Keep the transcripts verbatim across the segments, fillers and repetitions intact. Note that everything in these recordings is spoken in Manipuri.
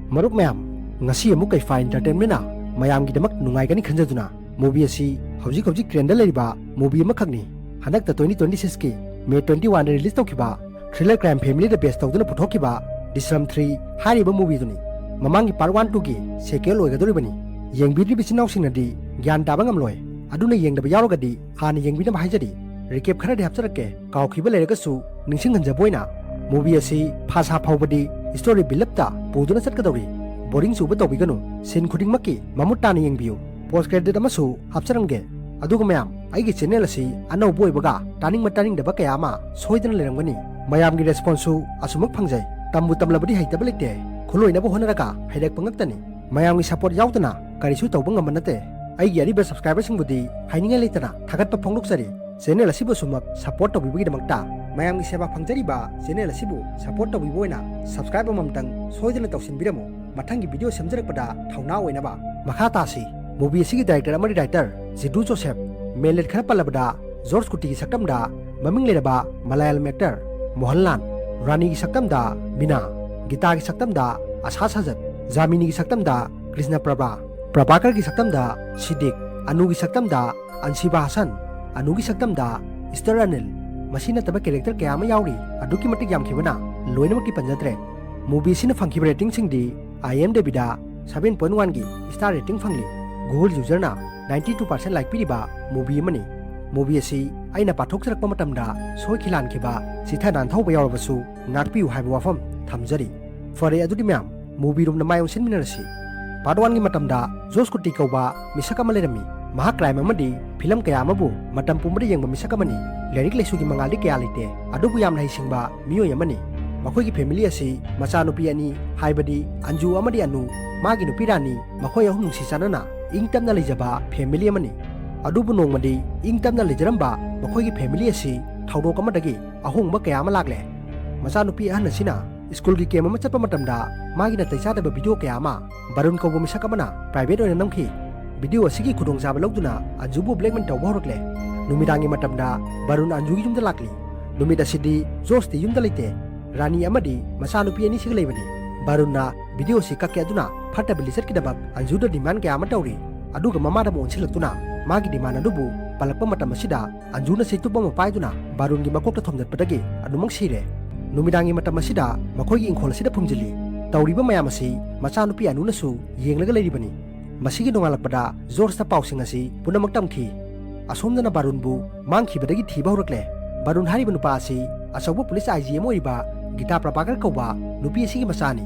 ꯃꯔꯨꯞ ꯃꯌꯥꯝ, ꯉꯁꯤ ꯑꯃꯨꯛ ꯀꯩꯐꯥ Entertainment ꯅ ꯃꯌꯥꯝꯒꯤꯗꯃꯛ ꯅꯨꯡꯉꯥꯏꯒꯅꯤ ꯈꯟꯖꯗꯨꯅ movie ꯑꯁꯤ ꯍꯧꯖꯤꯛ ꯍꯧꯖꯤꯛ trend ꯗ ꯂꯩꯔꯤꯕ movie ꯑꯃꯈꯛꯅꯤ꯫ ꯍꯟꯗꯛꯇ twenty twenty six ꯀꯤ May twenty one ꯗ release ꯇꯧꯈꯤꯕ thriller crime family ꯗ base ꯇꯧꯗꯨꯅ ꯄꯨꯊꯣꯛꯈꯤꯕ Drishyam three ꯍꯥꯏꯔꯤꯕ movie ꯗꯨꯅꯤ꯫ ꯃꯃꯥꯡꯒꯤ part one, two ꯒꯤ sequel ꯑꯣꯏꯒꯗꯧꯔꯤꯕꯅꯤ꯫ ꯌꯦꯡꯕꯤꯗ꯭ꯔꯤꯕ ꯏꯆꯤꯟ ꯏꯅꯥꯎꯁꯤꯡꯅꯗꯤ ꯒ꯭ꯌꯥꯟ ꯇꯥꯕ ꯉꯝꯂꯣꯏ꯫ ꯑꯗꯨꯅ ꯌꯦꯡꯗꯕ ꯌꯥꯎꯔꯒꯗꯤ ꯍꯥꯟꯅ ꯌꯦꯡꯕꯤꯅꯕ ꯍꯥꯏꯖꯔꯤ꯫ Recap ꯈꯔꯗꯤ ꯍꯥꯞꯆꯔꯛꯀꯦ꯫ ꯀꯥꯎꯈꯤꯕ ꯂꯩꯔꯒꯁꯨ ꯅꯤꯡꯁꯤꯡꯍꯟꯖꯕ ꯑꯣꯏꯅ, movie ꯑꯁꯤ ꯐꯥꯁꯥ ꯐꯥꯎꯕꯗꯤ story build up ꯇ ꯄꯨꯗꯨꯅ ꯆꯠꯀꯗꯧꯔꯤ꯫ Boring ꯆꯨꯕ ꯇꯧꯕꯤꯒꯅꯨ꯫ Scene ꯈꯨꯗꯤꯡꯃꯛꯀꯤ ꯃꯃꯨꯠ ꯇꯥꯅ ꯌꯦꯡꯕꯤꯌꯨ꯫ Post credit ꯑꯃꯁꯨ ꯍꯥꯞꯆꯔꯝꯒꯦ꯫ ꯑꯗꯨꯒ ꯃꯌꯥꯝ, ꯑꯩꯒꯤ channel ꯑꯁꯤ ꯑꯅꯧꯕ ꯑꯣꯏꯕꯒ ꯇꯥꯅꯤꯡꯕ ꯇꯥꯅꯤꯡꯗꯕ ꯀꯌꯥ ꯑꯃ ꯁꯣꯏꯗꯅ ꯂꯩꯔꯝꯒꯅꯤ꯫ ꯃꯌꯥꯝꯒꯤ response ꯁꯨ ꯑꯁꯨꯃꯛ ꯐꯪꯖꯩ꯫ ꯇꯝꯕꯨ ꯇꯝꯂꯕꯗꯤ ꯍꯩꯇꯕ ꯂꯩꯇꯦ꯫ ꯈꯨꯂꯣꯏꯅꯕ ꯍꯣꯠꯅꯔꯒ ꯍꯩꯔꯛꯄ ꯉꯛꯇꯅꯤ꯫ ꯃꯌꯥꯝꯒꯤ support ꯌꯥꯎꯗꯅ ꯀꯔꯤꯁꯨ ꯇꯧꯕ ꯉꯝꯕ ꯅꯠꯇꯦ꯫ ꯑꯩꯒꯤ ꯑꯔꯤꯕ subscriber ꯁꯤꯡꯕꯨꯗꯤ ꯍꯥꯏꯅꯤꯡꯉꯥꯏ ꯂꯩꯇꯅ ꯊꯥꯒꯠꯄ ꯐꯣꯡꯗꯣꯛꯆꯔꯤ꯫ Channel ꯑꯁꯤꯕꯨ ꯑꯁꯨꯃꯛ support ꯇꯧꯕꯤꯕꯒꯤꯗꯃꯛꯇ꯫ ꯃꯌꯥꯝꯒꯤ ꯁꯦꯕꯥ ꯐꯪꯖꯔꯤꯕ channel ꯑꯁꯤꯕꯨ support ꯇꯧꯕꯤꯕ ꯑꯣꯏꯅ subscribe ꯑꯃꯃꯝꯇꯪ ꯁꯣꯏꯗꯅ ꯇꯧꯁꯤꯟꯕꯤꯔꯝꯃꯨ꯫ ꯃꯊꯪꯒꯤ video ꯁꯦꯝꯖꯔꯛꯄꯗ ꯊꯧꯅꯥ ꯑꯣꯏꯅꯕ꯫ ꯃꯈꯥ ꯇꯥꯁꯤ꯫ Movie ꯑꯁꯤꯒꯤ director ꯑꯃꯗꯤ writer ꯖꯤꯗꯨ ꯖꯣꯁꯦꯐ꯫ ꯃꯦꯟꯂꯦꯠ ꯈꯔ ꯄꯜꯂꯕꯗ, ꯖꯣꯔꯖ ꯀꯨꯇꯤꯒꯤ ꯁꯛꯇꯝꯗ ꯃꯃꯤꯡ ꯂꯩꯔꯕ ꯃꯂꯌꯥꯂꯝ actor ꯃꯣꯍꯟꯂꯥꯜ, ꯔꯥꯅꯤꯒꯤ ꯁꯛꯇꯝꯗ ꯃꯤꯅꯥ, ꯒꯤꯇꯥꯒꯤ ꯁꯛꯇꯝꯗ ꯑꯁꯥ ꯁꯖꯠ, ꯖꯥꯃꯤꯅꯤꯒꯤ ꯁꯛꯇꯝꯗ ꯀ꯭ꯔꯤꯁꯅ ꯄ꯭ꯔꯚꯥ, ꯄ꯭ꯔꯚꯥꯀꯔꯒꯤ ꯁꯛꯇꯝꯗ ꯁꯤꯗꯤꯛ, ꯑꯅꯨꯒꯤ ꯁꯛꯇꯝꯗ ꯑꯟꯁꯤꯕꯥ ꯍꯁꯟ, ꯑꯅꯨꯒꯤ ꯁꯛꯇꯝꯗ ꯏꯁꯇꯔ ꯑꯅꯤꯜ, ꯃꯁꯤ ꯅꯠꯇꯕ character ꯀꯌꯥ ꯑꯃ ꯌꯥꯎꯔꯤ꯫ ꯑꯗꯨꯛꯀꯤ ꯃꯇꯤꯛ ꯌꯥꯝꯈꯤꯕꯅ ꯂꯣꯏꯅꯃꯛꯇꯤ ꯄꯟꯖꯗ꯭ꯔꯦ꯫ Movie ꯑꯁꯤꯅ ꯐꯪꯈꯤꯕ rating ꯁꯤꯡꯗꯤ IMDb ꯗ seven point one ꯒꯤ star rating ꯐꯪꯂꯤ꯫ Google user ꯅ ninety two percent like ꯄꯤꯔꯤꯕ movie ꯑꯃꯅꯤ꯫ Movie ꯑꯁꯤ ꯑꯩꯅ ꯄꯥꯊꯣꯛꯆꯔꯛꯄ ꯃꯇꯝꯗ ꯁꯣꯏꯈꯤ ꯂꯥꯟꯈꯤꯕ, ꯆꯤꯊ ꯅꯥꯟꯊꯍꯧꯕ ꯌꯥꯎꯔꯕꯁꯨ ꯉꯥꯛꯄꯤꯌꯨ ꯍꯥꯏꯕ ꯋꯥꯐꯝ ꯊꯝꯖꯔꯤ꯫ ꯐꯔꯦ, ꯑꯗꯨꯗꯤ ꯃꯌꯥꯝ, movie room ꯗ ꯃꯥꯏ ꯑꯣꯟꯁꯤꯟꯃꯤꯟꯅꯔꯁꯤ꯫ Part one ꯒꯤ ꯃꯇꯝꯗ ꯖꯣꯔꯖ ꯀꯨꯇꯤ ꯀꯧꯕ ꯃꯤꯁꯛ ꯑꯃ ꯂꯩꯔꯝꯃꯤ꯫ ꯃꯍꯥꯛ crime ꯑꯃꯗꯤ film ꯀꯌꯥ ꯑꯃꯕꯨ ꯃꯇꯝ ꯄꯨꯝꯕꯗ ꯌꯦꯡꯕ ꯃꯤꯁꯛ ꯑꯃꯅꯤ꯫ ꯂꯥꯏꯔꯤꯛ ꯂꯥꯏꯁꯨꯒꯤ ꯃꯉꯥꯜꯗꯤ ꯀꯌꯥ ꯂꯩꯇꯦ, ꯑꯗꯨꯕꯨ ꯌꯥꯝꯅ ꯍꯩꯁꯤꯡꯕ ꯃꯤꯑꯣꯏ ꯑꯃꯅꯤ꯫ ꯃꯈꯣꯏꯒꯤ family ꯑꯁꯤ ꯃꯆꯥꯅꯨꯄꯤ ꯑꯅꯤ, ꯍꯥꯏꯕꯗꯤ ꯑꯟꯖꯨ ꯑꯃꯗꯤ ꯑꯅꯨ, ꯃꯥꯒꯤ ꯅꯨꯄꯤ ꯔꯥꯅꯤ, ꯃꯈꯣꯏ ꯑꯍꯨꯝ ꯅꯨꯡꯁꯤ ꯆꯥꯟꯅꯅ ꯏꯪ ꯇꯞꯅ ꯂꯩꯖꯕ family ꯑꯃꯅꯤ꯫ ꯑꯗꯨꯕꯨ ꯅꯣꯡꯃꯗꯤ ꯏꯪ ꯇꯞꯅ ꯂꯩꯖꯔꯝꯕ ꯃꯈꯣꯏꯒꯤ family ꯑꯁꯤ ꯊꯧꯗꯣꯛ ꯑꯃꯗꯒꯤ ꯑꯍꯣꯡꯕ ꯀꯌꯥ ꯑꯃ ꯂꯥꯛꯂꯦ꯫ ꯃꯆꯥꯅꯨꯄꯤ ꯑꯍꯟ ꯑꯁꯤꯅ school ꯒꯤ camp ꯑꯃ ꯆꯠꯄ ꯃꯇꯝꯗ ꯃꯥꯒꯤ ꯅꯥꯇꯩ ꯆꯥꯗꯕ video ꯀꯌꯥ ꯑꯃ ꯕꯔꯨꯟ ꯀꯧꯕ ꯃꯤꯁꯛ ꯑꯃꯅ private ꯑꯣꯏꯅ ꯅꯝꯈꯤ꯫ Video ꯑꯁꯤꯒꯤ ꯈꯨꯗꯣꯡꯆꯥꯕ ꯂꯧꯗꯨꯅ ꯑꯟꯖꯨꯕꯨ blackmail ꯇꯧꯕ ꯍꯧꯔꯛꯂꯦ꯫ ꯅꯨꯃꯤꯗꯥꯡꯒꯤ ꯃꯇꯝꯗ ꯕꯔꯨꯟ ꯑꯟꯖꯨꯒꯤ ꯌꯨꯝꯗ ꯂꯥꯛꯂꯤ꯫ ꯅꯨꯃꯤꯠ ꯑꯁꯤꯗꯤ ꯖꯣꯔꯖꯇꯤ ꯌꯨꯝꯗ ꯂꯩꯇꯦ꯫ ꯔꯥꯅꯤ ꯑꯃꯗꯤ ꯃꯆꯥꯅꯨꯄꯤ ꯑꯅꯤꯁꯤꯒ ꯂꯩꯕꯅꯤ꯫ ꯕꯥꯔꯨꯟꯅ ꯚꯤꯗꯤꯑꯣꯁꯤ ꯀꯛꯀꯦ ꯑꯗꯨꯅ ꯐꯠꯇꯕ ꯂꯤꯆꯠꯀꯤꯗꯃꯛ ꯑꯟꯖꯨꯗ ꯗꯤꯃꯥꯟ ꯀꯌꯥ ꯑꯃ ꯇꯧꯔꯤ꯫ ꯑꯗꯨꯒ ꯃꯃꯥꯗ ꯑꯃꯨꯛ ꯑꯣꯟꯁꯤꯜꯂꯛꯇꯨꯅ ꯃꯥꯒꯤ ꯗꯤꯃꯥꯟ ꯑꯗꯨꯕꯨ ꯄꯜꯂꯛꯄ ꯃꯇꯝ ꯑꯁꯤꯗ ꯑꯟꯖꯨꯅ ꯆꯩꯇꯨꯞ ꯑꯃ ꯄꯥꯏꯗꯨꯅ ꯕꯥꯔꯨꯟꯒꯤ ꯃꯀꯣꯛꯇ ꯊꯣꯝꯖꯠꯄꯗꯒꯤ ꯑꯗꯨꯃꯛ ꯁꯤꯔꯦ꯫ ꯅꯨꯃꯤꯗꯥꯡꯒꯤ ꯃꯇꯝ ꯑꯁꯤꯗ ꯃꯈꯣꯏꯒꯤ ꯏꯪꯈꯣꯜ ꯑꯁꯤꯗ ꯐꯨꯝꯖꯤꯜꯂꯤ꯫ ꯇꯧꯔꯤꯕ ꯃꯌꯥꯝ ꯑꯁꯤ ꯃꯆꯥꯅꯨꯄꯤ ꯑꯅꯨꯅꯁꯨ ꯌꯦꯡꯂꯒ ꯂꯩꯔꯤꯕꯅꯤ꯫ ꯃꯁꯤꯒꯤ ꯅꯣꯡꯉꯥꯜꯂꯛꯄꯗ ꯖꯣꯔꯖꯅ ꯄꯥꯎꯁꯤꯡ ꯑꯁꯤ ꯄꯨꯝꯅꯃꯛ ꯇꯝꯈꯤ꯫ ꯑꯁꯣꯝꯗꯅ ꯕꯥꯔꯨꯟꯕꯨ ꯃꯥꯡꯈꯤꯕꯗꯒꯤ ꯊꯤꯕ ꯍꯧꯔꯛꯂꯦ꯫ ꯕꯥꯔꯨꯟ ꯍꯥꯏꯔꯤꯕ ꯅꯨꯄꯥ ꯑꯁꯤ ꯑꯆꯧꯕ ꯄꯨꯂꯤꯁ ꯑꯥꯏ ꯖꯤ ꯑꯃ ꯑꯣꯏꯔꯤꯕ ꯒꯤꯇꯥ ꯄ꯭ꯔꯚꯥꯀꯔ ꯀꯧꯕ ꯅꯨꯄꯤ ꯑꯁꯤꯒꯤ ꯃꯆꯥꯅꯤ꯫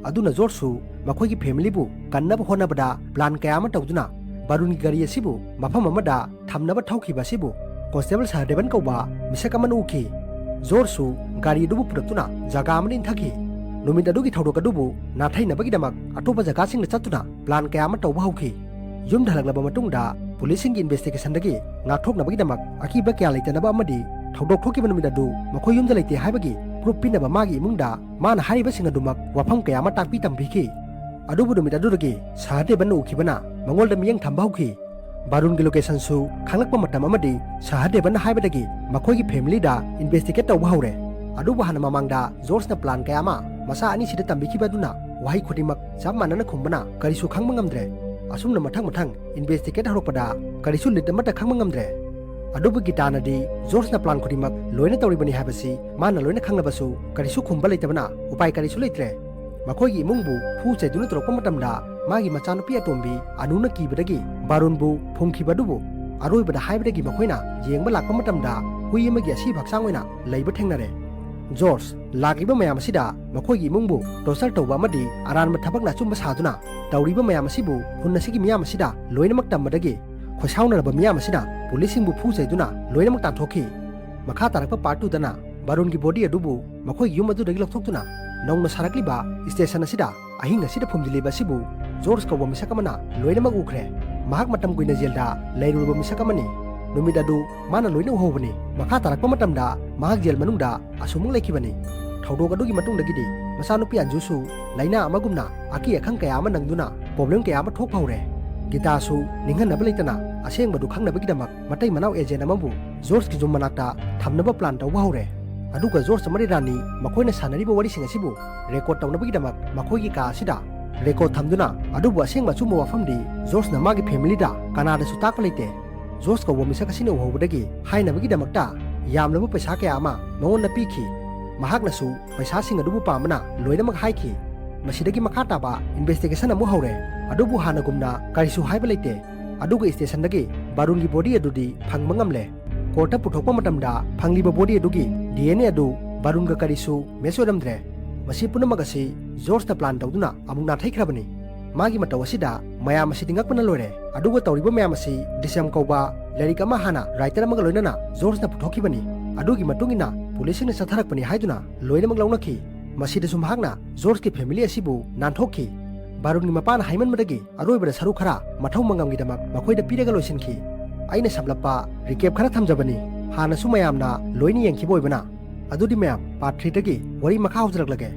ꯑꯗꯨꯅ ꯖꯣꯔꯖꯁꯨ ꯃꯈꯣꯏꯒꯤ ꯐꯦꯃꯤꯂꯤꯕꯨ ꯀꯟꯅꯕ ꯍꯣꯠꯅꯕꯗ ꯄ꯭ꯂꯥꯟ ꯀꯌꯥ ꯑꯃ ꯇꯧꯗꯨꯅ ꯕꯥꯔꯨꯟꯒꯤ ꯒꯥꯔꯤ ꯑꯁꯤꯕꯨ ꯃꯐꯝ ꯑꯃꯗ ꯊꯝꯅꯕ ꯊꯧꯈꯤꯕ ꯑꯁꯤꯕꯨ ꯀꯣꯟꯁꯇꯦꯕꯜ ꯁꯍꯗꯦꯕꯟ ꯀꯧꯕ ꯃꯤꯁꯛ ꯑꯃꯅ ꯎꯈꯤ꯫ ꯖꯣꯔꯖꯁꯨ ꯒꯥꯔꯤ ꯑꯗꯨꯕꯨ ꯄꯨꯔꯛꯇꯨꯅ ꯖꯒꯥ ꯑꯃꯗ ꯏꯟꯊꯈꯤ꯫ ꯅꯨꯃꯤꯠ ꯑꯗꯨꯒꯤ ꯊꯧꯗꯣꯛ ꯑꯗꯨꯕꯨ ꯅꯥꯊꯩꯅꯕꯒꯤꯗꯃꯛ ꯑꯇꯣꯞꯄ ꯖꯒꯥꯁꯤꯡꯗ ꯆꯠꯇꯨꯅ ꯄ꯭ꯂꯥꯟ ꯀꯌꯥ ꯑꯃ ꯇꯧꯕ ꯍꯧꯈꯤ꯫ ꯌꯨꯝꯗ ꯍꯜꯂꯛꯂꯕ ꯃꯇꯨꯡꯗ ꯄꯨꯂꯤꯁꯁꯤꯡꯒꯤ ꯏꯟꯚꯦꯁꯇꯤꯒꯦꯁꯟꯗꯒꯤ ꯉꯥꯛꯊꯣꯛꯅꯕꯒꯤꯗꯃꯛ ꯑꯀꯤꯕ ꯀꯌꯥ ꯂꯩꯇꯅꯕ ꯑꯃꯗꯤ ꯊꯧꯗꯣꯛ ꯊꯣꯛꯈꯤꯕ ꯅꯨꯃꯤꯠ ꯑꯗꯨ ꯃꯈꯣꯏ ꯌꯨꯝꯗ ꯂꯩꯇꯦ ꯍꯥꯏꯕꯒꯤ ꯄ꯭ꯔꯨꯐ ꯄꯤꯅꯕ ꯃꯥꯒꯤ ꯏꯃꯨꯡꯗ ꯃꯥꯅ ꯍꯥꯏꯔꯤꯕꯁꯤꯡ ꯑꯗꯨꯃꯛ ꯋꯥꯐꯝ ꯀꯌꯥ ꯑꯃ ꯇꯥꯛꯄꯤ ꯇꯝꯕꯤꯈꯤ꯫ ꯑꯗꯨꯕꯨ ꯅꯨꯃꯤꯠ ꯑꯗꯨꯗꯒꯤ ꯁꯍꯗꯦꯕꯟꯅ ꯎꯈꯤꯕꯅ ꯃꯉꯣꯟꯗ ꯃꯤꯠꯌꯦꯡ ꯊꯝꯕ ꯍꯧꯈꯤ꯫ ꯕꯥꯔꯨꯟꯒꯤ ꯂꯣꯀꯦꯁꯟꯁꯨ ꯈꯪꯂꯛꯄ ꯃꯇꯝ ꯑꯃꯗꯤ ꯁꯍꯗꯦꯕꯟꯅ ꯍꯥꯏꯕꯗꯒꯤ ꯃꯈꯣꯏꯒꯤ ꯐꯦꯃꯤꯂꯤꯗ ꯏꯟꯚꯦꯁꯇꯤꯒꯦꯠ ꯇꯧꯕ ꯍꯧꯔꯦ꯫ ꯑꯗꯨꯕꯨ ꯍꯥꯟꯅ ꯃꯃꯥꯡꯗ ꯖꯣꯔꯖꯅ ꯄ꯭ꯂꯥꯟ ꯀꯌꯥ ꯑꯃ ꯃꯆꯥ ꯑꯅꯤꯁꯤꯗ ꯇꯝꯕꯤꯈꯤꯕ ꯑꯗꯨꯅ ꯋꯥꯍꯩ ꯈꯨꯗꯤꯡꯃꯛ ꯆꯞ ꯃꯥꯟꯅꯅ ꯈꯨꯝꯕꯅ ꯀꯔꯤꯁꯨ ꯈꯪꯕ ꯉꯝꯗ꯭ꯔꯦ꯫ ꯑꯁꯨꯝꯅ ꯃꯊꯪ ꯃꯊꯪ ꯏꯟꯚꯦꯁꯇꯤꯒꯦꯠ ꯍꯧꯔꯛꯄꯗ ꯀꯔꯤꯁꯨ ꯂꯤꯗ ꯑꯃꯠꯇ ꯈꯪꯕ ꯉꯝꯗ꯭ꯔꯦ꯫ ꯑꯗꯨꯕꯨ ꯒꯤꯇꯥꯅꯗꯤ ꯖꯣꯔꯖꯅ ꯄ꯭ꯂꯥꯟ ꯈꯨꯗꯤꯡꯃꯛ ꯂꯣꯏꯅ ꯇꯧꯔꯤꯕꯅꯤ ꯍꯥꯏꯕꯁꯤ ꯃꯥꯅ ꯂꯣꯏꯅ ꯈꯪꯂꯕꯁꯨ ꯀꯔꯤꯁꯨ ꯈꯨꯝꯕ ꯂꯩꯇꯕꯅ ꯎꯄꯥꯏ ꯀꯔꯤꯁꯨ ꯂꯩꯇ꯭ꯔꯦ꯫ ꯃꯈꯣꯏꯒꯤ ꯏꯃꯨꯡꯕꯨ ꯐꯨ ꯆꯩꯗꯨꯅ ꯇꯧꯔꯛꯄ ꯃꯇꯝꯗ ꯃꯥꯒꯤ ꯃꯆꯥꯅꯨꯄꯤ ꯑꯇꯣꯝꯕꯤ ꯑꯅꯨꯅ ꯀꯤꯕꯗꯒꯤ ꯕꯥꯔꯨꯟꯕꯨ ꯐꯨꯝꯈꯤꯕ ꯑꯗꯨꯕꯨ ꯑꯔꯣꯏꯕꯗ ꯍꯥꯏꯕꯗꯒꯤ ꯃꯈꯣꯏꯅ ꯌꯦꯡꯕ ꯂꯥꯛꯄ ꯃꯇꯝꯗ ꯍꯨꯏ ꯑꯃꯒꯤ ꯑꯁꯤꯕ ꯍꯛꯆꯥꯡ ꯑꯣꯏꯅ ꯂꯩꯕ ꯊꯦꯡꯅꯔꯦ꯫ ꯖꯣꯔꯖ, ꯂꯥꯛꯂꯤꯕ ꯃꯌꯥꯝ ꯑꯁꯤꯗ ꯃꯈꯣꯏꯒꯤ ꯏꯃꯨꯡꯕꯨ ꯇꯣꯔꯆꯔ ꯇꯧꯕ ꯑꯃꯗꯤ ꯑꯔꯥꯟꯕ ꯊꯕꯛꯅ ꯑꯆꯨꯝꯕ ꯁꯥꯗꯨꯅ ꯇꯧꯔꯤꯕ ꯃꯌꯥꯝ ꯑꯁꯤꯕꯨ ꯈꯨꯟ ꯑꯁꯤꯒꯤ ꯃꯤꯌꯥꯝ ꯑꯁꯤꯗ ꯂꯣꯏꯅꯃꯛ ꯇꯝꯕꯗꯒꯤ ꯈꯣꯏꯁꯥꯎꯅꯔꯕ ꯃꯤꯌꯥꯝ ꯑꯁꯤꯅ ꯄꯨꯂꯤꯁꯁꯤꯡꯕꯨ ꯐꯨ ꯆꯩꯗꯨꯅ ꯂꯣꯏꯅꯃꯛ ꯇꯥꯟꯊꯣꯛꯈꯤ꯫ ꯃꯈꯥ ꯇꯥꯔꯛꯄ ꯄꯥꯔꯠ ꯇꯨꯗꯅ ꯕꯥꯔꯨꯟꯒꯤ ꯕꯣꯗꯤ ꯑꯗꯨꯕꯨ ꯃꯈꯣꯏꯒꯤ ꯌꯨꯝ ꯑꯗꯨꯗꯒꯤ ꯂꯧꯊꯣꯛꯇꯨꯅ ꯅꯧꯅ ꯁꯥꯔꯛꯂꯤꯕ ꯁ꯭ꯇꯦꯁꯟ ꯑꯁꯤꯗ ꯑꯍꯤꯡ ꯑꯁꯤꯗ ꯐꯨꯝꯖꯤꯜꯂꯤꯕ ꯑꯁꯤꯕꯨ ꯖꯣꯔꯖ ꯀꯧꯕ ꯃꯤꯁꯛ ꯑꯃꯅ ꯂꯣꯏꯅꯃꯛ ꯎꯈ꯭ꯔꯦ꯫ ꯃꯍꯥꯛ ꯃꯇꯝ ꯀꯨꯏꯅ ꯖꯦꯜꯗ ꯂꯩꯔꯨꯔꯕ ꯃꯤꯁꯛ ꯑꯃꯅꯤ꯫ ꯅꯨꯃꯤꯠ ꯑꯗꯨ ꯃꯥꯅ ꯂꯣꯏꯅ ꯎꯍꯧꯕꯅꯤ꯫ ꯃꯈꯥ ꯇꯥꯔꯛꯄ ꯃꯇꯝꯗ ꯃꯍꯥꯛ ꯖꯦꯜ ꯃꯅꯨꯡꯗ ꯑꯁꯨꯃꯛ ꯂꯩꯈꯤꯕꯅꯤ꯫ ꯊꯧꯗꯣꯛ ꯑꯗꯨꯒꯤ ꯃꯇꯨꯡꯗꯒꯤꯗꯤ ꯃꯆꯥꯅꯨꯄꯤ ꯑꯟꯖꯨꯁꯨ ꯂꯥꯏꯅꯥ ꯑꯃꯒꯨꯝꯅ ꯑꯀꯤ ꯑꯈꯪ ꯀꯌꯥ ꯑꯃ ꯅꯪꯗꯨꯅ ꯄ꯭ꯔꯣꯕ꯭ꯂꯦꯝ ꯀꯌꯥ ꯑꯃ ꯊꯣꯛꯄ ꯍꯧꯔꯦ꯫ ꯒꯤꯇꯥꯁꯨ ꯅꯤꯡꯍꯟꯅꯕ ꯂꯩꯇꯅ ꯑꯁꯦꯡꯕꯗꯨ ꯈꯪꯅꯕꯒꯤꯗꯃꯛ ꯃꯇꯩ ꯃꯅꯥꯎ ꯑꯦꯖꯦꯟ ꯑꯃꯕꯨ ꯖꯣꯔꯖꯀꯤ ꯌꯨꯝ ꯃꯅꯥꯛꯇ ꯊꯝꯅꯕ ꯄ꯭ꯂꯥꯟ ꯇꯧꯕ ꯍꯧꯔꯦ꯫ ꯑꯗꯨꯒ ꯖꯣꯔꯖ ꯑꯃꯗꯤ ꯔꯥꯅꯤ ꯃꯈꯣꯏꯅ ꯁꯥꯟꯅꯔꯤꯕ ꯋꯥꯔꯤꯁꯤꯡ ꯑꯁꯤꯕꯨ ꯔꯦꯀꯣꯔꯗ ꯇꯧꯅꯕꯒꯤꯗꯃꯛ ꯃꯈꯣꯏꯒꯤ ꯀꯥ ꯑꯁꯤꯗ ꯔꯦꯀꯣꯔꯗ ꯊꯝꯗꯨꯅ, ꯑꯗꯨꯕꯨ ꯑꯁꯦꯡꯕ ꯑꯆꯨꯝꯕ ꯋꯥꯐꯝꯗꯤ ꯖꯣꯔꯖꯅ ꯃꯥꯒꯤ ꯐꯦꯃꯤꯂꯤꯗ ꯀꯅꯥꯗꯁꯨ ꯇꯥꯛꯄ ꯂꯩꯇꯦ꯫ ꯖꯣꯔꯖ ꯀꯧꯕ ꯃꯤꯁꯛ ꯑꯁꯤꯅ ꯎꯍꯧꯕꯗꯒꯤ ꯍꯥꯏꯅꯕꯒꯤꯗꯃꯛꯇ ꯌꯥꯝꯂꯕ ꯄꯩꯁꯥ ꯀꯌꯥ ꯑꯃ ꯃꯉꯣꯟꯗ ꯄꯤꯈꯤ꯫ ꯃꯍꯥꯛꯅꯁꯨ ꯄꯩꯁꯥꯁꯤꯡ ꯑꯗꯨꯕꯨ ꯄꯥꯝꯕꯅ ꯂꯣꯏꯅꯃꯛ ꯍꯥꯏꯈꯤ꯫ ꯃꯁꯤꯗꯒꯤ ꯃꯈꯥ ꯇꯥꯕ ꯏꯟꯚꯦꯁꯇꯤꯒꯦꯁꯟ ꯑꯃꯨꯛ ꯍꯧꯔꯦ꯫ ꯑꯗꯨꯕꯨ ꯍꯥꯟꯅꯒꯨꯝꯅ ꯀꯔꯤꯁꯨ ꯍꯥꯏꯕ ꯂꯩꯇꯦ꯫ ꯑꯗꯨꯒ ꯁ꯭ꯇꯦꯁꯟꯗꯒꯤ ꯕꯥꯔꯨꯟꯒꯤ ꯕꯣꯗꯤ ꯑꯗꯨꯗꯤ ꯐꯪꯕ ꯉꯝꯂꯦ꯫ ꯀꯣꯔꯠꯇ ꯄꯨꯊꯣꯛꯄ ꯃꯇꯝꯗ ꯐꯪꯂꯤꯕ ꯕꯣꯗꯤ ꯑꯗꯨꯒꯤ ꯗꯤ ꯑꯦꯟ ꯑꯦ ꯑꯗꯨ ꯕꯥꯔꯨꯟꯒ ꯀꯔꯤꯁꯨ ꯃꯦꯆ ꯑꯣꯏꯔꯝꯗ꯭ꯔꯦ꯫ ꯃꯁꯤ ꯄꯨꯝꯅꯃꯛ ꯑꯁꯤ ꯖꯣꯔꯖꯅ ꯄ꯭ꯂꯥꯟ ꯇꯧꯗꯨꯅ ꯑꯃꯨꯛ ꯅꯥꯊꯩꯈ꯭ꯔꯕꯅꯤ꯫ ꯃꯥꯒꯤ ꯃꯇꯧ ꯑꯁꯤꯗ ꯃꯌꯥꯝ ꯑꯁꯤꯗꯤ ꯉꯛꯄꯅ ꯂꯣꯏꯔꯦ꯫ ꯑꯗꯨꯒ ꯇꯧꯔꯤꯕ ꯃꯌꯥꯝ ꯑꯁꯤ ꯗꯤꯁꯝ ꯀꯧꯕ ꯂꯥꯏꯔꯤꯛ ꯑꯃ ꯍꯥꯟꯅ ꯔꯥꯏꯇꯔ ꯑꯃꯒ ꯂꯣꯏꯅꯅ ꯖꯣꯔꯖꯅ ꯄꯨꯊꯣꯛꯈꯤꯕꯅꯤ꯫ ꯑꯗꯨꯒꯤ ꯃꯇꯨꯡ ꯏꯟꯅ ꯄꯨꯂꯤꯁꯁꯤꯡꯅ ꯆꯠꯊꯔꯛꯄꯅꯤ ꯍꯥꯏꯗꯨꯅ ꯂꯣꯏꯅꯃꯛ ꯂꯧꯅꯈꯤ꯫ ꯃꯁꯤꯗꯁꯨ ꯃꯍꯥꯛꯅ ꯖꯣꯔꯖꯀꯤ ꯐꯦꯃꯤꯂꯤ ꯑꯁꯤꯕꯨ ꯅꯥꯟꯊꯣꯛꯈꯤ꯫ ꯕꯥꯔꯨꯟꯒꯤ ꯃꯄꯥꯅ ꯍꯥꯏꯃꯟꯕꯗꯒꯤ ꯑꯔꯣꯏꯕꯗ ꯁꯔꯨꯛ ꯈꯔ ꯃꯊꯧ ꯃꯉꯝꯒꯤꯗꯃꯛ ꯃꯈꯣꯏꯗ ꯄꯤꯔꯒ ꯂꯣꯏꯁꯤꯟꯈꯤ꯫ ꯑꯩꯅ ꯁꯝꯂꯞꯄ ꯔꯤꯀꯦꯞ ꯈꯔ ꯊꯝꯖꯕꯅꯤ꯫ ꯍꯥꯟꯅꯁꯨ ꯃꯌꯥꯝꯅ ꯂꯣꯏꯅ ꯌꯦꯡꯈꯤꯕ ꯑꯣꯏꯕꯅ꯫ ꯑꯗꯨꯗꯤ ꯃꯌꯥꯝ, ꯄꯥꯔꯠ ꯊ꯭ꯔꯤꯗꯒꯤ ꯋꯥꯔꯤ ꯃꯈꯥ ꯍꯧꯖꯔꯛꯂꯒꯦ꯫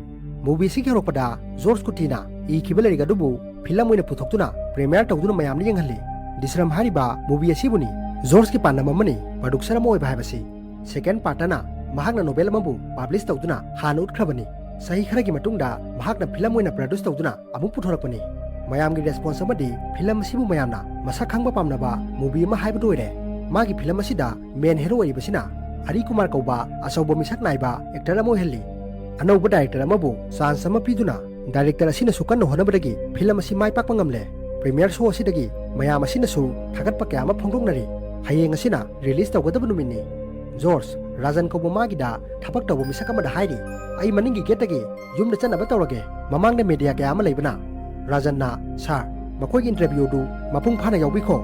ꯃꯨꯚꯤ ꯑꯁꯤꯒꯤ ꯍꯧꯔꯛꯄꯗ ꯖꯣꯔꯖ ꯀꯨꯇꯤꯅ ꯏꯈꯤꯕ ꯂꯥꯏꯔꯤꯛ ꯑꯗꯨꯕꯨ ꯐꯤꯂꯝ ꯑꯣꯏꯅ ꯄꯨꯊꯣꯛꯇꯨꯅ ꯄ꯭ꯔꯤꯃꯤꯌꯔ ꯇꯧꯗꯨꯅ ꯃꯌꯥꯝꯗ ꯌꯦꯡꯍꯜꯂꯤ꯫ ꯗꯤꯁꯔꯝ ꯍꯥꯏꯔꯤꯕ ꯃꯨꯚꯤ ꯑꯁꯤꯕꯨꯅꯤ ꯖꯣꯔꯖꯀꯤ ꯄꯥꯟꯗꯝ ꯑꯃꯅꯤ ꯄ꯭ꯔꯗ꯭ꯌꯨꯁꯔ ꯑꯃ ꯑꯣꯏꯕ ꯍꯥꯏꯕꯁꯤ꯫ ꯁꯦꯀꯦꯟ ꯄꯥꯔꯠꯇꯅ ꯃꯍꯥꯛꯅ ꯅꯣꯚꯦꯜ ꯑꯃꯕꯨ ꯄꯕ꯭ꯂꯤꯁ ꯇꯧꯗꯨꯅ ꯍꯥꯟꯅ ꯎꯠꯈ꯭ꯔꯕꯅꯤ꯫ ꯆꯍꯤ ꯈꯔꯒꯤ ꯃꯇꯨꯡꯗ ꯃꯍꯥꯛꯅ ꯐꯤꯂꯝ ꯑꯣꯏꯅ ꯄ꯭ꯔꯗ꯭ꯌꯨꯁ ꯇꯧꯗꯨꯅ ꯑꯃꯨꯛ ꯄꯨꯊꯣꯔꯛꯄꯅꯤ꯫ ꯃꯌꯥꯝꯒꯤ ꯔꯦꯁꯄꯣꯟꯁ ꯑꯃꯗꯤ ꯐꯤꯂꯝ ꯑꯁꯤꯕꯨ ꯃꯌꯥꯝꯅ ꯃꯁꯛ ꯈꯪꯕ ꯄꯥꯝꯅꯕ ꯃꯨꯚꯤ ꯑꯃ ꯍꯥꯏꯕꯗꯨ ꯑꯣꯏꯔꯦ꯫ ꯃꯥꯒꯤ ꯐꯤꯂꯝ ꯑꯁꯤꯗ ꯃꯦꯟ ꯍꯦꯔꯣ ꯑꯣꯏꯔꯤꯕꯁꯤꯅ ꯍꯔꯤ ꯀꯨꯃꯥꯔ ꯀꯧꯕ ꯑꯆꯧꯕ ꯃꯤꯁꯛ ꯅꯥꯏꯕ ꯑꯦꯛꯇꯔ ꯑꯃ ꯑꯣꯏꯍꯜꯂꯤ꯫ ꯑꯅꯧꯕ ꯗꯥꯏꯔꯦꯛꯇꯔ ꯑꯃꯕꯨ ꯆꯥꯟꯁ ꯑꯃ ꯄꯤꯗꯨꯅ ꯗꯥꯏꯔꯦꯛꯇꯔ ꯑꯁꯤꯅꯁꯨ ꯀꯟꯅ ꯍꯣꯠꯅꯕꯗꯒꯤ ꯐꯤꯂꯝ ꯑꯁꯤ ꯃꯥꯏ ꯄꯥꯛꯄ ꯉꯝꯂꯦ꯫ ꯄ꯭ꯔꯤꯃꯤꯌꯔ ꯁꯣ ꯑꯁꯤꯗꯒꯤ ꯃꯌꯥꯝ ꯑꯁꯤꯅꯁꯨ ꯊꯥꯒꯠꯄ ꯀꯌꯥ ꯑꯃ ꯐꯣꯡꯗꯣꯛꯅꯔꯤ꯫ ꯍꯌꯦꯡ ꯑꯁꯤꯅ ꯔꯤꯂꯤꯁ ꯇꯧꯒꯗꯕ ꯅꯨꯃꯤꯠꯅꯤ꯫ ꯖꯣꯔꯖ, ꯔꯥꯖꯟ ꯀꯧꯕ ꯃꯥꯒꯤꯗ ꯊꯕꯛ ꯇꯧꯕ ꯃꯤꯁꯛ ꯑꯃꯗ ꯍꯥꯏꯔꯤ, "ꯑꯩ ꯃꯅꯤꯡꯒꯤ ꯒꯦꯠꯇꯒꯤ ꯌꯨꯝꯗ ꯆꯠꯅꯕ ꯇꯧꯔꯒꯦ꯫ ꯃꯃꯥꯡꯗ ꯃꯦꯗꯤꯌꯥ ꯀꯌꯥ ꯑꯃ ꯂꯩꯕꯅ"꯫ ꯔꯥꯖꯟꯅ, "ꯁꯥꯔ, ꯃꯈꯣꯏꯒꯤ ꯏꯟꯇꯔꯚ꯭ꯌꯨꯗꯨ ꯃꯄꯨꯡ ꯐꯥꯅ ꯌꯥꯎꯕꯤꯈꯣ"꯫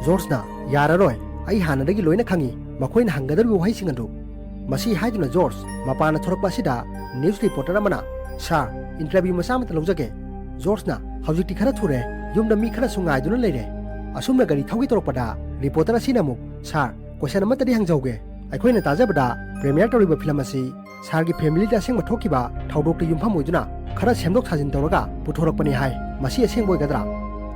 ꯖꯣꯔꯖꯅ, "ꯌꯥꯔꯔꯣꯏ, ꯑꯩ ꯍꯥꯟꯅꯗꯒꯤ ꯂꯣꯏꯅ ꯈꯪꯏ ꯃꯈꯣꯏꯅ ꯍꯪꯒꯗꯧꯔꯤꯕ ꯋꯥꯍꯩꯁꯤꯡ ꯑꯗꯨ"꯫ ꯃꯁꯤ ꯍꯥꯏꯗꯨꯅ ꯖꯣꯔꯖ ꯃꯄꯥꯟꯗ ꯊꯣꯔꯛꯄ ꯑꯁꯤꯗ ꯅ꯭ꯌꯨꯁ ꯔꯤꯄꯣꯔꯇꯔ ꯑꯃꯅ, "ꯁꯥꯔ, ꯏꯟꯇꯔꯚ꯭ꯌꯨ ꯃꯆꯥ ꯑꯃꯇ ꯂꯧꯖꯒꯦ"꯫ ꯖꯣꯔꯖꯅ, "ꯍꯧꯖꯤꯛꯇꯤ ꯈꯔ ꯊꯨꯔꯦ, ꯌꯨꯝꯗ ꯃꯤ ꯈꯔꯁꯨ ꯉꯥꯏꯗꯨꯅ ꯂꯩꯔꯦ"꯫ ꯑꯁꯨꯝꯅ ꯒꯥꯔꯤ ꯊꯧꯒꯦ ꯇꯧꯔꯛꯄꯗ ꯔꯤꯄꯣꯔꯇꯔ ꯑꯁꯤꯅ ꯑꯃꯨꯛ, "ꯁꯥꯔ, ꯀꯣꯏꯁꯟ ꯑꯃꯠꯇꯗꯤ ꯍꯪꯖꯍꯧꯒꯦ꯫ ꯑꯩꯈꯣꯏꯅ ꯇꯥꯖꯕꯗ ꯄ꯭ꯔꯤꯃꯤꯌꯔ ꯇꯧꯔꯤꯕ ꯐꯤꯂꯝ ꯑꯁꯤ ꯁꯥꯔꯒꯤ ꯐꯦꯃꯤꯂꯤꯗ ꯑꯁꯦꯡꯕ ꯊꯣꯛꯈꯤꯕ ꯊꯧꯗꯣꯛꯇ ꯌꯨꯝꯐꯝ ꯑꯣꯏꯗꯨꯅ ꯈꯔ ꯁꯦꯝꯗꯣꯛ ꯁꯥꯖꯤꯟ ꯇꯧꯔꯒ ꯄꯨꯊꯣꯔꯛꯄꯅꯤ ꯍꯥꯏ꯫ ꯃꯁꯤ ꯑꯁꯦꯡꯕ ꯑꯣꯏꯒꯗ꯭ꯔꯥ?"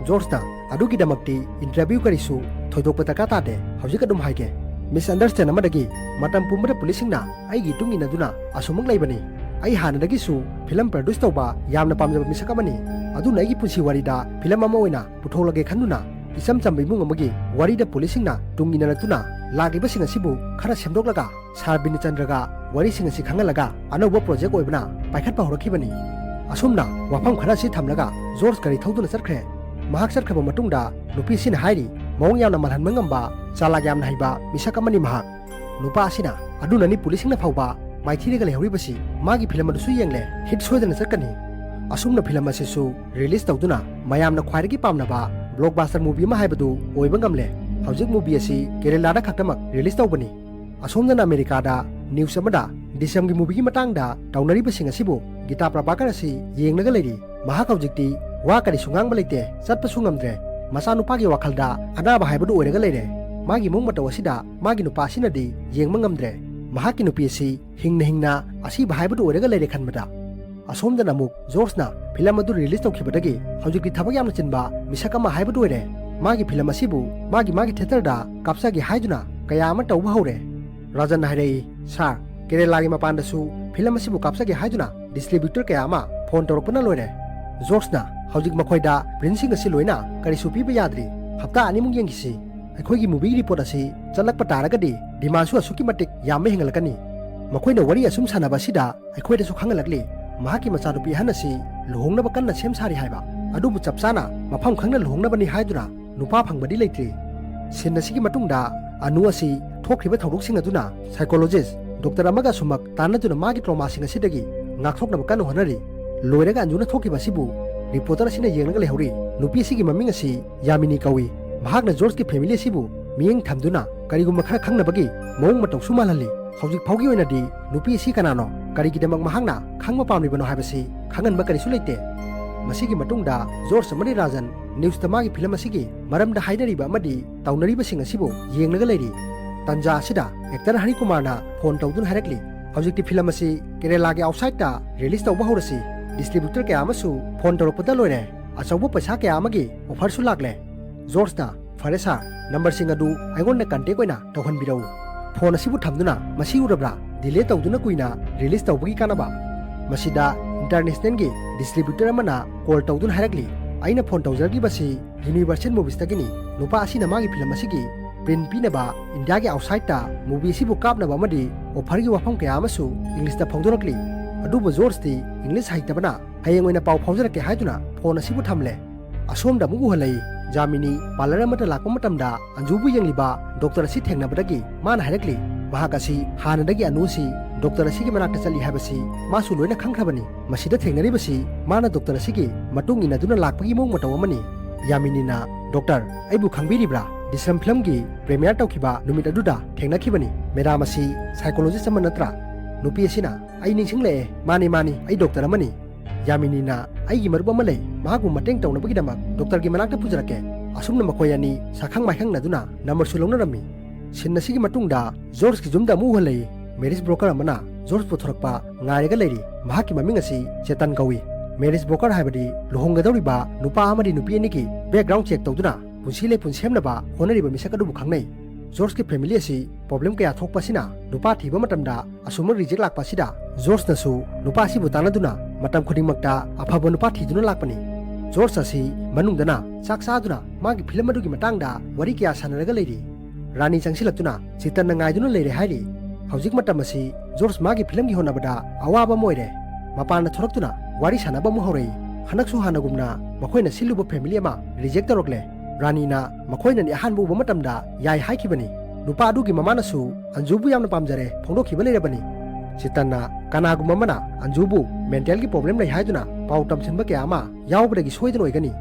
ꯖꯣꯔꯖꯅ, "ꯑꯗꯨꯒꯤꯗꯃꯛꯇꯤ ꯏꯟꯇꯔꯚ꯭ꯌꯨ ꯀꯔꯤꯁꯨ ꯊꯣꯏꯗꯣꯛꯄ ꯗꯔꯀꯥꯔ ꯇꯥꯗꯦ꯫ ꯍꯧꯖꯤꯛ ꯑꯗꯨꯝ ꯍꯥꯏꯒꯦ"꯫ Misunderstand ꯑꯃꯗꯒꯤ ꯃꯇꯝ ꯄꯨꯝꯕꯗ ꯄꯨꯂꯤꯁꯁꯤꯡꯅ ꯑꯩꯒꯤ ꯏꯇꯨꯡ ꯏꯟꯅꯗꯨꯅ ꯑꯁꯨꯃꯛ ꯂꯩꯕꯅꯤ꯫ ꯑꯩ ꯍꯥꯟꯅꯗꯒꯤꯁꯨ ꯐꯤꯂꯝ produce ꯇꯧꯕ ꯌꯥꯝꯅ ꯄꯥꯝꯖꯕ ꯃꯤꯁꯛ ꯑꯃꯅꯤ꯫ ꯑꯗꯨꯅ ꯑꯩꯒꯤ ꯄꯨꯟꯁꯤ ꯋꯥꯔꯤꯗ ꯐꯤꯂꯝ ꯑꯃ ꯑꯣꯏꯅ ꯄꯨꯊꯣꯛꯂꯒꯦ ꯈꯟꯗꯨꯅ ꯏꯆꯝ ꯆꯝꯕ ꯏꯃꯨꯡ ꯑꯃꯒꯤ ꯋꯥꯔꯤꯗ ꯄꯨꯂꯤꯁꯁꯤꯡꯅ ꯇꯨꯡ ꯏꯟꯅꯔꯛꯇꯨꯅ ꯂꯥꯛꯂꯤꯕꯁꯤꯡ ꯑꯁꯤꯕꯨ ꯈꯔ ꯁꯦꯝꯗꯣꯛꯂꯒ ꯁꯥꯔ ꯕꯤꯅꯆꯟꯗ꯭ꯔꯒ ꯋꯥꯔꯤꯁꯤꯡ ꯑꯁꯤ ꯈꯪꯍꯜꯂꯒ ꯑꯅꯧꯕ project ꯑꯣꯏꯕꯅ ꯄꯥꯏꯈꯠꯄ ꯍꯧꯔꯛꯈꯤꯕꯅꯤ꯫ ꯑꯁꯨꯝꯅ ꯋꯥꯐꯝ ꯈꯔ ꯑꯁꯤ ꯊꯝꯂꯒ ꯖꯣꯔꯖ ꯒꯥꯔꯤ ꯊꯧꯗꯨꯅ ꯆꯠꯈ꯭ꯔꯦ꯫ ꯃꯍꯥꯛ ꯆꯠꯈ꯭ꯔꯕ ꯃꯇꯨꯡꯗ ꯅꯨꯄꯤꯁꯤꯅ ꯍꯥꯏꯔꯤ, ꯃꯑꯣꯡ ꯌꯥꯝꯅ ꯃꯥꯜꯍꯟꯕ ꯉꯝꯕ, ꯆꯥꯂꯥꯛ ꯌꯥꯝꯅ ꯍꯩꯕ ꯃꯤꯁꯛ ꯑꯃꯅꯤ ꯃꯍꯥꯛ꯫ ꯅꯨꯄꯥ ꯑꯁꯤꯅ ꯑꯗꯨꯅꯅꯤ ꯄꯨꯂꯤꯁꯁꯤꯡꯅ ꯐꯥꯎꯕ ꯃꯥꯏꯊꯤꯔꯒ ꯂꯩꯍꯧꯔꯤꯕꯁꯤ꯫ ꯃꯥꯒꯤ ꯐꯤꯂꯝ ꯑꯗꯨꯁꯨ ꯌꯦꯡꯂꯦ, hit ꯁꯣꯏꯗꯅ ꯆꯠꯀꯅꯤ꯫ ꯑꯁꯨꯝꯅ ꯐꯤꯂꯝ ꯑꯁꯤꯁꯨ release ꯇꯧꯗꯨꯅ ꯃꯌꯥꯝꯅ ꯈ꯭ꯋꯥꯏꯗꯒꯤ ꯄꯥꯝꯅꯕ blockbuster movie ꯑꯃ ꯍꯥꯏꯕꯗꯨ ꯑꯣꯏꯕ ꯉꯝꯂꯦ꯫ ꯍꯧꯖꯤꯛ movie ꯑꯁꯤ ꯀꯦꯔꯦꯂꯥꯗ ꯈꯛꯇꯃꯛ release ꯇꯧꯕꯅꯤ꯫ ꯑꯁꯣꯝꯗꯅ ꯑꯃꯦꯔꯤꯀꯥꯗ news ꯑꯃꯗ ꯗꯤꯁꯦꯝꯒꯤ movieꯒꯤ ꯃꯇꯥꯡꯗ ꯇꯧꯅꯔꯤꯕꯁꯤꯡ ꯑꯁꯤꯕꯨ ꯒꯤꯇꯥ ꯄ꯭ꯔꯚꯥꯀꯔ ꯑꯁꯤ ꯌꯦꯡꯂꯒ ꯂꯩꯔꯤ꯫ ꯃꯍꯥꯛ ꯍꯧꯖꯤꯛꯇꯤ ꯋꯥ ꯀꯔꯤꯁꯨ ꯉꯥꯡꯕ ꯂꯩꯇꯦ, ꯆꯠꯄꯁꯨ ꯉꯝꯗ꯭ꯔꯦ꯫ ꯃꯆꯥꯅꯨꯄꯥꯒꯤ ꯋꯥꯈꯜꯗ ꯑꯅꯥꯕ ꯍꯥꯏꯕꯗꯨ ꯑꯣꯏꯔꯒ ꯂꯩꯔꯦ꯫ ꯃꯥꯒꯤ ꯃꯑꯣꯡ ꯃꯇꯧ ꯑꯁꯤꯗ ꯃꯥꯒꯤ ꯅꯨꯄꯥ ꯑꯁꯤꯅꯗꯤ ꯌꯦꯡꯕ ꯉꯝꯗ꯭ꯔꯦ꯫ ꯃꯍꯥꯛꯀꯤ ꯅꯨꯄꯤ ꯑꯁꯤ ꯍꯤꯡꯅ ꯍꯤꯡꯅ ꯑꯁꯤꯕ ꯍꯥꯏꯕꯗꯨ ꯑꯣꯏꯔꯒ ꯂꯩꯔꯦ ꯈꯟꯕꯗ꯫ ꯑꯁꯣꯝꯗꯅ ꯑꯃꯨꯛ ꯖꯣꯔꯖꯅ ꯐꯤꯂꯝ ꯑꯗꯨ release ꯇꯧꯈꯤꯕꯗꯒꯤ ꯍꯧꯖꯤꯛꯇꯤ ꯊꯕꯛ ꯌꯥꯝꯅ ꯆꯤꯟꯕ ꯃꯤꯁꯛ ꯑꯃ ꯍꯥꯏꯕꯗꯨ ꯑꯣꯏꯔꯦ꯫ ꯃꯥꯒꯤ ꯐꯤꯂꯝ ꯑꯁꯤꯕꯨ ꯃꯥꯒꯤ ꯃꯥꯒꯤ theatreꯗ ꯀꯥꯞꯆꯒꯦ ꯍꯥꯏꯗꯨꯅ ꯀꯌꯥ ꯑꯃ ꯇꯧꯕ ꯍꯧꯔꯦ꯫ ꯔꯥꯖꯟꯅ ꯍꯥꯏꯔꯛꯏ, "ꯁꯥꯔ, ꯀꯦꯔꯦꯂꯥꯒꯤ ꯃꯄꯥꯟꯗꯁꯨ ꯐꯤꯂꯝ ꯑꯁꯤꯕꯨ ꯀꯥꯞꯆꯒꯦ ꯍꯥꯏꯗꯨꯅ distributor ꯀꯌꯥ ꯑꯃ phone ꯇꯧꯔꯛꯄꯅ ꯂꯣꯏꯔꯦ꯫" ꯖꯣꯔꯖꯅ ꯍꯧꯖꯤꯛ ꯃꯈꯣꯏꯗ printꯁꯤꯡ ꯑꯁꯤ ꯂꯣꯏꯅ ꯀꯔꯤꯁꯨ ꯄꯤꯕ ꯌꯥꯗ꯭ꯔꯤ꯫ ꯍꯞꯇꯥ ꯑꯅꯤꯃꯨꯛ ꯌꯦꯡꯈꯤꯁꯤ꯫ ꯑꯩꯈꯣꯏꯒꯤ movieꯒꯤ report ꯑꯁꯤ ꯆꯠꯂꯛꯄ ꯇꯥꯔꯒꯗꯤ demandꯁꯨ ꯑꯁꯨꯛꯀꯤ ꯃꯇꯤꯛ ꯌꯥꯝꯕ ꯍꯦꯟꯒꯠꯂꯛꯀꯅꯤ꯫ ꯃꯈꯣꯏꯅ ꯋꯥꯔꯤ ꯑꯁꯨꯝ ꯁꯥꯟꯅꯕ ꯑꯁꯤꯗ ꯑꯩꯈꯣꯏꯗꯁꯨ ꯈꯪꯍꯜꯂꯛꯂꯤ, ꯃꯍꯥꯛꯀꯤ ꯃꯆꯥꯅꯨꯄꯤ ꯑꯍꯟ ꯑꯁꯤ ꯂꯨꯍꯣꯡꯅꯕ ꯀꯟꯅ ꯁꯦꯝ ꯁꯥꯔꯤ ꯍꯥꯏꯕ꯫ ꯑꯗꯨꯕꯨ ꯆꯞ ꯆꯥꯅ ꯃꯐꯝ ꯈꯪꯅ ꯂꯨꯍꯣꯡꯅꯕꯅꯤ ꯍꯥꯏꯗꯨꯅ ꯅꯨꯄꯥ ꯐꯪꯕꯗꯤ ꯂꯩꯇ꯭ꯔꯤ꯫ Scene ꯑꯁꯤꯒꯤ ꯃꯇꯨꯡꯗ ꯑꯅꯨ ꯑꯁꯤ ꯊꯣꯛꯈ꯭ꯔꯤꯕ ꯊꯧꯗꯣꯛꯁꯤꯡ ꯑꯗꯨꯅ psychologist doctor ꯑꯃꯒ ꯑꯁꯨꯃꯛ ꯇꯥꯟꯅꯗꯨꯅ ꯃꯥꯒꯤ traumaꯁꯤꯡ ꯑꯁꯤꯗꯒꯤ ꯉꯥꯛꯊꯣꯛꯅꯕ ꯀꯟꯅ ꯍꯣꯠꯅꯔꯤ꯫ ꯂꯣꯏꯔꯒ ꯑꯟꯖꯨꯅ ꯊꯣꯛꯈꯤꯕ ꯑꯁꯤꯕꯨ reporter ꯑꯁꯤꯅ ꯌꯦꯡꯂꯒ ꯂꯩꯍꯧꯔꯤ꯫ ꯅꯨꯄꯤ ꯑꯁꯤꯒꯤ ꯃꯃꯤꯡ ꯑꯁꯤ ꯌꯥꯃꯤꯅꯤ ꯀꯧꯏ꯫ ꯃꯍꯥꯛꯅ ꯖꯣꯔꯖꯀꯤ family ꯑꯁꯤꯕꯨ ꯃꯤꯠꯌꯦꯡ ꯊꯝꯗꯨꯅ ꯀꯔꯤꯒꯨꯝꯕ ꯈꯔ ꯈꯪꯅꯕꯒꯤ ꯃꯑꯣꯡ ꯃꯇꯧꯁꯨ ꯃꯥꯜꯍꯜꯂꯤ꯫ ꯍꯧꯖꯤꯛ ꯐꯥꯎꯒꯤ ꯑꯣꯏꯅꯗꯤ ꯅꯨꯄꯤ ꯑꯁꯤ ꯀꯅꯥꯅꯣ, ꯀꯔꯤꯒꯤꯗꯃꯛ ꯃꯍꯥꯛꯅ ꯈꯪꯕ ꯄꯥꯝꯂꯤꯕꯅꯣ ꯍꯥꯏꯕꯁꯤ ꯈꯪꯍꯟꯕ ꯀꯔꯤꯁꯨ ꯂꯩꯇꯦ꯫ ꯃꯁꯤꯒꯤ ꯃꯇꯨꯡꯗ ꯖꯣꯔꯖ ꯑꯃꯗꯤ ꯔꯥꯖꯟ newsꯇ ꯃꯥꯒꯤ ꯐꯤꯂꯝ ꯑꯁꯤꯒꯤ ꯃꯔꯝꯗ ꯍꯥꯏꯅꯔꯤꯕ ꯑꯃꯗꯤ ꯇꯧꯅꯔꯤꯕꯁꯤꯡ ꯑꯁꯤꯕꯨ ꯌꯦꯡꯂꯒ ꯂꯩꯔꯤ꯫ ꯇꯟꯖꯥ ꯑꯁꯤꯗ actor ꯍꯔꯤꯀꯨꯃꯥꯔꯅ phone ꯇꯧꯗꯨꯅ ꯍꯥꯏꯔꯛꯂꯤ, ꯍꯧꯖꯤꯛꯇꯤ ꯐꯤꯂꯝ ꯑꯁꯤ ꯀꯦꯔꯦꯂꯥꯒꯤ outsideꯇ release ꯇꯧꯕ ꯍꯧꯔꯁꯤ꯫ Distributor ꯀꯌꯥ ꯑꯃꯁꯨ phone ꯇꯧꯔꯛꯄꯗ ꯂꯣꯏꯔꯦ꯫ ꯑꯆꯧꯕ ꯄꯩꯁꯥ ꯀꯌꯥ ꯑꯃꯒꯤ offerꯁꯨ ꯂꯥꯛꯂꯦ꯫ ꯖꯣꯔꯖꯅ "ꯐꯔꯦ ꯁꯥꯔ, ꯅꯝꯕꯔꯁꯤꯡ ꯑꯗꯨ ꯑꯩꯉꯣꯟꯗ ꯀꯟꯇꯦꯛ ꯑꯣꯏꯅ ꯇꯧꯍꯟꯕꯤꯔꯛꯎ꯫ ꯐꯣꯟ ꯑꯁꯤꯕꯨ ꯊꯝꯗꯨꯅ ꯃꯁꯤ ꯎꯔꯕ꯭ꯔꯥ? ꯗꯤꯂꯦ ꯇꯧꯗꯨꯅ ꯀꯨꯏꯅ ꯔꯤꯂꯤꯖ ꯇꯧꯕꯒꯤ ꯀꯥꯟꯅꯕ"꯫ ꯃꯁꯤꯗ ꯏꯟꯇꯔꯅꯦꯁꯅꯦꯜꯒꯤ ꯗꯤꯁꯇ꯭ꯔꯤꯕ꯭ꯌꯨꯇꯔ ꯑꯃꯅ ꯀꯣꯜ ꯇꯧꯗꯨꯅ ꯍꯥꯏꯔꯛꯂꯤ, "ꯑꯩꯅ ꯐꯣꯟ ꯇꯧꯖꯔꯛꯂꯤꯕꯁꯤ ꯌꯨꯅꯤꯚꯔꯁꯦꯜ ꯃꯨꯚꯤꯁꯇꯒꯤꯅꯤ꯫ ꯅꯨꯄꯥ ꯑꯁꯤꯅ ꯃꯥꯒꯤ ꯐꯤꯂꯝ ꯑꯁꯤꯒꯤ ꯄ꯭ꯔꯤꯟ ꯄꯤꯅꯕ ꯏꯟꯗꯤꯌꯥꯒꯤ ꯑꯥꯎꯠꯁꯥꯏꯗꯇ ꯃꯨꯚꯤ ꯑꯁꯤꯕꯨ ꯀꯥꯞꯅꯕ ꯑꯃꯗꯤ ꯑꯣꯐꯔꯒꯤ ꯋꯥꯐꯝ ꯀꯌꯥ ꯑꯃꯁꯨ ꯏꯪꯂꯤꯁꯇ ꯐꯣꯡꯗꯣꯔꯛꯂꯤ꯫ ꯑꯗꯨꯕꯨ ꯖꯣꯔꯖꯇꯤ ꯏꯪꯂꯤꯁ ꯍꯩꯇꯕꯅ ꯍꯌꯦꯡ ꯑꯣꯏꯅ ꯄꯥꯎ ꯐꯥꯎꯖꯔꯛꯀꯦ" ꯍꯥꯏꯗꯨꯅ ꯐꯣꯟ ꯑꯁꯤꯕꯨ ꯊꯝꯂꯦ꯫ ꯑꯁꯣꯝꯗ ꯑꯃꯨꯛ ꯎꯍꯜꯂꯛꯏ, ꯖꯥꯃꯤꯅꯤ ꯄꯥꯔꯂꯔ ꯑꯃꯗ ꯂꯥꯛꯄ ꯃꯇꯝꯗ ꯑꯟꯖꯨꯕꯨ ꯌꯦꯡꯂꯤꯕ ꯗꯣꯛꯇꯔ ꯑꯁꯤ ꯊꯦꯡꯅꯕꯗꯒꯤ ꯃꯥꯅ ꯍꯥꯏꯔꯛꯂꯤ, ꯃꯍꯥꯛ ꯑꯁꯤ ꯍꯥꯟꯅꯗꯒꯤ ꯑꯅꯨ ꯑꯁꯤ ꯗꯣꯛꯇꯔ ꯑꯁꯤꯒꯤ ꯃꯅꯥꯛꯇ ꯆꯠꯂꯤ ꯍꯥꯏꯕꯁꯤ ꯃꯥꯁꯨ ꯂꯣꯏꯅ ꯈꯪꯈ꯭ꯔꯕꯅꯤ꯫ ꯃꯁꯤꯗ ꯊꯦꯡꯅꯔꯤꯕꯁꯤ ꯃꯥꯅ ꯗꯣꯛꯇꯔ ꯑꯁꯤꯒꯤ ꯃꯇꯨꯡ ꯏꯟꯅꯗꯨꯅ ꯂꯥꯛꯄꯒꯤ ꯃꯑꯣꯡ ꯃꯇꯧ ꯑꯃꯅꯤ꯫ ꯌꯥꯃꯤꯅꯤꯅ, "ꯗꯣꯛꯇꯔ, ꯑꯩꯕꯨ ꯈꯪꯕꯤꯔꯤꯕ꯭ꯔꯥ? ꯗ꯭ꯔꯤꯁ꯭ꯌꯝ ꯐꯤꯂꯝꯒꯤ ꯄ꯭ꯔꯤꯃꯤꯌꯔ ꯇꯧꯈꯤꯕ ꯅꯨꯃꯤꯠ ꯑꯗꯨꯗ ꯊꯦꯡꯅꯈꯤꯕꯅꯤ꯫ ꯃꯦꯗꯥꯝ ꯑꯁꯤ ꯁꯥꯏꯀꯣꯂꯣꯖꯤꯁ ꯑꯃ ꯅꯠꯇ꯭ꯔꯥ?" ꯅꯨꯄꯤ ꯑꯁꯤꯅ, "ꯑꯩ ꯅꯤꯡꯁꯤꯡꯂꯛꯑꯦ, ꯃꯥꯅꯤ, ꯃꯥꯅꯤ, ꯑꯩ ꯗꯣꯛꯇꯔ ꯑꯃꯅꯤ꯫ ꯌꯥꯃꯤꯅꯤꯅ, ꯑꯩꯒꯤ ꯃꯔꯨꯞ ꯑꯃ ꯂꯩ, ꯃꯍꯥꯛꯄꯨ ꯃꯇꯦꯡ ꯇꯧꯅꯕꯒꯤꯗꯃꯛ ꯗꯣꯛꯇꯔꯒꯤ ꯃꯅꯥꯛꯇ ꯄꯨꯖꯔꯛꯀꯦ"꯫ ꯑꯁꯨꯝꯅ ꯃꯈꯣꯏ ꯑꯅꯤ ꯁꯛꯈꯪ ꯃꯥꯏꯈꯪꯅꯗꯨꯅ ꯅꯝꯕꯔꯁꯨ ꯂꯧꯅꯔꯝꯃꯤ꯫ ꯁꯤꯟ ꯑꯁꯤꯒꯤ ꯃꯇꯨꯡꯗ ꯖꯣꯔꯖꯀꯤ ꯌꯨꯝꯗ ꯑꯃꯨꯛ ꯎꯍꯜꯂꯛꯏ꯫ ꯃꯦꯔꯤꯖ ꯕ꯭ꯔꯣꯀꯔ ꯑꯃꯅ ꯖꯣꯔꯖ ꯄꯨꯊꯣꯔꯛꯄ ꯉꯥꯏꯔꯒ ꯂꯩꯔꯤ꯫ ꯃꯍꯥꯛꯀꯤ ꯃꯃꯤꯡ ꯑꯁꯤ ꯆꯦꯇꯟ ꯀꯧꯏ꯫ ꯃꯦꯔꯤꯖ ꯕ꯭ꯔꯣꯀꯔ ꯍꯥꯏꯕꯗꯤ ꯂꯨꯍꯣꯡꯒꯗꯧꯔꯤꯕ ꯅꯨꯄꯥ ꯑꯃꯗꯤ ꯅꯨꯄꯤ ꯑꯅꯤꯒꯤ ꯕꯦꯛꯒ꯭ꯔꯥꯎꯟ ꯆꯦꯛ ꯇꯧꯗꯨꯅ ꯄꯨꯟꯁꯤ ꯂꯩꯄꯨꯟ ꯁꯦꯝꯅꯕ ꯍꯣꯠꯅꯔꯤꯕ ꯃꯤꯁꯛ ꯑꯗꯨꯕꯨ ꯈꯪꯅꯩ꯫ ꯖꯣꯔꯖꯀꯤ ꯐꯦꯃꯤꯂꯤ ꯑꯁꯤ ꯄ꯭ꯔꯣꯕ꯭ꯂꯦꯝ ꯀꯌꯥ ꯊꯣꯛꯄ ꯑꯁꯤꯅ ꯅꯨꯄꯥ ꯊꯤꯕ ꯃꯇꯝꯗ ꯑꯁꯨꯝꯅ ꯔꯤꯖꯦꯛ ꯂꯥꯛꯄ ꯑꯁꯤꯗ ꯖꯣꯔꯖꯅꯁꯨ ꯅꯨꯄꯥ ꯑꯁꯤꯕꯨ ꯇꯥꯟꯅꯗꯨꯅ ꯃꯇꯝ ꯈꯨꯗꯤꯡꯃꯛꯇ ꯑꯐꯕ ꯅꯨꯄꯥ ꯊꯤꯗꯨꯅ ꯂꯥꯛꯄꯅꯤ꯫ ꯖꯣꯔꯖ ꯑꯁꯤ ꯃꯅꯨꯡꯗꯅ ꯆꯥꯛ ꯆꯥꯗꯨꯅ ꯃꯥꯒꯤ ꯐꯤꯂꯝ ꯑꯗꯨꯒꯤ ꯃꯇꯥꯡꯗ ꯋꯥꯔꯤ ꯀꯌꯥ ꯁꯥꯟꯅꯔꯒ ꯂꯩꯔꯤ꯫ ꯔꯥꯅꯤ ꯆꯪꯁꯤꯜꯂꯛꯇꯨꯅ ꯆꯦꯇꯟꯅ ꯉꯥꯏꯗꯨꯅ ꯂꯩꯔꯦ ꯍꯥꯏꯔꯤ꯫ ꯍꯧꯖꯤꯛ ꯃꯇꯝ ꯑꯁꯤ ꯖꯣꯔꯖ ꯃꯥꯒꯤ ꯐꯤꯂꯝꯒꯤ ꯍꯣꯠꯅꯕꯗ ꯑꯋꯥꯕ ꯑꯃ ꯑꯣꯏꯔꯦ꯫ ꯃꯄꯥꯟꯗ ꯊꯣꯔꯛꯇꯨꯅ ꯋꯥꯔꯤ ꯁꯥꯟꯅꯕ ꯑꯃꯨꯛ ꯍꯧꯔꯛꯏ꯫ ꯍꯟꯗꯛꯁꯨ ꯍꯥꯟꯅꯒꯨꯝꯅ ꯃꯈꯣꯏꯅ ꯁꯤꯜꯂꯨꯕ ꯐꯦꯃꯤꯂꯤ ꯑꯃ ꯔꯤꯖꯦꯛ ꯇꯧꯔꯛꯂꯦ꯫ ꯔꯥꯅꯤꯅ ꯃꯈꯣꯏꯅꯅꯤ ꯑꯍꯥꯟꯕ ꯎꯕ ꯃꯇꯝꯗ ꯌꯥꯏ ꯍꯥꯏꯈꯤꯕꯅꯤ꯫ ꯅꯨꯄꯥ ꯑꯗꯨꯒꯤ ꯃꯃꯥꯅꯁꯨ ꯑꯟꯖꯨꯕꯨ ꯌꯥꯝꯅ ꯄꯥꯝꯖꯔꯦ ꯐꯣꯡꯗꯣꯛꯈꯤꯕ ꯂꯩꯔꯕꯅꯤ꯫ ꯆꯦꯇꯟꯅ, "ꯀꯅꯥꯒꯨꯝꯕ ꯑꯃꯅ ꯑꯟꯖꯨꯕꯨ ꯃꯦꯟꯇꯦꯜꯒꯤ ꯄ꯭ꯔꯣꯕ꯭ꯂꯦꯝ ꯂꯩ ꯍꯥꯏꯗꯨꯅ ꯄꯥꯎ ꯇꯝꯁꯤꯟꯕ ꯀꯌꯥ ꯑꯃ ꯌꯥꯎꯕꯗꯒꯤ ꯁꯣꯏꯗꯅ ꯑꯣꯏꯒꯅꯤ"꯫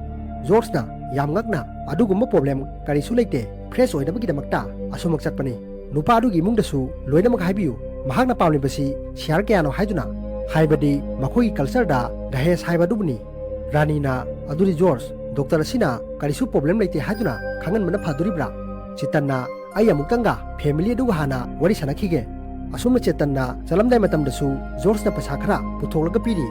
ꯖꯣꯔꯖꯅ ꯌꯥꯝ ꯉꯛꯅ, "ꯑꯗꯨꯒꯨꯝꯕ ꯄ꯭ꯔꯣꯕ꯭ꯂꯦꯝ ꯀꯔꯤꯁꯨ ꯂꯩꯇꯦ, ꯐ꯭ꯔꯦꯁ ꯑꯣꯏꯅꯕꯒꯤꯗꯃꯛꯇ ꯑꯁꯨꯝꯃꯛ ꯆꯠꯄꯅꯤ꯫ ꯅꯨꯄꯥ ꯑꯗꯨꯒꯤ ꯏꯃꯨꯡꯗꯁꯨ ꯂꯣꯏꯅꯃꯛ ꯍꯥꯏꯕꯤꯌꯨ, ꯃꯍꯥꯛꯅ ꯄꯥꯝꯂꯤꯕꯁꯤ ꯁꯤꯌꯥꯔ ꯀꯌꯥꯅꯣ ꯍꯥꯏꯗꯨꯅ, ꯍꯥꯏꯕꯗꯤ ꯃꯈꯣꯏꯒꯤ ꯀꯜꯆꯔꯗ ꯗꯍꯦꯖ ꯍꯥꯏꯕ ꯑꯗꯨꯕꯨꯅꯤ"꯫ ꯔꯥꯅꯤꯅ, "ꯑꯗꯨꯗꯤ ꯖꯣꯔꯖ, ꯗꯣꯛꯇꯔ ꯑꯁꯤꯅ ꯀꯔꯤꯁꯨ ꯄ꯭ꯔꯣꯕ꯭ꯂꯦꯝ ꯂꯩꯇꯦ ꯍꯥꯏꯗꯨꯅ ꯈꯪꯍꯟꯕꯅ ꯐꯗꯣꯔꯤꯕ꯭ꯔꯥ?" ꯆꯦꯇꯟꯅ, "ꯑꯩ ꯑꯃꯨꯛꯇꯪꯒ ꯐꯦꯃꯤꯂꯤ ꯑꯗꯨꯒ ꯍꯥꯟꯅ ꯋꯥꯔꯤ ꯁꯥꯟꯅꯈꯤꯒꯦ"꯫ ꯑꯁꯨꯝꯅ ꯆꯦꯇꯟꯅ ꯆꯠꯂꯝꯗꯥꯏ ꯃꯇꯝꯗꯁꯨ ꯖꯣꯔꯖꯅ ꯄꯩꯁꯥ ꯈꯔ ꯄꯨꯊꯣꯛꯂꯒ ꯄꯤꯔꯤ꯫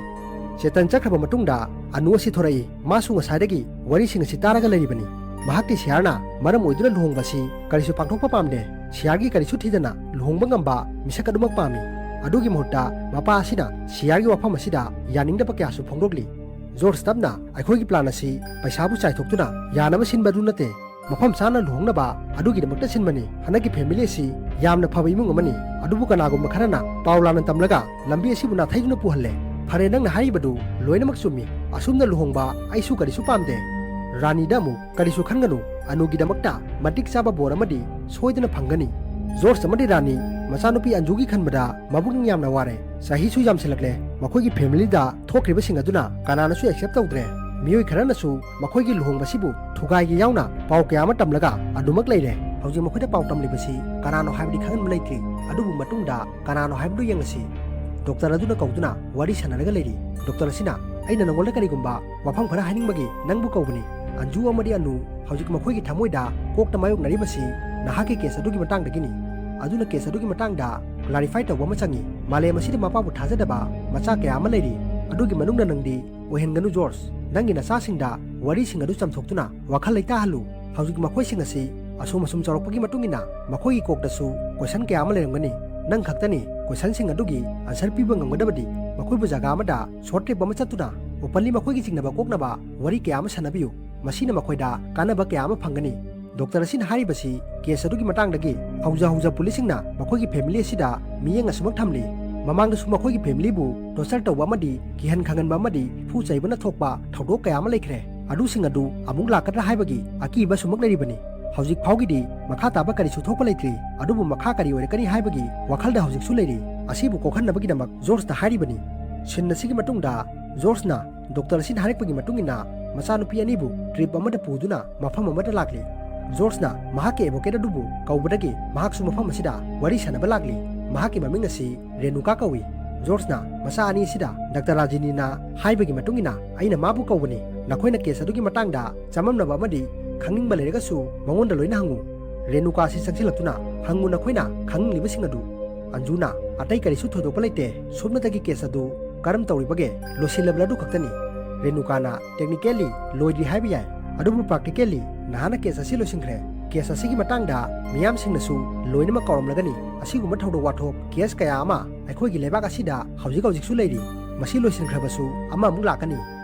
ꯆꯦꯇꯟ ꯆꯠꯈ꯭ꯔꯕ ꯃꯇꯨꯡꯗ ꯑꯅꯨ ꯑꯁꯤ ꯊꯣꯔꯛꯏ꯫ ꯃꯥꯁꯨ ꯉꯁꯥꯏꯗꯒꯤ ꯋꯥꯔꯤꯁꯤꯡ ꯑꯁꯤ ꯇꯥꯔꯒ ꯂꯩꯔꯤꯕꯅꯤ꯫ ꯃꯍꯥꯛꯀꯤ ꯁꯤꯌꯥꯔꯅ ꯃꯔꯝ ꯑꯣꯏꯗꯨꯅ ꯂꯨꯍꯣꯡꯕ ꯑꯁꯤ ꯀꯔꯤꯁꯨ ꯄꯥꯡꯊꯣꯛꯄ ꯄꯥꯝꯗꯦ꯫ ꯁꯤꯌꯥꯔꯒꯤ ꯀꯔꯤꯁꯨ ꯊꯤꯗꯅ ꯂꯨꯍꯣꯡꯕ ꯉꯝꯕ ꯃꯤꯁꯛ ꯑꯗꯨꯃꯛ ꯄꯥꯝꯃꯤ꯫ ꯑꯗꯨꯒꯤ ꯃꯍꯨꯠꯇ ꯃꯄꯥ ꯑꯁꯤꯅ ꯁꯤꯌꯥꯔꯒꯤ ꯋꯥꯐꯝ ꯑꯁꯤꯗ ꯌꯥꯅꯤꯡꯗꯕ ꯀꯌꯥꯁꯨ ꯐꯣꯡꯗꯣꯛꯂꯤ꯫ ꯖꯣꯔꯖ, ꯇꯞꯅ, ꯑꯩꯈꯣꯏꯒꯤ ꯄ꯭ꯂꯥꯟ ꯑꯁꯤ ꯄꯩꯁꯥꯕꯨ ꯆꯥꯏꯊꯣꯛꯇꯨꯅ ꯌꯥꯅꯕ ꯁꯤꯟꯕ ꯑꯗꯨ ꯅꯠꯇꯦ꯫ ꯃꯐꯝ ꯆꯥꯅ ꯂꯨꯍꯣꯡꯅꯕ ꯑꯗꯨꯒꯤꯗꯃꯛꯇ ꯁꯤꯟꯕꯅꯤ꯫ ꯍꯟꯗꯛꯀꯤ ꯐꯦꯃꯤꯂꯤ ꯑꯁꯤ ꯌꯥꯝꯅ ꯐꯕ ꯏꯃꯨꯡ ꯑꯃꯅꯤ, ꯑꯗꯨꯕꯨ ꯀꯅꯥꯒꯨꯝꯕ ꯈꯔꯅ ꯄꯥꯎ ꯂꯥꯟꯅ ꯇꯝꯂꯒ ꯂꯝꯕꯤ ꯑꯁꯤꯕꯨ ꯅꯥꯊꯩꯗꯨꯅ ꯄꯨꯍꯜꯂꯦ꯫ ꯐꯔꯦ, ꯅꯪꯅ ꯍꯥꯏꯔꯤꯕꯗꯨ ꯂꯣꯏꯅꯃꯛ ꯆꯨꯝꯃꯤ꯫ ꯑꯁꯨꯝꯅ ꯂꯨꯍꯣꯡꯕ ꯑꯩꯁꯨ ꯀꯔꯤꯁꯨ ꯄꯥꯝꯗꯦ꯫ ꯔꯥꯅꯤꯗ ꯑꯃꯨꯛ, ꯀꯔꯤꯁꯨ ꯈꯟꯒꯅꯨ, ꯑꯅꯨꯒꯤꯗꯃꯛꯇ ꯃꯇꯤꯛ ꯆꯥꯕ ꯕꯣꯔ ꯑꯃꯗꯤ ꯁꯣꯏꯗꯅ ꯐꯪꯒꯅꯤ꯫ ꯖꯣꯔꯖ ꯑꯃꯗꯤ ꯔꯥꯅꯤ, ꯃꯆꯥꯅꯨꯄꯤ ꯑꯟꯖꯨꯒꯤ ꯈꯟꯕꯗ ꯃꯕꯨꯛꯅꯤꯡ ꯌꯥꯝꯅ ꯋꯥꯔꯦ꯫ ꯆꯍꯤꯁꯨ ꯌꯥꯝꯁꯤꯜꯂꯛꯂꯦ꯫ ꯃꯈꯣꯏꯒꯤ ꯐꯦꯃꯤꯂꯤꯗ ꯊꯣꯛꯈ꯭ꯔꯤꯕꯁꯤꯡ ꯑꯗꯨꯅ ꯀꯅꯥꯅꯁꯨ ꯑꯦꯛꯁꯦꯞ ꯇꯧꯗ꯭ꯔꯦ꯫ ꯃꯤꯑꯣꯏ ꯈꯔꯅꯁꯨ ꯃꯈꯣꯏꯒꯤ ꯂꯨꯍꯣꯡꯕꯁꯤꯕꯨ ꯊꯨꯒꯥꯏꯒꯦ ꯌꯥꯎꯅ ꯄꯥꯎ ꯀꯌꯥ ꯑꯃ ꯇꯝꯂꯒ ꯑꯗꯨꯃꯛ ꯂꯩꯔꯦ꯫ ꯍꯧꯖꯤꯛ ꯃꯈꯣꯏꯗ ꯄꯥꯎ ꯇꯝꯂꯤꯕꯁꯤ ꯀꯅꯥꯅꯣ ꯍꯥꯏꯕꯗꯤ ꯈꯪꯍꯟꯕ ꯂꯩꯇ꯭ꯔꯤ, ꯑꯗꯨꯕꯨ ꯃꯇꯨꯡꯗ ꯀꯅꯥꯅꯣ ꯍꯥꯏꯕꯗꯨ ꯌꯦꯡꯂꯁꯤ꯫ ꯗꯣꯛꯇꯔ ꯑꯗꯨꯅ ꯀꯧꯗꯨꯅ ꯋꯥꯔꯤ ꯁꯥꯟꯅꯔꯒ ꯂꯩꯔꯤ꯫ ꯗꯣꯛꯇꯔ ꯑꯁꯤꯅ, "ꯑꯩꯅ ꯅꯉꯣꯟꯗ ꯀꯔꯤꯒꯨꯝꯕ ꯋꯥꯐꯝ ꯈꯔ ꯍꯥꯏꯅꯤꯡꯕꯒꯤ ꯅꯪꯕꯨ ꯀꯧꯕꯅꯤ꯫ ꯑꯟꯖꯨ ꯑꯃꯗꯤ ꯑꯅꯨ ꯍꯧꯖꯤꯛ ꯃꯈꯣꯏꯒꯤ ꯊꯃꯣꯏꯗ ꯀꯣꯛꯇ ꯃꯥꯌꯣꯛꯅꯔꯤꯕꯁꯤ ꯅꯍꯥꯛꯀꯤ ꯀꯦꯁ ꯑꯗꯨꯒꯤ ꯃꯇꯥꯡꯗꯒꯤꯅꯤ꯫ ꯑꯗꯨꯅ ꯀꯦꯁ ꯑꯗꯨꯒꯤ ꯃꯇꯥꯡꯗ ꯀ꯭ꯂꯥꯔꯤꯐꯥꯏ ꯇꯧꯕ ꯑꯃ ꯆꯪꯏ꯫ ꯃꯥꯂꯦꯝ ꯑꯁꯤꯗ ꯃꯄꯥꯕꯨ ꯊꯥꯖꯗꯕ ꯃꯆꯥ ꯀꯌꯥ ꯑꯃ ꯂꯩꯔꯤ꯫ ꯑꯗꯨꯒꯤ ꯃꯅꯨꯡꯗ ꯅꯪꯗꯤ ꯑꯣꯏꯍꯟꯒꯅꯨ ꯖꯣꯔꯖ꯫ ꯅꯪꯒꯤ ꯅꯆꯥꯁꯤꯡꯗ ꯋꯥꯔꯤꯁꯤꯡ ꯑꯗꯨ ꯆꯥꯝꯊꯣꯛꯇꯨꯅ ꯋꯥꯈꯜ ꯂꯩꯇꯥꯍꯜꯂꯨ꯫ ꯍꯧꯖꯤꯛ ꯃꯈꯣꯏꯁꯤꯡ ꯑꯁꯤ ꯑꯁꯨꯝ ꯑꯁꯨꯝ ꯆꯥꯎꯔꯛꯄꯒꯤ ꯃꯇꯨꯡ ꯏꯟꯅ ꯃꯈꯣꯏꯒꯤ ꯀꯣꯛꯇꯁꯨ ꯀꯣꯏꯁꯟ ꯀꯌꯥ ꯑꯃ ꯂꯩꯔꯝꯒꯅꯤ꯫ ꯅꯪ ꯈꯛꯇꯅꯤ ꯀꯣꯏꯁꯟꯁꯤꯡ ꯑꯗꯨꯒꯤ ꯑꯟꯁꯔ ꯄꯤꯕ ꯉꯝꯒꯗꯕꯗꯤ꯫ ꯃꯈꯣꯏꯕꯨ ꯖꯒꯥ ꯑꯃꯗ ꯁꯣꯔꯠ ꯇ꯭ꯔꯤꯞ ꯑꯃ ꯆꯠꯇꯨꯅ ꯑꯣꯄꯟꯂꯤ ꯃꯈꯣꯏꯒꯤ ꯆꯤꯡꯅꯕ ꯀꯣꯛꯅꯕ ꯋꯥꯔꯤ ꯀꯌꯥ ꯑꯃ ꯁꯥꯟꯅꯕꯤꯌꯨ꯫ ꯃꯁꯤꯅ ꯃꯈꯣꯏꯗ ꯀꯥꯟꯅꯕ ꯀꯌꯥ ꯑꯃ ꯐꯪꯒꯅꯤ꯫ ꯗꯣꯛꯇꯔ ꯑꯁꯤꯅ ꯍꯥꯏꯔꯤꯕꯁꯤ ꯀꯦꯁ ꯑꯗꯨꯒꯤ ꯃꯇꯥꯡꯗꯒꯤ꯫ ꯍꯧꯖ ꯍꯧꯖ ꯄꯨꯂꯤꯁꯁꯤꯡꯅ ꯃꯈꯣꯏꯒꯤ ꯐꯦꯃꯤꯂꯤ ꯑꯁꯤꯗ ꯃꯤꯠꯌꯦꯡ ꯑꯁꯨꯃꯛ ꯊꯝꯂꯤ꯫ ꯃꯃꯥꯡꯗꯁꯨ ꯃꯈꯣꯏꯒꯤ ꯐꯦꯃꯤꯂꯤꯕꯨ ꯇꯣꯔꯆꯔ ꯇꯧꯕ ꯑꯃꯗꯤ ꯀꯤꯍꯟ ꯈꯪꯍꯟꯕ ꯑꯃꯗꯤ ꯐꯨ ꯆꯩꯕꯅ ꯊꯣꯛꯄ ꯊꯧꯗꯣꯛ ꯀꯌꯥ ꯑꯃ ꯂꯩꯈ꯭ꯔꯦ꯫ ꯑꯗꯨꯁꯤꯡ ꯑꯗꯨ ꯑꯃꯨꯛ ꯂꯥꯛꯀꯗ꯭ꯔꯥ ꯍꯥꯏꯕꯒꯤ ꯑꯀꯤꯕ ꯑꯁꯨꯃꯛ ꯂꯩꯔꯤꯕꯅꯤ꯫ ꯍꯧꯖꯤꯛ ꯐꯥꯎꯒꯤꯗꯤ ꯃꯈꯥ ꯇꯥꯕ ꯀꯔꯤꯁꯨ ꯊꯣꯛꯄ ꯂꯩꯇ꯭ꯔꯤ, ꯑꯗꯨꯕꯨ ꯃꯈꯥ ꯀꯔꯤ ꯑꯣꯏꯔꯛꯀꯅꯤ ꯍꯥꯏꯕꯒꯤ ꯋꯥꯈꯜꯗ ꯍꯧꯖꯤꯛꯁꯨ ꯂꯩꯔꯤ꯫ ꯑꯁꯤꯕꯨ ꯀꯣꯛꯍꯟꯅꯕꯒꯤꯗꯃꯛ ꯖꯣꯔꯖꯇ ꯍꯥꯏꯔꯤꯕꯅꯤ꯫ ꯁꯤꯟ ꯑꯁꯤꯒꯤ ꯃꯇꯨꯡꯗ ꯖꯣꯔꯖꯅ ꯗꯣꯛꯇꯔ ꯑꯁꯤꯅ ꯍꯥꯏꯔꯛꯄꯒꯤ ꯃꯇꯨꯡ ꯏꯟꯅ ꯃꯆꯥꯅꯨꯄꯤ ꯑꯅꯤꯕꯨ ꯇ꯭ꯔꯤꯞ ꯑꯃꯗ ꯄꯨꯗꯨꯅ ꯃꯐꯝ ꯑꯃꯗ ꯂꯥꯛꯂꯤ꯫ ꯖꯣꯔꯖꯅ ꯃꯍꯥꯛꯀꯤ ꯑꯦꯗꯚꯣꯀꯦꯠ ꯑꯗꯨꯕꯨ ꯀꯧꯕꯗꯒꯤ ꯃꯍꯥꯛꯁꯨ ꯃꯐꯝ ꯑꯁꯤꯗ ꯋꯥꯔꯤ ꯁꯥꯟꯅꯕ ꯂꯥꯛꯂꯤ꯫ ꯃꯍꯥꯛꯀꯤ ꯃꯃꯤꯡ ꯑꯁꯤ ꯔꯦꯅꯨꯀꯥ ꯀꯧꯏ꯫ ꯖꯣꯔꯖꯅ ꯃꯆꯥ ꯑꯅꯤ ꯑꯁꯤꯗ ꯗꯥꯛꯇꯔ ꯔꯥꯖꯤꯅꯤꯅ ꯍꯥꯏꯕꯒꯤ ꯃꯇꯨꯡ ꯏꯟꯅ ꯑꯩꯅ ꯃꯥꯕꯨ ꯀꯧꯕꯅꯤ꯫ ꯅꯈꯣꯏꯅ ꯀꯦꯁ ꯑꯗꯨꯒꯤ ꯃꯇꯥꯡꯗ ꯆꯃꯝꯅꯕ ꯑꯃꯗꯤ ꯈꯪꯅꯤꯡꯕ ꯂꯩꯔꯒꯁꯨ ꯃꯉꯣꯟꯗ ꯂꯣꯏꯅ ꯍꯪꯉꯨ꯫ ꯔꯦꯅꯨꯀꯥ ꯑꯁꯤ ꯆꯪꯁꯤꯜꯂꯛꯇꯨꯅ ꯍꯪꯉꯨ ꯅꯈꯣꯏꯅ ꯈꯪꯅꯤꯡꯂꯤꯕꯁꯤꯡ ꯑꯗꯨ꯫ ꯑꯟꯖꯨꯅ, "ꯑꯇꯩ ꯀꯔꯤꯁꯨ ꯊꯣꯏꯗꯣꯛꯄ ꯂꯩꯇꯦ꯫ ꯁꯨꯞꯅꯇꯒꯤ ꯀꯦꯁ ꯑꯗꯨ ꯀꯔꯝ ꯇꯧꯔꯤꯕꯒꯦ? ꯂꯣꯏꯁꯤꯜꯂꯕ꯭ꯔꯥ ꯑꯗꯨ ꯈꯛꯇꯅꯤ꯫" ꯔꯦꯅꯨꯀꯥꯅ, "ꯇꯦꯛꯅꯤꯀꯦꯜꯂꯤ ꯂꯣꯏꯗ꯭ꯔꯤ ꯍꯥꯏꯕ ꯌꯥꯏ, ꯑꯗꯨꯕꯨ ꯄ꯭ꯔꯥꯛꯇꯤꯀꯦꯜꯂꯤ ꯅꯍꯥꯟꯅ ꯀꯦꯁ ꯑꯁꯤ ꯂꯣꯏꯁꯤꯟꯈ꯭ꯔꯦ꯫ ꯀꯦꯁ ꯑꯁꯤꯒꯤ ꯃꯇꯥꯡꯗ ꯃꯤꯌꯥꯝꯁꯤꯡꯅꯁꯨ ꯂꯣꯏꯅꯃꯛ ꯀꯥꯎꯔꯝꯂꯒꯅꯤ꯫ ꯑꯁꯤꯒꯨꯝꯕ ꯊꯧꯗꯣꯛ ꯋꯥꯊꯣꯛ ꯀꯦꯁ ꯀꯌꯥ ꯑꯃ ꯑꯩꯈꯣꯏꯒꯤ ꯂꯩꯕꯥꯛ ꯑꯁꯤꯗ ꯍꯧꯖꯤꯛ ꯍꯧꯖꯤꯛꯁꯨ ꯂꯩꯔꯤ꯫ ꯃꯁꯤ ꯂꯣꯏꯁꯤꯟꯈ꯭ꯔꯕꯁꯨ ꯑꯃꯃꯨꯛ ꯂꯥꯛꯀꯅꯤ꯫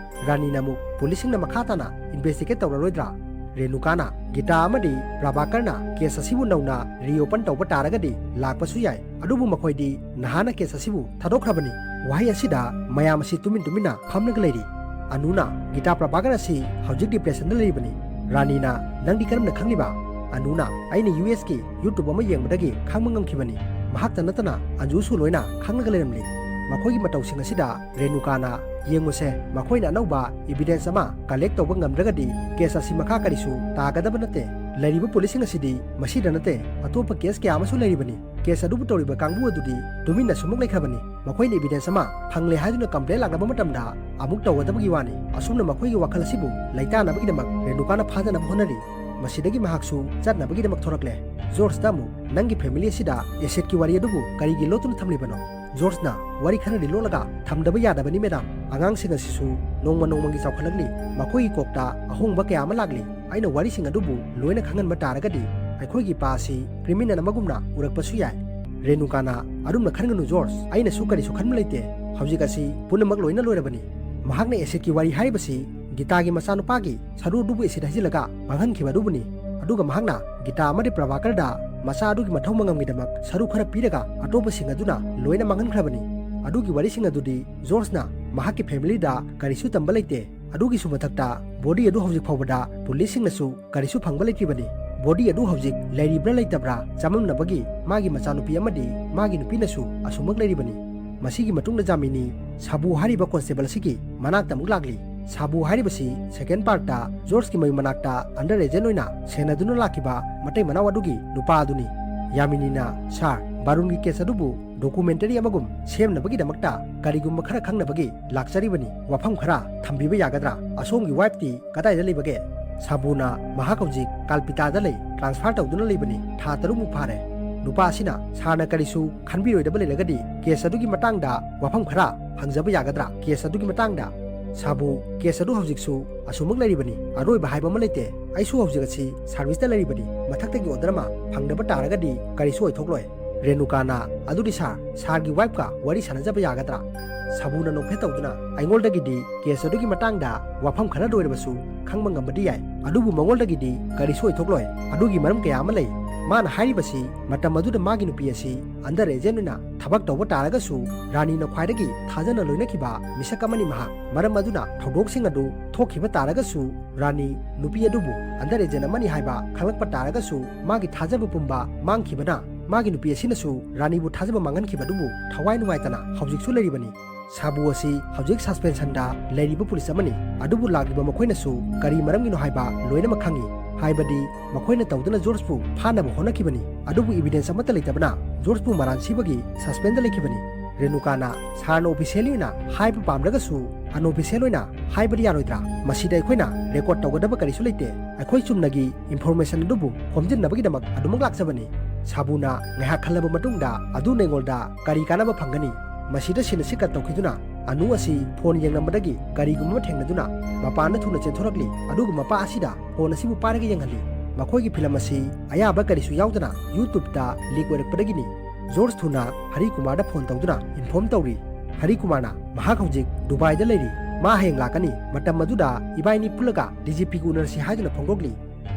ꯔꯥꯅꯤꯅ ꯑꯃꯨꯛ ꯄꯨꯂꯤꯁꯁꯤꯡꯅ ꯃꯈꯥ ꯇꯥꯅ ꯏꯟꯚꯦꯁꯇꯤꯒꯦꯠ ꯇꯧꯔꯔꯣꯏꯗ꯭ꯔꯥ? ꯔꯦꯅꯨꯀꯥꯅ, ꯒꯤꯇꯥ ꯑꯃꯗꯤ ꯄ꯭ꯔꯚꯥꯀꯔꯅ ꯀꯦꯁ ꯑꯁꯤꯕꯨ ꯅꯧꯅ ꯔꯤꯑꯣꯄꯟ ꯇꯧꯕ ꯇꯥꯔꯒꯗꯤ ꯂꯥꯛꯄꯁꯨ ꯌꯥꯏ꯫ ꯑꯗꯨꯕꯨ ꯃꯈꯣꯏꯗꯤ ꯅꯍꯥꯟꯅ ꯀꯦꯁ ꯑꯁꯤꯕꯨ ꯊꯥꯗꯣꯛꯈ꯭ꯔꯕꯅꯤ꯫ ꯋꯥꯍꯩ ꯑꯁꯤꯗ ꯃꯌꯥꯝ ꯑꯁꯤ ꯇꯨꯃꯤꯟ ꯇꯨꯃꯤꯟꯅ ꯐꯝꯂꯒ ꯂꯩꯔꯤ꯫ ꯑꯅꯨꯅ, ꯒꯤꯇꯥ ꯄ꯭ꯔꯚꯥꯀꯔ ꯑꯁꯤ ꯍꯧꯖꯤꯛ ꯗꯤꯄ꯭ꯔꯦꯁꯟꯗ ꯂꯩꯔꯤꯕꯅꯤ꯫ ꯔꯥꯅꯤꯅ, ꯅꯪꯗꯤ ꯀꯔꯝꯅ ꯈꯪꯂꯤꯕ? ꯑꯅꯨꯅ, ꯑꯩꯅ ꯌꯨ ꯑꯦꯁꯀꯤ YouTube ꯑꯃ ꯌꯦꯡꯕꯗꯒꯤ ꯈꯪꯕ ꯉꯝꯈꯤꯕꯅꯤ꯫ ꯃꯍꯥꯛꯇ ꯅꯠꯇꯅ ꯑꯟꯖꯨꯁꯨ ꯂꯣꯏꯅ ꯈꯪꯂꯒ ꯂꯩꯔꯝꯂꯤ꯫ ꯃꯈꯣꯏꯒꯤ ꯃꯇꯧꯁꯤꯡ ꯑꯁꯤꯗ ꯔꯦꯅꯨꯀꯥꯅ, ꯌꯦꯡꯉꯨꯁꯦ, ꯃꯈꯣꯏꯅ ꯑꯅꯧꯕ ꯏꯕꯤꯗꯦꯟꯁ ꯑꯃ ꯀꯂꯦꯛ ꯇꯧꯕ ꯉꯝꯗ꯭ꯔꯒꯗꯤ ꯀꯦꯁ ꯑꯁꯤ ꯃꯈꯥ ꯀꯔꯤꯁꯨ ꯇꯥꯒꯗꯕ ꯅꯠꯇꯦ꯫ ꯂꯩꯔꯤꯕ ꯄꯨꯂꯤꯁꯁꯤꯡ ꯑꯁꯤꯗꯤ ꯃꯁꯤꯗ ꯅꯠꯇꯦ, ꯑꯇꯣꯞꯄ ꯀꯦꯁ ꯀꯌꯥ ꯑꯃꯁꯨ ꯂꯩꯔꯤꯕꯅꯤ꯫ ꯀꯦꯁ ꯑꯗꯨꯕꯨ ꯇꯧꯔꯤꯕ ꯀꯥꯡꯕꯨ ꯑꯗꯨꯗꯤ ꯇꯨꯃꯤꯟꯅ ꯁꯨꯝꯃꯛ ꯂꯩꯈ꯭ꯔꯕꯅꯤ꯫ ꯃꯈꯣꯏꯅ ꯏꯕꯤꯗꯦꯟꯁ ꯑꯃ ꯐꯪꯂꯦ ꯍꯥꯏꯗꯨꯅ ꯀꯝꯄ꯭ꯂꯦꯟ ꯂꯥꯛꯂꯕ ꯃꯇꯝꯗ ꯑꯃꯨꯛ ꯇꯧꯒꯗꯕꯒꯤ ꯋꯥꯅꯤ꯫ ꯑꯁꯨꯝꯅ ꯃꯈꯣꯏꯒꯤ ꯋꯥꯈꯜ ꯑꯁꯤꯕꯨ ꯂꯩꯇꯥꯅꯕꯒꯤꯗꯃꯛ ꯔꯦꯅꯨꯀꯥꯅ ꯐꯥꯗꯅꯕ ꯍꯣꯠꯅꯔꯤ꯫ ꯃꯁꯤꯗꯒꯤ ꯃꯍꯥꯛꯁꯨ ꯆꯠꯅꯕꯒꯤꯗꯃꯛ ꯊꯣꯔꯛꯂꯦ꯫ ꯖꯣꯔꯖꯇ ꯑꯃꯨꯛ, ꯅꯪꯒꯤ ꯐꯦꯃꯤꯂꯤ ꯑꯁꯤꯗ ꯑꯦꯁꯤꯗꯀꯤ ꯋꯥꯔꯤ ꯑꯗꯨꯕꯨ ꯀꯔꯤꯒꯤ ꯂꯣꯠꯇꯨꯅ ꯊꯝꯂꯤꯕꯅꯣ? ꯖꯣꯔꯖꯅ, ꯋꯥꯔꯤ ꯈꯔꯗꯤ ꯂꯣꯠꯂꯒ ꯊꯝꯗꯕ ꯌꯥꯗꯕꯅꯤ, ꯃꯦꯗꯥꯝ꯫ ꯑꯉꯥꯡꯁꯤꯡ ꯑꯁꯤꯁꯨ ꯅꯣꯡꯃ ꯅꯣꯡꯃꯒꯤ ꯆꯥꯎꯈꯠꯂꯛꯂꯤ꯫ ꯃꯈꯣꯏꯒꯤ ꯀꯣꯛꯇ ꯑꯍꯣꯡꯕ ꯀꯌꯥ ꯑꯃ ꯂꯥꯛꯂꯤ꯫ ꯑꯩꯅ ꯋꯥꯔꯤꯁꯤꯡ ꯑꯗꯨꯕꯨ ꯂꯣꯏꯅ ꯈꯪꯍꯟꯕ ꯇꯥꯔꯒꯗꯤ ꯑꯩꯈꯣꯏꯒꯤ ꯄꯥ ꯑꯁꯤ ꯀ꯭ꯔꯤꯃꯤꯅꯦꯜ ꯑꯃꯒꯨꯝꯅ ꯎꯔꯛꯄꯁꯨ ꯌꯥꯏ꯫ ꯔꯦꯅꯨꯀꯥꯅ, ꯑꯗꯨꯝꯅ ꯈꯟꯒꯅꯨ ꯖꯣꯔꯖ, ꯑꯩꯅꯁꯨ ꯀꯔꯤꯁꯨ ꯈꯟꯕ ꯂꯩꯇꯦ꯫ ꯍꯧꯖꯤꯛ ꯑꯁꯤ ꯄꯨꯝꯅꯃꯛ ꯂꯣꯏꯅ ꯂꯣꯏꯔꯕꯅꯤ꯫ ꯃꯍꯥꯛꯅ ꯑꯦꯁꯤꯗꯀꯤ ꯋꯥꯔꯤ ꯍꯥꯏꯔꯤꯕꯁꯤ ꯒꯤꯇꯥꯒꯤ ꯃꯆꯥꯅꯨꯄꯥꯒꯤ ꯁꯔꯨ ꯑꯗꯨꯕꯨ ꯑꯦꯁꯤꯗ ꯍꯩꯖꯤꯜꯂꯒ ꯃꯥꯡꯍꯟꯈꯤꯕ ꯑꯗꯨꯕꯨꯅꯤ꯫ ꯑꯗꯨꯒ ꯃꯍꯥꯛꯅ ꯒꯤꯇꯥ ꯑꯃꯗꯤ ꯄ꯭ꯔꯚꯥꯀꯔꯗ ꯃꯆꯥ ꯑꯗꯨꯒꯤ ꯃꯊꯧ ꯃꯉꯝꯒꯤꯗꯃꯛ ꯁꯔꯨ ꯈꯔ ꯄꯤꯔꯒ ꯑꯇꯣꯞꯄꯁꯤꯡ ꯑꯗꯨꯅ ꯂꯣꯏꯅ ꯃꯥꯡꯍꯟꯈ꯭ꯔꯕꯅꯤ꯫ ꯑꯗꯨꯒꯤ ꯋꯥꯔꯤꯁꯤꯡ ꯑꯗꯨꯗꯤ ꯖꯣꯔꯖꯅ ꯃꯍꯥꯛꯀꯤ ꯐꯦꯃꯤꯂꯤꯗ ꯀꯔꯤꯁꯨ ꯇꯝꯕ ꯂꯩꯇꯦ꯫ ꯑꯗꯨꯒꯤꯁꯨ ꯃꯊꯛꯇ ꯕꯣꯗꯤ ꯑꯗꯨ ꯍꯧꯖꯤꯛ ꯐꯥꯎꯕꯗ ꯄꯨꯂꯤꯁꯁꯤꯡꯅꯁꯨ ꯀꯔꯤꯁꯨ ꯐꯪꯕ ꯂꯩꯇ꯭ꯔꯤꯕꯅꯤ꯫ ꯕꯣꯗꯤ ꯑꯗꯨ ꯍꯧꯖꯤꯛ ꯂꯩꯔꯤꯕ꯭ꯔꯥ ꯂꯩꯇꯕ꯭ꯔꯥ ꯆꯃꯝꯅꯕꯒꯤ ꯃꯥꯒꯤ ꯃꯆꯥꯅꯨꯄꯤ ꯑꯃꯗꯤ ꯃꯥꯒꯤ ꯅꯨꯄꯤꯅꯁꯨ ꯑꯁꯨꯃꯛ ꯂꯩꯔꯤꯕꯅꯤ꯫ ꯃꯁꯤꯒꯤ ꯃꯇꯨꯡꯗ ꯖꯥꯃꯤꯅꯤ ꯁꯥꯕꯨ ꯍꯥꯏꯔꯤꯕ ꯀꯣꯟꯁꯇꯦꯕꯜ ꯑꯁꯤꯒꯤ ꯃꯅꯥꯛꯇ ꯑꯃꯨꯛ ꯂꯥꯛꯂꯤ꯫ ꯁꯥꯕꯨ ꯍꯥꯏꯔꯤꯕꯁꯤ ꯁꯦꯀꯦꯟ ꯄꯥꯔꯠꯇ ꯖꯣꯔꯖꯀꯤ ꯃꯌꯨꯝ ꯃꯅꯥꯛꯇ ꯑꯟꯗꯔ ꯑꯦꯖꯦꯟ ꯑꯣꯏꯅ ꯁꯦꯟꯅꯗꯨꯅ ꯂꯥꯛꯈꯤꯕ ꯃꯇꯩ ꯃꯅꯥꯎ ꯑꯗꯨꯒꯤ ꯅꯨꯄꯥ ꯑꯗꯨꯅꯤ꯫ ꯌꯥꯃꯤꯅꯤꯅ, ꯁꯥꯔ, ꯕꯥꯔꯨꯟꯒꯤ ꯀꯦꯁ ꯑꯗꯨꯕꯨ ꯗꯣꯀꯨꯃꯦꯟꯇꯔꯤ ꯑꯃꯒꯨꯝ ꯁꯦꯝꯅꯕꯒꯤꯗꯃꯛꯇ ꯀꯔꯤꯒꯨꯝꯕ ꯈꯔ ꯈꯪꯅꯕꯒꯤ ꯂꯥꯛꯆꯔꯤꯕꯅꯤ꯫ ꯋꯥꯐꯝ ꯈꯔ ꯊꯝꯕꯤꯕ ꯌꯥꯒꯗ꯭ꯔꯥ? ꯑꯁꯣꯝꯒꯤ ꯋꯥꯏꯐꯇꯤ ꯀꯗꯥꯏꯗ ꯂꯩꯕꯒꯦ? ꯁꯥꯕꯨꯅ, ꯃꯍꯥꯛ ꯍꯧꯖꯤꯛ ꯀꯜꯄꯤꯇꯥꯗ ꯂꯩ, ꯇ꯭ꯔꯥꯟꯁꯐꯔ ꯇꯧꯗꯨꯅ ꯂꯩꯕꯅꯤ, ꯊꯥ ꯇꯔꯨꯛꯃꯨꯛ ꯐꯥꯔꯦ꯫ ꯅꯨꯄꯥ ꯑꯁꯤꯅ, ꯁꯥꯔꯅ ꯀꯔꯤꯁꯨ ꯈꯟꯕꯤꯔꯣꯏꯗꯕ ꯂꯩꯔꯒꯗꯤ ꯀꯦꯁ ꯑꯗꯨꯒꯤ ꯃꯇꯥꯡꯗ ꯋꯥꯐꯝ ꯈꯔ ꯍꯪꯖꯕ ꯌꯥꯒꯗ꯭ꯔꯥ? ꯀꯦꯁ ꯑꯗꯨꯒꯤ ꯃꯇꯥꯡꯗ꯫ ꯁꯥꯕꯨ, ꯀꯦꯁ ꯑꯗꯨ ꯍꯧꯖꯤꯛꯁꯨ ꯑꯁꯨꯃꯛ ꯂꯩꯔꯤꯕꯅꯤ, ꯑꯔꯣꯏꯕ ꯍꯥꯏꯕ ꯑꯃ ꯂꯩꯇꯦ꯫ ꯑꯩꯁꯨ ꯍꯧꯖꯤꯛ ꯑꯁꯤ ꯁꯥꯔꯚꯤꯁꯇ ꯂꯩꯔꯤꯕꯅꯤ, ꯃꯊꯛꯇꯒꯤ ꯑꯣꯔꯗꯔ ꯑꯃ ꯐꯪꯗꯕ ꯇꯥꯔꯒꯗꯤ ꯀꯔꯤꯁꯨ ꯑꯣꯏꯊꯣꯛꯂꯣꯏ꯫ ꯔꯦꯅꯨꯀꯥꯅ, ꯑꯗꯨꯗꯤ ꯁꯥꯔ, ꯁꯥꯔꯒꯤ ꯋꯥꯏꯐꯀ ꯋꯥꯔꯤ ꯁꯥꯟꯅꯖꯕ ꯌꯥꯒꯗ꯭ꯔꯥ? ꯁꯥꯕꯨꯅ ꯅꯣꯛꯐꯦꯠ ꯇꯧꯗꯨꯅ, ꯑꯩꯉꯣꯟꯗꯒꯤꯗꯤ ꯀꯦꯁ ꯑꯗꯨꯒꯤ ꯃꯇꯥꯡꯗ ꯋꯥꯐꯝ ꯈꯔ ꯂꯣꯏꯔꯕꯁꯨ ꯈꯪꯕ ꯉꯝꯕꯗꯤ ꯌꯥꯏ, ꯑꯗꯨꯕꯨ ꯃꯉꯣꯟꯗꯒꯤꯗꯤ ꯀꯔꯤꯁꯨ ꯑꯣꯏꯊꯣꯛꯂꯣꯏ꯫ ꯑꯗꯨꯒꯤ ꯃꯔꯝ ꯀꯌꯥ ꯑꯃ ꯂꯩ꯫ ꯃꯥꯅ ꯍꯥꯏꯔꯤꯕꯁꯤ ꯃꯇꯝ ꯑꯗꯨꯗ ꯃꯥꯒꯤ ꯅꯨꯄꯤ ꯑꯁꯤ ꯑꯟꯗꯔ ꯑꯦꯖꯦꯟ ꯑꯣꯏꯅ ꯊꯕꯛ ꯇꯧꯕ ꯇꯥꯔꯒꯁꯨ ꯔꯥꯅꯤꯅ ꯈ꯭ꯋꯥꯏꯗꯒꯤ ꯊꯥꯖꯅ ꯂꯣꯏꯅꯈꯤꯕ ꯃꯤꯁꯛ ꯑꯃꯅꯤ ꯃꯍꯥꯛ꯫ ꯃꯔꯝ ꯑꯗꯨꯅ ꯊꯧꯗꯣꯛꯁꯤꯡ ꯑꯗꯨ ꯊꯣꯛꯈꯤꯕ ꯇꯥꯔꯒꯁꯨ ꯔꯥꯅꯤ ꯅꯨꯄꯤ ꯑꯗꯨꯕꯨ ꯑꯟꯗꯔ ꯑꯦꯖꯦꯟ ꯑꯃꯅꯤ ꯍꯥꯏꯕ ꯈꯪꯂꯛꯄ ꯇꯥꯔꯒꯁꯨ ꯃꯥꯒꯤ ꯊꯥꯖꯕ ꯄꯨꯝꯕ ꯃꯥꯡꯈꯤꯕꯅ ꯃꯥꯒꯤ ꯅꯨꯄꯤ ꯑꯁꯤꯅꯁꯨ ꯔꯥꯅꯤꯕꯨ ꯊꯥꯖꯕ ꯃꯥꯡꯍꯟꯈꯤꯕ ꯑꯗꯨꯕꯨ ꯊꯋꯥꯏ ꯅꯨꯡꯉꯥꯏꯇꯅ ꯍꯧꯖꯤꯛꯁꯨ ꯂꯩꯔꯤꯕꯅꯤ꯫ ꯁꯥꯕꯨ ꯑꯁꯤ ꯍꯧꯖꯤꯛ ꯁꯁꯄꯦꯟꯁꯟꯗ ꯂꯩꯔꯤꯕ ꯄꯨꯂꯤꯁ ꯑꯃꯅꯤ, ꯑꯗꯨꯕꯨ ꯂꯥꯛꯂꯤꯕ ꯃꯈꯣꯏꯅꯁꯨ ꯀꯔꯤ ꯃꯔꯝꯒꯤꯅꯣ ꯍꯥꯏꯕ ꯂꯣꯏꯅꯃꯛ ꯈꯪꯏ꯫ ꯍꯥꯏꯕꯗꯤ ꯃꯈꯣꯏꯅ ꯇꯧꯗꯨꯅ ꯖꯣꯔꯖꯄꯨ ꯐꯥꯅꯕ ꯍꯣꯠꯅꯈꯤꯕꯅꯤ, ꯑꯗꯨꯕꯨ ꯏꯕꯤꯗꯦꯟꯁ ꯑꯃꯠꯇ ꯂꯩꯇꯕꯅ ꯖꯣꯔꯖꯄꯨ ꯃꯔꯥꯟ ꯁꯤꯕꯒꯤ ꯁꯁꯄꯦꯟꯁꯇ ꯂꯩꯈꯤꯕꯅꯤ꯫ ꯔꯦꯅꯨꯀꯥꯅ, ꯁꯥꯔꯅ ꯑꯣꯐꯤꯁꯤꯌꯦꯜꯂꯤ ꯑꯣꯏꯅ ꯍꯥꯏꯕ ꯄꯥꯝꯗ꯭ꯔꯒꯁꯨ ꯑꯟꯑꯣꯐꯤꯁꯤꯌꯦꯜ ꯑꯣꯏꯅ ꯍꯥꯏꯕꯗꯤ ꯌꯥꯔꯣꯏꯗ꯭ꯔꯥ? ꯃꯁꯤꯗ ꯑꯩꯈꯣꯏꯅ ꯔꯦꯀꯣꯔꯗ ꯇꯧꯒꯗꯕ ꯀꯔꯤꯁꯨ ꯂꯩꯇꯦ꯫ ꯑꯩꯈꯣꯏ ꯆꯨꯝꯅꯒꯤ ꯏꯟꯐꯣꯔꯃꯦꯁꯟ ꯑꯗꯨꯕꯨ ꯈꯣꯝꯖꯤꯟꯅꯕꯒꯤꯗꯃꯛ ꯑꯗꯨꯃꯛ ꯂꯥꯛꯆꯕꯅꯤ꯫ ꯁꯥꯕꯨꯅ ꯉꯥꯏꯍꯥꯛ ꯈꯜꯂꯕ ꯃꯇꯨꯡꯗ ꯑꯗꯨ ꯅꯩꯉꯣꯜꯗ ꯀꯔꯤ ꯀꯥꯟꯅꯕ ꯐꯪꯒꯅꯤ? ꯃꯁꯤꯗ ꯁꯤꯟ ꯑꯁꯤ ꯀꯠ ꯇꯧꯈꯤꯗꯨꯅ ꯑꯅꯨ ꯑꯁꯤ ꯐꯣꯟ ꯌꯦꯡꯂꯝꯕꯗꯒꯤ ꯀꯔꯤꯒꯨꯝꯕ ꯑꯃ ꯊꯦꯡꯅꯗꯨꯅ ꯃꯄꯥꯟꯗ ꯊꯨꯅ ꯆꯦꯟꯊꯣꯔꯛꯂꯤ, ꯑꯗꯨꯒ ꯃꯄꯥ ꯑꯁꯤꯗ ꯐꯣꯟ ꯑꯁꯤꯕꯨ ꯄꯥꯏꯔꯒ ꯌꯦꯡꯍꯜꯂꯤ꯫ ꯃꯈꯣꯏꯒꯤ ꯐꯤꯂꯝ ꯑꯁꯤ ꯑꯌꯥꯕ ꯀꯔꯤꯁꯨ ꯌꯥꯎꯗꯅ YouTubeꯇ ꯂꯤꯛ ꯑꯣꯏꯔꯛꯄꯗꯒꯤꯅꯤ꯫ ꯖꯣꯔꯖ ꯊꯨꯅ ꯍꯔꯤ ꯀꯨꯃꯥꯔꯗ ꯐꯣꯟ ꯇꯧꯗꯨꯅ ꯏꯟꯐꯣꯔꯝ ꯇꯧꯔꯤ꯫ ꯍꯔꯤ ꯀꯨꯃꯥꯔꯅ, "ꯃꯍꯥꯛ ꯍꯧꯖꯤꯛ ꯗꯨꯕꯥꯏꯗ ꯂꯩꯔꯤ, ꯃꯥ ꯍꯌꯦꯡ ꯂꯥꯛꯀꯅꯤ, ꯃꯇꯝ ꯑꯗꯨꯗ ꯏꯕꯥꯏꯅꯤ ꯄꯨꯜꯂꯒ DGPꯒ ꯎꯅꯔꯁꯤ" ꯍꯥꯏꯗꯨꯅ ꯐꯣꯡꯗꯣꯛꯂꯤ꯫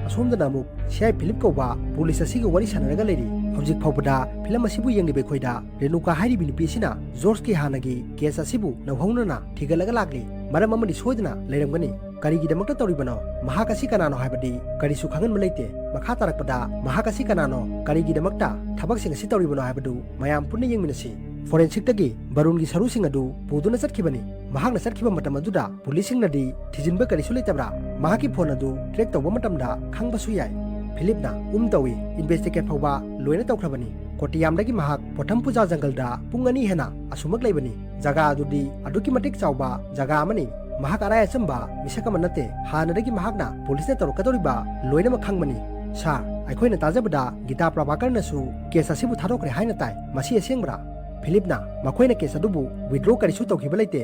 ꯑꯁꯣꯝꯗꯅ ꯑꯃꯨꯛ ꯁꯤ ꯑꯥꯏ ꯐꯤꯂꯤꯞ ꯀꯧꯕ ꯄꯨꯂꯤꯁ ꯑꯁꯤꯒ ꯋꯥꯔꯤ ꯁꯥꯟꯅꯔꯒ ꯂꯩꯔꯤ꯫ ꯍꯧꯖꯤꯛ ꯐꯥꯎꯕꯗ ꯐꯤꯂꯝ ꯑꯁꯤꯕꯨ ꯌꯦꯡꯂꯤꯕ ꯑꯩꯈꯣꯏꯗ ꯔꯦꯅꯨꯀꯥ ꯍꯥꯏꯔꯤꯕꯤ ꯅꯨꯄꯤ ꯑꯁꯤꯅ ꯖꯣꯔꯖꯀꯤ ꯍꯥꯟꯅꯒꯤ ꯀꯦꯁ ꯑꯁꯤꯕꯨ ꯅꯧꯍꯧꯅꯅ ꯊꯤꯒꯠꯂꯒ ꯂꯥꯛꯂꯤ꯫ ꯃꯔꯝ ꯑꯃꯗꯤ ꯁꯣꯏꯗꯅ ꯂꯩꯔꯝꯒꯅꯤ꯫ ꯀꯔꯤꯒꯤꯗꯃꯛꯇ ꯇꯧꯔꯤꯕꯅꯣ? ꯃꯍꯥꯛ ꯑꯁꯤ ꯀꯅꯥꯅꯣ ꯍꯥꯏꯕꯗꯤ ꯀꯔꯤꯁꯨ ꯈꯪꯍꯟꯕ ꯂꯩꯇꯦ꯫ ꯃꯈꯥ ꯇꯥꯔꯛꯄꯗ ꯃꯍꯥꯛ ꯑꯁꯤ ꯀꯅꯥꯅꯣ, ꯀꯔꯤꯒꯤꯗꯃꯛꯇ ꯊꯕꯛꯁꯤꯡ ꯑꯁꯤ ꯇꯧꯔꯤꯕꯅꯣ ꯍꯥꯏꯕꯗꯨ ꯃꯌꯥꯝ ꯄꯨꯟꯅ ꯌꯦꯡꯃꯤꯟꯅꯁꯤ꯫ ꯐꯣꯔꯦꯟꯁꯤꯛꯇꯒꯤ ꯕꯔꯨꯟꯒꯤ ꯁꯔꯨꯁꯤꯡ ꯑꯗꯨ ꯄꯨꯗꯨꯅ ꯆꯠꯈꯤꯕꯅꯤ꯫ ꯃꯍꯥꯛꯅ ꯆꯠꯈꯤꯕ ꯃꯇꯝ ꯑꯗꯨꯗ ꯄꯨꯂꯤꯁꯁꯤꯡꯅꯗꯤ ꯊꯤꯖꯤꯟꯕ ꯀꯔꯤꯁꯨ ꯂꯩꯇꯕ꯭ꯔꯥ? ꯃꯍꯥꯛꯀꯤ ꯐꯣꯟ ꯑꯗꯨ ꯇ꯭ꯔꯦꯛ ꯇꯧꯕ ꯃꯇꯝꯗ ꯈꯪꯕꯁꯨ ꯌꯥꯏ꯫ ꯐꯤꯂꯤꯞꯅ ꯎꯝ ꯇꯧꯏ꯫ ꯏꯟꯚꯦꯁꯇꯤꯒꯦꯠ ꯐꯥꯎꯕ ꯂꯣꯏꯅ ꯇꯧꯈ꯭ꯔꯕꯅꯤ꯫ ꯀꯣꯇꯤꯌꯥꯝꯗꯒꯤ ꯃꯍꯥꯛ ꯄꯣꯊꯝꯄꯨꯖꯥ ꯖꯪꯒꯜꯗ ꯄꯨꯡ ꯑꯅꯤ ꯍꯦꯟꯅ ꯑꯁꯨꯃꯛ ꯂꯩꯕꯅꯤ꯫ ꯖꯒꯥ ꯑꯗꯨꯗꯤ ꯑꯗꯨꯛꯀꯤ ꯃꯇꯤꯛ ꯆꯥꯎꯕ ꯖꯒꯥ ꯑꯃꯅꯤ꯫ ꯃꯍꯥꯛ ꯑꯔꯥꯏ ꯑꯆꯝꯕ ꯃꯤꯁꯛ ꯑꯃ ꯅꯠꯇꯦ꯫ ꯍꯥꯟꯅꯗꯒꯤ ꯃꯍꯥꯛꯅ ꯄꯨꯂꯤꯁꯅ ꯇꯧꯔꯛꯀꯗꯧꯔꯤꯕ ꯂꯣꯏꯅꯃꯛ ꯈꯪꯕꯅꯤ꯫ ꯁꯥꯔ, ꯑꯩꯈꯣꯏꯅ ꯇꯥꯖꯕꯗ ꯒꯤꯇꯥ ꯄ꯭ꯔꯚꯥꯀꯔꯅꯁꯨ ꯀꯦꯁ ꯑꯁꯤꯕꯨ ꯊꯥꯗꯣꯛꯈ꯭ꯔꯦ ꯍꯥꯏꯅ ꯇꯥꯏ꯫ ꯃꯁꯤ ꯑꯁꯦꯡꯕ꯭ꯔꯥ? ꯐꯤꯂꯤꯞꯅ, ꯃꯈꯣꯏꯅ ꯀꯦꯁ ꯑꯗꯨꯕꯨ ꯋꯤꯗ꯭ꯔꯣ ꯀꯔꯤꯁꯨ ꯇꯧꯈꯤꯕ ꯂꯩꯇꯦ꯫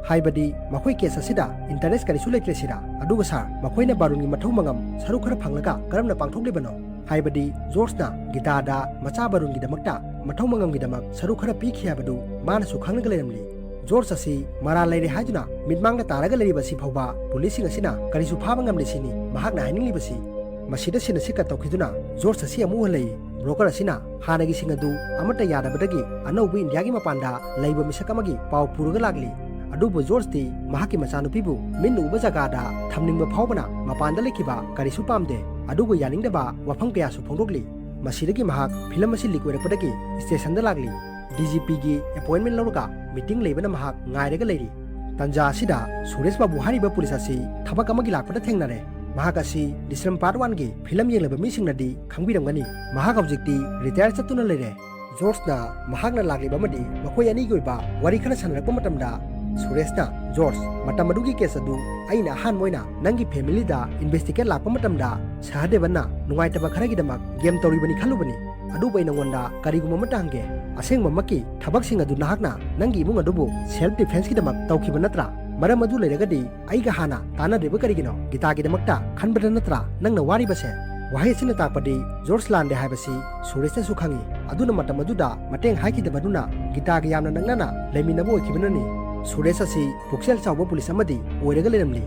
ꯍꯥꯏꯕꯗꯤ ꯃꯈꯣꯏ ꯀꯦꯁ ꯑꯁꯤꯗ ꯏꯟꯇꯔꯦꯁ ꯀꯔꯤꯁꯨ ꯂꯩꯇ꯭ꯔꯦ ꯁꯤꯔꯥ? ꯑꯗꯨꯒ ꯁꯥꯔ, ꯃꯈꯣꯏꯅ ꯕꯥꯔꯨꯟꯒꯤ ꯃꯊꯧ ꯃꯉꯝ ꯁꯔꯨꯛ ꯈꯔ ꯐꯪꯂꯒ ꯀꯔꯝꯅ ꯄꯥꯡꯊꯣꯛꯂꯤꯕꯅꯣ? ꯍꯥꯏꯕꯗꯤ ꯖꯣꯔꯖꯅ ꯒꯤꯇꯥꯗ ꯃꯆꯥ ꯕꯥꯔꯨꯟꯒꯤꯗꯃꯛꯇ ꯃꯊꯧ ꯃꯉꯝꯒꯤꯗꯃꯛ ꯁꯔꯨꯛ ꯈꯔ ꯄꯤꯈꯤ ꯍꯥꯏꯕꯗꯨ ꯃꯥꯅꯁꯨ ꯈꯪꯂꯒ ꯂꯩꯔꯝꯂꯤ꯫ ꯖꯣꯔꯖ ꯑꯁꯤ ꯃꯔꯥꯜ ꯂꯩꯔꯦ ꯍꯥꯏꯗꯨꯅ ꯃꯤꯠꯃꯥꯡꯗ ꯇꯥꯔꯒ ꯂꯩꯔꯤꯕ ꯑꯁꯤ ꯐꯥꯎꯕ ꯄꯨꯂꯤꯁꯁꯤꯡ ꯑꯁꯤꯅ ꯀꯔꯤꯁꯨ ꯐꯥꯕ ꯉꯝꯗꯦ ꯁꯤꯅꯤ ꯃꯍꯥꯛꯅ ꯍꯥꯏꯅꯤꯡꯂꯤꯕꯁꯤ꯫ ꯃꯁꯤꯗ ꯁꯤꯟ ꯑꯁꯤ ꯀꯠ ꯇꯧꯈꯤꯗꯨꯅ ꯖꯣꯔꯖ ꯑꯁꯤ ꯑꯃꯨꯛ ꯍꯜꯂꯛꯏ꯫ ꯕ꯭ꯔꯣꯀꯔ ꯑꯁꯤꯅ ꯍꯥꯟꯅꯒꯤꯁꯤꯡ ꯑꯗꯨ ꯑꯃꯠꯇ ꯌꯥꯗꯕꯗꯒꯤ ꯑꯅꯧꯕ ꯏꯟꯗꯤꯌꯥꯒꯤ ꯃꯄꯥꯟꯗ ꯂꯩꯕ ꯃꯤꯁꯛ ꯑꯃꯒꯤ ꯄꯥꯎ ꯄꯨꯔꯒ ꯂꯥꯛꯂꯤ꯫ ꯑꯗꯨꯕꯨ ꯖꯣꯔꯖꯇꯤ ꯃꯍꯥꯛꯀꯤ ꯃꯆꯥꯅꯨꯄꯤꯕꯨ ꯃꯤꯠꯅ ꯎꯕ ꯖꯒꯥꯗ ꯊꯝꯅꯤꯡꯕ ꯐꯥꯎꯕꯅ ꯃꯄꯥꯟꯗ ꯂꯩꯈꯤꯕ ꯀꯔꯤꯁꯨ ꯄꯥꯝꯗꯦ꯫ ꯑꯗꯨꯕꯨ ꯌꯥꯅꯤꯡꯗꯕ ꯋꯥꯐꯝ ꯀꯌꯥꯁꯨ ꯐꯣꯡꯗꯣꯛꯂꯤ꯫ ꯃꯁꯤꯗꯒꯤ ꯃꯍꯥꯛ ꯐꯤꯂꯝ ꯑꯁꯤ ꯂꯤꯛ ꯑꯣꯏꯔꯛꯄꯗꯒꯤ ꯁ꯭ꯇꯦꯁꯟꯗ ꯂꯥꯛꯂꯤ꯫ ꯗꯤ ꯖꯤ ꯄꯤꯒꯤ ꯑꯦꯄꯣꯏꯟꯃꯦꯟ ꯂꯧꯔꯒ ꯃꯤꯇꯤꯡ ꯂꯩꯕꯅ ꯃꯍꯥꯛ ꯉꯥꯏꯔꯒ ꯂꯩꯔꯤ꯫ ꯇꯟꯖꯥ ꯑꯁꯤꯗ ꯁꯨꯔꯦꯁ ꯕꯥꯕꯨ ꯍꯥꯏꯔꯤꯕ ꯄꯨꯂꯤꯁ ꯑꯁꯤ ꯊꯕꯛ ꯑꯃꯒꯤ ꯂꯥꯛꯄꯗ ꯊꯦꯡꯅꯔꯦ꯫ ꯃꯍꯥꯛ ꯑꯁꯤ ꯗ꯭ꯔꯤꯁ꯭ꯌꯝ ꯄꯥꯔꯠ ꯋꯥꯟꯒꯤ ꯐꯤꯂꯝ ꯌꯦꯡꯂꯕ ꯃꯤꯁꯤꯡꯅꯗꯤ ꯈꯪꯕꯤꯔꯝꯒꯅꯤ꯫ ꯃꯍꯥꯛ ꯍꯧꯖꯤꯛꯇꯤ ꯔꯤꯇꯥꯌꯔ ꯆꯠꯇꯨꯅ ꯂꯩꯔꯦ꯫ ꯖꯣꯔꯖꯅ ꯃꯍꯥꯛꯅ ꯂꯥꯛꯂꯤꯕ ꯑꯃꯗꯤ ꯃꯈꯣꯏ ꯑꯅꯤꯒꯤ ꯑꯣꯏꯕ ꯋꯥꯔꯤ ꯈꯔ ꯁꯥꯟꯅꯔꯛꯄ ꯃꯇꯝꯗ ꯁꯨꯔꯦꯁꯅ, "ꯖꯣꯔꯖ, ꯃꯇꯝ ꯑꯗꯨꯒꯤ ꯀꯦꯁ ꯑꯗꯨ ꯑꯩꯅ ꯑꯍꯥꯟꯕ ꯑꯣꯏꯅ ꯅꯪꯒꯤ ꯐꯦꯃꯤꯂꯤꯗ ꯏꯟꯚꯦꯁꯇꯤꯒꯦꯠ ꯂꯥꯛꯄ ꯃꯇꯝꯗ ꯁꯍꯗꯦꯕꯟꯅ ꯅꯨꯡꯉꯥꯏꯇꯕ ꯈꯔꯒꯤꯗꯃꯛ ꯒꯦꯝ ꯇꯧꯔꯤꯕꯅꯤ ꯈꯜꯂꯨꯕꯅꯤ꯫ ꯑꯗꯨꯕꯨ ꯑꯩ ꯅꯉꯣꯟꯗ ꯀꯔꯤꯒꯨꯝꯕ ꯑꯃꯠꯇ ꯍꯪꯒꯦ꯫ ꯑꯁꯦꯡꯕꯃꯛꯀꯤ ꯊꯕꯛꯁꯤꯡ ꯑꯗꯨ ꯅꯍꯥꯛꯅ ꯅꯪꯒꯤ ꯏꯃꯨꯡ ꯑꯗꯨꯕꯨ ꯁꯦꯜꯐ ꯗꯤꯐꯦꯟꯁꯀꯤꯗꯃꯛ ꯇꯧꯈꯤꯕ ꯅꯠꯇ꯭ꯔꯥ? ꯃꯔꯝ ꯑꯗꯨ ꯂꯩꯔꯒꯗꯤ ꯑꯩꯒ ꯍꯥꯟꯅ ꯇꯥꯟꯅꯗ꯭ꯔꯤꯕ ꯀꯔꯤꯒꯤꯅꯣ? ꯒꯤꯇꯥꯒꯤꯗꯃꯛꯇ ꯈꯟꯕꯗ ꯅꯠꯇ꯭ꯔꯥ ꯅꯪꯅ ꯋꯥꯔꯤꯕꯁꯦ?" ꯋꯥꯍꯩ ꯑꯁꯤꯅ ꯇꯥꯛꯄꯗꯤ ꯖꯣꯔꯖ ꯂꯥꯟꯗꯦ ꯍꯥꯏꯕꯁꯤ ꯁꯨꯔꯦꯁꯅꯁꯨ ꯈꯪꯏ꯫ ꯑꯗꯨꯅ ꯃꯇꯝ ꯑꯗꯨꯗ ꯃꯇꯦꯡ ꯍꯥꯏꯈꯤꯗꯕꯗꯨꯅ ꯒꯤꯇꯥꯒ ꯌꯥꯝꯅ ꯅꯛꯅꯅ ꯂꯩꯃꯤꯟꯅꯕ ꯑꯣꯏꯈꯤꯕꯅꯅꯤ꯫ ꯁꯨꯔꯦꯁ ꯑꯁꯤ ꯄꯨꯛꯆꯦꯜ ꯆꯥꯎꯕ ꯄꯨꯂꯤꯁ ꯑꯃꯗꯤ ꯑꯣꯏꯔꯒ ꯂꯩꯔꯝꯂꯤ꯫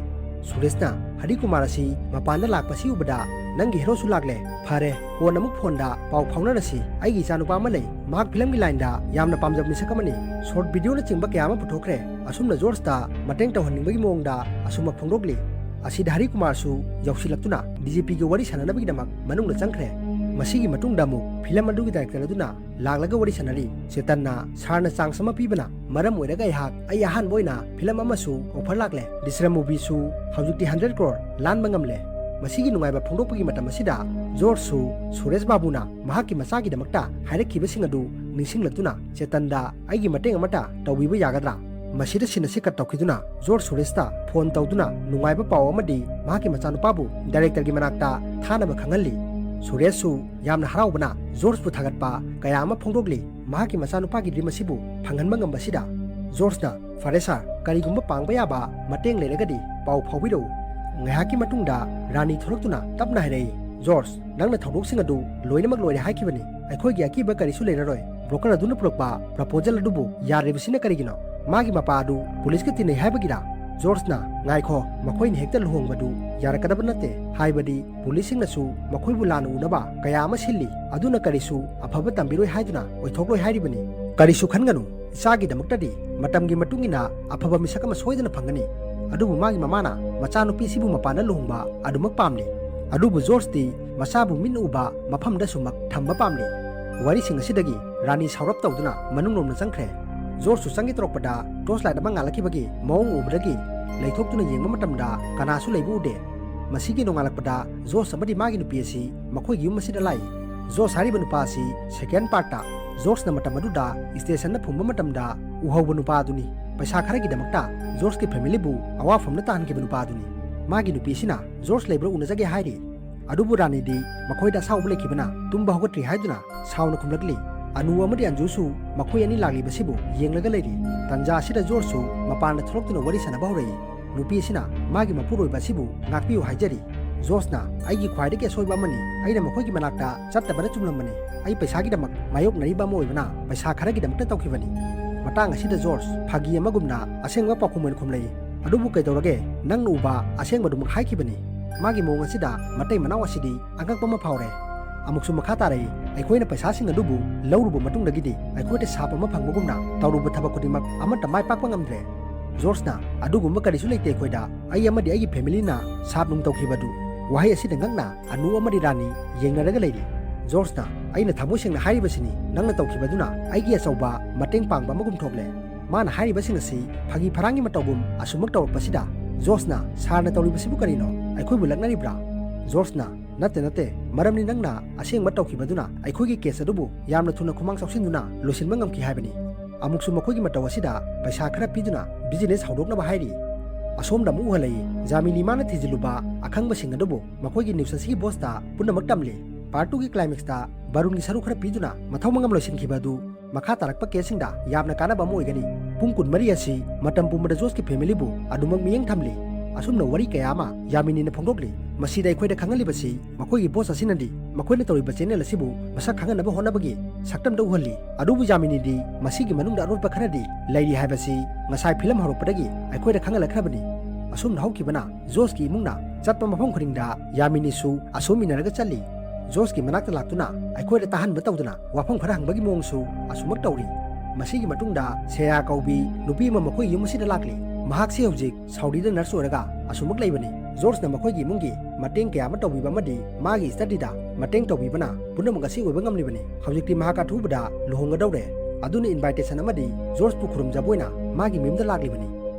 ꯁꯨꯔꯦꯁꯅ, "ꯍꯔꯤ ꯀꯨꯃꯥꯔ ꯑꯁꯤ ꯃꯄꯥꯟꯗ ꯂꯥꯛꯄꯁꯤ ꯎꯕꯗ ꯅꯪꯒꯤ ꯍꯦꯔꯣꯁꯨ ꯂꯥꯛꯂꯦ꯫ ꯐꯔꯦ, ꯀꯣꯟꯅ ꯑꯃꯨꯛ ꯐꯣꯟꯗ ꯄꯥꯎ ꯐꯥꯎꯅꯔꯁꯤ꯫ ꯑꯩꯒꯤ ꯏꯆꯥꯅꯨꯄꯥ ꯑꯃ ꯂꯩ꯫ ꯃꯍꯥꯛ ꯐꯤꯂꯝꯒꯤ ꯂꯥꯏꯟꯗ ꯌꯥꯝꯅ ꯄꯥꯝꯖꯕ ꯃꯤꯁꯛ ꯑꯃꯅꯤ꯫ ꯁꯣꯔꯠ ꯚꯤꯗꯤꯑꯣꯅꯆꯤꯡꯕ ꯀꯌꯥ ꯑꯃ ꯄꯨꯊꯣꯛꯈ꯭ꯔꯦ꯫" ꯑꯁꯨꯝꯅ ꯖꯣꯔꯖꯇ ꯃꯇꯦꯡ ꯇꯧꯍꯟꯅꯤꯡꯕꯒꯤ ꯃꯑꯣꯡꯗ ꯑꯁꯨꯝꯕ ꯐꯣꯡꯗꯣꯛꯂꯤ꯫ ꯑꯁꯤꯗ ꯍꯔꯤ ꯀꯨꯃꯥꯔꯁꯨ ꯌꯧꯁꯤꯜꯂꯛꯇꯨꯅ ꯗꯤ ꯖꯤ ꯄꯤꯒ ꯋꯥꯔꯤ ꯁꯥꯟꯅꯅꯕꯒꯤꯗꯃꯛ ꯃꯅꯨꯡꯗ ꯆꯪꯈ꯭ꯔꯦ꯫ ꯃꯁꯤꯒꯤ ꯃꯇꯨꯡꯗ ꯑꯃꯨꯛ ꯐꯤꯂꯝ ꯑꯗꯨꯒꯤ ꯗꯥꯏꯔꯦꯛꯇꯔ ꯑꯗꯨꯅ ꯂꯥꯛꯂꯒ ꯋꯥꯔꯤ ꯁꯥꯟꯅꯔꯤ꯫ ꯆꯦꯇꯟꯅ, "ꯁꯥꯔꯅ ꯆꯥꯟꯁ ꯑꯃ ꯄꯤꯕꯅ ꯃꯔꯝ ꯑꯣꯏꯔꯒ ꯑꯩꯍꯥꯛ ꯑꯩ ꯑꯍꯥꯟꯕ ꯑꯣꯏꯅ ꯐꯤꯂꯝ ꯑꯃꯁꯨ ꯑꯣꯐꯔ ꯂꯥꯛꯂꯦ꯫ ꯗ꯭ꯔꯤꯁ꯭ꯌꯝ ꯃꯨꯚꯤꯁꯨ ꯍꯧꯖꯤꯛꯇꯤ ꯍꯟꯗ꯭ꯔꯦꯠ ꯀ꯭ꯔꯣꯔ ꯂꯥꯟꯕ ꯉꯝꯂꯦ꯫" ꯃꯁꯤꯒꯤ ꯅꯨꯡꯉꯥꯏꯕ ꯐꯣꯡꯗꯣꯛꯄꯒꯤ ꯃꯇꯝ ꯑꯁꯤꯗ ꯖꯣꯔꯖꯁꯨ ꯁꯨꯔꯦꯁ ꯕꯥꯕꯨꯅ ꯃꯍꯥꯛꯀꯤ ꯃꯆꯥꯒꯤꯗꯃꯛꯇ ꯍꯥꯏꯔꯛꯈꯤꯕꯁꯤꯡ ꯑꯗꯨ ꯅꯤꯡꯁꯤꯡꯂꯛꯇꯨꯅ ꯆꯦꯇꯟꯗ, "ꯑꯩꯒꯤ ꯃꯇꯦꯡ ꯑꯃꯠꯇ ꯇꯧꯕꯤꯕ ꯌꯥꯒꯗ꯭ꯔꯥ?" ꯃꯁꯤꯗ ꯁꯤꯟ ꯑꯁꯤ ꯀꯠ ꯇꯧꯈꯤꯗꯨꯅ ꯖꯣꯔꯖ ꯁꯨꯔꯦꯁꯇ ꯐꯣꯟ ꯇꯧꯗꯨꯅ ꯅꯨꯡꯉꯥꯏꯕ ꯄꯥꯎ ꯑꯃꯗꯤ ꯃꯍꯥꯛꯀꯤ ꯃꯆꯥꯅꯨꯄꯥꯕꯨ ꯗꯥꯏꯔꯦꯛꯇꯔꯒꯤ ꯃꯅꯥꯛꯇ ꯊꯥꯅꯕ ꯈꯪꯍꯜꯂꯤ꯫ ꯁꯨꯔꯦꯁꯁꯨ ꯌꯥꯝꯅ ꯍꯔꯥꯎꯕꯅ ꯖꯣꯔꯖꯄꯨ ꯊꯥꯒꯠꯄ ꯀꯌꯥ ꯑꯃ ꯐꯣꯡꯗꯣꯛꯂꯤ꯫ ꯃꯍꯥꯛꯀꯤ ꯃꯆꯥꯅꯨꯄꯥꯒꯤ ꯗ꯭ꯔꯤꯝ ꯑꯁꯤꯕꯨ ꯐꯪꯍꯟꯕ ꯉꯝꯕꯁꯤꯗ꯫ ꯖꯣꯔꯖꯅ, "ꯐꯔꯦ ꯁꯥꯔ, ꯀꯔꯤꯒꯨꯝꯕ ꯄꯥꯡꯕ ꯌꯥꯕ ꯃꯇꯦꯡ ꯂꯩꯔꯒꯗꯤ ꯄꯥꯎ ꯐꯥꯎꯕꯤꯔꯛꯎ"꯫ ꯉꯥꯏꯍꯥꯛꯀꯤ ꯃꯇꯨꯡꯗ ꯔꯥꯅꯤ ꯊꯣꯛꯂꯛꯇꯨꯅ ꯇꯞꯅ ꯍꯥꯏꯔꯛꯏ, "ꯖꯣꯔꯖ, ꯅꯪꯅ ꯊꯧꯗꯣꯛꯁꯤꯡ ꯑꯗꯨ ꯂꯣꯏꯅꯃꯛ ꯂꯣꯏꯔꯦ ꯍꯥꯏꯈꯤꯕꯅꯤ꯫ ꯑꯩꯈꯣꯏꯒꯤ ꯑꯀꯤꯕ ꯀꯔꯤꯁꯨ ꯂꯩꯔꯔꯣꯏ꯫ ꯕ꯭ꯔꯣꯀꯔ ꯑꯗꯨꯅ ꯄꯨꯔꯛꯄ ꯄ꯭ꯔꯄꯣꯖꯦꯜ ꯑꯗꯨꯕꯨ ꯌꯥꯗ꯭ꯔꯤꯕꯁꯤꯅ ꯀꯔꯤꯒꯤꯅꯣ? ꯃꯥꯒꯤ ꯃꯄꯥ ꯑꯗꯨ ꯄꯨꯂꯤꯁꯀ ꯇꯤꯟꯅꯩ ꯍꯥꯏꯕꯒꯤꯔꯥ?" ꯖꯣꯔꯖꯅ, "ꯉꯥꯏꯈꯣ, ꯃꯈꯣꯏꯅ ꯍꯦꯛꯇ ꯂꯨꯍꯣꯡꯕꯗꯨ ꯌꯥꯔꯛꯀꯗꯕ ꯅꯠꯇꯦ꯫ ꯍꯥꯏꯕꯗꯤ ꯄꯨꯂꯤꯁꯁꯤꯡꯅꯁꯨ ꯃꯈꯣꯏꯕꯨ ꯂꯥꯟꯅ ꯎꯅꯕ ꯀꯌꯥ ꯑꯃ ꯁꯤꯜꯂꯤ꯫ ꯑꯗꯨꯅ ꯀꯔꯤꯁꯨ ꯑꯐꯕ ꯇꯝꯕꯤꯔꯣꯏ ꯍꯥꯏꯗꯨꯅ ꯑꯣꯏꯊꯣꯛꯂꯣꯏ ꯍꯥꯏꯔꯤꯕꯅꯤ꯫ ꯀꯔꯤꯁꯨ ꯈꯟꯒꯅꯨ, ꯏꯆꯥꯒꯤꯗꯃꯛꯇꯗꯤ ꯃꯇꯝꯒꯤ ꯃꯇꯨꯡ ꯏꯟꯅ ꯑꯐꯕ ꯃꯤꯁꯛ ꯑꯃ ꯁꯣꯏꯗꯅ ꯐꯪꯒꯅꯤ"꯫ ꯑꯗꯨꯕꯨ ꯃꯥꯒꯤ ꯃꯃꯥꯅ ꯃꯆꯥꯅꯨꯄꯤꯁꯤꯕꯨ ꯃꯄꯥꯟꯗ ꯂꯨꯍꯣꯡꯕ ꯑꯗꯨꯃꯛ ꯄꯥꯝꯂꯤ꯫ ꯑꯗꯨꯕꯨ ꯖꯣꯔꯖꯇꯤ ꯃꯆꯥꯕꯨ ꯃꯤꯠꯅ ꯎꯕ ꯃꯐꯝꯗꯁꯨꯃꯛ ꯊꯝꯕ ꯄꯥꯝꯂꯤ꯫ ꯋꯥꯔꯤꯁꯤꯡ ꯑꯁꯤꯗꯒꯤ ꯔꯥꯅꯤ ꯁꯥꯎꯔꯞ ꯇꯧꯗꯨꯅ ꯃꯅꯨꯡꯂꯣꯝꯗ ꯆꯪꯈ꯭ꯔꯦ꯫ ꯖꯣꯔꯖꯁꯨ ꯆꯪꯒꯦ ꯇꯧꯔꯛꯄꯗ ꯇꯣꯔꯆ ꯂꯥꯏꯠ ꯑꯃ ꯉꯥꯜꯂꯛꯈꯤꯕꯒꯤ ꯃꯑꯣꯡ ꯎꯕꯗꯒꯤ ꯂꯩꯊꯣꯛꯇꯨꯅ ꯌꯦꯡꯕ ꯃꯇꯝꯗ ꯀꯅꯥꯁꯨ ꯂꯩꯕ ꯎꯗꯦ꯫ ꯃꯁꯤꯒꯤ ꯅꯣꯡꯉꯥꯜꯂꯛꯄꯗ ꯖꯣꯔꯖ ꯑꯃꯗꯤ ꯃꯥꯒꯤ ꯅꯨꯄꯤ ꯑꯁꯤ ꯃꯈꯣꯏꯒꯤ ꯌꯨꯝ ꯑꯁꯤꯗ ꯂꯥꯛꯏ꯫ ꯖꯣꯔꯖ ꯍꯥꯏꯔꯤꯕ ꯅꯨꯄꯥ ꯑꯁꯤ ꯁꯦꯀꯦꯟ ꯄꯥꯔꯠꯇ ꯖꯣꯔꯖꯅ ꯃꯇꯝ ꯑꯗꯨꯗ ꯁ꯭ꯇꯦꯁꯟꯗ ꯐꯨꯝꯕ ꯃꯇꯝꯗ ꯎꯍꯧꯕ ꯅꯨꯄꯥ ꯑꯗꯨꯅꯤ꯫ ꯄꯩꯁꯥ ꯈꯔꯒꯤꯗꯃꯛꯇ ꯖꯣꯔꯖꯀꯤ ꯐꯦꯃꯤꯂꯤꯕꯨ ꯑꯋꯥꯐꯝꯗ ꯇꯥꯍꯟꯈꯤꯕ ꯅꯨꯄꯥ ꯑꯗꯨꯅꯤ꯫ ꯃꯥꯒꯤ ꯅꯨꯄꯤꯁꯤꯅ ꯖꯣꯔꯖ ꯂꯩꯕ꯭ꯔꯥ ꯎꯅꯖꯒꯦ ꯍꯥꯏꯔꯤ꯫ ꯑꯗꯨꯕꯨ ꯔꯥꯅꯤꯗꯤ ꯃꯈꯣꯏꯗ ꯑꯁꯥꯎꯕ ꯂꯩꯈꯤꯕꯅ ꯇꯨꯝꯕ ꯍꯧꯒꯠꯇ꯭ꯔꯤ ꯍꯥꯏꯗꯨꯅ ꯁꯥꯎꯅ ꯈꯨꯝꯂꯛꯂꯤ꯫ ꯑꯅꯨ ꯑꯃꯗꯤ ꯑꯟꯖꯨꯁꯨ ꯃꯈꯣꯏ ꯑꯅꯤ ꯂꯥꯛꯂꯤꯕꯁꯤꯕꯨ ꯌꯦꯡꯂꯒ ꯂꯩꯔꯤ꯫ ꯇꯟꯖꯥ ꯑꯁꯤꯗ ꯖꯣꯔꯖꯁꯨ ꯃꯄꯥꯟꯗ ꯊꯣꯛꯂꯛꯇꯨꯅ ꯋꯥꯔꯤ ꯁꯥꯟꯅꯕ ꯍꯧꯔꯛꯏ꯫ ꯅꯨꯄꯤ ꯑꯁꯤꯅ ꯃꯥꯒꯤ ꯃꯄꯨꯔꯣꯏꯕ ꯑꯁꯤꯕꯨ ꯉꯥꯛꯄꯤꯌꯨ ꯍꯥꯏꯖꯔꯤ꯫ ꯖꯣꯔꯖꯅ, "ꯑꯩꯒꯤ ꯈ꯭ꯋꯥꯏꯗꯒꯤ ꯑꯁꯣꯏꯕ ꯑꯃꯅꯤ꯫ ꯑꯩꯅ ꯃꯈꯣꯏꯒꯤ ꯃꯅꯥꯛꯇ ꯆꯠꯇꯕꯅ ꯆꯨꯝꯂꯝꯕꯅꯤ꯫ ꯑꯩ ꯄꯩꯁꯥꯒꯤꯗꯃꯛ ꯃꯥꯌꯣꯛꯅꯔꯤꯕ ꯑꯃ ꯑꯣꯏꯕꯅ ꯄꯩꯁꯥ ꯈꯔꯒꯤꯗꯃꯛꯇ ꯇꯧꯈꯤꯕꯅꯤ"꯫ ꯃꯇꯥꯡ ꯑꯁꯤꯗ ꯖꯣꯔꯖ ꯐꯥꯒꯤ ꯑꯃꯒꯨꯝꯅ ꯑꯁꯦꯡꯕ ꯄꯥꯎꯈꯨꯝ ꯑꯣꯏꯅ ꯈꯨꯝꯂꯛꯏ꯫ "ꯑꯗꯨꯕꯨ ꯀꯩꯗꯧꯔꯒꯦ? ꯅꯪꯅ ꯎꯕ ꯑꯁꯦꯡꯕꯗꯨꯃꯛ ꯍꯥꯏꯈꯤꯕꯅꯤ"꯫ ꯃꯥꯒꯤ ꯃꯑꯣꯡ ꯑꯁꯤꯗ ꯃꯇꯩ ꯃꯅꯥꯎ ꯑꯁꯤꯗꯤ ꯑꯉꯛꯄ ꯑꯃ ꯐꯥꯎꯔꯦ꯫ ꯑꯃꯨꯛꯁꯨ ꯃꯈꯥ ꯇꯥꯔꯛꯏ, "ꯑꯩꯈꯣꯏꯅ ꯄꯩꯁꯥꯁꯤꯡ ꯑꯗꯨꯕꯨ ꯂꯧꯔꯨꯕ ꯃꯇꯨꯡꯗꯒꯤꯗꯤ ꯑꯩꯈꯣꯏꯗ ꯁꯥꯞ ꯑꯃ ꯐꯪꯕꯒꯨꯝꯅ ꯇꯧꯔꯨꯕ ꯊꯕꯛ ꯈꯨꯗꯤꯡꯃꯛ ꯑꯃꯠꯇ ꯃꯥꯏ ꯄꯥꯛꯄ ꯉꯝꯗ꯭ꯔꯦ"꯫ ꯖꯣꯔꯖꯅ, "ꯑꯗꯨꯒꯨꯝꯕ ꯀꯔꯤꯁꯨ ꯂꯩꯇꯦ ꯑꯩꯈꯣꯏꯗ꯫ ꯑꯩ ꯑꯃꯗꯤ ꯑꯩꯒꯤ ꯐꯦꯃꯤꯂꯤꯅ ꯁꯥꯞ ꯅꯨꯡ ꯇꯧꯈꯤꯕꯗꯨ"꯫ ꯋꯥꯍꯩ ꯑꯁꯤꯗ ꯉꯛꯅ ꯑꯅꯨ ꯑꯃꯗꯤ ꯔꯥꯅꯤ ꯌꯦꯡꯅꯔꯒ ꯂꯩꯔꯤ꯫ ꯖꯣꯔꯖꯅ, "ꯑꯩꯅ ꯊꯃꯣꯏ ꯁꯦꯡꯅ ꯍꯥꯏꯔꯤꯕꯁꯤꯅꯤ, ꯅꯪꯅ ꯇꯧꯈꯤꯕꯗꯨꯅ ꯑꯩꯒꯤ ꯑꯆꯧꯕ ꯃꯇꯦꯡ ꯄꯥꯡꯕ ꯑꯃꯒꯨꯝ ꯊꯣꯛꯂꯦ"꯫ ꯃꯥꯅ ꯍꯥꯏꯔꯤꯕꯁꯤꯡ ꯑꯁꯤ ꯐꯥꯒꯤ ꯐꯔꯥꯡꯒꯤ ꯃꯇꯧꯒꯨꯝ ꯑꯁꯨꯝꯃꯛ ꯇꯧꯔꯛꯄꯁꯤꯗ ꯖꯣꯔꯖꯅ, "ꯁꯥꯔꯅ ꯇꯧꯔꯤꯕꯁꯤꯕꯨ ꯀꯔꯤꯅꯣ? ꯑꯩꯈꯣꯏꯕꯨ ꯂꯛꯅꯔꯤꯕ꯭ꯔꯥ?" ꯖꯣꯔꯖꯅ, "ꯅꯠꯇꯦ, ꯅꯠꯇꯦ, ꯃꯔꯝꯗꯤ ꯅꯪꯅ ꯑꯁꯦꯡꯕ ꯇꯧꯈꯤꯕꯗꯨꯅ ꯑꯩꯈꯣꯏꯒꯤ ꯀꯦꯁ ꯑꯗꯨꯕꯨ ꯌꯥꯝꯅ ꯊꯨꯅ ꯈꯨꯃꯥꯡ ꯆꯥꯎꯁꯤꯟꯗꯨꯅ ꯂꯣꯏꯁꯤꯟꯕ ꯉꯝꯈꯤ ꯍꯥꯏꯕꯅꯤ"꯫ ꯑꯃꯨꯛꯁꯨ ꯃꯈꯣꯏꯒꯤ ꯃꯇꯧ ꯑꯁꯤꯗ ꯄꯩꯁꯥ ꯈꯔ ꯄꯤꯗꯨꯅ ꯕꯤꯖꯤꯅꯦꯁ ꯍꯧꯗꯣꯛꯅꯕ ꯍꯥꯏꯔꯤ꯫ ꯑꯁꯣꯝꯗ ꯑꯃꯨꯛ ꯎꯍꯜꯂꯛꯏ, ꯖꯥꯃꯤꯅꯤ ꯃꯥꯅ ꯊꯤꯖꯤꯜꯂꯨꯕ ꯑꯈꯪꯕꯁꯤꯡ ꯑꯗꯨꯕꯨ ꯃꯈꯣꯏꯒꯤ ꯅ꯭ꯌꯨꯁ ꯑꯁꯤꯒꯤ ꯕꯣꯁꯇ ꯄꯨꯝꯅꯃꯛ ꯇꯝꯂꯤ꯫ ꯄꯥꯔꯠ ꯇꯨꯒꯤ ꯀ꯭ꯂꯥꯏꯃꯦꯛꯁꯇ ꯕꯥꯔꯨꯟꯒꯤ ꯁꯔꯨꯛ ꯈꯔ ꯄꯤꯗꯨꯅ ꯃꯊꯧ ꯃꯉꯝ ꯂꯣꯏꯁꯤꯟꯈꯤꯕ ꯑꯗꯨ ꯃꯈꯥ ꯇꯥꯔꯛꯄ ꯀꯦꯁꯁꯤꯡꯗ ꯌꯥꯝꯅ ꯀꯥꯟꯅꯕ ꯑꯃ ꯑꯣꯏꯒꯅꯤ꯫ ꯄꯨꯡ ꯀꯨꯟꯃꯔꯤ ꯑꯁꯤ ꯃꯇꯝ ꯄꯨꯝꯕꯗ ꯖꯣꯁꯀꯤ ꯐꯦꯃꯤꯂꯤꯕꯨ ꯑꯗꯨꯃꯛ ꯃꯤꯠꯌꯦꯡ ꯊꯝꯂꯤ꯫ ꯑꯁꯨꯝꯅ ꯋꯥꯔꯤ ꯀꯌꯥ ꯑꯃ ꯌꯥꯃꯤꯅꯤꯅ ꯐꯣꯡꯗꯣꯛꯂꯤ꯫ ꯃꯁꯤꯗ ꯑꯩꯈꯣꯏꯗ ꯈꯪꯍꯜꯂꯤꯕꯁꯤ ꯃꯈꯣꯏꯒꯤ ꯕꯣꯁ ꯑꯁꯤꯅꯗꯤ ꯃꯈꯣꯏꯅ ꯇꯧꯔꯤꯕ ꯆꯦꯅꯦꯜ ꯑꯁꯤꯕꯨ ꯃꯁꯛ ꯈꯪꯍꯟꯅꯕ ꯍꯣꯠꯅꯕꯒꯤ ꯁꯛꯇꯝꯗ ꯎꯍꯜꯂꯤ꯫ ꯑꯗꯨꯕꯨ ꯌꯥꯃꯤꯅꯤꯗꯤ ꯃꯁꯤꯒꯤ ꯃꯅꯨꯡꯗ ꯑꯔꯣꯠꯄ ꯈꯔꯗꯤ ꯂꯩꯔꯤ ꯍꯥꯏꯕꯁꯤ ꯉꯁꯥꯏ ꯐꯤꯂꯝ ꯍꯧꯔꯛꯄꯗꯒꯤ ꯑꯩꯈꯣꯏꯗ ꯈꯪꯍꯜꯂꯛꯈ꯭ꯔꯕꯅꯤ꯫ ꯑꯁꯨꯝꯅ ꯍꯧꯈꯤꯕꯅ ꯖꯣꯁꯀꯤ ꯏꯃꯨꯡꯅ ꯆꯠꯄ ꯃꯐꯝ ꯈꯨꯗꯤꯡꯗ ꯌꯥꯃꯤꯅꯤꯁꯨ ꯑꯁꯨꯝ ꯏꯟꯅꯔꯒ ꯆꯠꯂꯤ꯫ ꯖꯣꯁꯀꯤ ꯃꯅꯥꯛꯇ ꯂꯥꯛꯇꯨꯅ ꯑꯩꯈꯣꯏꯗ ꯇꯥꯍꯟꯕ ꯇꯧꯗꯨꯅ ꯋꯥꯐꯝ ꯈꯔ ꯍꯪꯕꯒꯤ ꯃꯑꯣꯡꯁꯨ ꯑꯁꯨꯃꯛ ꯇꯧꯔꯤ꯫ ꯃꯁꯤꯒꯤ ꯃꯇꯨꯡꯗ ꯁꯦꯌꯥ ꯀꯧꯕꯤ ꯅꯨꯄꯤ ꯑꯃ ꯃꯈꯣꯏ ꯌꯨꯝ ꯑꯁꯤꯗ ꯂꯥꯛꯂꯤ꯫ ꯃꯍꯥꯛꯁꯤ ꯍꯧꯖꯤꯛ ꯁꯥꯎꯗꯤꯗ ꯅꯔꯁ ꯑꯣꯏꯔꯒ ꯑꯁꯨꯃꯛ ꯂꯩꯕꯅꯤ꯫ ꯖꯣꯔꯖꯅ ꯃꯈꯣꯏꯒꯤ ꯏꯃꯨꯡꯒꯤ ꯃꯇꯦꯡ ꯀꯌꯥ ꯑꯃ ꯇꯧꯕꯤꯕ ꯑꯃꯗꯤ ꯃꯥꯒꯤ ꯁ꯭ꯇꯗꯤꯗ ꯃꯇꯦꯡ ꯇꯧꯕꯤꯕꯅ ꯄꯨꯝꯅꯃꯛ ꯑꯁꯤ ꯑꯣꯏꯕ ꯉꯝꯂꯤꯕꯅꯤ꯫ ꯍꯧꯖꯤꯛꯇꯤ ꯃꯍꯥꯛ ꯑꯊꯨꯕꯗ ꯂꯨꯍꯣꯡꯒꯗꯧꯔꯦ꯫ ꯑꯗꯨꯅ ꯏꯟꯚꯥꯏꯇꯦꯁꯟ ꯑꯃꯗꯤ ꯖꯣꯔꯖꯄꯨ ꯈꯨꯔꯨꯝꯖꯕ ꯑꯣꯏꯅ ꯃꯥꯒꯤ ꯃꯌꯨꯝꯗ ꯂꯥꯛꯂꯤꯕꯅꯤ꯫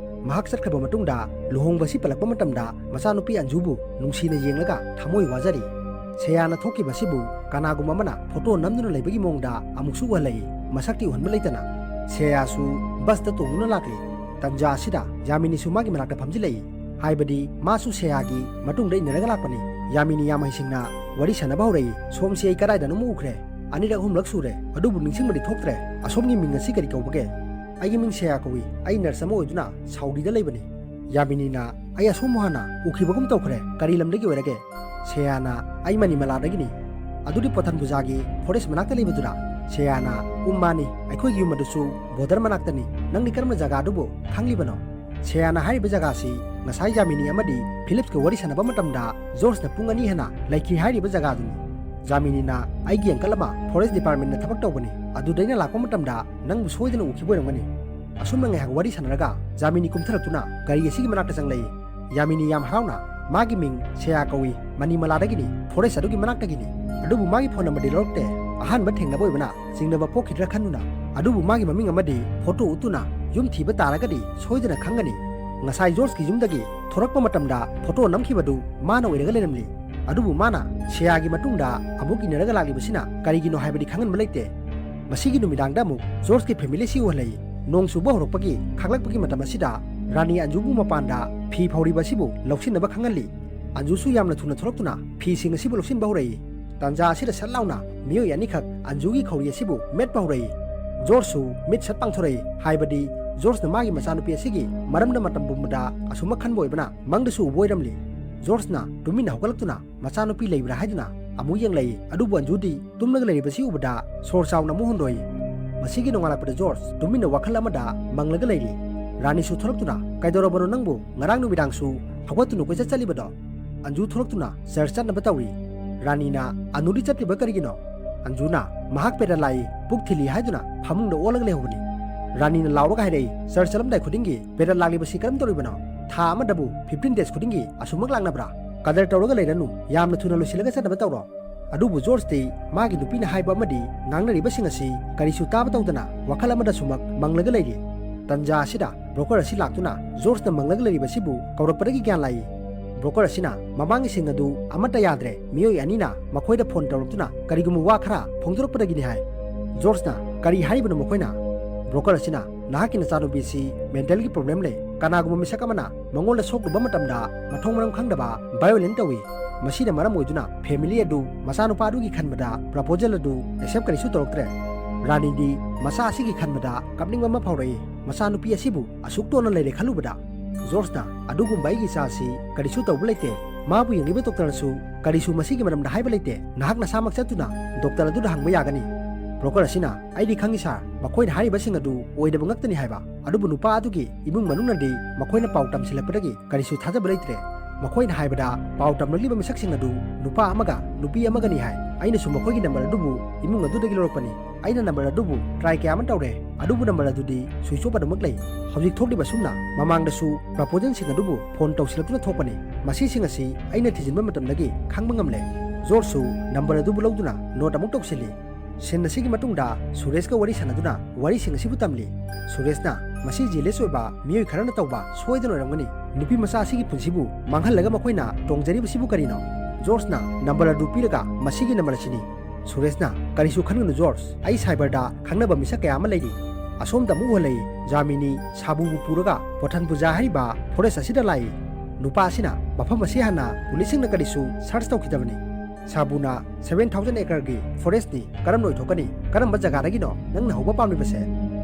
ꯃꯍꯥꯛ ꯆꯠꯈ꯭ꯔꯕ ꯃꯇꯨꯡꯗ ꯂꯨꯍꯣꯡꯕꯁꯤ ꯄꯜꯂꯛꯄ ꯃꯇꯝꯗ ꯃꯆꯥꯅꯨꯄꯤ ꯑꯟꯖꯨꯕꯨ ꯅꯨꯡꯁꯤꯅ ꯌꯦꯡꯂꯒ ꯊꯃꯣꯏ ꯋꯥꯖꯔꯤ꯫ ꯁꯦꯌꯥꯅ ꯊꯣꯛꯈꯤꯕꯁꯤꯕꯨ ꯀꯅꯥꯒꯨꯝꯕ ꯑꯃꯅ ꯐꯣꯇꯣ ꯅꯝꯗꯨꯅ ꯂꯩꯕꯒꯤ ꯃꯑꯣꯡꯗ ꯑꯃꯨꯛꯁꯨ ꯎꯍꯜꯂꯛꯏ꯫ ꯃꯁꯛꯇꯤ ꯎꯍꯟꯕ ꯂꯩꯇꯅ꯫ ꯁꯦꯌꯥꯁꯨ ꯕꯁꯇ ꯇꯣꯡꯗꯨꯅ ꯂꯥꯛꯂꯤ꯫ ꯇꯟꯖꯥ ꯑꯁꯤꯗ ꯌꯥꯃꯤꯅꯤꯁꯨ ꯃꯥꯒꯤ ꯃꯅꯥꯛꯇ ꯐꯝꯖꯤꯜꯂꯛꯏ꯫ ꯍꯥꯏꯕꯗꯤ ꯃꯥꯁꯨ ꯁꯦꯌꯥꯒꯤ ꯃꯇꯨꯡꯗ ꯏꯟꯅꯔꯒ ꯂꯥꯛꯄꯅꯤ꯫ ꯌꯥꯃꯤꯅꯤ ꯌꯥꯝ ꯍꯩꯁꯤꯡꯅ ꯋꯥꯔꯤ ꯁꯥꯟꯅꯕ ꯍꯧꯔꯛꯏ꯫ "ꯁꯣꯝꯁꯤ ꯑꯩ ꯀꯗꯥꯏꯗꯅꯣꯃ ꯎꯈ꯭ꯔꯦ꯫ ꯑꯅꯤꯔꯛ ꯑꯍꯨꯝꯂꯛ ꯁꯨꯔꯦ꯫ ꯑꯗꯨꯕꯨ ꯅꯤꯡꯁꯤꯡꯕꯗꯤ ꯊꯣꯛꯇ꯭ꯔꯦ꯫ ꯑꯁꯣꯝꯒꯤ ꯃꯤꯡ ꯑꯁꯤ ꯀꯔꯤ ꯀꯧꯕꯒꯦ?" "ꯑꯩꯒꯤ ꯃꯤꯡ ꯁꯦꯌꯥ ꯀꯧꯏ꯫ ꯑꯩ ꯅꯔꯁ ꯑꯃ ꯑꯣꯏꯗꯨꯅ ꯁꯥꯎꯗꯤꯗ ꯂꯩꯕꯅꯤ꯫" ꯌꯥꯃꯤꯅꯤꯅ, "ꯑꯩ ꯑꯁꯣꯝ ꯍꯥꯟꯅ ꯎꯈꯤꯕꯒꯨꯝ ꯇꯧꯈ꯭ꯔꯦ꯫ ꯀꯔꯤ ꯂꯝꯗꯒꯤ ꯑꯣꯏꯔꯒꯦ?" ꯁꯦꯌꯥꯅ, "ꯑꯩ ꯃꯅꯤꯃꯂꯥꯗꯒꯤꯅꯤ꯫" "ꯑꯗꯨꯗꯤ ꯄꯣꯊꯟꯄꯨꯖꯥꯒꯤ ꯐꯣꯔꯦꯁ ꯃꯅꯥꯛꯇ ꯂꯩꯕꯗꯨꯔꯥ?" ꯁꯦꯌꯥꯅ, "ꯎꯝ, ꯃꯥꯅꯤ꯫ ꯑꯩꯈꯣꯏꯒꯤ ꯌꯨꯝ ꯑꯗꯨꯁꯨ ꯕꯣꯔꯗꯔ ꯃꯅꯥꯛꯇꯅꯤ꯫ ꯅꯪꯗꯤ ꯀꯔꯝꯕ ꯖꯒꯥꯗꯨꯕꯨ ꯈꯪꯂꯤꯕꯅꯣ?" ꯁꯦꯌꯥꯅ ꯍꯥꯏꯔꯤꯕ ꯖꯒꯥꯁꯤ ꯉꯁꯥꯏ ꯌꯥꯃꯤꯅꯤ ꯑꯃꯗꯤ ꯐꯤꯂꯤꯞꯁꯀ ꯋꯥꯔꯤ ꯁꯥꯟꯅꯕ ꯃꯇꯝꯗ ꯖꯣꯔꯖꯅ ꯄꯨꯡ ꯑꯅꯤ ꯍꯦꯟꯅ ꯂꯩꯈꯤ ꯍꯥꯏꯔꯤꯕ ꯖꯒꯥꯗꯨꯅꯤ꯫ ꯌꯥꯃꯤꯅꯤꯅ, "ꯑꯩꯒꯤ ꯑꯪꯀꯜ ꯑꯃ ꯐꯣꯔꯦꯁ ꯗꯤꯄꯥꯔꯠꯃꯦꯟꯗ ꯊꯕꯛ ꯇꯧꯕꯅꯤ꯫ ꯑꯗꯨꯗ ꯑꯩꯅ ꯂꯥꯛꯄ ꯃꯇꯝꯗ ꯅꯪꯕꯨ ꯁꯣꯏꯗꯅ ꯎꯈꯤꯕ ꯑꯣꯏꯔꯝꯒꯅꯤ꯫" ꯑꯁꯨꯝꯅ ꯉꯥꯏꯍꯥꯛ ꯋꯥꯔꯤ ꯁꯥꯟꯅꯔꯒ ꯌꯥꯃꯤꯅꯤ ꯀꯨꯝꯊꯔꯛꯇꯨꯅ ꯒꯥꯔꯤ ꯑꯁꯤꯒꯤ ꯃꯅꯥꯛꯇ ꯆꯪꯂꯛꯏ꯫ ꯌꯥꯃꯤꯅꯤ ꯌꯥꯝ ꯍꯔꯥꯎꯅ, "ꯃꯥꯒꯤ ꯃꯤꯡ ꯁꯦꯌꯥ ꯀꯧꯏ, ꯃꯅꯤꯃꯂꯥꯗꯒꯤꯅꯤ, ꯐꯣꯔꯦꯁ ꯑꯗꯨꯒꯤ ꯃꯅꯥꯛꯇꯒꯤꯅꯤ꯫ ꯑꯗꯨꯕꯨ ꯃꯥꯒꯤ ꯐꯣꯟ ꯅꯝꯕꯔꯗꯤ ꯂꯧꯔꯛꯇꯦ꯫ ꯑꯍꯥꯟꯕ ꯊꯦꯡꯅꯕ ꯑꯣꯏꯕꯅ ꯆꯤꯡꯅꯕ ꯄꯣꯛꯈꯤꯗ꯭ꯔꯥ ꯈꯟꯗꯨꯅ꯫ ꯑꯗꯨꯕꯨ ꯃꯥꯒꯤ ꯃꯃꯤꯡ ꯑꯃꯗꯤ ꯐꯣꯇꯣ ꯎꯠꯇꯨꯅ ꯌꯨꯝ ꯊꯤꯕ ꯇꯥꯔꯒꯗꯤ ꯁꯣꯏꯗꯅ ꯈꯪꯒꯅꯤ꯫ ꯉꯁꯥꯏ ꯖꯣꯔꯖꯀꯤ ꯌꯨꯝꯗꯒꯤ ꯊꯣꯔꯛꯄ ꯃꯇꯝꯗ ꯐꯣꯇꯣ ꯅꯝꯈꯤꯕꯗꯨ ꯃꯥꯅ ꯑꯣꯏꯔꯒ ꯂꯩꯔꯝꯂꯤ꯫ ꯑꯗꯨꯕꯨ ꯃꯥꯅ ꯁꯦꯌꯥꯒꯤ ꯃꯇꯨꯡꯗ ꯑꯃꯨꯛ ꯏꯟꯅꯔꯒ ꯂꯥꯛꯂꯤꯕꯁꯤꯅ ꯀꯔꯤꯒꯤꯅꯣ ꯍꯥꯏꯕꯗꯤ ꯈꯪꯍꯟꯕ ꯂꯩꯇꯦ꯫" ꯃꯁꯤꯒꯤ ꯅꯨꯃꯤꯗꯥꯡꯗ ꯑꯃꯨꯛ ꯖꯣꯔꯖꯀꯤ ꯐꯦꯃꯤꯂꯤ ꯑꯁꯤ ꯎꯍꯜꯂꯛꯏ꯫ ꯅꯣꯡ ꯆꯨꯕ ꯍꯧꯔꯛꯄꯒꯤ ꯈꯥꯛꯂꯛꯄꯒꯤ ꯃꯇꯝ ꯑꯁꯤꯗ ꯔꯥꯅꯤ ꯑꯟꯖꯨꯕꯨ ꯃꯄꯥꯟꯗ ꯐꯤ ꯐꯧꯔꯤꯕ ꯑꯁꯤꯕꯨ ꯂꯧꯁꯤꯟꯅꯕ ꯈꯪꯍꯜꯂꯤ꯫ ꯑꯟꯖꯨꯁꯨ ꯌꯥꯝꯅ ꯊꯨꯅ ꯊꯣꯛꯂꯛꯇꯨꯅ ꯐꯤꯁꯤꯡ ꯑꯁꯤꯕꯨ ꯂꯧꯁꯤꯟꯕ ꯍꯧꯔꯛꯏ꯫ ꯇꯥꯟꯖꯥ ꯑꯁꯤꯗ ꯁꯠ ꯂꯥꯎꯅ ꯃꯤꯑꯣꯏ ꯑꯅꯤꯈꯛ ꯑꯟꯖꯨꯒꯤ ꯈꯧꯔꯤ ꯑꯁꯤꯕꯨ ꯃꯦꯠꯄ ꯍꯧꯔꯛꯏ꯫ ꯖꯣꯔꯖꯁꯨ ꯃꯤꯠ ꯁꯠ ꯄꯥꯡꯊꯣꯔꯛꯏ, ꯍꯥꯏꯕꯗꯤ ꯖꯣꯔꯖꯅ ꯃꯥꯒꯤ ꯃꯆꯥꯅꯨꯄꯤ ꯑꯁꯤꯒꯤ ꯃꯔꯝꯗ ꯃꯇꯝ ꯄꯨꯝꯕꯗ ꯑꯁꯨꯝꯅ ꯈꯟꯕ ꯑꯣꯏꯕꯅ ꯃꯪꯗꯁꯨ ꯎꯕ ꯑꯣꯏꯔꯝꯂꯤ꯫ ꯖꯣꯔꯖꯅ ꯇꯨꯃꯤꯟꯅ ꯍꯧꯒꯠꯂꯛꯇꯨꯅ ꯃꯆꯥꯅꯨꯄꯤ ꯂꯩꯕ꯭ꯔꯥ ꯍꯥꯏꯗꯨꯅ ꯑꯃꯨꯛ ꯌꯦꯡꯂꯛꯏ꯫ ꯑꯗꯨꯕꯨ ꯑꯟꯖꯨꯗꯤ ꯇꯨꯝꯂꯒ ꯂꯩꯔꯤꯕꯁꯤ ꯎꯕꯗ ꯁꯣꯔ ꯆꯥꯎꯅ ꯑꯃꯨꯛ ꯍꯣꯟꯗꯣꯛꯏ꯫ ꯃꯁꯤꯒꯤ ꯅꯣꯡꯉꯥꯜꯂꯛꯄꯗ ꯖꯣꯔꯖ ꯇꯨꯃꯤꯟꯅ ꯋꯥꯈꯜ ꯑꯃꯗ ꯃꯪꯂꯒ ꯂꯩꯔꯤ꯫ ꯔꯥꯅꯤꯁꯨ ꯊꯣꯛꯂꯛꯇꯨꯅ, "ꯀꯩꯗꯧꯔꯕꯅꯣ ꯅꯪꯕꯨ? ꯉꯔꯥꯡ ꯅꯨꯃꯤꯗꯥꯡꯁꯨ ꯍꯧꯒꯠꯇꯨꯅ ꯀꯣꯏꯆꯠ ꯆꯠꯂꯤꯕꯗꯣ?" ꯑꯟꯖꯨ ꯊꯣꯛꯂꯛꯇꯨꯅ ꯆꯔꯆ ꯆꯠꯅꯕ ꯇꯧꯔꯤ꯫ ꯔꯥꯅꯤꯅ, "ꯑꯅꯨꯗꯤ ꯆꯠꯇ꯭ꯔꯤꯕ ꯀꯔꯤꯒꯤꯅꯣ?" ꯑꯟꯖꯨꯅ, "ꯃꯍꯥꯛ ꯄꯦꯔꯠ ꯂꯥꯛꯏ, ꯄꯨꯛ ꯊꯤꯜꯂꯤ" ꯍꯥꯏꯗꯨꯅ ꯐꯃꯨꯡꯗ ꯑꯣꯜꯂꯒ ꯂꯩꯍꯧꯕꯅꯤ꯫ ꯔꯥꯅꯤꯅ ꯂꯥꯎꯔꯒ ꯍꯥꯏꯔꯛꯏ, "ꯆꯔꯆ ꯆꯠꯂꯝꯗꯥꯏ ꯈꯨꯗꯤꯡꯒꯤ ꯄꯦꯔꯠ ꯂꯥꯛꯂꯤꯕꯁꯤ ꯀꯔꯝ ꯇꯧꯔꯤꯕꯅꯣ? ꯊꯥ ꯑꯃꯗꯕꯨ fifteen days ꯈꯨꯗꯤꯡꯒꯤ ꯑꯁꯨꯝꯃꯛ ꯂꯥꯛꯅꯕ꯭ꯔꯥ? ꯀꯗꯔ ꯇꯧꯔꯒ ꯂꯩꯔꯅꯨ, ꯌꯥꯝꯅ ꯊꯨꯅ ꯂꯣꯏꯁꯤꯜꯂꯒ ꯆꯠꯅꯕ ꯇꯧꯔꯣ"꯫ ꯑꯗꯨꯕꯨ ꯖꯣꯔꯖꯇꯤ ꯃꯥꯒꯤ ꯅꯨꯄꯤꯅ ꯍꯥꯏꯕ ꯑꯃꯗꯤ ꯉꯥꯡꯅꯔꯤꯕꯁꯤꯡ ꯑꯁꯤ ꯀꯔꯤꯁꯨ ꯇꯥꯕ ꯇꯧꯗꯅ ꯋꯥꯈꯜ ꯑꯃꯗ ꯁꯨꯃꯛ ꯃꯪꯂꯒ ꯂꯩꯔꯤ꯫ ꯇꯟꯖꯥ ꯑꯁꯤꯗ ꯕ꯭ꯔꯣꯀꯔ ꯑꯁꯤ ꯂꯥꯛꯇꯨꯅ ꯖꯣꯔꯖꯅ ꯃꯪꯂꯒ ꯂꯩꯔꯤꯕꯁꯤꯕꯨ ꯀꯧꯔꯛꯄꯗꯒꯤ ꯒ꯭ꯌꯥꯟ ꯂꯥꯛꯏ꯫ ꯕ꯭ꯔꯣꯀꯔ ꯑꯁꯤꯅ ꯃꯃꯥꯡꯒꯤꯁꯤꯡ ꯑꯗꯨ ꯑꯃꯠꯇ ꯌꯥꯗ꯭ꯔꯦ, ꯃꯤꯑꯣꯏ ꯑꯅꯤꯅ ꯃꯈꯣꯏꯗ ꯐꯣꯟ ꯇꯧꯔꯛꯇꯨꯅ ꯀꯔꯤꯒꯨꯝꯕ ꯋꯥ ꯈꯔ ꯐꯣꯡꯗꯣꯔꯛꯄꯗꯒꯤꯅꯤ ꯍꯥꯏ꯫ ꯖꯣꯔꯖꯅ, "ꯀꯔꯤ ꯍꯥꯏꯔꯤꯕꯅꯣ ꯃꯈꯣꯏꯅ?" ꯕ꯭ꯔꯣꯀꯔ ꯑꯁꯤꯅ, "ꯅꯍꯥꯛꯀꯤ ꯅꯆꯥꯅꯨꯄꯤꯁꯤ ꯃꯦꯟꯇꯦꯜꯒꯤ ꯄ꯭ꯔꯣꯕ꯭ꯂꯦꯝ ꯂꯩ꯫ ꯀꯅꯥꯒꯨꯝꯕ ꯃꯤꯁꯛ ꯑꯃꯅ ꯃꯉꯣꯟꯗ ꯁꯣꯛꯂꯨꯕ ꯃꯇꯝꯗ ꯃꯊꯣꯡ ꯃꯔꯝ ꯈꯪꯗꯕ ꯚꯥꯏꯑꯣꯂꯦꯟ ꯇꯧꯏ꯫ ꯃꯁꯤꯅ ꯃꯔꯝ ꯑꯣꯏꯗꯨꯅ ꯐꯦꯃꯤꯂꯤ ꯑꯗꯨ ꯃꯆꯥꯅꯨꯄꯥ ꯑꯗꯨꯒꯤ ꯈꯟꯕꯗ ꯄ꯭ꯔꯄꯣꯖꯦꯜ ꯑꯗꯨ ꯑꯦꯛꯁꯦꯞ ꯀꯔꯤꯁꯨ ꯇꯧꯔꯛꯇ꯭ꯔꯦ"꯫ ꯔꯥꯅꯤꯗꯤ ꯃꯆꯥ ꯑꯁꯤꯒꯤ ꯈꯟꯕꯗ ꯀꯞꯅꯤꯡꯕ ꯑꯃ ꯐꯥꯎꯔꯛꯏ꯫ ꯃꯆꯥꯅꯨꯄꯤ ꯑꯁꯤꯕꯨ ꯑꯁꯨꯛ ꯇꯣꯟꯅ ꯂꯩꯔꯦ ꯈꯜꯂꯨꯕꯗ꯫ ꯖꯣꯔꯖꯅ, "ꯑꯗꯨꯒꯨꯝꯕ ꯑꯩꯒꯤ ꯏꯆꯥꯁꯤ ꯀꯔꯤꯁꯨ ꯇꯧꯕ ꯂꯩꯇꯦ꯫ ꯃꯥꯕꯨ ꯌꯦꯡꯂꯤꯕ ꯗꯣꯛꯇꯔꯅꯁꯨ ꯀꯔꯤꯁꯨ ꯃꯁꯤꯒꯤ ꯃꯔꯝꯗ ꯍꯥꯏꯕ ꯂꯩꯇꯦ꯫ ꯅꯍꯥꯛ ꯅꯁꯥꯃꯛ ꯆꯠꯇꯨꯅ ꯗꯣꯛꯇꯔ ꯑꯗꯨꯗ ꯍꯪꯕ ꯌꯥꯒꯅꯤ"꯫ ꯕ꯭ꯔꯣꯀꯔ ꯑꯁꯤꯅ, "ꯑꯩꯗꯤ ꯈꯪꯏ ꯁꯥꯔ, ꯃꯈꯣꯏꯅ ꯍꯥꯏꯔꯤꯕꯁꯤꯡ ꯑꯗꯨ ꯑꯣꯏꯗꯕ ꯉꯛꯇꯅꯤ" ꯍꯥꯏꯕ꯫ ꯑꯗꯨꯕꯨ ꯅꯨꯄꯥ ꯑꯗꯨꯒꯤ ꯏꯃꯨꯡ ꯃꯅꯨꯡꯅꯗꯤ ꯃꯈꯣꯏꯅ ꯄꯥꯎ ꯇꯝꯁꯤꯜꯂꯛꯄꯗꯒꯤ ꯀꯔꯤꯁꯨ ꯊꯥꯖꯕ ꯂꯩꯇ꯭ꯔꯦ꯫ ꯃꯈꯣꯏꯅ ꯍꯥꯏꯕꯗ ꯄꯥꯎ ꯇꯝꯂꯛꯂꯤꯕ ꯃꯤꯁꯛꯁꯤꯡ ꯑꯗꯨ ꯅꯨꯄꯥ ꯑꯃꯒ ꯅꯨꯄꯤ ꯑꯃꯒꯅꯤ ꯍꯥꯏ꯫ ꯑꯩꯅꯁꯨ ꯃꯈꯣꯏꯒꯤ ꯅꯝꯕꯔ ꯑꯗꯨꯕꯨ ꯏꯃꯨꯡ ꯑꯗꯨꯗꯒꯤ ꯂꯧꯔꯛꯄꯅꯤ꯫ ꯑꯩꯅ ꯅꯝꯕꯔ ꯑꯗꯨꯕꯨ ꯇ꯭ꯔꯥꯏ ꯀꯌꯥ ꯑꯃ ꯇꯧꯔꯦ, ꯑꯗꯨꯕꯨ ꯅꯝꯕꯔ ꯑꯗꯨꯗꯤ ꯁ꯭ꯋꯤꯆ ꯑꯣꯐ ꯑꯗꯨꯃꯛ ꯂꯩ꯫ ꯍꯧꯖꯤꯛ ꯊꯣꯛꯂꯤꯕ ꯑꯁꯨꯝꯅ ꯃꯃꯥꯡꯗꯁꯨ ꯄ꯭ꯔꯄꯣꯖꯦꯜꯁꯤꯡ ꯑꯗꯨꯕꯨ ꯐꯣꯟ ꯇꯧꯁꯤꯜꯂꯛꯇꯨꯅ ꯊꯣꯛꯄꯅꯤ꯫ ꯃꯁꯤꯁꯤꯡ ꯑꯁꯤ ꯑꯩꯅ ꯊꯤꯖꯤꯟꯕ ꯃꯇꯝꯗꯒꯤ ꯈꯪꯕ ꯉꯝꯂꯦ꯫ ꯖꯣꯔꯖꯁꯨ ꯅꯝꯕꯔ ꯑꯗꯨꯕꯨ ꯂꯧꯗꯨꯅ ꯅꯣꯠ ꯑꯃꯨꯛ ꯇꯧꯁꯤꯜꯂꯤ꯫ ꯁꯤꯟ ꯑꯁꯤꯒꯤ ꯃꯇꯨꯡꯗ ꯁꯨꯔꯦꯁꯀ ꯋꯥꯔꯤ ꯁꯥꯟꯅꯗꯨꯅ ꯋꯥꯔꯤꯁꯤꯡ ꯑꯁꯤꯕꯨ ꯇꯝꯂꯤ꯫ ꯁꯨꯔꯦꯁꯅ, "ꯃꯁꯤ ꯖꯦꯂꯦꯁ ꯑꯣꯏꯕ ꯃꯤꯑꯣꯏ ꯈꯔꯅ ꯇꯧꯕ ꯁꯣꯏꯗꯅ ꯑꯣꯏꯔꯝꯒꯅꯤ꯫ ꯅꯨꯄꯤ ꯃꯆꯥ ꯑꯁꯤꯒꯤ ꯄꯨꯟꯁꯤꯕꯨ ꯃꯥꯡꯍꯜꯂꯒ ꯃꯈꯣꯏꯅ ꯇꯣꯡꯖꯔꯤꯕꯁꯤꯕꯨ ꯀꯔꯤꯅꯣ?" ꯖꯣꯔꯖꯅ, "ꯅꯝꯕꯔ ꯑꯗꯨ ꯄꯤꯔꯒ ꯃꯁꯤꯒꯤ ꯅꯝꯕꯔ ꯑꯁꯤꯅꯤ"꯫ ꯁꯨꯔꯦꯁꯅ, "ꯀꯔꯤꯁꯨ ꯈꯟꯒꯅꯨ ꯖꯣꯔꯖ, ꯑꯩ ꯁꯥꯏꯕꯔꯗ ꯈꯪꯅꯕ ꯃꯤꯁꯛ ꯀꯌꯥ ꯑꯃ ꯂꯩꯔꯤ"꯫ ꯑꯁꯣꯝꯗ ꯑꯃꯨꯛ ꯎꯍꯜꯂꯛꯏ, ꯖꯥꯃꯤꯅꯤ ꯁꯥꯕꯨꯕꯨ ꯄꯨꯔꯒ ꯄꯣꯊꯟꯄꯨꯖꯥ ꯍꯥꯏꯔꯤꯕ ꯐꯣꯔꯦꯁ ꯑꯁꯤꯗ ꯂꯥꯛꯏ꯫ ꯅꯨꯄꯥ ꯑꯁꯤꯅ ꯃꯐꯝ ꯑꯁꯤ ꯍꯥꯟꯅ ꯄꯨꯂꯤꯁꯁꯤꯡꯅ ꯀꯔꯤꯁꯨ ꯁꯔꯆ ꯇꯧꯈꯤꯗꯕꯅꯤ꯫ ꯁꯥꯕꯨꯅ, "Seven thousand acre ꯒꯤ ꯐꯣꯔꯦꯁꯅꯤ, ꯀꯔꯝꯅ ꯑꯣꯏꯊꯣꯛꯀꯅꯤ? ꯀꯔꯝꯕ ꯖꯒꯥꯗꯒꯤꯅꯣ ꯅꯪꯅ ꯍꯧꯕ ꯄꯥꯝꯂꯤꯕꯁꯦ?"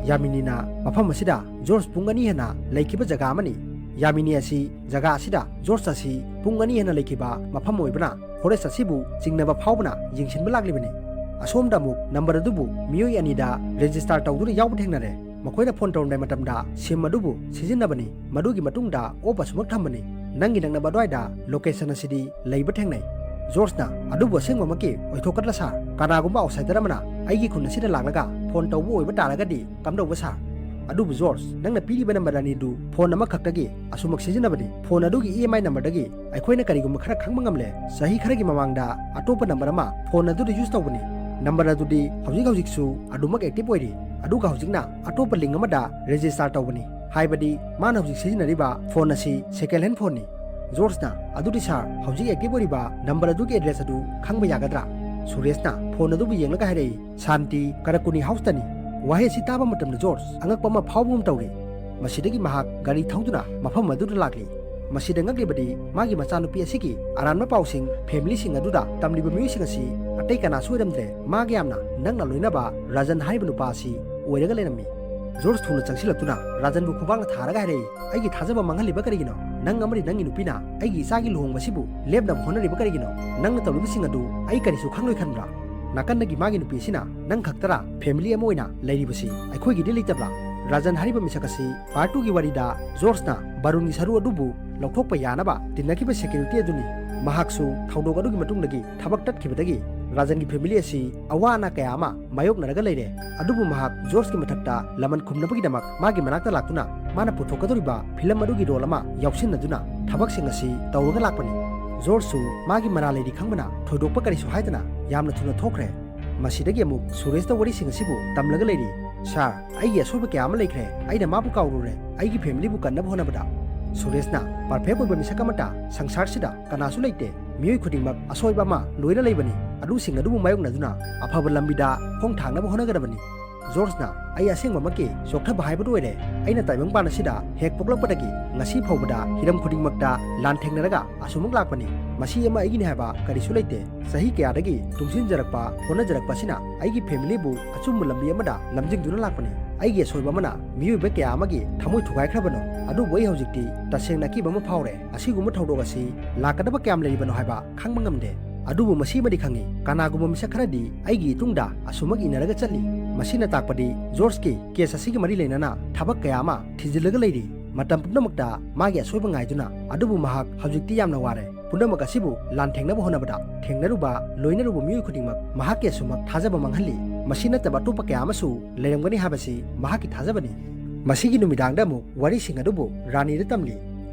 ꯌꯥꯃꯤꯅꯤꯅ ꯃꯐꯝ ꯑꯁꯤꯗ ꯖꯣꯔꯖ ꯄꯨꯡ ꯑꯅꯤ ꯍꯦꯟꯅ ꯂꯩꯈꯤꯕ ꯖꯒꯥ ꯑꯃꯅꯤ꯫ ꯌꯥꯃꯤꯅꯤ ꯑꯁꯤ ꯖꯒꯥ ꯑꯁꯤꯗ ꯖꯣꯔꯖ ꯑꯁꯤ ꯄꯨꯡ ꯑꯅꯤ ꯍꯦꯟꯅ ꯂꯩꯈꯤꯕ ꯃꯐꯝ ꯑꯣꯏꯕꯅ ꯐꯣꯔꯦꯁ ꯑꯁꯤꯕꯨ ꯆꯤꯡꯅꯕ ꯐꯥꯎꯕꯅ ꯌꯦꯡꯁꯤꯟꯕ ꯂꯥꯛꯂꯤꯕꯅꯤ꯫ ꯑꯁꯣꯝꯗ ꯑꯃꯨꯛ ꯅꯝꯕꯔ ꯑꯗꯨꯕꯨ ꯃꯤꯑꯣꯏ ꯑꯅꯤꯗ ꯔꯦꯖꯤꯁꯇꯥꯔ ꯇꯧꯗꯨꯅ ꯌꯥꯎꯕ ꯊꯦꯡꯅꯔꯦ꯫ ꯃꯈꯣꯏꯅ ꯐꯣꯟ ꯇꯧꯔꯝꯗꯥꯏ ꯃꯇꯝꯗ ꯁꯤꯝ ꯑꯗꯨꯕꯨ ꯁꯤꯖꯤꯟꯅꯕꯅꯤ꯫ ꯃꯗꯨꯒꯤ ꯃꯇꯨꯡꯗ ꯑꯣꯞ ꯑꯁꯨꯃꯛ ꯊꯝꯕꯅꯤ꯫ "ꯅꯪꯒꯤ ꯅꯛꯅꯕ ꯑꯗꯨꯋꯥꯏꯗ ꯂꯣꯀꯦꯁꯟ ꯑꯁꯤꯗꯤ ꯂꯩꯕ ꯊꯦꯡꯅꯩ꯫" ꯖꯣꯔꯖꯅ, "ꯑꯗꯨꯕꯨ ꯑꯁꯦꯡꯕꯃꯛꯀꯤ ꯑꯣꯏꯊꯣꯛꯀꯗ꯭ꯔꯥ ꯁꯥꯔ? ꯀꯅꯥꯒꯨꯝꯕ ꯑꯥꯎꯠꯁꯥꯏꯗꯔ ꯑꯃꯅ ꯑꯩꯒꯤ ꯈꯨꯟ ꯑꯁꯤꯗ ꯂꯥꯛꯂꯒ ꯐꯣꯟ ꯇꯧꯕ ꯑꯣꯏꯕ ꯇꯥꯔꯒꯗꯤ ꯀꯝꯗꯧꯕ ꯁꯥꯔ?" "ꯑꯗꯨꯕꯨ ꯖꯣꯔꯖ, ꯅꯪꯅ ꯄꯤꯔꯤꯕ ꯅꯝꯕꯔ ꯑꯅꯤꯗꯨ ꯐꯣꯟ ꯑꯃꯈꯛꯇꯒꯤ ꯑꯁꯨꯃꯛ ꯁꯤꯖꯤꯟꯅꯕꯅꯤ꯫ ꯐꯣꯟ ꯑꯗꯨꯒꯤ ꯏ ꯑꯦꯝ ꯑꯥꯏ ꯅꯝꯕꯔꯗꯒꯤ ꯑꯩꯈꯣꯏꯅ ꯀꯔꯤꯒꯨꯝꯕ ꯈꯔ ꯈꯪꯕ ꯉꯝꯂꯦ꯫ ꯆꯍꯤ ꯈꯔꯒꯤ ꯃꯃꯥꯡꯗ ꯑꯇꯣꯞꯄ ꯅꯝꯕꯔ ꯑꯃ ꯐꯣꯟ ꯑꯗꯨꯗ ꯌꯨꯁ ꯇꯧꯕꯅꯤ꯫ ꯅꯝꯕꯔ ꯑꯗꯨꯗꯤ ꯍꯧꯖꯤꯛ ꯍꯧꯖꯤꯛꯁꯨ ꯑꯗꯨꯃꯛ ꯑꯦꯛꯇꯤꯚ ꯑꯣꯏꯔꯤ, ꯑꯗꯨꯒ ꯍꯧꯖꯤꯛꯅ ꯑꯇꯣꯞꯄ ꯂꯤꯡ ꯑꯃꯗ ꯔꯦꯖꯤꯁꯇꯥꯔ ꯇꯧꯕꯅꯤ꯫ ꯍꯥꯏꯕꯗꯤ ꯃꯥꯅ ꯍꯧꯖꯤꯛ ꯁꯤꯖꯤꯟꯅꯔꯤꯕ ꯐꯣꯟ ꯑꯁꯤ ꯁꯦꯀꯦꯟ ꯍꯦꯟ ꯐꯣꯟꯅꯤ꯫" ꯖꯣꯔꯖꯅ, "ꯑꯗꯨꯗꯤ ꯁꯥꯔ, ꯍꯧꯖꯤꯛ ꯑꯦꯛꯇꯤꯚ ꯑꯣꯏꯔꯤꯕ ꯅꯝꯕꯔ ꯑꯗꯨꯒꯤ ꯑꯦꯗ꯭ꯔꯦꯁ ꯑꯗꯨ ꯈꯪꯕ ꯌꯥꯒꯗ꯭ꯔꯥ?" ꯁꯨꯔꯦꯁꯅ ꯐꯣꯟ ꯑꯗꯨꯕꯨ ꯌꯦꯡꯂꯒ ꯍꯥꯏꯔꯛꯏ, "ꯁꯥꯟꯇꯤ ꯀꯔꯀꯨꯅꯤ ꯍꯥꯎꯁꯇꯅꯤ꯫" ꯋꯥꯍꯩ ꯑꯁꯤ ꯇꯥꯕ ꯃꯇꯝꯗ ꯖꯣꯔꯖ ꯑꯉꯛꯄ ꯑꯃ ꯐꯥꯎꯕꯒꯨꯝ ꯇꯧꯔꯤ꯫ ꯃꯁꯤꯗꯒꯤ ꯃꯍꯥꯛ ꯒꯥꯔꯤ ꯊꯧꯗꯨꯅ ꯃꯐꯝ ꯑꯗꯨꯗ ꯂꯥꯛꯂꯤ꯫ ꯃꯁꯤꯗ ꯉꯛꯂꯤꯕꯗꯤ ꯃꯥꯒꯤ ꯃꯆꯥꯅꯨꯄꯤ ꯑꯁꯤꯒꯤ ꯑꯔꯥꯟꯕ ꯄꯥꯎꯁꯤꯡ ꯐꯦꯃꯤꯂꯤꯁꯤꯡ ꯑꯗꯨꯗ ꯇꯝꯂꯤꯕ ꯃꯤꯑꯣꯏꯁꯤꯡ ꯑꯁꯤ ꯑꯇꯩ ꯀꯅꯥꯁꯨ ꯑꯣꯏꯔꯝꯗ꯭ꯔꯦ, ꯃꯥꯒ ꯌꯥꯝꯅ ꯅꯛꯅ ꯂꯣꯏꯅꯕ ꯔꯥꯖꯟ ꯍꯥꯏꯔꯤꯕ ꯅꯨꯄꯥ ꯑꯁꯤ ꯑꯣꯏꯔꯒ ꯂꯩꯔꯝꯃꯤ꯫ ꯖꯣꯔꯖ ꯊꯨꯅ ꯆꯪꯁꯤꯜꯂꯛꯇꯨꯅ ꯔꯥꯖꯟꯕꯨ ꯈꯨꯕꯥꯛꯅ ꯊꯥꯔꯒ ꯍꯥꯏꯔꯛꯏ, "ꯑꯩꯒꯤ ꯊꯥꯖꯕ ꯃꯥꯡꯍꯜꯂꯤꯕ ꯀꯔꯤꯒꯤꯅꯣ? ꯅꯪ ꯑꯃꯗꯤ ꯅꯪꯒꯤ ꯅꯨꯄꯤꯅ ꯑꯩꯒꯤ ꯏꯆꯥꯒꯤ ꯂꯨꯍꯣꯡꯕꯁꯤꯕꯨ ꯂꯦꯞꯅꯕ ꯍꯣꯠꯅꯔꯤꯕ ꯀꯔꯤꯒꯤꯅꯣ? ꯅꯪꯅ ꯇꯧꯔꯤꯕꯁꯤꯡ ꯑꯗꯨ ꯑꯩ ꯀꯔꯤꯁꯨ ꯈꯪꯂꯣꯏ ꯈꯟꯕ꯭ꯔꯥ?" ꯅꯥꯀꯟꯗꯒꯤ ꯃꯥꯒꯤ ꯅꯨꯄꯤ ꯑꯁꯤꯅ, "ꯅꯪ ꯈꯛꯇꯔꯥ ꯐꯦꯃꯤꯂꯤ ꯑꯃ ꯑꯣꯏꯅ ꯂꯩꯔꯤꯕꯁꯤ? ꯑꯩꯈꯣꯏꯒꯤꯗꯤ ꯂꯩꯇꯕ꯭ꯔꯥ?" ꯔꯥꯖꯟ ꯍꯥꯏꯔꯤꯕ ꯃꯤꯁꯛ ꯑꯁꯤ ꯄꯥꯔꯠ ꯇꯨꯒꯤ ꯋꯥꯔꯤꯗ ꯖꯣꯔꯖꯅ ꯕꯥꯔꯨꯟꯒꯤ ꯁꯔꯨ ꯑꯗꯨꯕꯨ ꯂꯧꯊꯣꯛꯄ ꯌꯥꯅꯕ ꯇꯤꯟꯅꯈꯤꯕ ꯁꯦꯀ꯭ꯌꯨꯔꯤꯇꯤ ꯑꯗꯨꯅꯤ꯫ ꯃꯍꯥꯛꯁꯨ ꯊꯧꯗꯣꯛ ꯑꯗꯨꯒꯤ ꯃꯇꯨꯡꯗꯒꯤ ꯊꯕꯛ ꯇꯠꯈꯤꯕꯗꯒꯤ ꯔꯥꯖꯟꯒꯤ ꯐꯦꯃꯤꯂꯤ ꯑꯁꯤ ꯑꯋꯥ ꯑꯅꯥ ꯀꯌꯥ ꯑꯃ ꯃꯥꯌꯣꯛꯅꯔꯒ ꯂꯩꯔꯦ꯫ ꯑꯗꯨꯕꯨ ꯃꯍꯥꯛ ꯖꯣꯔꯖꯀꯤ ꯃꯊꯛꯇ ꯂꯃꯟ ꯈꯨꯝꯅꯕꯒꯤꯗꯃꯛ ꯃꯥꯒꯤ ꯃꯅꯥꯛꯇ ꯂꯥꯛꯇꯨꯅ ꯃꯥꯅ ꯄꯨꯊꯣꯛꯀꯗꯧꯔꯤꯕ ꯐꯤꯂꯝ ꯑꯗꯨꯒꯤ ꯔꯣꯜ ꯑꯃ ꯌꯥꯎꯁꯤꯟꯅꯗꯨꯅ ꯊꯕꯛꯁꯤꯡ ꯑꯁꯤ ꯇꯧꯔꯒ ꯂꯥꯛꯄꯅꯤ꯫ ꯖꯣꯔꯖꯁꯨ ꯃꯥꯒꯤ ꯃꯔꯥꯜ ꯂꯩꯔꯤ ꯈꯪꯕꯅ ꯊꯣꯏꯗꯣꯛꯄ ꯀꯔꯤꯁꯨ ꯍꯥꯏꯗꯅ ꯌꯥꯝꯅ ꯊꯨꯅ ꯊꯣꯛꯈ꯭ꯔꯦ꯫ ꯃꯁꯤꯗꯒꯤ ꯑꯃꯨꯛ ꯁꯨꯔꯦꯁꯇ ꯋꯥꯔꯤꯁꯤꯡ ꯑꯁꯤꯕꯨ ꯇꯝꯂꯒ ꯂꯩꯔꯤ꯫ "ꯁꯥꯔ, ꯑꯩꯒꯤ ꯑꯁꯣꯏꯕ ꯀꯌꯥ ꯑꯃ ꯂꯩꯈ꯭ꯔꯦ꯫ ꯑꯩꯅ ꯃꯥꯕꯨ ꯀꯥꯎꯔꯨꯔꯦ, ꯑꯩꯒꯤ ꯐꯦꯃꯤꯂꯤꯕꯨ ꯀꯟꯅꯕ ꯍꯣꯠꯅꯕꯗ꯫" ꯁꯨꯔꯦꯁꯅ, "ꯄꯔꯐꯦꯛ ꯑꯣꯏꯕ ꯃꯤꯁꯛ ꯑꯃꯠꯇ ꯁꯪꯁꯥꯔꯁꯤꯗ ꯀꯅꯥꯁꯨ ꯂꯩꯇꯦ꯫ ꯃꯤꯑꯣꯏ ꯈꯨꯗꯤꯡꯃꯛ ꯑꯁꯣꯏꯕ ꯑꯃ ꯂꯣꯏꯅ ꯂꯩꯕꯅꯤ꯫ ꯑꯗꯨꯁꯤꯡ ꯑꯗꯨꯕꯨ ꯃꯥꯌꯣꯛꯅꯗꯨꯅ ꯑꯐꯕ ꯂꯝꯕꯤꯗ ꯈꯣꯡ ꯊꯥꯡꯅꯕ ꯍꯣꯠꯅꯒꯗꯕꯅꯤ꯫" ꯖꯣꯔꯖꯅ, "ꯑꯩ ꯑꯁꯦꯡꯕꯃꯛꯀꯤ ꯆꯣꯛꯊꯕ ꯍꯥꯏꯕꯗꯨ ꯑꯣꯏꯔꯦ꯫ ꯑꯩꯅ ꯇꯥꯏꯕꯪꯄꯥꯟ ꯑꯁꯤꯗ ꯍꯦꯛ ꯄꯣꯛꯂꯛꯄꯗꯒꯤ ꯉꯁꯤ ꯐꯥꯎꯕꯗ ꯍꯤꯔꯝ ꯈꯨꯗꯤꯡꯃꯛꯇ ꯂꯥꯟꯊꯦꯡꯅꯔꯒ ꯑꯁꯨꯃꯛ ꯂꯥꯛꯄꯅꯤ꯫ ꯃꯁꯤ ꯑꯃ ꯑꯩꯒꯤꯅꯤ ꯍꯥꯏꯕ ꯀꯔꯤꯁꯨ ꯂꯩꯇꯦ꯫ ꯆꯍꯤ ꯀꯌꯥꯗꯒꯤ ꯇꯨꯡꯁꯤꯟꯖꯔꯛꯄ, ꯍꯣꯠꯅꯖꯔꯛꯄ ꯑꯁꯤꯅ ꯑꯩꯒꯤ ꯐꯦꯃꯤꯂꯤꯕꯨ ꯑꯆꯨꯝꯕ ꯂꯝꯕꯤ ꯑꯃꯗ ꯂꯝꯖꯤꯡꯗꯨꯅ ꯂꯥꯛꯄꯅꯤ꯫ ꯑꯩꯒꯤ ꯑꯁꯣꯏꯕ ꯑꯃꯅ ꯃꯤꯑꯣꯏꯕ ꯀꯌꯥ ꯑꯃꯒꯤ ꯊꯃꯣꯏ ꯊꯨꯒꯥꯏꯈ꯭ꯔꯕꯅꯣ? ꯑꯗꯨꯕꯨ ꯑꯩ ꯍꯧꯖꯤꯛꯇꯤ ꯇꯁꯦꯡꯅ ꯑꯀꯤꯕ ꯑꯃ ꯐꯥꯎꯔꯦ꯫ ꯑꯁꯤꯒꯨꯝꯕ ꯊꯧꯗꯣꯛ ꯑꯁꯤ ꯂꯥꯛꯀꯗꯕ ꯀꯌꯥꯝ ꯂꯩꯔꯤꯕꯅꯣ ꯍꯥꯏꯕ ꯈꯪꯕ ꯉꯝꯗꯦ꯫ ꯑꯗꯨꯕꯨ ꯃꯁꯤꯃꯗꯤ ꯈꯪꯏ, ꯀꯅꯥꯒꯨꯝꯕ ꯃꯤꯁꯛ ꯈꯔꯗꯤ ꯑꯩꯒꯤ ꯏꯇꯨꯡꯗ ꯑꯁꯨꯝꯃꯛ ꯏꯟꯅꯔꯒ ꯆꯠꯂꯤ꯫ ꯃꯁꯤꯅ ꯇꯥꯛꯄꯗꯤ ꯖꯣꯔꯖꯀꯤ ꯀꯦꯁ ꯑꯁꯤꯒꯤ ꯃꯔꯤ ꯂꯩꯅꯅ ꯊꯕꯛ ꯀꯌꯥ ꯑꯃ ꯊꯤꯖꯤꯜꯂꯒ ꯂꯩꯔꯤ꯫ ꯃꯇꯝ ꯄꯨꯝꯅꯃꯛꯇ ꯃꯥꯒꯤ ꯑꯁꯣꯏꯕ ꯉꯥꯏꯗꯨꯅ, ꯑꯗꯨꯕꯨ ꯃꯍꯥꯛ ꯍꯧꯖꯤꯛꯇꯤ ꯌꯥꯝꯅ ꯋꯥꯔꯦ꯫ ꯄꯨꯝꯅꯃꯛ ꯑꯁꯤꯕꯨ ꯂꯥꯟꯊꯦꯡꯅꯕ ꯍꯣꯠꯅꯕꯗ ꯊꯦꯡꯅꯔꯨꯕ, ꯂꯣꯏꯅꯔꯨꯕ ꯃꯤꯑꯣꯏ ꯈꯨꯗꯤꯡꯃꯛ ꯃꯍꯥꯛꯀꯤ ꯑꯁꯨꯝꯃꯛ ꯊꯥꯖꯕ ꯃꯥꯡꯍꯜꯂꯤ꯫ ꯃꯁꯤ ꯅꯠꯇꯕ ꯑꯇꯣꯞꯄ ꯀꯌꯥ ꯑꯃꯁꯨ ꯂꯩꯔꯝꯒꯅꯤ ꯍꯥꯏꯕꯁꯤ ꯃꯍꯥꯛꯀꯤ ꯊꯥꯖꯕꯅꯤ꯫ ꯃꯁꯤꯒꯤ ꯅꯨꯃꯤꯗꯥꯡꯗ ꯑꯃꯨꯛ ꯋꯥꯔꯤꯁꯤꯡ ꯑꯗꯨꯕꯨ ꯔꯥꯅꯤꯗ ꯇꯝꯂꯤ꯫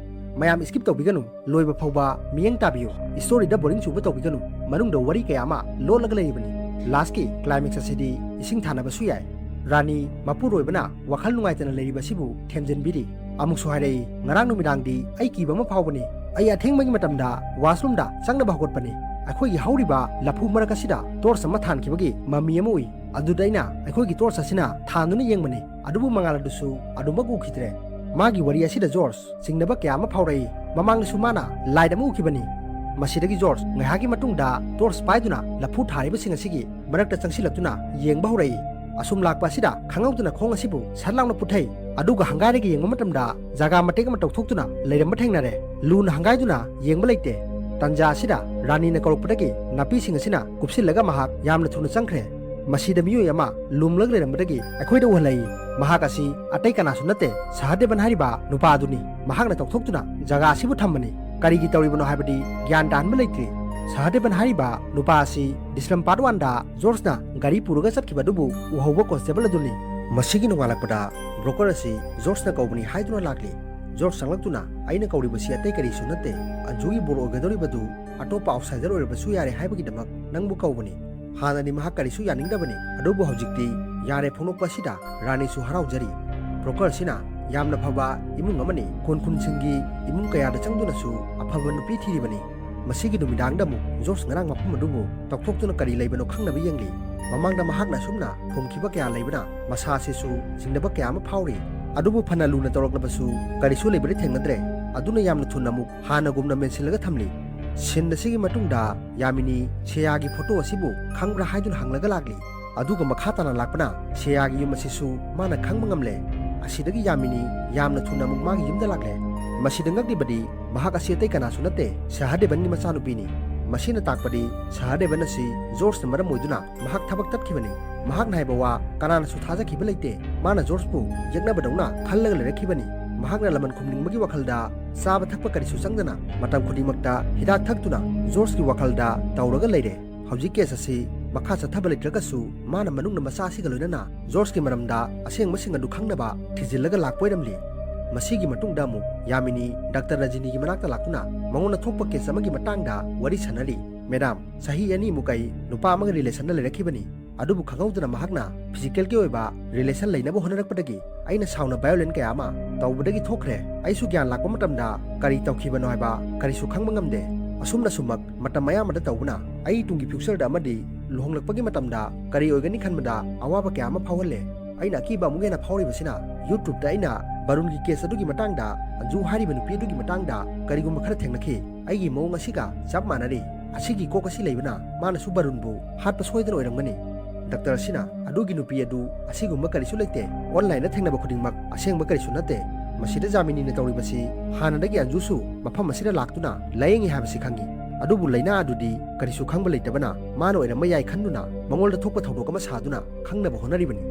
ꯃꯌꯥꯝ skip ꯇꯧꯕꯤꯒꯅꯨ, ꯂꯣꯏꯕ ꯐꯥꯎꯕ ꯃꯤꯠꯌꯦꯡ ꯇꯥꯕꯤꯌꯨ꯫ Story ꯗ boring ꯆꯨꯕ ꯇꯧꯕꯤꯒꯅꯨ꯫ ꯃꯅꯨꯡꯗ ꯋꯥꯔꯤ ꯀꯌꯥ ꯑꯃ ꯂꯣꯠꯂꯒ ꯂꯩꯔꯤꯕꯅꯤ꯫ Last ꯀꯤ climax ꯑꯁꯤꯗꯤ ꯏꯁꯤꯡ ꯊꯥꯅꯕꯁꯨ ꯌꯥꯏ꯫ ꯔꯥꯅꯤ ꯃꯄꯨꯔꯣꯏꯕꯅ ꯋꯥꯈꯜ ꯅꯨꯡꯉꯥꯏꯇꯅ ꯂꯩꯔꯤꯕ ꯑꯁꯤꯕꯨ ꯊꯦꯝꯖꯤꯟꯕꯤꯔꯤ꯫ ꯑꯃꯨꯛꯁꯨ ꯍꯥꯏꯔꯛꯏ, "ꯉꯔꯥꯡ ꯅꯨꯃꯤꯗꯥꯡꯗꯤ ꯑꯩ ꯀꯤꯕ ꯑꯃ ꯐꯥꯎꯕꯅꯤ꯫ ꯑꯩ ꯑꯊꯦꯡꯕꯒꯤ ꯃꯇꯝꯗ washroom ꯗ ꯆꯪꯅꯕ ꯍꯧꯒꯠꯄꯅꯤ꯫ ꯑꯩꯈꯣꯏꯒꯤ ꯍꯧꯔꯤꯕ ꯂꯐꯨ ꯃꯔꯛ ꯑꯁꯤꯗ torch ꯑꯃ ꯊꯥꯟꯈꯤꯕꯒꯤ ꯃꯃꯤ ꯑꯃ ꯎꯏ꯫ ꯑꯗꯨꯗ ꯑꯩꯅ ꯑꯩꯈꯣꯏꯒꯤ torch ꯑꯁꯤꯅ ꯊꯥꯟꯗꯨꯅ ꯌꯦꯡꯕꯅꯤ꯫ ꯑꯗꯨꯕꯨ ꯃꯉꯥꯜ ꯑꯗꯨꯁꯨ ꯑꯗꯨꯃꯛ ꯎꯈꯤꯗ꯭ꯔꯦ꯫" ꯃꯥꯒꯤ ꯋꯥꯔꯤ ꯑꯁꯤꯗ ꯖꯣꯔꯖ ꯆꯤꯡꯅꯕ ꯀꯌꯥ ꯑꯃ ꯐꯥꯎꯔꯛꯏ꯫ ꯃꯃꯥꯡꯗꯁꯨ ꯃꯥꯅ light ꯑꯃ ꯎꯈꯤꯕꯅꯤ꯫ ꯃꯁꯤꯗꯒꯤ ꯖꯣꯔꯖ ꯉꯥꯏꯍꯥꯛꯀꯤ ꯃꯇꯨꯡꯗ torch ꯄꯥꯏꯗꯨꯅ ꯂꯐꯨ ꯊꯥꯔꯤꯕꯁꯤꯡ ꯑꯁꯤꯒꯤ ꯃꯔꯛꯇ ꯆꯪꯁꯤꯜꯂꯛꯇꯨꯅ ꯌꯦꯡꯕ ꯍꯧꯔꯛꯏ꯫ ꯑꯁꯨꯝ ꯂꯥꯛꯄ ꯑꯁꯤꯗ ꯈꯪꯍꯧꯗꯅ ꯈꯣꯡ ꯑꯁꯤꯕꯨ ꯁꯠ ꯂꯥꯎꯅ ꯄꯨꯊꯩ꯫ ꯑꯗꯨꯒ ꯍꯪꯒꯥꯏꯔꯒ ꯌꯦꯡꯕ ꯃꯇꯝꯗ ꯖꯒꯥ ꯃꯇꯦꯛ ꯑꯃ ꯇꯧꯊꯣꯛꯇꯨꯅ ꯂꯩꯔꯝꯕ ꯊꯦꯡꯅꯔꯦ꯫ ꯂꯨꯅ ꯍꯪꯒꯥꯏꯗꯨꯅ ꯌꯦꯡꯕ ꯂꯩꯇꯦ꯫ ꯇꯟꯖꯥ ꯑꯁꯤꯗ ꯔꯥꯅꯤꯅ ꯀꯧꯔꯛꯄꯗꯒꯤ ꯅꯥꯄꯤꯁꯤꯡ ꯑꯁꯤꯅ ꯀꯨꯞꯁꯤꯜꯂꯒ ꯃꯍꯥꯛ ꯌꯥꯝꯅ ꯊꯨꯅ ꯆꯪꯈ꯭ꯔꯦ꯫ ꯃꯁꯤꯗ ꯃꯤꯑꯣꯏ ꯑꯃ ꯂꯨꯝꯂꯒ ꯂꯩꯔꯝꯕꯗꯒꯤ ꯑꯩꯈꯣꯏꯗ ꯎꯍꯜꯂꯛꯏ꯫ ꯃꯍꯥꯛ ꯑꯁꯤ ꯑꯇꯩ ꯀꯅꯥꯁꯨ ꯅꯠꯇꯦ, ꯁꯍꯗꯦꯕꯟ ꯍꯥꯏꯔꯤꯕ ꯅꯨꯄꯥ ꯑꯗꯨꯅꯤ꯫ ꯃꯍꯥꯛꯅ ꯇꯧꯊꯣꯛꯇꯨꯅ ꯖꯒꯥ ꯑꯁꯤꯕꯨ ꯊꯝꯕꯅꯤ꯫ ꯀꯔꯤꯒꯤ ꯇꯧꯔꯤꯕꯅꯣ ꯍꯥꯏꯕꯗꯤ ꯒ꯭ꯌꯥꯟ ꯇꯥꯍꯟꯕ ꯂꯩꯇ꯭ꯔꯤ꯫ ꯁꯍꯗꯦꯕꯟ ꯍꯥꯏꯔꯤꯕ ꯅꯨꯄꯥ ꯑꯁꯤ ꯗꯤꯁꯂꯝ part one ꯗ ꯖꯣꯔꯖꯅ ꯒꯥꯔꯤ ꯄꯨꯔꯒ ꯆꯠꯈꯤꯕ ꯑꯗꯨꯕꯨ ꯎꯍꯧꯕ constable ꯑꯗꯨꯅꯤ꯫ ꯃꯁꯤꯒꯤ ꯅꯣꯡꯉꯥꯜꯂꯛꯄꯗ broker ꯑꯁꯤ ꯖꯣꯔꯖꯅ ꯀꯧꯕꯅꯤ ꯍꯥꯏꯗꯨꯅ ꯂꯥꯛꯂꯤ꯫ ꯖꯣꯔꯖ ꯆꯪꯂꯛꯇꯨꯅ, "ꯑꯩꯅ ꯀꯧꯔꯤꯕꯁꯤ ꯑꯇꯩ ꯀꯔꯤꯁꯨ ꯅꯠꯇꯦ, ꯑꯟꯖꯨꯒꯤ ꯕꯣꯔ ꯑꯣꯏꯒꯗꯧꯔꯤꯕꯗꯨ ꯑꯇꯣꯞꯄ outsider ꯑꯣꯏꯔꯕꯁꯨ ꯌꯥꯔꯦ ꯍꯥꯏꯕꯒꯤꯗꯃꯛ ꯅꯪꯕꯨ ꯀꯧꯕꯅꯤ꯫" ꯍꯥꯟꯅꯗꯤ ꯃꯍꯥꯛ ꯀꯔꯤꯁꯨ ꯌꯥꯅꯤꯡꯗꯕꯅꯤ, ꯑꯗꯨꯕꯨ ꯍꯧꯖꯤꯛꯇꯤ ꯌꯥꯔꯦ ꯐꯣꯡꯗꯣꯛꯄ ꯑꯁꯤꯗ ꯔꯥꯅꯤꯁꯨ ꯍꯔꯥꯎꯖꯔꯤ꯫ Broker ꯑꯁꯤꯅ ꯌꯥꯝꯅ ꯐꯕ ꯏꯃꯨꯡ ꯑꯃꯅꯤ꯫ ꯈꯨꯟ ꯈꯨꯟꯁꯤꯡꯒꯤ ꯏꯃꯨꯡ ꯀꯌꯥꯗ ꯆꯪꯗꯨꯅꯁꯨ ꯑꯐꯕ ꯅꯨꯄꯤ ꯊꯤꯔꯤꯕꯅꯤ꯫ ꯃꯁꯤꯒꯤ ꯅꯨꯃꯤꯗꯥꯡꯗ ꯑꯃꯨꯛ ꯖꯣꯔꯖ ꯉꯔꯥꯡ ꯃꯐꯝ ꯑꯗꯨꯕꯨ ꯇꯧꯊꯣꯛꯇꯨꯅ ꯀꯔꯤ ꯂꯩꯕꯅꯣ ꯈꯪꯅꯕ ꯌꯦꯡꯂꯤ꯫ ꯃꯃꯥꯡꯗ ꯃꯍꯥꯛꯅ ꯑꯁꯨꯝꯅ ꯐꯨꯝꯈꯤꯕ ꯀꯌꯥ ꯂꯩꯕꯅ ꯃꯁꯥ ꯑꯁꯤꯁꯨ ꯆꯤꯡꯅꯕ ꯀꯌꯥ ꯑꯃ ꯐꯥꯎꯔꯤ꯫ ꯑꯗꯨꯕꯨ ꯐꯅ ꯂꯨꯅ ꯇꯧꯔꯛꯂꯕꯁꯨ ꯀꯔꯤꯁꯨ ꯂꯩꯕꯗꯤ ꯊꯦꯡꯅꯗ꯭ꯔꯦ꯫ ꯑꯗꯨꯅ ꯌꯥꯝꯅ ꯊꯨꯅ ꯑꯃꯨꯛ ꯍꯥꯟꯅꯒꯨꯝꯅ ꯃꯦꯟꯁꯤꯜꯂꯒ ꯊꯝꯂꯤ꯫ Scene ꯑꯁꯤꯒꯤ ꯃꯇꯨꯡꯗ ꯌꯥꯃꯤꯅꯤ ꯁꯦꯌꯥꯒꯤ photo ꯑꯁꯤꯕꯨ ꯈꯪꯕ꯭ꯔꯥ ꯍꯥꯏꯗꯨꯅ ꯍꯪꯂꯒ ꯂꯥꯛꯂꯤ꯫ ꯑꯗꯨꯒ ꯃꯈꯥ ꯇꯥꯅ ꯂꯥꯛꯄꯅ ꯁꯦꯌꯥꯒꯤ ꯌꯨꯝ ꯑꯁꯤꯁꯨ ꯃꯥꯅ ꯈꯪꯕ ꯉꯝꯂꯦ꯫ ꯑꯁꯤꯗꯒꯤ ꯌꯥꯃꯤꯅꯤ ꯌꯥꯝꯅ ꯊꯨꯅ ꯑꯃꯨꯛ ꯃꯥꯒꯤ ꯌꯨꯝꯗ ꯂꯥꯛꯂꯦ꯫ ꯃꯁꯤꯗ ꯉꯛꯂꯤꯕꯗꯤ ꯃꯍꯥꯛ ꯑꯁꯤ ꯑꯇꯩ ꯀꯅꯥꯁꯨ ꯅꯠꯇꯦ, ꯁꯍꯥꯗꯦꯕꯟꯒꯤ ꯃꯆꯥꯅꯨꯄꯤꯅꯤ꯫ ꯃꯁꯤꯅ ꯇꯥꯛꯄꯗꯤ ꯁꯍꯥꯗꯦꯕꯟ ꯑꯁꯤ ꯖꯣꯔꯖꯅ ꯃꯔꯝ ꯑꯣꯏꯗꯨꯅ ꯃꯍꯥꯛ ꯊꯕꯛ ꯇꯠꯈꯤꯕꯅꯤ꯫ ꯃꯍꯥꯛꯅ ꯍꯥꯏꯕ ꯋꯥ ꯀꯅꯥꯅꯁꯨ ꯊꯥꯖꯈꯤꯕ ꯂꯩꯇꯦ꯫ ꯃꯥꯅ ꯖꯣꯔꯖꯄꯨ ꯌꯦꯛꯅꯕꯗꯧꯅ ꯈꯜꯂꯒ ꯂꯩꯔꯛꯈꯤꯕꯅꯤ꯫ ꯃꯍꯥꯛꯅ ꯂꯃꯟ ꯈꯨꯝꯅꯤꯡꯕꯒꯤ ꯋꯥꯈꯜꯗ ꯆꯥꯕ ꯊꯛꯄ ꯀꯔꯤꯁꯨ ꯆꯪꯗꯅ ꯃꯇꯝ ꯈꯨꯗꯤꯡꯃꯛꯇ ꯍꯤꯗꯥꯛ ꯊꯛꯇꯨꯅ ꯖꯣꯔꯖꯀꯤ ꯋꯥꯈꯜꯗ ꯇꯧꯔꯒ ꯂꯩꯔꯦ꯫ ꯍꯧꯖꯤꯛ ꯀꯦꯁ ꯑꯁꯤ ꯃꯈꯥ ꯆꯠꯊꯕ ꯂꯩꯇ꯭ꯔꯒꯁꯨ ꯃꯥꯅ ꯃꯅꯨꯡꯗ ꯃꯆꯥ ꯑꯁꯤꯒ ꯂꯣꯏꯅꯅ ꯖꯣꯔꯖꯀꯤ ꯃꯔꯝꯗ ꯑꯁꯦꯡꯕꯁꯤꯡ ꯑꯗꯨ ꯈꯪꯅꯕ ꯊꯤꯖꯤꯜꯂꯒ ꯂꯥꯛꯄ ꯑꯣꯏꯔꯝꯂꯤ꯫ ꯃꯁꯤꯒꯤ ꯃꯇꯨꯡꯗ ꯑꯃꯨꯛ ꯌꯥꯃꯤꯅꯤ ꯗꯥꯛꯇꯔ ꯔꯖꯤꯅꯤꯒꯤ ꯃꯅꯥꯛꯇ ꯂꯥꯛꯇꯨꯅ ꯃꯉꯣꯟꯗ ꯊꯣꯛꯄ ꯀꯦꯁ ꯑꯃꯒꯤ ꯃꯇꯥꯡꯗ ꯋꯥꯔꯤ ꯁꯥꯟꯅꯔꯤ꯫ "ꯃꯦꯗꯥꯝ, ꯆꯍꯤ ꯑꯅꯤꯃꯨꯛ ꯑꯩ ꯅꯨꯄꯥ ꯑꯃꯒ ꯔꯤꯂꯦꯁꯟꯗ ꯂꯩꯔꯛꯈꯤꯕꯅꯤ꯫ ꯑꯗꯨꯕꯨ ꯈꯪꯍꯧꯗꯅ ꯃꯍꯥꯛꯅ ꯐꯤꯖꯤꯀꯦꯜꯒꯤ ꯑꯣꯏꯕ ꯔꯤꯂꯦꯁꯟ ꯂꯩꯅꯕ ꯍꯣꯠꯅꯔꯛꯄꯗꯒꯤ ꯑꯩꯅ ꯁꯥꯎꯅ ꯚꯥꯏꯑꯣꯂꯦꯟ ꯀꯌꯥ ꯑꯃ ꯇꯧꯕꯗꯒꯤ ꯊꯣꯛꯈ꯭ꯔꯦ꯫ ꯑꯩꯁꯨ ꯒ꯭ꯌꯥꯟ ꯂꯥꯛꯄ ꯃꯇꯝꯗ ꯀꯔꯤ ꯇꯧꯈꯤꯕꯅꯣ ꯍꯥꯏꯕ ꯀꯔꯤꯁꯨ ꯈꯪꯕ ꯉꯝꯗꯦ꯫ ꯑꯁꯨꯝꯅ ꯁꯨꯝꯃꯛ ꯃꯇꯝ ꯑꯌꯥꯝꯕꯗ ꯇꯧꯕꯅ ꯑꯩ ꯇꯨꯡꯒꯤ ꯐ꯭ꯌꯨꯆꯔꯗ ꯑꯃꯗꯤ ꯂꯨꯍꯣꯡꯂꯛꯄꯒꯤ ꯃꯇꯝꯗ ꯀꯔꯤ ꯑꯣꯏꯒꯅꯤ ꯈꯟꯕꯗ ꯑꯋꯥꯕ ꯀꯌꯥ ꯑꯃ ꯐꯥꯎꯍꯜꯂꯦ꯫ ꯑꯩꯅ ꯑꯀꯤꯕ ꯑꯃꯨꯛ ꯍꯦꯟꯅ ꯐꯥꯎꯔꯤꯕꯁꯤꯅ YouTubeꯇ ꯑꯩꯅ ꯕꯔꯨꯟꯒꯤ ꯀꯦꯁ ꯑꯗꯨꯒꯤ ꯃꯇꯥꯡꯗ, ꯑꯟꯖꯨ ꯍꯥꯏꯔꯤꯕ ꯅꯨꯄꯤ ꯑꯗꯨꯒꯤ ꯃꯇꯥꯡꯗ ꯀꯔꯤꯒꯨꯝꯕ ꯈꯔ ꯊꯦꯡꯅꯈꯤ꯫ ꯑꯩꯒꯤ ꯃꯑꯣꯡ ꯑꯁꯤꯒ ꯆꯞ ꯃꯥꯟꯅꯔꯤ꯫ ꯑꯁꯤꯒꯤ ꯀꯣꯛ ꯑꯁꯤ ꯂꯩꯕꯅ ꯃꯥꯅꯁꯨ ꯕꯔꯨꯟꯕꯨ ꯍꯥꯠꯄ ꯁꯣꯏꯗꯅ ꯑꯣꯏꯔꯝꯒꯅꯤ꯫ ꯗꯥꯛꯇꯔ ꯑꯁꯤꯅ ꯑꯗꯨꯒꯤ ꯅꯨꯄꯤ ꯑꯗꯨ ꯑꯁꯤꯒꯨꯝꯕ ꯀꯔꯤꯁꯨ ꯂꯩꯇꯦ, ꯑꯣꯟꯂꯥꯏꯟꯗ ꯊꯦꯡꯅꯕ ꯈꯨꯗꯤꯡꯃꯛ ꯑꯁꯦꯡꯕ ꯀꯔꯤꯁꯨ ꯅꯠꯇꯦ꯫ ꯃꯁꯤꯗ ꯖꯥꯃꯤꯅꯤꯅ ꯇꯧꯔꯤꯕꯁꯤ ꯍꯥꯟꯅꯗꯒꯤ ꯑꯟꯖꯨꯁꯨ ꯃꯐꯝ ꯑꯁꯤꯗ ꯂꯥꯛꯇꯨꯅ ꯂꯥꯌꯦꯡꯉꯤ ꯍꯥꯏꯕꯁꯤ ꯈꯪꯉꯤ꯫ ꯑꯗꯨꯕꯨ ꯂꯥꯏꯅꯥ ꯑꯗꯨꯗꯤ ꯀꯔꯤꯁꯨ ꯈꯪꯕ ꯂꯩꯇꯕꯅ ꯃꯥꯅ ꯑꯣꯏꯔꯝꯕ ꯌꯥꯏ ꯈꯟꯗꯨꯅ ꯃꯉꯣꯟꯗ ꯊꯣꯛꯄ ꯊꯧꯗꯣꯛ ꯑꯃ ꯁꯥꯗꯨꯅ ꯈꯪꯅꯕ ꯍꯣꯠꯅꯔꯤꯕꯅꯤ꯫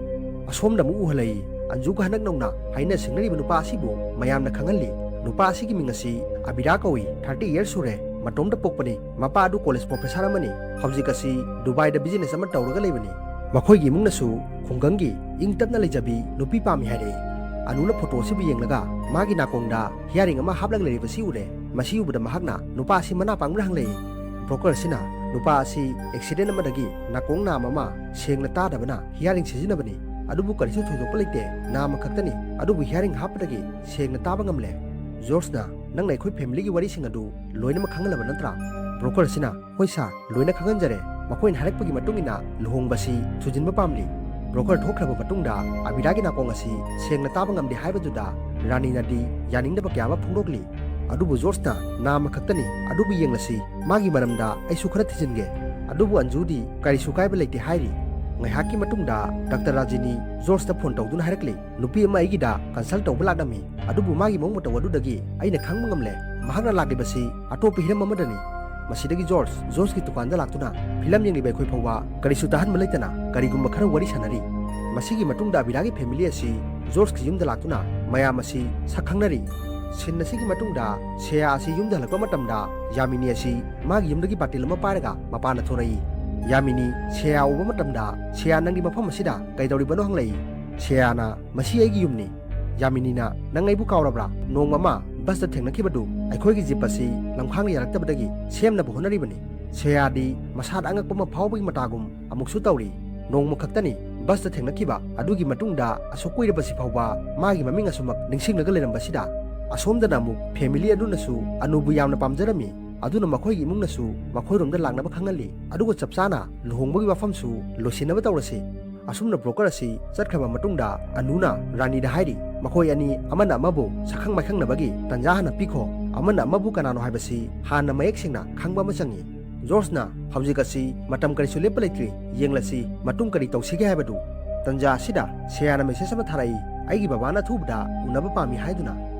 ꯑꯁꯣꯝꯗ ꯑꯃꯨꯛ ꯎꯍꯜꯂꯛꯏ, ꯑꯟꯖꯨꯒ ꯍꯟꯗꯛ ꯅꯧꯅ ꯍꯥꯏꯅ ꯁꯤꯡꯅꯔꯤꯕ ꯅꯨꯄꯥ ꯑꯁꯤꯕꯨ ꯃꯌꯥꯝꯅ ꯈꯪꯍꯜꯂꯤ꯫ ꯅꯨꯄꯥ ꯑꯁꯤꯒꯤ ꯃꯤꯡ ꯑꯁꯤ ꯑꯕꯤꯔꯥ ꯀꯧꯏ, thirty years ꯁꯨꯔꯦ, ꯃꯇꯣꯝꯇ ꯄꯣꯛꯄꯅꯤ꯫ ꯃꯄꯥ ꯑꯗꯨ ꯀꯣꯂꯦꯖ ꯄ꯭ꯔꯣꯐꯦꯁꯔ ꯑꯃꯅꯤ꯫ ꯍꯧꯖꯤꯛ ꯑꯁꯤ ꯗꯨꯕꯥꯏꯗ ꯕꯤꯖꯤꯅꯦꯁ ꯑꯃ ꯇꯧꯔꯒ ꯂꯩꯕꯅꯤ꯫ ꯃꯈꯣꯏꯒꯤ ꯏꯃꯨꯡꯅꯁꯨ ꯈꯨꯡꯒꯪꯒꯤ ꯏꯪ ꯇꯞꯅ ꯂꯩꯖꯕꯤ ꯅꯨꯄꯤ ꯄꯥꯝꯃꯤ ꯍꯥꯏꯔꯛꯏ꯫ ꯑꯅꯨꯅ ꯐꯣꯇꯣ ꯑꯁꯤꯕꯨ ꯌꯦꯡꯂꯒ ꯃꯥꯒꯤ ꯅꯥꯀꯣꯡꯗ ꯍꯤꯌꯥꯔꯤꯡ ꯑꯃ ꯍꯥꯞꯂꯒ ꯂꯩꯔꯤꯕꯁꯤ ꯎꯔꯦ꯫ ꯃꯁꯤ ꯎꯕꯗ ꯃꯍꯥꯛꯅ ꯅꯨꯄꯥ ꯑꯁꯤ ꯃꯅꯥ ꯄꯥꯡꯕ꯭ꯔꯥ ꯍꯪꯂꯛꯏ꯫ ꯕ꯭ꯔꯣꯀꯔ ꯑꯁꯤꯅ ꯅꯨꯄꯥ ꯑꯁꯤ ꯑꯦꯛꯁꯤꯗꯦꯟ ꯑꯃꯗꯒꯤ ꯅꯥꯀꯣꯡ ꯅꯥꯝ ꯑꯃ ꯁꯦꯡꯅ ꯇꯥꯗꯕꯅ ꯍꯤꯌꯥꯔꯤꯡ ꯁꯤꯖꯤꯟꯅꯕꯅꯤ꯫ ꯑꯗꯨꯕꯨ ꯀꯔꯤꯁꯨ ꯊꯣꯏꯗꯣꯛꯄ ꯂꯩꯇꯦ, ꯅꯥꯝꯃ ꯈꯛꯇꯅꯤ꯫ ꯑꯗꯨꯕꯨ ꯍꯤꯌꯥꯔꯤꯡ ꯍꯥꯞꯄꯗꯒꯤ ꯁꯦꯡꯅ ꯇꯥꯕ ꯉꯝꯂꯦ꯫ ꯖꯣꯔꯖꯅ, "ꯅꯪꯅ ꯑꯩꯈꯣꯏ ꯐꯦꯃꯤꯂꯤꯒꯤ ꯋꯥꯔꯤꯁꯤꯡ ꯑꯗꯨ ꯂꯣꯏꯅꯃꯛ ꯈꯪꯍꯜꯂꯕ ꯅꯠꯇ꯭ꯔꯥ?" ꯕ꯭ꯔꯣꯀꯔ ꯑꯁꯤꯅ, "ꯍꯣꯏ ꯁꯥꯔ, ꯂꯣꯏꯅ ꯈꯪꯍꯟꯖꯔꯦ꯫ ꯃꯈꯣꯏꯅ ꯍꯥꯏꯔꯛꯄꯒꯤ ꯃꯇꯨꯡ ꯏꯟꯅ ꯂꯨꯍꯣꯡꯕꯁꯤ ꯊꯨꯖꯤꯟꯕ ꯄꯥꯝꯂꯤ꯫" ꯕ꯭ꯔꯣꯀꯔ ꯊꯣꯛꯈ꯭ꯔꯕ ꯃꯇꯨꯡꯗ ꯑꯕꯤꯔꯥꯒꯤ ꯅꯥꯀꯣꯡ ꯑꯁꯤ ꯁꯦꯡꯅ ꯇꯥꯕ ꯉꯝꯗꯦ ꯍꯥꯏꯕꯗꯨꯗ ꯔꯥꯅꯤꯅꯗꯤ ꯌꯥꯅꯤꯡꯗꯕ ꯀꯌꯥ ꯑꯃ ꯐꯣꯡꯗꯣꯛꯂꯤ꯫ ꯑꯗꯨꯕꯨ ꯖꯣꯔꯖꯅ, "ꯅꯥꯝꯃ ꯈꯛꯇꯅꯤ, ꯑꯗꯨꯕꯨ ꯌꯦꯡꯂꯁꯤ, ꯃꯥꯒꯤ ꯃꯔꯝꯗ ꯑꯩꯁꯨ ꯈꯔ ꯊꯤꯖꯤꯟꯒꯦ꯫" ꯑꯗꯨꯕꯨ ꯑꯟꯖꯨꯗꯤ ꯀꯔꯤꯁꯨ ꯀꯥꯏꯕ ꯂꯩꯇꯦ ꯍꯥꯏꯔꯤ꯫ ꯉꯥꯏꯍꯥꯛꯀꯤ ꯃꯇꯨꯡꯗ ꯗꯥꯛꯇꯔ ꯔꯥꯖꯤꯅꯤ ꯖꯣꯔꯖꯇ ꯐꯣꯟ ꯇꯧꯗꯨꯅ ꯍꯥꯏꯔꯛꯂꯤ, "ꯅꯨꯄꯤ ꯑꯃ ꯑꯩꯒꯤꯗ ꯀꯟꯁꯜ ꯇꯧꯕ ꯂꯥꯛꯂꯝꯃꯤ, ꯑꯗꯨꯕꯨ ꯃꯥꯒꯤ ꯃꯑꯣꯡ ꯃꯇꯧ ꯑꯗꯨꯗꯒꯤ ꯑꯩꯅ ꯈꯪꯕ ꯉꯝꯂꯦ, ꯃꯍꯥꯛꯅ ꯂꯥꯛꯂꯤꯕꯁꯤ ꯑꯇꯣꯞꯄ ꯍꯤꯔꯝ ꯑꯃꯗꯅꯤ"꯫ ꯃꯁꯤꯗꯒꯤ ꯖꯣꯔꯖ, ꯖꯣꯔꯖꯀꯤ ꯗꯨꯀꯥꯟꯗ ꯂꯥꯛꯇꯨꯅ ꯐꯤꯂꯝ ꯌꯦꯡꯂꯤꯕ ꯑꯩꯈꯣꯏ ꯐꯥꯎꯕ ꯀꯔꯤꯁꯨ ꯇꯥꯍꯟꯕ ꯂꯩꯇꯅ ꯀꯔꯤꯒꯨꯝꯕ ꯈꯔ ꯋꯥꯔꯤ ꯁꯥꯟꯅꯔꯤ꯫ ꯃꯁꯤꯒꯤ ꯃꯇꯨꯡꯗ ꯑꯕꯤꯔꯥꯒꯤ ꯐꯦꯃꯤꯂꯤ ꯑꯁꯤ ꯖꯣꯔꯖꯀꯤ ꯌꯨꯝꯗ ꯂꯥꯛꯇꯨꯅ ꯃꯌꯥꯝ ꯑꯁꯤ ꯁꯛ ꯈꯪꯅꯔꯤ꯫ ꯁꯤꯟ ꯑꯁꯤꯒꯤ ꯃꯇꯨꯡꯗ ꯁꯦꯌꯥ ꯑꯁꯤ ꯌꯨꯝꯗ ꯍꯜꯂꯛꯄ ꯃꯇꯝꯗ ꯌꯥꯃꯤꯅꯤ ꯑꯁꯤ ꯃꯥꯒꯤ ꯌꯨꯝꯗꯒꯤ ꯕꯥꯇꯤꯜ ꯑꯃ ꯄꯥꯏꯔꯒ ꯃꯄꯥꯟꯗ ꯊꯣꯔꯛꯏ꯫ ꯌꯥꯃꯤꯅꯤ ꯁꯦꯌꯥ ꯎꯕ ꯃꯇꯝꯗ, "ꯁꯦꯌꯥ, ꯅꯪꯒꯤ ꯃꯐꯝ ꯑꯁꯤꯗ ꯀꯩꯗꯧꯔꯤꯕꯅꯣ?" ꯍꯪꯂꯛꯏ꯫ ꯁꯦꯌꯥꯅ, "ꯃꯁꯤ ꯑꯩꯒꯤ ꯌꯨꯝꯅꯤ"꯫ ꯌꯥꯃꯤꯅꯤꯅ, "ꯅꯪ ꯑꯩꯕꯨ ꯀꯥꯎꯔꯕ꯭ꯔꯥ? ꯅꯣꯡꯃ ꯑꯃ ꯕꯁꯇ ꯊꯦꯡꯅꯈꯤꯕꯗꯨ, ꯑꯩꯈꯣꯏꯒꯤ ꯖꯤꯞ ꯑꯁꯤ ꯂꯝꯈꯥꯡꯗ ꯌꯥꯔꯛꯇꯕꯗꯒꯤ ꯁꯦꯝꯅꯕ ꯍꯣꯠꯅꯔꯤꯕꯅꯤ"꯫ ꯁꯦꯌꯥꯗꯤ ꯃꯁꯥꯗ ꯑꯉꯛꯄ ꯑꯃ ꯐꯥꯎꯕꯒꯤ ꯃꯇꯥꯒꯨꯝ ꯑꯃꯨꯛꯁꯨ ꯇꯧꯔꯤ꯫ "ꯅꯣꯡꯃ ꯈꯛꯇꯅꯤ ꯕꯁꯇ ꯊꯦꯡꯅꯈꯤꯕ, ꯑꯗꯨꯒꯤ ꯃꯇꯨꯡꯗ ꯑꯁꯨꯛ ꯀꯨꯏꯔꯕꯁꯤ ꯐꯥꯎꯕ ꯃꯥꯒꯤ ꯃꯃꯤꯡ ꯑꯁꯨꯃꯛ ꯅꯤꯡꯁꯤꯡꯂꯒ ꯂꯩꯔꯝꯕꯁꯤꯗ"꯫ ꯑꯁꯣꯝꯗꯅ ꯑꯃꯨꯛ ꯐꯦꯃꯤꯂꯤ ꯑꯗꯨꯅꯁꯨ ꯑꯅꯨꯕꯨ ꯌꯥꯝꯅ ꯄꯥꯝꯖꯔꯝꯃꯤ, ꯑꯗꯨꯅ ꯃꯈꯣꯏꯒꯤ ꯏꯃꯨꯡꯅꯁꯨ ꯃꯈꯣꯏꯔꯣꯝꯗ ꯂꯥꯛꯅꯕ ꯈꯪꯍꯜꯂꯤ, ꯑꯗꯨꯒ ꯆꯞ ꯆꯥꯅ ꯂꯨꯍꯣꯡꯕꯒꯤ ꯋꯥꯐꯝꯁꯨ ꯂꯣꯏꯁꯤꯟꯅꯕ ꯇꯧꯔꯁꯤ꯫ ꯑꯁꯨꯝꯅ ꯕ꯭ꯔꯣꯀꯔ ꯑꯁꯤ ꯆꯠꯈ꯭ꯔꯕ ꯃꯇꯨꯡꯗ, ꯑꯅꯨꯅ ꯔꯥꯅꯤꯗ ꯍꯥꯏꯔꯤ, "ꯃꯈꯣꯏ ꯑꯅꯤ ꯑꯃꯅ ꯑꯃꯕꯨ ꯁꯛꯈꯪ ꯃꯥꯏꯈꯪꯅꯕꯒꯤ ꯇꯟꯖꯥ ꯍꯥꯟꯅ ꯄꯤꯈꯣ, ꯑꯃꯅ ꯑꯃꯕꯨ ꯀꯅꯥꯅꯣ ꯍꯥꯏꯕꯁꯤ ꯍꯥꯟꯅ ꯃꯌꯦꯛ ꯁꯦꯡꯅ ꯈꯪꯕ ꯑꯃ ꯆꯪꯏ"꯫ ꯖꯣꯔꯖꯅ, "ꯍꯧꯖꯤꯛ ꯑꯁꯤ ꯃꯇꯝ ꯀꯔꯤꯁꯨ ꯂꯦꯞꯄ ꯂꯩꯇ꯭ꯔꯤ, ꯌꯦꯡꯂꯁꯤ ꯃꯇꯨꯡ ꯀꯔꯤ ꯇꯧꯁꯤꯒꯦ ꯍꯥꯏꯕꯗꯨ"꯫ ꯇꯟꯖꯥ ꯑꯁꯤꯗ ꯁꯦꯌꯥꯅ ꯃꯦꯁꯦꯖ ꯑꯃ ꯊꯥꯔꯛꯏ, "ꯑꯩꯒꯤ ꯕꯕꯥꯅ ꯑꯊꯨꯕꯗ ꯎꯅꯕ ꯄꯥꯝꯃꯤ" ꯍꯥꯏꯗꯨꯅ꯫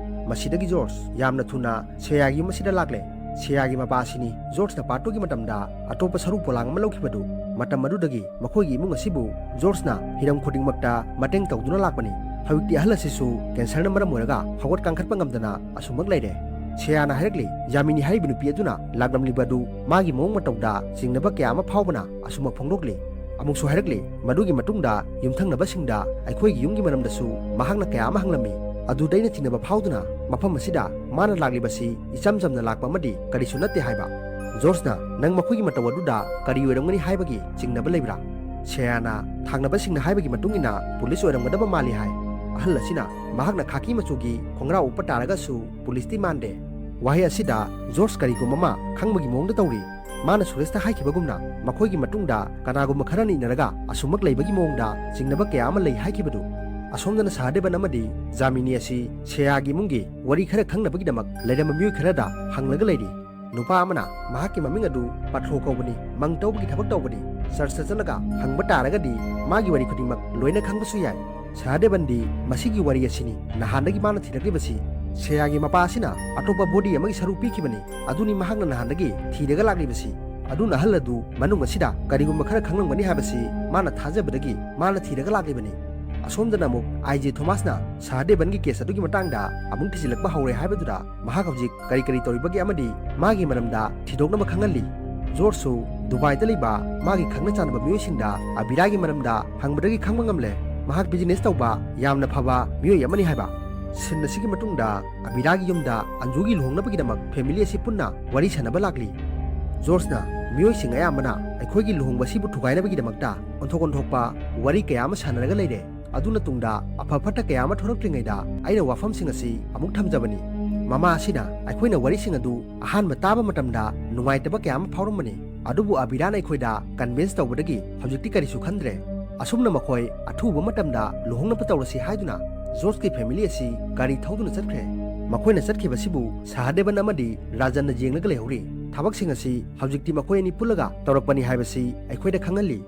ꯃꯁꯤꯗꯒꯤ ꯖꯣꯔꯖ ꯌꯥꯝꯅ ꯊꯨꯅ ꯁꯦꯌꯥꯒꯤ ꯌꯨꯝ ꯑꯁꯤꯗ ꯂꯥꯛꯂꯦ꯫ ꯁꯦꯌꯥꯒꯤ ꯃꯄꯥ ꯑꯁꯤꯅꯤ ꯖꯣꯔꯖꯅ ꯄꯥꯔꯠ ꯇꯨꯒꯤ ꯃꯇꯝꯗ ꯑꯇꯣꯞꯄ ꯁꯔꯨ ꯄꯣꯂꯥꯡ ꯑꯃ ꯂꯧꯈꯤꯕꯗꯨ꯫ ꯃꯇꯝ ꯑꯗꯨꯗꯒꯤ ꯃꯈꯣꯏꯒꯤ ꯏꯃꯨꯡ ꯑꯁꯤꯕꯨ ꯖꯣꯔꯖꯅ ꯍꯤꯔꯝ ꯈꯨꯗꯤꯡꯃꯛꯇ ꯃꯇꯦꯡ ꯇꯧꯗꯨꯅ ꯂꯥꯛꯄꯅꯤ꯫ ꯍꯧꯖꯤꯛꯇꯤ ꯑꯍꯜ ꯑꯁꯤꯁꯨ ꯀꯦꯟꯁꯔꯅ ꯃꯔꯝ ꯑꯣꯏꯔꯒ ꯍꯧꯒꯠ ꯀꯥꯡꯈꯠꯄ ꯉꯝꯗꯅ ꯑꯁꯨꯃꯛ ꯂꯩꯔꯦ꯫ ꯁꯦꯌꯥꯅ ꯍꯥꯏꯔꯛꯂꯤ, "ꯌꯥꯃꯤꯅꯤ ꯍꯥꯏꯔꯤꯕ ꯅꯨꯄꯤ ꯑꯗꯨꯅ ꯂꯥꯛꯂꯝꯂꯤꯕ ꯑꯗꯨ ꯃꯥꯒꯤ ꯃꯑꯣꯡ ꯃꯇꯧꯗ ꯆꯤꯡꯅꯕ ꯀꯌꯥ ꯑꯃ ꯐꯥꯎꯕꯅ ꯑꯁꯨꯃꯛ ꯐꯣꯡꯗꯣꯛꯂꯤ"꯫ ꯑꯃꯨꯛꯁꯨ ꯍꯥꯏꯔꯛꯂꯤ, "ꯃꯗꯨꯒꯤ ꯃꯇꯨꯡꯗ ꯌꯨꯝꯊꯪꯅꯕꯁꯤꯡꯗ ꯑꯩꯈꯣꯏꯒꯤ ꯌꯨꯝꯒꯤ ꯃꯔꯝꯗꯁꯨ ꯃꯍꯥꯛꯅ ꯀꯌꯥ ꯑꯃ ꯍꯪꯂꯝꯃꯤ꯫ ꯑꯗꯨꯗ ꯑꯩꯅ ꯆꯤꯡꯅꯕ ꯐꯥꯎꯗꯨꯅ ꯃꯐꯝ ꯑꯁꯤꯗ ꯃꯥꯅ ꯂꯥꯛꯂꯤꯕꯁꯤ ꯏꯆꯝ ꯆꯝꯅ ꯂꯥꯛꯄ ꯑꯃꯗꯤ ꯀꯔꯤꯁꯨ ꯅꯠꯇꯦ" ꯍꯥꯏꯕ꯫ ꯖꯣꯔꯖꯅ, "ꯅꯪ ꯃꯈꯣꯏꯒꯤ ꯃꯇꯧ ꯑꯗꯨꯗ ꯀꯔꯤ ꯑꯣꯏꯔꯝꯒꯅꯤ ꯍꯥꯏꯕꯒꯤ ꯆꯤꯡꯅꯕ ꯂꯩꯕ꯭ꯔꯥ?" ꯁꯦꯌꯥꯅ, "ꯊꯪꯅꯕꯁꯤꯡꯅ ꯍꯥꯏꯕꯒꯤ ꯃꯇꯨꯡ ꯏꯟꯅ ꯄꯨꯂꯤꯁ ꯑꯣꯏꯔꯝꯒꯗꯕ ꯃꯥꯜꯂꯤ" ꯍꯥꯏ꯫ ꯑꯍꯜ ꯑꯁꯤꯅ, "ꯃꯍꯥꯛꯅ ꯈꯥꯀꯤ ꯃꯆꯨꯒꯤ ꯈꯣꯡꯒ꯭ꯔꯥꯎ ꯎꯞꯄ ꯇꯥꯔꯒꯁꯨ ꯄꯨꯂꯤꯁꯇꯤ ꯃꯥꯟꯗꯦ"꯫ ꯋꯥꯍꯩ ꯑꯁꯤꯗ ꯖꯣꯔꯖ ꯀꯔꯤꯒꯨꯝꯕ ꯑꯃ ꯈꯪꯕꯒꯤ ꯃꯑꯣꯡꯗ ꯇꯧꯔꯤ꯫ ꯃꯥꯅ ꯁꯨꯔꯦꯁꯇ ꯍꯥꯏꯈꯤꯕꯒꯨꯝꯅ, ꯃꯈꯣꯏꯒꯤ ꯃꯇꯨꯡꯗ ꯀꯅꯥꯒꯨꯝꯕ ꯈꯔꯅ ꯏꯟꯅꯔꯒ ꯑꯁꯨꯃꯛ ꯂꯩꯕꯒꯤ ꯃꯑꯣꯡꯗ ꯆꯤꯡꯅꯕ ꯀꯌꯥ ꯑꯃ ꯂꯩ ꯍꯥꯏꯈꯤꯕꯗꯨ꯫ ꯑꯁꯣꯝꯗꯅ ꯁꯍꯗꯦꯕꯟ ꯑꯃꯗꯤ ꯖꯥꯃꯤꯅꯤ ꯑꯁꯤ ꯁꯦꯌꯥꯒꯤ ꯏꯃꯨꯡꯒꯤ ꯋꯥꯔꯤ ꯈꯔ ꯈꯪꯅꯕꯒꯤꯗꯃꯛ ꯂꯩꯔꯝꯕ ꯃꯤꯑꯣꯏ ꯈꯔꯗ ꯍꯪꯂꯒ ꯂꯩꯔꯤ꯫ ꯅꯨꯄꯥ ꯑꯃꯅ, "ꯃꯍꯥꯛꯀꯤ ꯃꯃꯤꯡ ꯑꯗꯨ ꯄꯥꯊ꯭ꯔꯣ ꯀꯧꯕꯅꯤ, ꯃꯪ ꯇꯧꯕꯒꯤ ꯊꯕꯛ ꯇꯧꯕꯅꯤ, ꯆꯔꯆꯇ ꯆꯠꯂꯒ ꯍꯪꯕ ꯇꯥꯔꯒꯗꯤ ꯃꯥꯒꯤ ꯋꯥꯔꯤ ꯈꯨꯗꯤꯡꯃꯛ ꯂꯣꯏꯅ ꯈꯪꯕꯁꯨ ꯌꯥꯏ꯫ ꯁꯍꯗꯦꯕꯟꯗꯤ ꯃꯁꯤꯒꯤ ꯋꯥꯔꯤ ꯑꯁꯤꯅꯤ ꯅꯍꯥꯟꯗꯒꯤ ꯃꯥꯅ ꯊꯤꯔꯛꯂꯤꯕꯁꯤ꯫ ꯁꯦꯌꯥꯒꯤ ꯃꯄꯥ ꯑꯁꯤꯅ ꯑꯇꯣꯞꯄ ꯕꯣꯗꯤ ꯑꯃꯒꯤ ꯁꯔꯨꯛ ꯄꯤꯈꯤꯕꯅꯤ꯫ ꯑꯗꯨꯅꯤ ꯃꯍꯥꯛꯅ ꯅꯍꯥꯟꯗꯒꯤ ꯊꯤꯔꯒ ꯂꯥꯛꯂꯤꯕꯁꯤ꯫ ꯑꯗꯨꯅ ꯑꯍꯜ ꯑꯗꯨ ꯃꯅꯨꯡ ꯑꯁꯤꯗ ꯀꯔꯤꯒꯨꯝꯕ ꯈꯔ ꯈꯪꯂꯝꯒꯅꯤ ꯍꯥꯏꯕꯁꯤ ꯃꯥꯅ ꯊꯥꯖꯕꯗꯒꯤ ꯃꯥꯅ ꯊꯤꯔꯒ ꯂꯥꯛꯂꯤꯕꯅꯤ꯫ ꯑꯁꯣꯝꯗꯅ ꯑꯃꯨꯛ ꯑꯥꯏ ꯖꯦ ꯊꯣꯃꯥꯁꯅ ꯁꯍꯗꯦꯕꯟꯒꯤ ꯀꯦꯁ ꯑꯗꯨꯒꯤ ꯃꯇꯥꯡꯗ ꯑꯃꯨꯛ ꯊꯤꯖꯤꯜꯂꯛꯄ ꯍꯧꯔꯦ ꯍꯥꯏꯕꯗꯨꯗ ꯃꯍꯥꯛ ꯍꯧꯖꯤꯛ ꯀꯔꯤ ꯀꯔꯤ ꯇꯧꯔꯤꯕꯒꯦ ꯑꯃꯗꯤ ꯃꯥꯒꯤ ꯃꯔꯝꯗ ꯊꯤꯗꯣꯛꯅꯕ ꯈꯪꯍꯜꯂꯤ꯫ ꯖꯣꯔꯖꯁꯨ ꯗꯨꯕꯥꯏꯗ ꯂꯩꯕ ꯃꯥꯒꯤ ꯈꯪꯅ ꯆꯥꯟꯅꯕ ꯃꯤꯑꯣꯏꯁꯤꯡꯗ ꯑꯕꯤꯔꯥꯒꯤ ꯃꯔꯝꯗ ꯍꯪꯕꯗꯒꯤ ꯈꯪꯕ ꯉꯝꯂꯦ꯫ ꯃꯍꯥꯛ ꯕꯤꯖꯤꯅꯦꯁ ꯇꯧꯕ ꯌꯥꯝꯅ ꯐꯕ ꯃꯤꯑꯣꯏ ꯑꯃꯅꯤ ꯍꯥꯏꯕ꯫ ꯁꯤꯟ ꯑꯁꯤꯒꯤ ꯃꯇꯨꯡꯗ ꯑꯕꯤꯔꯥꯒꯤ ꯌꯨꯝꯗ ꯑꯟꯖꯨꯒꯤ ꯂꯨꯍꯣꯡꯅꯕꯒꯤꯗꯃꯛ ꯐꯦꯃꯤꯂꯤ ꯑꯁꯤ ꯄꯨꯟꯅ ꯋꯥꯔꯤ ꯁꯥꯟꯅꯕ ꯂꯥꯛꯂꯤ꯫ ꯖꯣꯔꯖꯅ ꯃꯤꯑꯣꯏꯁꯤꯡ ꯑꯌꯥꯝꯕꯅ ꯑꯩꯈꯣꯏꯒꯤ ꯂꯨꯍꯣꯡꯕ ꯑꯁꯤꯕꯨ ꯊꯨꯒꯥꯏꯅꯕꯒꯤꯗꯃꯛꯇ ꯑꯣꯟꯊꯣꯛ ꯑꯣꯟꯊꯣꯛꯄ ꯋꯥꯔꯤ ꯀꯌꯥ ꯑꯃ ꯁꯥꯟꯅꯔꯒ ꯂꯩꯔꯦ꯫ ꯑꯗꯨꯅ ꯇꯨꯡꯗ ꯑꯐ ꯐꯠꯇ ꯀꯌꯥ ꯑꯃ ꯊꯣꯔꯛꯇ꯭ꯔꯤꯉꯩꯗ ꯑꯩꯅ ꯋꯥꯐꯝꯁꯤꯡ ꯑꯁꯤ ꯑꯃꯨꯛ ꯊꯝꯖꯕꯅꯤ꯫ ꯃꯃꯥ ꯑꯁꯤꯅ ꯑꯩꯈꯣꯏꯅ ꯋꯥꯔꯤꯁꯤꯡ ꯑꯗꯨ ꯑꯍꯥꯟꯕ ꯇꯥꯕ ꯃꯇꯝꯗ ꯅꯨꯡꯉꯥꯏꯇꯕ ꯀꯌꯥ ꯑꯃ ꯐꯥꯎꯔꯝꯕꯅꯤ, ꯑꯗꯨꯕꯨ ꯑꯕꯤꯔꯥꯅ ꯑꯩꯈꯣꯏꯗ ꯀꯟꯚꯤꯟꯁ ꯇꯧꯕꯗꯒꯤ ꯍꯧꯖꯤꯛꯇꯤ ꯀꯔꯤꯁꯨ ꯈꯟꯗ꯭ꯔꯦ꯫ ꯑꯁꯨꯝꯅ ꯃꯈꯣꯏ ꯑꯊꯨꯕ ꯃꯇꯝꯗ ꯂꯨꯍꯣꯡꯅꯕ ꯇꯧꯔꯁꯤ ꯍꯥꯏꯗꯨꯅ ꯖꯣꯔꯖꯀꯤ ꯐꯦꯃꯤꯂꯤ ꯑꯁꯤ ꯒꯥꯔꯤ ꯊꯧꯗꯨꯅ ꯆꯠꯈ꯭ꯔꯦ꯫ ꯃꯈꯣꯏꯅ ꯆꯠꯈꯤꯕꯁꯤꯕꯨ ꯁꯍꯗꯦꯕꯟ ꯑꯃꯗꯤ ꯔꯥꯖꯟꯅ ꯌꯦꯡꯂꯒ ꯂꯩꯍꯧꯔꯤ꯫ ꯊꯕꯛꯁꯤꯡ ꯑꯁꯤ ꯍꯧꯖꯤꯛꯇꯤ ꯃꯈꯣꯏ ꯑꯅꯤ ꯄꯨꯜꯂꯒ ꯇꯧꯔꯛꯄꯅꯤ ꯍꯥꯏꯕꯁꯤ ꯑꯩꯈꯣꯏꯗ ꯈꯪꯍꯜꯂꯤ꯫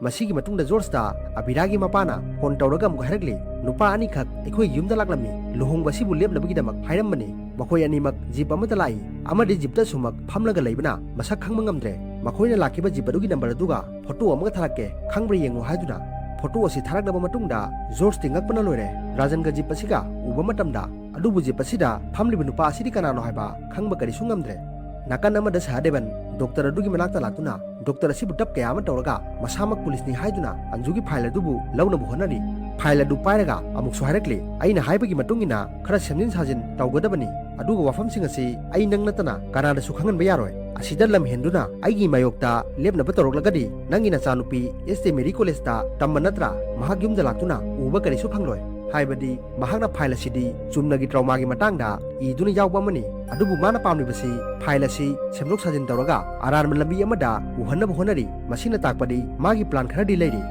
ꯃꯁꯤꯒꯤ ꯃꯇꯨꯡꯗ ꯖꯣꯔꯖꯇ ꯑꯕꯤꯔꯥꯒꯤ ꯃꯄꯥꯅ ꯐꯣꯟ ꯇꯧꯔꯒ ꯑꯃꯨꯛ ꯍꯥꯏꯔꯛꯂꯤ, "ꯅꯨꯄꯥ ꯑꯅꯤꯈꯛ ꯑꯩꯈꯣꯏ ꯌꯨꯝꯗ ꯂꯥꯛꯂꯝꯃꯤ, ꯂꯨꯍꯣꯡꯕ ꯑꯁꯤꯕꯨ ꯂꯦꯞꯅꯕꯒꯤꯗꯃꯛ ꯍꯥꯏꯔꯝꯕꯅꯤ꯫ ꯃꯈꯣꯏ ꯑꯅꯤꯃꯛ ꯖꯤꯞ ꯑꯃꯗ ꯂꯥꯛꯏ ꯑꯃꯗꯤ ꯖꯤꯞꯇ ꯑꯁꯨꯃꯛ ꯐꯝꯂꯒ ꯂꯩꯕꯅ ꯃꯁꯛ ꯈꯪꯕ ꯉꯝꯗ꯭ꯔꯦ꯫ ꯃꯈꯣꯏꯅ ꯂꯥꯛꯈꯤꯕ ꯖꯤꯞ ꯑꯗꯨꯒꯤ ꯅꯝꯕꯔ ꯑꯗꯨꯒ ꯐꯣꯇꯣ ꯑꯃꯒ ꯊꯥꯔꯛꯀꯦ, ꯈꯪꯕ꯭ꯔꯥ ꯌꯦꯡꯉꯨ" ꯍꯥꯏꯗꯨꯅ ꯐꯣꯇꯣ ꯑꯁꯤ ꯊꯥꯔꯛꯂꯕ ꯃꯇꯨꯡꯗ ꯖꯣꯔꯖꯇꯤ ꯉꯛꯄꯅ ꯂꯣꯏꯔꯦ꯫ ꯔꯥꯖꯟꯒ ꯖꯤꯞ ꯑꯁꯤꯒ ꯎꯕ ꯃꯇꯝꯗ ꯑꯗꯨꯕꯨ ꯖꯤꯞ ꯑꯁꯤꯗ ꯐꯝꯂꯤꯕ ꯅꯨꯄꯥ ꯑꯁꯤꯗꯤ ꯀꯅꯥꯅꯣ ꯍꯥꯏꯕ ꯈꯪꯕ ꯀꯔꯤꯁꯨ ꯉꯝꯗ꯭ꯔꯦ꯫ ꯅꯥꯀꯟ ꯑꯃꯗ ꯁꯍꯗꯦꯕꯟ ꯗꯣꯛꯇꯔ ꯑꯗꯨꯒꯤ ꯃꯅꯥꯛꯇ ꯂꯥꯛꯇꯨꯅ ꯗꯣꯛꯇꯔ ꯑꯁꯤꯕꯨ ꯗꯞ ꯀꯌꯥ ꯑꯃ ꯇꯧꯔꯒ ꯃꯁꯥꯃꯛ ꯄꯨꯂꯤꯁꯅꯤ ꯍꯥꯏꯗꯨꯅ ꯑꯟꯖꯨꯒꯤ ꯐꯥꯏꯜ ꯑꯗꯨꯕꯨ ꯂꯧꯅꯕ ꯍꯣꯠꯅꯔꯤ꯫ ꯐꯥꯏꯜ ꯑꯗꯨ ꯄꯥꯏꯔꯒ ꯑꯃꯨꯛꯁꯨ ꯍꯥꯏꯔꯛꯂꯤ, "ꯑꯩꯅ ꯍꯥꯏꯕꯒꯤ ꯃꯇꯨꯡ ꯏꯟꯅ ꯈꯔ ꯁꯦꯝꯖꯤꯟ ꯁꯥꯖꯤꯟ ꯇꯧꯒꯗꯕꯅꯤ, ꯑꯗꯨꯒ ꯋꯥꯐꯝꯁꯤꯡ ꯑꯁꯤ ꯑꯩ ꯅꯪ ꯅꯠꯇꯅ ꯀꯅꯥꯗꯁꯨ ꯈꯪꯍꯟꯕ ꯌꯥꯔꯣꯏ꯫ ꯑꯁꯤꯗ ꯂꯝ ꯍꯦꯟꯗꯨꯅ ꯑꯩꯒꯤ ꯃꯥꯌꯣꯛꯇ ꯂꯦꯞꯅꯕ ꯇꯧꯔꯛꯂꯒꯗꯤ ꯅꯪꯒꯤ ꯅꯆꯥꯅꯨꯄꯤ ꯑꯦꯁ ꯇꯦ ꯃꯦꯔꯤ ꯀꯣꯂꯦꯖꯇ ꯇꯝꯕ ꯅꯠꯇ꯭ꯔꯥ? ꯃꯍꯥꯛ ꯌꯨꯝꯗ ꯂꯥꯛꯇꯨꯅ ꯎꯕ ꯀꯔꯤꯁꯨ ꯐꯪꯂꯣꯏ꯫ ꯍꯥꯏꯕꯗꯤ ꯃꯍꯥꯛꯅ ꯐꯥꯏꯜ ꯑꯁꯤꯗꯤ ꯆꯨꯝꯅꯒꯤ ꯇ꯭ꯔꯣꯃꯥꯒꯤ ꯃꯇꯥꯡꯗ ꯏꯗꯨꯅ ꯌꯥꯎꯕ ꯑꯃꯅꯤ꯫ ꯑꯗꯨꯕꯨ ꯃꯥꯅ ꯄꯥꯝꯂꯤꯕꯁꯤ ꯐꯥꯏꯜ ꯑꯁꯤ ꯁꯦꯝꯗꯣꯛ ꯁꯥꯖꯤꯟ ꯇꯧꯔꯒ ꯑꯔꯥꯟꯕ ꯂꯝꯕꯤ ꯑꯃꯗ ꯎꯍꯟꯅꯕ ꯍꯣꯠꯅꯔꯤ꯫ ꯃꯁꯤꯅ ꯇꯥꯛꯄꯗꯤ ꯃꯥꯒꯤ ꯄ꯭ꯂꯥꯟ ꯈꯔꯗꯤ ꯂꯩꯔꯤ"꯫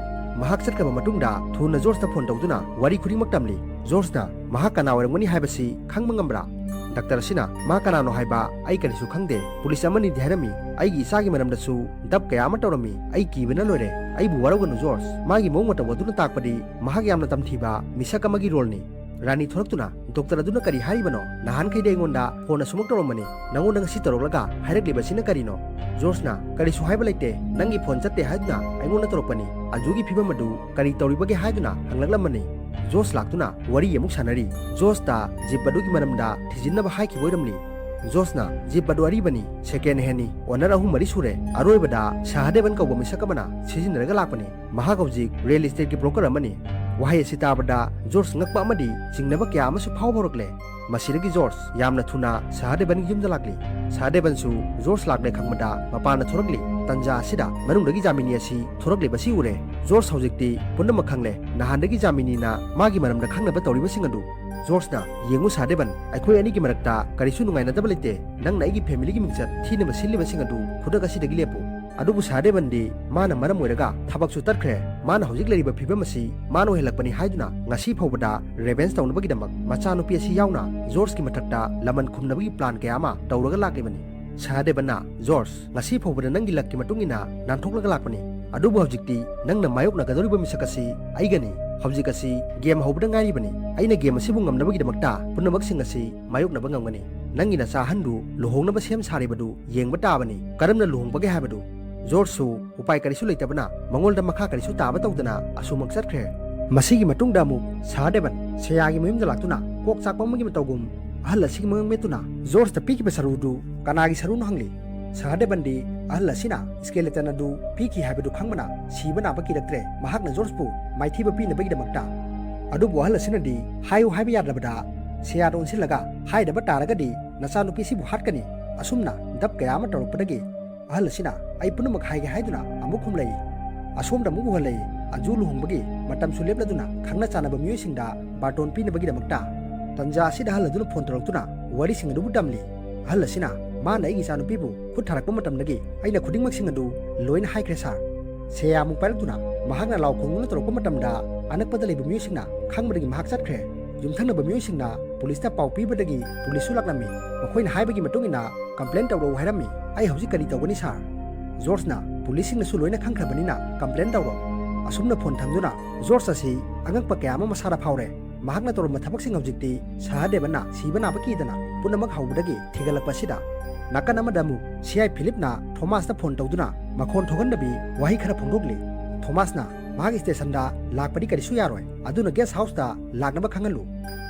ꯃꯍꯥꯛ ꯆꯠꯈ꯭ꯔꯕ ꯃꯇꯨꯡꯗ ꯊꯨꯅ ꯖꯣꯔꯖꯇ ꯐꯣꯟ ꯇꯧꯗꯨꯅ ꯋꯥꯔꯤ ꯈꯨꯗꯤꯡꯃꯛ ꯇꯝꯂꯤ꯫ ꯖꯣꯔꯖꯅ ꯃꯍꯥꯛ ꯀꯅꯥ ꯑꯣꯏꯔꯝꯒꯅꯤ ꯍꯥꯏꯕꯁꯤ ꯈꯪꯕ ꯉꯝꯕ꯭ꯔꯥ? ꯗꯥꯛꯇꯔ ꯑꯁꯤꯅ, "ꯃꯥ ꯀꯅꯥꯅꯣ ꯍꯥꯏꯕ ꯑꯩ ꯀꯔꯤꯁꯨ ꯈꯪꯗꯦ꯫ ꯄꯨꯂꯤꯁ ꯑꯃꯅꯤꯗꯤ ꯍꯥꯏꯔꯝꯃꯤ꯫ ꯑꯩꯒꯤ ꯏꯆꯥꯒꯤ ꯃꯔꯝꯗꯁꯨ ꯗꯞ ꯀꯌꯥ ꯑꯃ ꯇꯧꯔꯝꯃꯤ꯫ ꯑꯩ ꯀꯤꯕꯅ ꯂꯣꯏꯔꯦ꯫ ꯑꯩꯕꯨ ꯋꯥꯔꯧꯒꯅꯨ ꯖꯣꯔꯖ꯫ ꯃꯥꯒꯤ ꯃꯑꯣꯡ ꯃꯇꯧ ꯑꯗꯨꯅ ꯇꯥꯛꯄꯗꯤ ꯃꯍꯥꯛ ꯌꯥꯝꯅ ꯇꯝꯊꯤꯕ ꯃꯤꯁꯛ ꯑꯃꯒꯤ ꯔꯣꯜꯅꯤ꯫" ꯔꯥꯅꯤ ꯊꯣꯔꯛꯇꯨꯅ, "ꯗꯣꯛꯇꯔ ꯑꯗꯨꯅ ꯀꯔꯤ ꯍꯥꯏꯔꯤꯕꯅꯣ? ꯅꯍꯥꯟꯈꯩꯗꯤ ꯑꯩꯉꯣꯟꯗ ꯐꯣꯟ ꯑꯁꯨꯃꯛ ꯇꯧꯔꯝꯕꯅꯤ꯫ ꯅꯉꯣꯟꯗ ꯉꯁꯤ ꯇꯧꯔꯛꯂꯒ ꯍꯥꯏꯔꯛꯂꯤꯕꯁꯤꯅ ꯀꯔꯤꯅꯣ?" ꯖꯣꯔꯖꯅ, "ꯀꯔꯤꯁꯨ ꯍꯥꯏꯕ ꯂꯩꯇꯦ꯫ ꯅꯪꯒꯤ ꯐꯣꯟ ꯆꯠꯇꯦ ꯍꯥꯏꯗꯨꯅ ꯑꯩꯉꯣꯟꯗ ꯇꯧꯔꯛꯄꯅꯤ꯫ ꯑꯟꯖꯨꯒꯤ ꯐꯤꯕꯝ ꯑꯗꯨ ꯀꯔꯤ ꯇꯧꯔꯤꯕꯒꯦ ꯍꯥꯏꯗꯨꯅ ꯍꯪꯂꯛꯂꯝꯕꯅꯤ꯫" ꯖꯣꯔꯖ ꯂꯥꯛꯇꯨꯅ ꯋꯥꯔꯤ ꯑꯃꯨꯛ ꯁꯥꯟꯅꯔꯤ꯫ ꯖꯣꯔꯖꯇ ꯖꯤꯞ ꯑꯗꯨꯒꯤ ꯃꯔꯝꯗ ꯊꯤꯖꯤꯟꯅꯕ ꯍꯥꯏꯈꯤꯕ ꯑꯣꯏꯔꯝꯂꯤ꯫ ꯖꯣꯔꯖꯅ, "ꯖꯤꯞ ꯑꯗꯨ ꯑꯔꯤꯕꯅꯤ, ꯁꯦꯀꯦꯟ ꯍꯦꯟꯅꯤ, ꯑꯣꯅꯔ ꯑꯍꯨꯝ ꯃꯔꯤ ꯁꯨꯔꯦ꯫ ꯑꯔꯣꯏꯕꯗ ꯁꯍꯗꯦꯕꯟ ꯀꯧꯕ ꯃꯤꯁꯛ ꯑꯃꯅ ꯁꯤꯖꯤꯟꯅꯔꯒ ꯂꯥꯛꯄꯅꯤ꯫ ꯃꯍꯥꯛ ꯍꯧꯖꯤꯛ ꯔꯤꯌꯦꯜ ꯏꯁꯇꯦꯠꯀꯤ ꯕ꯭ꯔꯣꯀꯔ ꯑꯃꯅꯤ꯫" ꯋꯥꯍꯩ ꯑꯁꯤ ꯇꯥꯕꯗ ꯖꯣꯔꯖ ꯉꯛꯄ ꯑꯃꯗꯤ ꯆꯤꯡꯅꯕ ꯀꯌꯥ ꯑꯃꯁꯨ ꯐꯥꯎꯕ ꯍꯧꯔꯛꯂꯦ꯫ ꯃꯁꯤꯗꯒꯤ ꯖꯣꯔꯖ ꯌꯥꯝꯅ ꯊꯨꯅ ꯁꯍꯗꯦꯕꯟꯒꯤ ꯌꯨꯝꯗ ꯂꯥꯛꯂꯤ꯫ ꯁꯍꯗꯦꯕꯟꯁꯨ ꯖꯣꯔꯖ ꯂꯥꯛꯂꯦ ꯈꯪꯕꯗ ꯃꯄꯥꯟꯗ ꯊꯣꯔꯛꯂꯤ꯫ ꯇꯟꯖꯥ ꯑꯁꯤꯗ ꯃꯅꯨꯡꯗꯒꯤ ꯖꯥꯃꯤꯅꯤ ꯑꯁꯤ ꯊꯣꯔꯛꯂꯤꯕꯁꯤ ꯎꯔꯦ꯫ ꯖꯣꯔꯖ ꯍꯧꯖꯤꯛꯇꯤ ꯄꯨꯝꯅꯃꯛ ꯈꯪꯂꯦ꯫ ꯅꯍꯥꯟꯗꯒꯤ ꯖꯥꯃꯤꯅꯤꯅ ꯃꯥꯒꯤ ꯃꯔꯝꯗ ꯈꯪꯅꯕ ꯇꯧꯔꯤꯕꯁꯤꯡ ꯑꯗꯨ꯫ ꯖꯣꯔꯖꯅ, "ꯌꯦꯡꯉꯨ ꯁꯍꯗꯦꯕꯟ, ꯑꯩꯈꯣꯏ ꯑꯅꯤꯒꯤ ꯃꯔꯛꯇ ꯀꯔꯤꯁꯨ ꯅꯨꯡꯉꯥꯏꯅꯗꯕ ꯂꯩꯇꯦ꯫ ꯅꯪꯅ ꯑꯩꯒꯤ ꯐꯦꯃꯤꯂꯤꯒꯤ ꯃꯤꯡꯆꯠ ꯊꯤꯅꯕ ꯁꯤꯜꯂꯤꯕꯁꯤꯡ ꯑꯗꯨ ꯈꯨꯗꯛ ꯑꯁꯤꯗꯒꯤ ꯂꯦꯞꯄꯨ꯫" ꯑꯗꯨꯕꯨ ꯁꯍꯗꯦꯕꯟꯗꯤ ꯃꯥꯅ ꯃꯔꯝ ꯑꯣꯏꯔꯒ ꯊꯕꯛꯁꯨ ꯇꯠꯈ꯭ꯔꯦ꯫ ꯃꯥꯅ ꯍꯧꯖꯤꯛ ꯂꯩꯔꯤꯕ ꯐꯤꯕꯝ ꯑꯁꯤ ꯃꯥꯅ ꯑꯣꯏꯍꯜꯂꯛꯄꯅꯤ ꯍꯥꯏꯗꯨꯅ ꯉꯁꯤ ꯐꯥꯎꯕꯗ ꯔꯦꯚꯦꯟꯖ ꯇꯧꯅꯕꯒꯤꯗꯃꯛ ꯃꯆꯥꯅꯨꯄꯤ ꯑꯁꯤ ꯌꯥꯎꯅ ꯖꯣꯔꯖꯀꯤ ꯃꯊꯛꯇ ꯂꯃꯟ ꯈꯨꯝꯅꯕꯒꯤ ꯄ꯭ꯂꯥꯟ ꯀꯌꯥ ꯑꯃ ꯇꯧꯔꯒ ꯂꯥꯛꯂꯤꯕꯅꯤ꯫ ꯁꯍꯗꯦꯕꯟꯅ, "ꯖꯣꯔꯖ, ꯉꯁꯤ ꯐꯥꯎꯕꯗ ꯅꯪꯒꯤ ꯂꯛꯀꯤ ꯃꯇꯨꯡ ꯏꯟꯅ ꯅꯥꯟꯊꯣꯛꯂꯒ ꯂꯥꯛꯄꯅꯤ꯫ ꯑꯗꯨꯕꯨ ꯍꯧꯖꯤꯛꯇꯤ ꯅꯪꯅ ꯃꯥꯌꯣꯛꯅꯒꯗꯧꯔꯤꯕ ꯃꯤꯁꯛ ꯑꯁꯤ ꯑꯩꯒꯅꯤ꯫ ꯍꯧꯖꯤꯛ ꯑꯁꯤ ꯒꯦꯝ ꯍꯧꯕꯗ ꯉꯥꯏꯔꯤꯕꯅꯤ꯫ ꯑꯩꯅ ꯒꯦꯝ ꯑꯁꯤꯕꯨ ꯉꯝꯅꯕꯒꯤꯗꯃꯛꯇ ꯄꯨꯝꯅꯃꯛꯁꯤꯡ ꯑꯁꯤ ꯃꯥꯌꯣꯛꯅꯕ ꯉꯝꯒꯅꯤ꯫ ꯅꯪꯒꯤ ꯅꯆꯥ ꯑꯍꯟꯗꯨ ꯂꯨꯍꯣꯡꯅꯕ ꯁꯦꯝ ꯁꯥꯔꯤꯕꯗꯨ ꯌꯦꯡꯕ ꯇꯥꯕꯅꯤ, ꯀꯔꯝꯅ ꯂꯨꯍꯣꯡꯕꯒꯦ ꯍꯥꯏꯕꯗꯨ꯫" ꯖꯣꯔꯖꯁꯨ ꯎꯄꯥꯏ ꯀꯔꯤꯁꯨ ꯂꯩꯇꯕꯅ ꯃꯉꯣꯟꯗ ꯃꯈꯥ ꯀꯔꯤꯁꯨ ꯇꯥꯕ ꯇꯧꯗꯅ ꯑꯁꯨꯃꯛ ꯆꯠꯈ꯭ꯔꯦ꯫ ꯃꯁꯤꯒꯤ ꯃꯇꯨꯡꯗ ꯑꯃꯨꯛ ꯁꯍꯗꯦꯕꯟ ꯁꯦꯌꯥꯒꯤ ꯃꯌꯨꯝꯗ ꯂꯥꯛꯇꯨꯅ ꯀꯣꯛ ꯆꯥꯛꯄ ꯑꯃꯒꯤ ꯃꯇꯧꯒꯨꯝ ꯑꯍꯜ ꯑꯁꯤꯒꯤ ꯃꯉꯛ ꯃꯦꯠꯇꯨꯅ ꯖꯣꯔꯖꯇ ꯄꯤꯈꯤꯕ ꯁꯔꯨꯗꯨ ꯀꯅꯥꯒꯤ ꯁꯔꯨꯅꯣ ꯍꯪꯂꯤ꯫ ꯁꯍꯗꯦꯕꯟꯗꯤ ꯑꯍꯜ ꯑꯁꯤꯅ ꯁ꯭ꯀꯦꯂꯦꯇꯟ ꯑꯗꯨ ꯄꯤꯈꯤ ꯍꯥꯏꯕꯗꯨ ꯈꯪꯕꯅ ꯁꯤꯕ ꯅꯥꯕ ꯀꯤꯔꯛꯇ꯭ꯔꯦ, ꯃꯍꯥꯛꯅ ꯖꯣꯔꯖꯄꯨ ꯃꯥꯏꯊꯤꯕ ꯄꯤꯅꯕꯒꯤꯗꯃꯛꯇ꯫ ꯑꯗꯨꯕꯨ ꯑꯍꯜ ꯑꯁꯤꯅꯗꯤ ꯍꯥꯏꯌꯨ ꯍꯥꯏꯕ ꯌꯥꯗ꯭ꯔꯕꯗ ꯁꯦꯌꯥꯗ ꯑꯣꯟꯁꯤꯜꯂꯒ, "ꯍꯥꯏꯗꯕ ꯇꯥꯔꯒꯗꯤ ꯅꯆꯥꯅꯨꯄꯤꯁꯤꯕꯨ ꯍꯥꯠꯀꯅꯤ꯫" ꯑꯁꯨꯝꯅ ꯗꯞ ꯀꯌꯥ ꯑꯃ ꯇꯧꯔꯛꯄꯗꯒꯤ ꯑꯍꯜ ꯑꯁꯤꯅ, "ꯑꯩ ꯄꯨꯝꯅꯃꯛ ꯍꯥꯏꯒꯦ" ꯍꯥꯏꯗꯨꯅ ꯑꯃꯨꯛ ꯈꯨꯝꯂꯛꯏ꯫ ꯑꯁꯣꯝꯗ ꯑꯃꯨꯛ ꯎꯍꯜꯂꯛꯏ꯫ ꯑꯟꯖꯨ ꯂꯨꯍꯣꯡꯕꯒꯤ ꯃꯇꯝꯁꯨ ꯂꯦꯞꯂꯗꯨꯅ ꯈꯪꯅ ꯆꯥꯟꯅꯕ ꯃꯤꯑꯣꯏꯁꯤꯡꯗ ꯕꯥꯔꯇꯣꯟ ꯄꯤꯅꯕꯒꯤꯗꯃꯛꯇ꯫ ꯇꯟꯖꯥ ꯑꯁꯤꯗ ꯑꯍꯜ ꯑꯗꯨꯅ ꯐꯣꯟ ꯇꯧꯔꯛꯇꯨꯅ ꯋꯥꯔꯤꯁꯤꯡ ꯑꯗꯨꯕꯨ ꯇꯝꯂꯤ꯫ ꯑꯍꯜ ꯑꯁꯤꯅ, "ꯃꯥꯅ ꯑꯩꯒꯤ ꯏꯆꯥꯅꯨꯄꯤꯕꯨ ꯈꯨꯠ ꯊꯥꯔꯛꯄ ꯃꯇꯝꯗꯒꯤ ꯑꯩꯅ ꯈꯨꯗꯤꯡꯃꯛꯁꯤꯡ ꯑꯗꯨ ꯂꯣꯏꯅ ꯍꯥꯏꯈ꯭ꯔꯦ ꯁꯥꯔ꯫" ꯁꯦꯌꯥ ꯑꯃꯨꯛ ꯄꯥꯏꯔꯛꯇꯨꯅ ꯃꯍꯥꯛꯅ ꯂꯥꯎ ꯈꯣꯡꯗꯨꯅ ꯇꯧꯔꯛꯄ ꯃꯇꯝꯗ ꯑꯅꯛꯄꯗ ꯂꯩꯕ ꯃꯤꯑꯣꯏꯁꯤꯡꯅ ꯈꯪꯕꯗꯒꯤ ꯃꯍꯥꯛ ꯆꯠꯈ꯭ꯔꯦ꯫ ꯌꯨꯝꯊꯪꯅꯕ ꯃꯤꯑꯣꯏꯁꯤꯡꯅ ꯄꯨꯂꯤꯁꯇ ꯄꯥꯎ ꯄꯤꯕꯗꯒꯤ ꯄꯨꯂꯤꯁꯁꯨ ꯂꯥꯛꯂꯝꯃꯤ꯫ ꯃꯈꯣꯏꯅ ꯍꯥꯏꯕꯒꯤ ꯃꯇꯨꯡ ꯏꯟꯅ ꯀꯝꯄ꯭ꯂꯦꯟ ꯇꯧꯔꯛꯎ ꯍꯥꯏꯔꯝꯃꯤ꯫ "ꯑꯩ ꯍꯧꯖꯤꯛ ꯀꯔꯤ ꯇꯧꯒꯅꯤ ꯁꯥꯔ?" ꯖꯣꯔꯖꯅ ꯄꯨꯂꯤꯁꯁꯤꯡꯅꯁꯨ ꯂꯣꯏꯅ ꯈꯪꯈ꯭ꯔꯕꯅꯤꯅ ꯀꯝꯄ꯭ꯂꯦꯟ ꯇꯧꯔꯣ꯫ ꯑꯁꯨꯝꯅ ꯐꯣꯟ ꯊꯝꯗꯨꯅ ꯖꯣꯔꯖ ꯑꯁꯤ ꯑꯉꯛꯄ ꯀꯌꯥ ꯑꯃ ꯃꯁꯥꯗ ꯐꯥꯎꯔꯦ꯫ ꯃꯍꯥꯛꯅ ꯇꯧꯔꯝꯕ ꯊꯕꯛꯁꯤꯡ ꯍꯧꯖꯤꯛꯇꯤ ꯁꯍꯗꯦꯕꯟꯅ ꯁꯤꯕ ꯅꯥꯕ ꯀꯤꯗꯅ ꯄꯨꯝꯅꯃꯛ ꯍꯧꯕꯗꯒꯤ ꯊꯤꯒꯠꯂꯛꯄ ꯑꯁꯤꯗ ꯅꯥꯀꯟ ꯑꯃꯗ ꯑꯃꯨꯛ ꯁꯤ ꯑꯥꯏ ꯐꯤꯂꯤꯞꯅ ꯊꯣꯃꯥꯁꯇ ꯐꯣꯟ ꯇꯧꯗꯨꯅ ꯃꯈꯣꯟ ꯊꯣꯛꯍꯟꯗꯕꯤ ꯋꯥꯍꯩ ꯈꯔ ꯐꯣꯡꯗꯣꯛꯂꯤ꯫ ꯊꯣꯃꯥꯁꯅ ꯃꯍꯥꯛ ꯁ꯭ꯇꯦꯁꯟꯗ ꯂꯥꯛꯄꯗꯤ ꯀꯔꯤꯁꯨ ꯌꯥꯔꯣꯏ, ꯑꯗꯨꯅ ꯒꯦꯁ ꯍꯥꯎꯁꯇ ꯂꯥꯛꯅꯕ ꯈꯪꯍꯜꯂꯨ꯫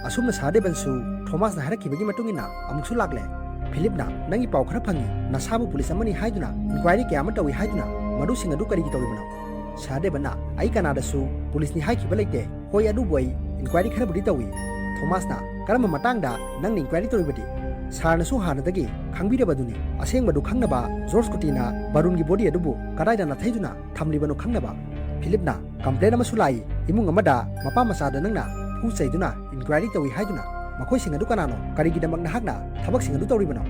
ꯑꯁꯨꯝꯅ ꯁꯍꯗꯦꯕꯟꯁꯨ ꯊꯣꯃꯥꯁꯅ ꯍꯥꯏꯔꯛꯈꯤꯕꯒꯤ ꯃꯇꯨꯡ ꯏꯟꯅ ꯑꯃꯨꯛꯁꯨ ꯂꯥꯛꯂꯦ꯫ ꯐꯤꯂꯤꯞꯅ, "ꯅꯪꯒꯤ ꯄꯥꯎ ꯈꯔ ꯐꯪꯉꯤ, ꯅꯁꯥꯕꯨ ꯄꯨꯂꯤꯁ ꯑꯃꯅꯤ ꯍꯥꯏꯗꯨꯅ ꯏꯟꯀ꯭ꯋꯥꯏꯔꯤ ꯀꯌꯥ ꯑꯃ ꯇꯧꯏ ꯍꯥꯏꯗꯨꯅ ꯃꯗꯨꯁꯤꯡ ꯑꯗꯨ ꯀꯔꯤꯒꯤ ꯇꯧꯔꯤꯕꯅꯣ?" ꯁꯍꯗꯦꯕꯟꯅ, "ꯑꯩ ꯀꯅꯥꯗꯁꯨ ꯄꯨꯂꯤꯁꯅꯤ ꯍꯥꯏꯈꯤꯕ ꯂꯩꯇꯦ꯫ ꯍꯣꯏ, ꯑꯗꯨꯕꯨ ꯑꯩ ꯏꯟꯀ꯭ꯋꯥꯏꯔꯤ ꯈꯔꯕꯨꯗꯤ ꯇꯧꯏ꯫" ꯊꯣꯃꯥꯁꯅ, "ꯀꯔꯝꯕ ꯃꯇꯥꯡꯗ ꯅꯪꯅ ꯏꯟꯀ꯭ꯋꯥꯏꯔꯤ ꯇꯧꯔꯤꯕꯗꯤ? ꯁꯥꯔꯅꯁꯨ ꯍꯥꯟꯅꯗꯒꯤ ꯈꯪꯕꯤꯔꯕꯗꯨꯅꯤ꯫ ꯑꯁꯦꯡꯕꯗꯨ ꯈꯪꯅꯕ ꯖꯣꯔꯖ ꯀꯨꯇꯤꯅ ꯕꯥꯔꯨꯟꯒꯤ ꯕꯣꯗꯤ ꯑꯗꯨꯕꯨ ꯀꯗꯥꯏꯗ ꯅꯥꯊꯩꯗꯨꯅ ꯊꯝꯂꯤꯕꯅꯣ ꯈꯪꯅꯕ꯫" ꯐꯤꯂꯤꯞꯅ, "ꯀꯝꯄ꯭ꯂꯦꯟ ꯑꯃꯁꯨ ꯂꯥꯛꯏ, ꯏꯃꯨꯡ ꯑꯃꯗ ꯃꯄꯥ ꯃꯆꯥꯗ ꯅꯪꯅ ꯐꯨ ꯆꯩꯗꯨꯅ ꯏꯟꯀ꯭ꯋꯥꯏꯔꯤ ꯇꯧꯏ ꯍꯥꯏꯗꯨꯅ꯫ ꯃꯈꯣꯏꯁꯤꯡ ꯑꯗꯨ ꯀꯅꯥꯅꯣ? ꯀꯔꯤꯒꯤꯗꯃꯛ ꯅꯍꯥꯛꯅ ꯊꯕꯛꯁꯤꯡ ꯑꯗꯨ ꯇꯧꯔꯤꯕꯅꯣ?"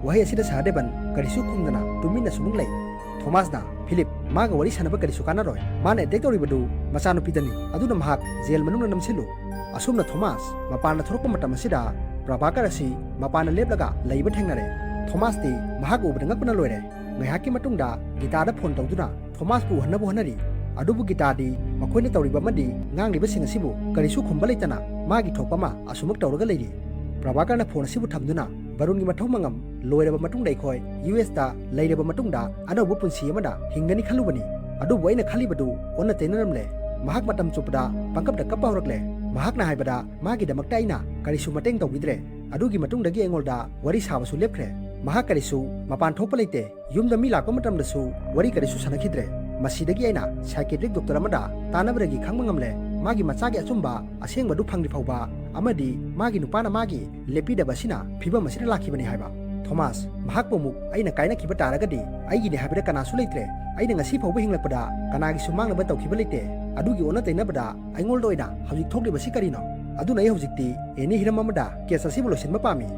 ꯋꯥꯍꯩ ꯑꯁꯤꯗ ꯁꯍꯗꯦꯕꯟ ꯀꯔꯤꯁꯨ ꯈꯨꯝꯗꯅ ꯇꯨꯃꯤꯟꯅ ꯁꯨꯃꯨꯛ ꯂꯩ꯫ ꯊꯣꯃꯥꯁꯅ, "ꯐꯤꯂꯤꯞ, ꯃꯥꯒ ꯋꯥꯔꯤ ꯁꯥꯟꯅꯕ ꯀꯔꯤꯁꯨ ꯀꯥꯟꯅꯔꯣꯏ꯫ ꯃꯥꯅ ꯑꯦꯇꯦꯛ ꯇꯧꯔꯤꯕꯗꯨ ꯃꯆꯥꯅꯨꯄꯤꯗꯅꯤ, ꯑꯗꯨꯅ ꯃꯍꯥꯛ ꯖꯦꯜ ꯃꯅꯨꯡꯗ ꯅꯝꯁꯤꯜꯂꯨ꯫" ꯑꯁꯨꯝꯅ ꯊꯣꯃꯥꯁ ꯃꯄꯥꯟꯗ ꯊꯣꯔꯛꯄ ꯃꯇꯝ ꯑꯁꯤꯗ ꯄ꯭ꯔꯚꯥꯀꯔ ꯑꯁꯤ ꯃꯄꯥꯟꯗ ꯂꯦꯞꯂꯒ ꯂꯩꯕ ꯊꯦꯡꯅꯔꯦ꯫ ꯊꯣꯃꯥꯁꯇꯤ ꯃꯍꯥꯛ ꯎꯕꯗ ꯉꯛꯄꯅ ꯂꯣꯏꯔꯦ꯫ ꯉꯥꯏꯍꯥꯛꯀꯤ ꯃꯇꯨꯡꯗ ꯒꯤꯇꯥꯗ ꯐꯣꯟ ꯇꯧꯗꯨꯅ ꯊꯣꯃꯥꯁꯄꯨ ꯎꯍꯟꯅꯕ ꯍꯣꯠꯅꯔꯤ꯫ ꯑꯗꯨꯕꯨ ꯒꯤꯇꯥꯗꯤ ꯃꯈꯣꯏꯅ ꯇꯧꯔꯤꯕ ꯑꯃꯗꯤ ꯉꯥꯡꯂꯤꯕꯁꯤꯡ ꯑꯁꯤꯕꯨ ꯀꯔꯤꯁꯨ ꯈꯨꯝꯕ ꯂꯩꯇꯅ ꯃꯥꯒꯤ ꯊꯣꯛꯄ ꯑꯃ ꯑꯁꯨꯃꯛ ꯇꯧꯔꯒ ꯂꯩꯔꯤ꯫ ꯄ꯭ꯔꯚꯥꯀꯔꯅ ꯐꯣꯟ ꯑꯁꯤꯕꯨ ꯊꯝꯗꯨꯅ, "ꯕꯥꯔꯨꯟꯒꯤ ꯃꯊꯧ ꯃꯉꯝ ꯂꯣꯏꯔꯕ ꯃꯇꯨꯡꯗ ꯑꯩꯈꯣꯏ ꯌꯨ ꯑꯦꯁꯇ ꯂꯩꯔꯕ ꯃꯇꯨꯡꯗ ꯑꯅꯧꯕ ꯄꯨꯟꯁꯤ ꯑꯃꯗ ꯍꯤꯡꯒꯅꯤ ꯈꯜꯂꯨꯕꯅꯤ꯫ ꯑꯗꯨꯕꯨ ꯑꯩꯅ ꯈꯜꯂꯤꯕꯗꯨ ꯑꯣꯟꯅ ꯇꯩꯅꯔꯝꯂꯦ꯫ ꯃꯍꯥꯛ ꯃꯇꯝ ꯆꯨꯞꯄꯗ ꯄꯪꯀꯞꯇ ꯀꯞꯄ ꯍꯧꯔꯛꯂꯦ꯫ ꯃꯍꯥꯛꯅ ꯍꯥꯏꯕꯗ ꯃꯥꯒꯤꯗꯃꯛꯇ ꯑꯩꯅ ꯀꯔꯤꯁꯨ ꯃꯇꯦꯡ ꯇꯧꯕꯤꯗ꯭ꯔꯦ꯫ ꯑꯗꯨꯒꯤ ꯃꯇꯨꯡꯗꯒꯤ ꯑꯩꯉꯣꯟꯗ ꯋꯥꯔꯤ ꯁꯥꯕꯁꯨ ꯂꯦꯞꯈ꯭ꯔꯦ꯫ ꯃꯍꯥꯛ ꯀꯔꯤꯁꯨ ꯃꯄꯥꯟ ꯊꯣꯛꯄ ꯂꯩꯇꯦ꯫ ꯌꯨꯝꯗ ꯃꯤ ꯂꯥꯛꯄ ꯃꯇꯝꯗꯁꯨ ꯋꯥꯔꯤ ꯀꯔꯤꯁꯨ ꯁꯥꯟꯅꯈꯤꯗ꯭ꯔꯦ꯫ ꯃꯁꯤꯗꯒꯤ ꯑꯩꯅ ꯁꯥꯏꯀꯦꯇ꯭ꯔꯤꯛ ꯗꯣꯛꯇꯔ ꯑꯃꯗ ꯇꯥꯟꯅꯕꯗꯒꯤ ꯈꯪꯕ ꯉꯝꯂꯦ, ꯃꯥꯒꯤ ꯃꯆꯥꯒꯤ ꯑꯆꯨꯝꯕ ꯑꯁꯦꯡꯕ ꯑꯗꯨ ꯐꯪꯗ꯭ꯔꯤ ꯐꯥꯎꯕ ꯑꯃꯗꯤ ꯃꯥꯒꯤ ꯅꯨꯄꯥꯅ ꯃꯥꯒꯤ ꯂꯦꯞꯄꯤꯗꯕ ꯑꯁꯤꯅ ꯐꯤꯚꯝ ꯑꯁꯤꯗ ꯂꯥꯛꯈꯤꯕꯅꯤ ꯍꯥꯏꯕ꯫ ꯊꯣꯃꯥꯁ, ꯃꯍꯥꯛꯄꯨ ꯑꯃꯨꯛ ꯑꯩꯅ ꯀꯥꯏꯅꯈꯤꯕ ꯇꯥꯔꯒꯗꯤ ꯑꯩꯒꯤꯅꯤ ꯍꯥꯏꯕꯗ ꯀꯅꯥꯁꯨ ꯂꯩꯇ꯭ꯔꯦ꯫ ꯑꯩꯅ ꯉꯁꯤ ꯐꯥꯎꯕ ꯍꯤꯡꯂꯛꯄꯗ ꯀꯅꯥꯒꯤꯁꯨ ꯃꯥꯡꯅꯕ ꯇꯧꯈꯤꯕ ꯂꯩꯇꯦ꯫ ꯑꯗꯨꯒꯤ ꯑꯣꯟꯅ ꯇꯩꯅꯕꯗ ꯑꯩꯉꯣꯟꯗ ꯑꯣꯏꯅ ꯍꯧꯖꯤꯛ ꯊꯣꯛꯂꯤꯕꯁꯤ ꯀꯔꯤꯅꯣ? ꯑꯗꯨꯅ ꯑꯩ ꯍꯧꯖꯤꯛꯇꯤ ꯑꯦꯅꯤ ꯍꯤꯔꯝ ꯑꯃꯗ ꯀꯦꯁ ꯑꯁꯤꯕꯨ ꯂꯣꯏꯁꯤꯟꯕ ꯄꯥꯝꯃꯤ꯫"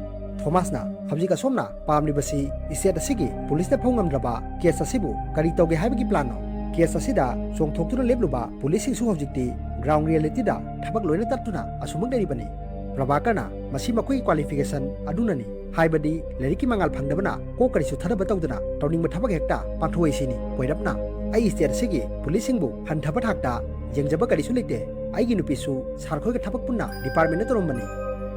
ꯊꯣꯃꯥꯁꯅ, "ꯍꯧꯖꯤꯛ ꯑꯁꯣꯝꯅ ꯄꯥꯝꯂꯤꯕꯁꯤ ꯁ꯭ꯇꯦꯠ ꯑꯁꯤꯒꯤ ꯄꯨꯂꯤꯁꯅ ꯐꯥꯎ ꯉꯝꯗ꯭ꯔꯕ ꯀꯦꯁ ꯑꯁꯤꯕꯨ ꯀꯔꯤ ꯇꯧꯒꯦ ꯍꯥꯏꯕꯒꯤ ꯄ꯭ꯂꯥꯟꯅꯣ? ꯀꯦꯁ ꯑꯁꯤꯗ ꯆꯣꯡꯊꯣꯛꯇꯨꯅ ꯂꯦꯞꯂꯨꯕ ꯄꯨꯂꯤꯁꯁꯤꯡꯁꯨ ꯍꯧꯖꯤꯛꯇꯤ Ground realityꯗ ꯊꯕꯛ ꯂꯣꯏꯅ ꯇꯠꯇꯨꯅ ꯑꯁꯨꯃꯛ ꯂꯩꯔꯤꯕꯅꯤ꯫ ꯄ꯭ꯔꯚꯥꯀꯔꯅ, "ꯃꯁꯤ ꯃꯈꯣꯏꯒꯤ qualification ꯑꯗꯨꯅꯅꯤ, ꯍꯥꯏꯕꯗꯤ ꯂꯥꯏꯔꯤꯛꯀꯤ ꯃꯉꯥꯜ ꯐꯪꯗꯕꯅ ꯀꯣꯛ ꯀꯔꯤꯁꯨ ꯊꯥꯗꯕ ꯇꯧꯗꯅ ꯇꯧꯅꯤꯡꯕ ꯊꯕꯛ ꯍꯦꯛꯇ ꯄꯥꯡꯊꯣꯛꯏ ꯁꯤꯅꯤ꯫ ꯀꯣꯏꯔꯞꯅ ꯑꯩ state ꯑꯁꯤꯒꯤ policeꯁꯤꯡꯕꯨ ꯍꯟꯊꯕ ꯊꯥꯛꯇ ꯌꯦꯡꯖꯕ ꯀꯔꯤꯁꯨ ꯂꯩꯇꯦ꯫ ꯑꯩꯒꯤ ꯅꯨꯄꯤꯁꯨ sir ꯈꯣꯏꯒ ꯊꯕꯛ ꯄꯨꯟꯅ departmentꯇ ꯇꯧꯔꯝꯕꯅꯤ꯫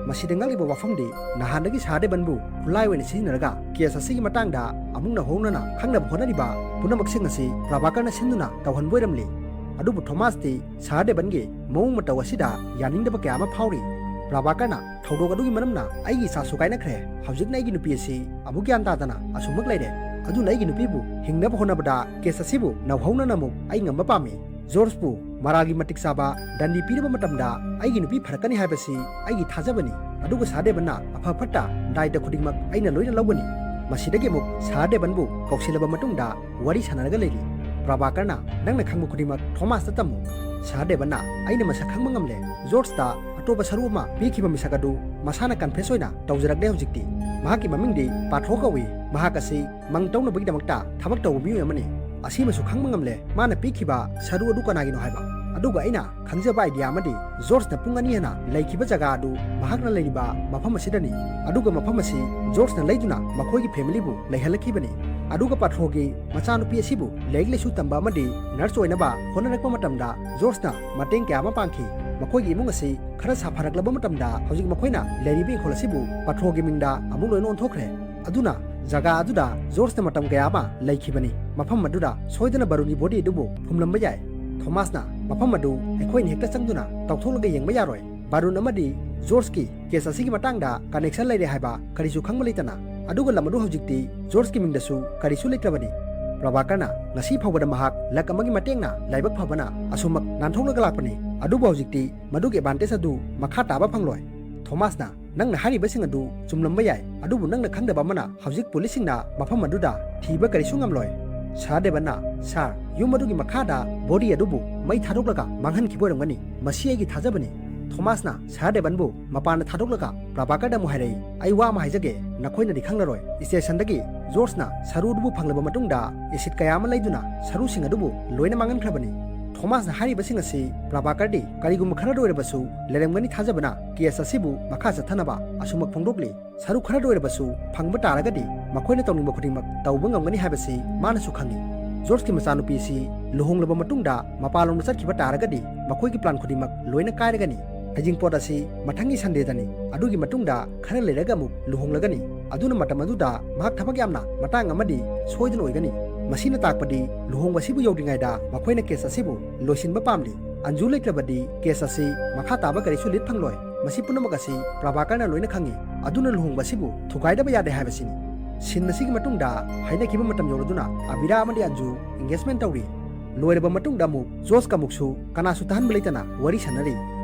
ꯃꯁꯤꯗ ꯉꯛꯂꯤꯕ ꯋꯥꯐꯝꯗꯤ ꯅꯍꯥꯟꯗꯒꯤ Sir ꯗꯦꯕꯟꯕꯨ ꯈꯨꯠꯂꯥꯏ ꯑꯣꯏꯅ ꯁꯤꯖꯤꯟꯅꯔꯒ case ꯑꯁꯤꯒꯤ ꯃꯇꯥꯡꯗ ꯑꯃꯨꯛ ꯅꯧꯍꯧꯅꯅ ꯈꯪꯅꯕ ꯍꯣꯠꯅꯔꯤꯕ ꯄꯨꯝꯅꯃꯛꯁꯤꯡ ꯑꯁꯤ ꯄ꯭ꯔꯚꯥꯀꯔꯅ ꯁꯤꯟꯗꯨꯅ ꯇꯧꯍꯟꯕ ꯑꯣꯏꯔꯝꯂꯤ꯫ ꯑꯗꯨꯕꯨ ꯊꯣꯃꯥꯁꯇꯤ Sir ꯗꯦꯕꯟꯒꯤ ꯃꯑꯣꯡ ꯃꯇꯧ ꯑꯁꯤꯗ ꯌꯥꯅꯤꯡꯗꯕ ꯀꯌꯥ ꯑꯃ ꯐꯥꯎꯔꯤ꯫ ꯄ꯭ꯔꯚꯥꯀꯔꯅ, "ꯊꯧꯗꯣꯛ ꯑꯗꯨꯒꯤ ꯃꯔꯝꯅ ꯑꯩꯒꯤ ꯏꯆꯥꯁꯨ ꯀꯥꯏꯅꯈ꯭ꯔꯦ꯫ ꯍꯧꯖꯤꯛꯅ ꯑꯩꯒꯤ ꯅꯨꯄꯤ ꯑꯁꯤ ꯑꯃꯨꯛ ꯒ꯭ꯌꯥꯟ ꯇꯥꯗꯅ ꯑꯁꯨꯃꯛ ꯂꯩꯔꯦ꯫ ꯑꯗꯨꯅ ꯑꯩꯒꯤ ꯅꯨꯄꯤꯕꯨ ꯍꯤꯡꯅꯕ ꯍꯣꯠꯅꯕꯗ case ꯑꯁꯤꯕꯨ ꯅꯧꯍꯧꯅꯅ ꯑꯃꯨꯛ ꯑꯩ ꯉꯝꯕ ꯄꯥꯝꯃꯤ꯫ ꯖꯣꯔꯖꯄꯨ ꯃꯔꯥꯜꯒꯤ ꯃꯇꯤꯛ ꯆꯥꯕ ꯗꯟꯗꯤ ꯄꯤꯔꯕ ꯃꯇꯝꯗ ꯑꯩꯒꯤ ꯅꯨꯄꯤ ꯐꯔꯛꯀꯅꯤ ꯍꯥꯏꯕꯁꯤ ꯑꯩꯒꯤ ꯊꯥꯖꯕꯅꯤ꯫ ꯑꯗꯨꯒ Sir ꯗꯦꯕꯟꯅ ꯑꯐ ꯐꯠꯇ, ꯗꯥꯏꯇ ꯈꯨꯗꯤꯡꯃꯛ ꯑꯩꯅ ꯂꯣꯏꯅ ꯂꯧꯒꯅꯤ꯫" ꯃꯁꯤꯗꯒꯤ ꯑꯃꯨꯛ Sir ꯗꯦꯕꯟꯕꯨ ꯀꯧꯁꯤꯜꯂꯕ ꯃꯇꯨꯡꯗ ꯋꯥꯔꯤ ꯁꯥꯟꯅꯔꯒ ꯂꯩꯔꯤ꯫ ꯄ꯭ꯔꯚꯥꯀꯔꯅ, "ꯅꯪꯅ ꯈꯪꯕ ꯈꯨꯗꯤꯡꯃꯛ ꯊꯣꯃꯥꯁꯇ ꯇꯝꯃꯨ꯫ Sir ꯗꯦꯕꯟꯅ ꯑꯩꯅ ꯃꯁꯛ ꯈꯪꯕ ꯉꯝꯂꯦ꯫ ꯖꯣꯔꯖꯇ ꯑꯇꯣꯞꯄ ꯁꯔꯨ ꯑꯃ ꯄꯤꯈꯤꯕ ꯃꯤꯁꯛ ꯑꯗꯨ ꯃꯁꯥꯅ confess ꯑꯣꯏꯅ ꯇꯧꯖꯔꯛꯂꯦ ꯍꯧꯖꯤꯛꯇꯤ꯫ ꯃꯍꯥꯛꯀꯤ ꯃꯃꯤꯡꯗꯤ ꯄꯥꯊ꯭ꯔꯣ ꯀꯧꯏ꯫ ꯃꯍꯥꯛ ꯑꯁꯤ ꯃꯪ ꯇꯧꯅꯕꯒꯤꯗꯃꯛꯇ ꯊꯕꯛ ꯇꯧꯕ ꯃꯤꯑꯣꯏ ꯑꯃꯅꯤ꯫ ꯑꯁꯤꯃꯁꯨ ꯈꯪꯕ ꯉꯝꯂꯦ, ꯃꯥꯅ ꯄꯤꯈꯤꯕ ꯁꯔꯨ ꯑꯗꯨ ꯀꯅꯥꯒꯤꯅꯣ ꯍꯥꯏꯕ꯫ ꯑꯗꯨꯒ ꯑꯩꯅ ꯈꯪꯖꯕ idea ꯑꯃꯗꯤ ꯖꯣꯔꯖꯅ ꯄꯨꯡ ꯑꯅꯤ ꯍꯦꯟꯅ ꯂꯩꯈꯤꯕ ꯖꯒꯥ ꯑꯗꯨ ꯃꯍꯥꯛꯅ ꯂꯩꯔꯤꯕ ꯃꯐꯝ ꯑꯁꯤꯗꯅꯤ꯫ ꯑꯗꯨꯒ ꯃꯐꯝ ꯑꯁꯤ ꯖꯣꯔꯖꯅ ꯂꯩꯗꯨꯅ ꯃꯈꯣꯏꯒꯤ familyꯕꯨ ꯂꯩꯍꯜꯂꯛꯈꯤꯕꯅꯤ꯫ ꯑꯗꯨꯒ ꯄꯥꯊ꯭ꯔꯣꯒꯤ ꯃꯆꯥꯅꯨꯄꯤ ꯑꯁꯤꯕꯨ ꯂꯥꯏꯔꯤꯛ ꯂꯥꯏꯁꯨ ꯇꯝꯕ ꯑꯃꯗꯤ nurse ꯑꯣꯏꯅꯕ ꯍꯣꯠꯅꯔꯛꯄ ꯃꯇꯝꯗ ꯖꯣꯔꯖꯅ ꯃꯇꯦꯡ ꯀꯌꯥ ꯑꯃ ꯄꯥꯡꯈꯤ꯫ ꯃꯈꯣꯏꯒꯤ ꯏꯃꯨꯡ ꯑꯁꯤ ꯈꯔ ꯁꯥꯐꯔꯛꯂꯕ ꯃꯇꯝꯗ ꯍꯧꯖꯤꯛ ꯃꯈꯣꯏꯅ ꯂꯩꯔꯤꯕ ꯏꯪꯈꯣꯜ ꯑꯁꯤꯕꯨ ꯄꯥꯊ꯭ꯔꯣꯒꯤ ꯃꯤꯡꯗ ꯑꯃꯨꯛ ꯂꯣꯏꯅ ꯑꯣꯟꯊꯣꯛꯈ꯭ꯔꯦ꯫ ꯑꯗꯨꯅ ꯖꯒꯥ ꯑꯗꯨꯗ ꯖꯣꯔꯖꯅ ꯃꯇꯝ ꯀꯌꯥ ꯑꯃ ꯂꯩꯈꯤꯕꯅꯤ꯫ ꯃꯐꯝ ꯑꯗꯨꯗ ꯁꯣꯏꯗꯅ ꯕꯥꯔꯨꯟꯒꯤ body ꯑꯗꯨꯕꯨ ꯐꯨꯝꯂꯝꯕ ꯌꯥꯏ꯫ ꯊꯣꯃꯥꯁꯅ, "ꯃꯐꯝ ꯑꯗꯨ ꯑꯩꯈꯣꯏꯅ ꯍꯦꯛꯇ ꯆꯪꯗꯨꯅ ꯇꯧꯊꯣꯛꯂꯒ ꯌꯦꯡꯕ ꯌꯥꯔꯣꯏ꯫ ꯕꯥꯔꯨꯟ ꯑꯃꯗꯤ ꯖꯣꯔꯖꯀꯤ case ꯑꯁꯤꯒꯤ ꯃꯇꯥꯡꯗ connection ꯂꯩꯔꯦ ꯍꯥꯏꯕ ꯀꯔꯤꯁꯨ ꯈꯪꯕ ꯂꯩꯇꯅ꯫ ꯑꯗꯨꯒ ꯂꯝ ꯑꯗꯨ ꯍꯧꯖꯤꯛꯇꯤ ꯖꯣꯔꯖꯀꯤ ꯃꯤꯡꯗꯁꯨ ꯀꯔꯤꯁꯨ ꯂꯩꯇ꯭ꯔꯕꯅꯤ꯫" ꯄ꯭ꯔꯚꯥꯀꯔꯅ, "ꯉꯁꯤ ꯐꯥꯎꯕꯗ ꯃꯍꯥꯛ luck ꯑꯃꯒꯤ ꯃꯇꯦꯡꯅ ꯂꯥꯏꯕꯛ ꯐꯕꯅ ꯑꯁꯨꯃꯛ ꯅꯥꯟꯊꯣꯛꯂꯒ ꯂꯥꯛꯄꯅꯤ꯫ ꯑꯗꯨꯕꯨ ꯍꯧꯖꯤꯛꯇꯤ ꯃꯗꯨꯒꯤ advantage ꯑꯗꯨ ꯃꯈꯥ ꯇꯥꯕ ꯐꯪꯂꯣꯏ꯫" ꯊꯣꯃꯥꯁꯅ, "ꯅꯪꯅ ꯍꯥꯏꯔꯤꯕꯁꯤꯡ ꯑꯗꯨ ꯆꯨꯝꯂꯝꯕ ꯌꯥꯏ, ꯑꯗꯨꯕꯨ ꯅꯪꯅ ꯈꯪꯗꯕ ꯑꯃꯅ, ꯍꯧꯖꯤꯛ policeꯁꯤꯡꯅ ꯃꯐꯝ ꯑꯗꯨꯗ ꯊꯤꯕ ꯀꯔꯤꯁꯨ ꯉꯝꯂꯣꯏ꯫" Sir ꯗꯦꯕꯟꯅ, "Sir, ꯌꯨꯝ ꯑꯗꯨꯒꯤ ꯃꯈꯥꯗ body ꯑꯗꯨꯕꯨ ꯃꯩ ꯊꯥꯗꯣꯛꯂꯒ ꯃꯥꯡꯍꯟꯈꯤꯕ ꯑꯣꯏꯔꯝꯒꯅꯤ꯫ ꯃꯁꯤ ꯑꯩꯒꯤ ꯊꯥꯖꯕꯅꯤ꯫" ꯊꯣꯃꯥꯁꯅ Sir ꯗꯦꯕꯟꯕꯨ ꯃꯄꯥꯟꯗ ꯊꯥꯗꯣꯛꯂꯒ ꯄ꯭ꯔꯚꯥꯀꯔꯗ ꯑꯃꯨꯛ ꯍꯥꯏꯔꯛꯏ, "ꯑꯩ ꯋꯥ ꯑꯃ ꯍꯥꯏꯖꯒꯦ, ꯅꯈꯣꯏꯅꯗꯤ ꯈꯪꯂꯔꯣꯏ꯫ Stationꯗꯒꯤ ꯖꯣꯔꯖꯅ ꯁꯔꯨ ꯑꯗꯨꯕꯨ ꯐꯪꯂꯕ ꯃꯇꯨꯡꯗ acid ꯀꯌꯥ ꯑꯃ ꯂꯩꯗꯨꯅ ꯁꯔꯨꯁꯤꯡ ꯑꯗꯨꯕꯨ ꯂꯣꯏꯅ ꯃꯥꯡꯍꯟꯈ꯭ꯔꯕꯅꯤ꯫" ꯊꯣꯃꯥꯁꯅ ꯍꯥꯏꯔꯤꯕꯁꯤꯡ ꯑꯁꯤ ꯄ꯭ꯔꯚꯥꯀꯔꯗꯤ ꯀꯔꯤꯒꯨꯝꯕ ꯈꯔꯗ ꯑꯣꯏꯔꯕꯁꯨ ꯂꯩꯔꯝꯒꯅꯤ ꯊꯥꯖꯕꯅ ꯀꯦꯁ ꯑꯁꯤꯕꯨ ꯃꯈꯥ ꯆꯠꯊꯅꯕ ꯑꯁꯨꯝꯃꯛ ꯐꯣꯡꯗꯣꯛꯂꯤ꯫ ꯁꯔꯨꯛ ꯈꯔꯗ ꯑꯣꯏꯔꯕꯁꯨ ꯐꯪꯕ ꯇꯥꯔꯒꯗꯤ ꯃꯈꯣꯏꯅ ꯇꯧꯅꯤꯡꯕ ꯈꯨꯗꯤꯡꯃꯛ ꯇꯧꯕ ꯉꯝꯒꯅꯤ ꯍꯥꯏꯕꯁꯤ ꯃꯥꯅꯁꯨ ꯈꯪꯏ꯫ ꯖꯣꯔꯖꯀꯤ ꯃꯆꯥꯅꯨꯄꯤꯁꯤ ꯂꯨꯍꯣꯡꯂꯕ ꯃꯇꯨꯡꯗ ꯃꯄꯥꯟꯂꯣꯝꯗ ꯆꯠꯈꯤꯕ ꯇꯥꯔꯒꯗꯤ ꯃꯈꯣꯏꯒꯤ ꯄ꯭ꯂꯥꯟ ꯈꯨꯗꯤꯡꯃꯛ ꯂꯣꯏꯅ ꯀꯥꯏꯔꯒꯅꯤ꯫ ꯍꯩꯖꯤꯡꯄꯣꯠ ꯑꯁꯤ ꯃꯊꯪꯒꯤ ꯁꯟꯗꯦꯗꯅꯤ꯫ ꯑꯗꯨꯒꯤ ꯃꯇꯨꯡꯗ ꯈꯔ ꯂꯩꯔꯒ ꯑꯃꯨꯛ ꯂꯨꯍꯣꯡꯂꯒꯅꯤ꯫ ꯑꯗꯨꯅ ꯃꯇꯝ ꯑꯗꯨꯗ ꯃꯍꯥꯛ ꯊꯕꯛ ꯌꯥꯝꯅ ꯃꯇꯥꯡ ꯑꯃꯗꯤ ꯁꯣꯏꯗꯅ ꯑꯣꯏꯒꯅꯤ꯫ ꯃꯁꯤꯅ ꯇꯥꯛꯄꯗꯤ ꯂꯨꯍꯣꯡꯕꯁꯤꯕꯨ ꯌꯧꯗ꯭ꯔꯤꯉꯩꯗ ꯃꯈꯣꯏꯅ ꯀꯦꯁ ꯑꯁꯤꯕꯨ ꯂꯣꯏꯁꯤꯟꯕ ꯄꯥꯝꯂꯤ꯫ ꯑꯟꯖꯨ ꯂꯩꯇ꯭ꯔꯕꯗꯤ ꯀꯦꯁ ꯑꯁꯤ ꯃꯈꯥ ꯇꯥꯕ ꯀꯔꯤꯁꯨ ꯂꯤꯠ ꯐꯪꯂꯣꯏ꯫ ꯃꯁꯤ ꯄꯨꯝꯅꯃꯛ ꯑꯁꯤ ꯄ꯭ꯔꯚꯥꯀꯔꯅ ꯂꯣꯏꯅ ꯈꯪꯏ꯫ ꯑꯗꯨꯅ ꯂꯨꯍꯣꯡꯕ ꯑꯁꯤꯕꯨ ꯊꯨꯒꯥꯏꯗꯕ ꯌꯥꯗꯦ ꯍꯥꯏꯕꯁꯤꯅꯤ꯫ ꯁꯤꯟ ꯑꯁꯤꯒꯤ ꯃꯇꯨꯡꯗ ꯍꯥꯏꯅꯈꯤꯕ ꯃꯇꯝ ꯌꯧꯔꯗꯨꯅ ꯑꯕꯤꯔꯥ ꯑꯃꯗꯤ ꯑꯟꯖꯨ engagement ꯇꯧꯔꯤ꯫ ꯂꯣꯏꯔꯕ ꯃꯇꯨꯡꯗ ꯑꯃꯨꯛ ꯖꯣꯔꯖꯀ ꯑꯃꯨꯛꯁꯨ ꯀꯅꯥꯁꯨ ꯇꯥꯍꯟꯕ ꯂꯩꯇꯅ ꯋꯥꯔꯤ ꯁꯥꯟꯅꯔꯤ꯫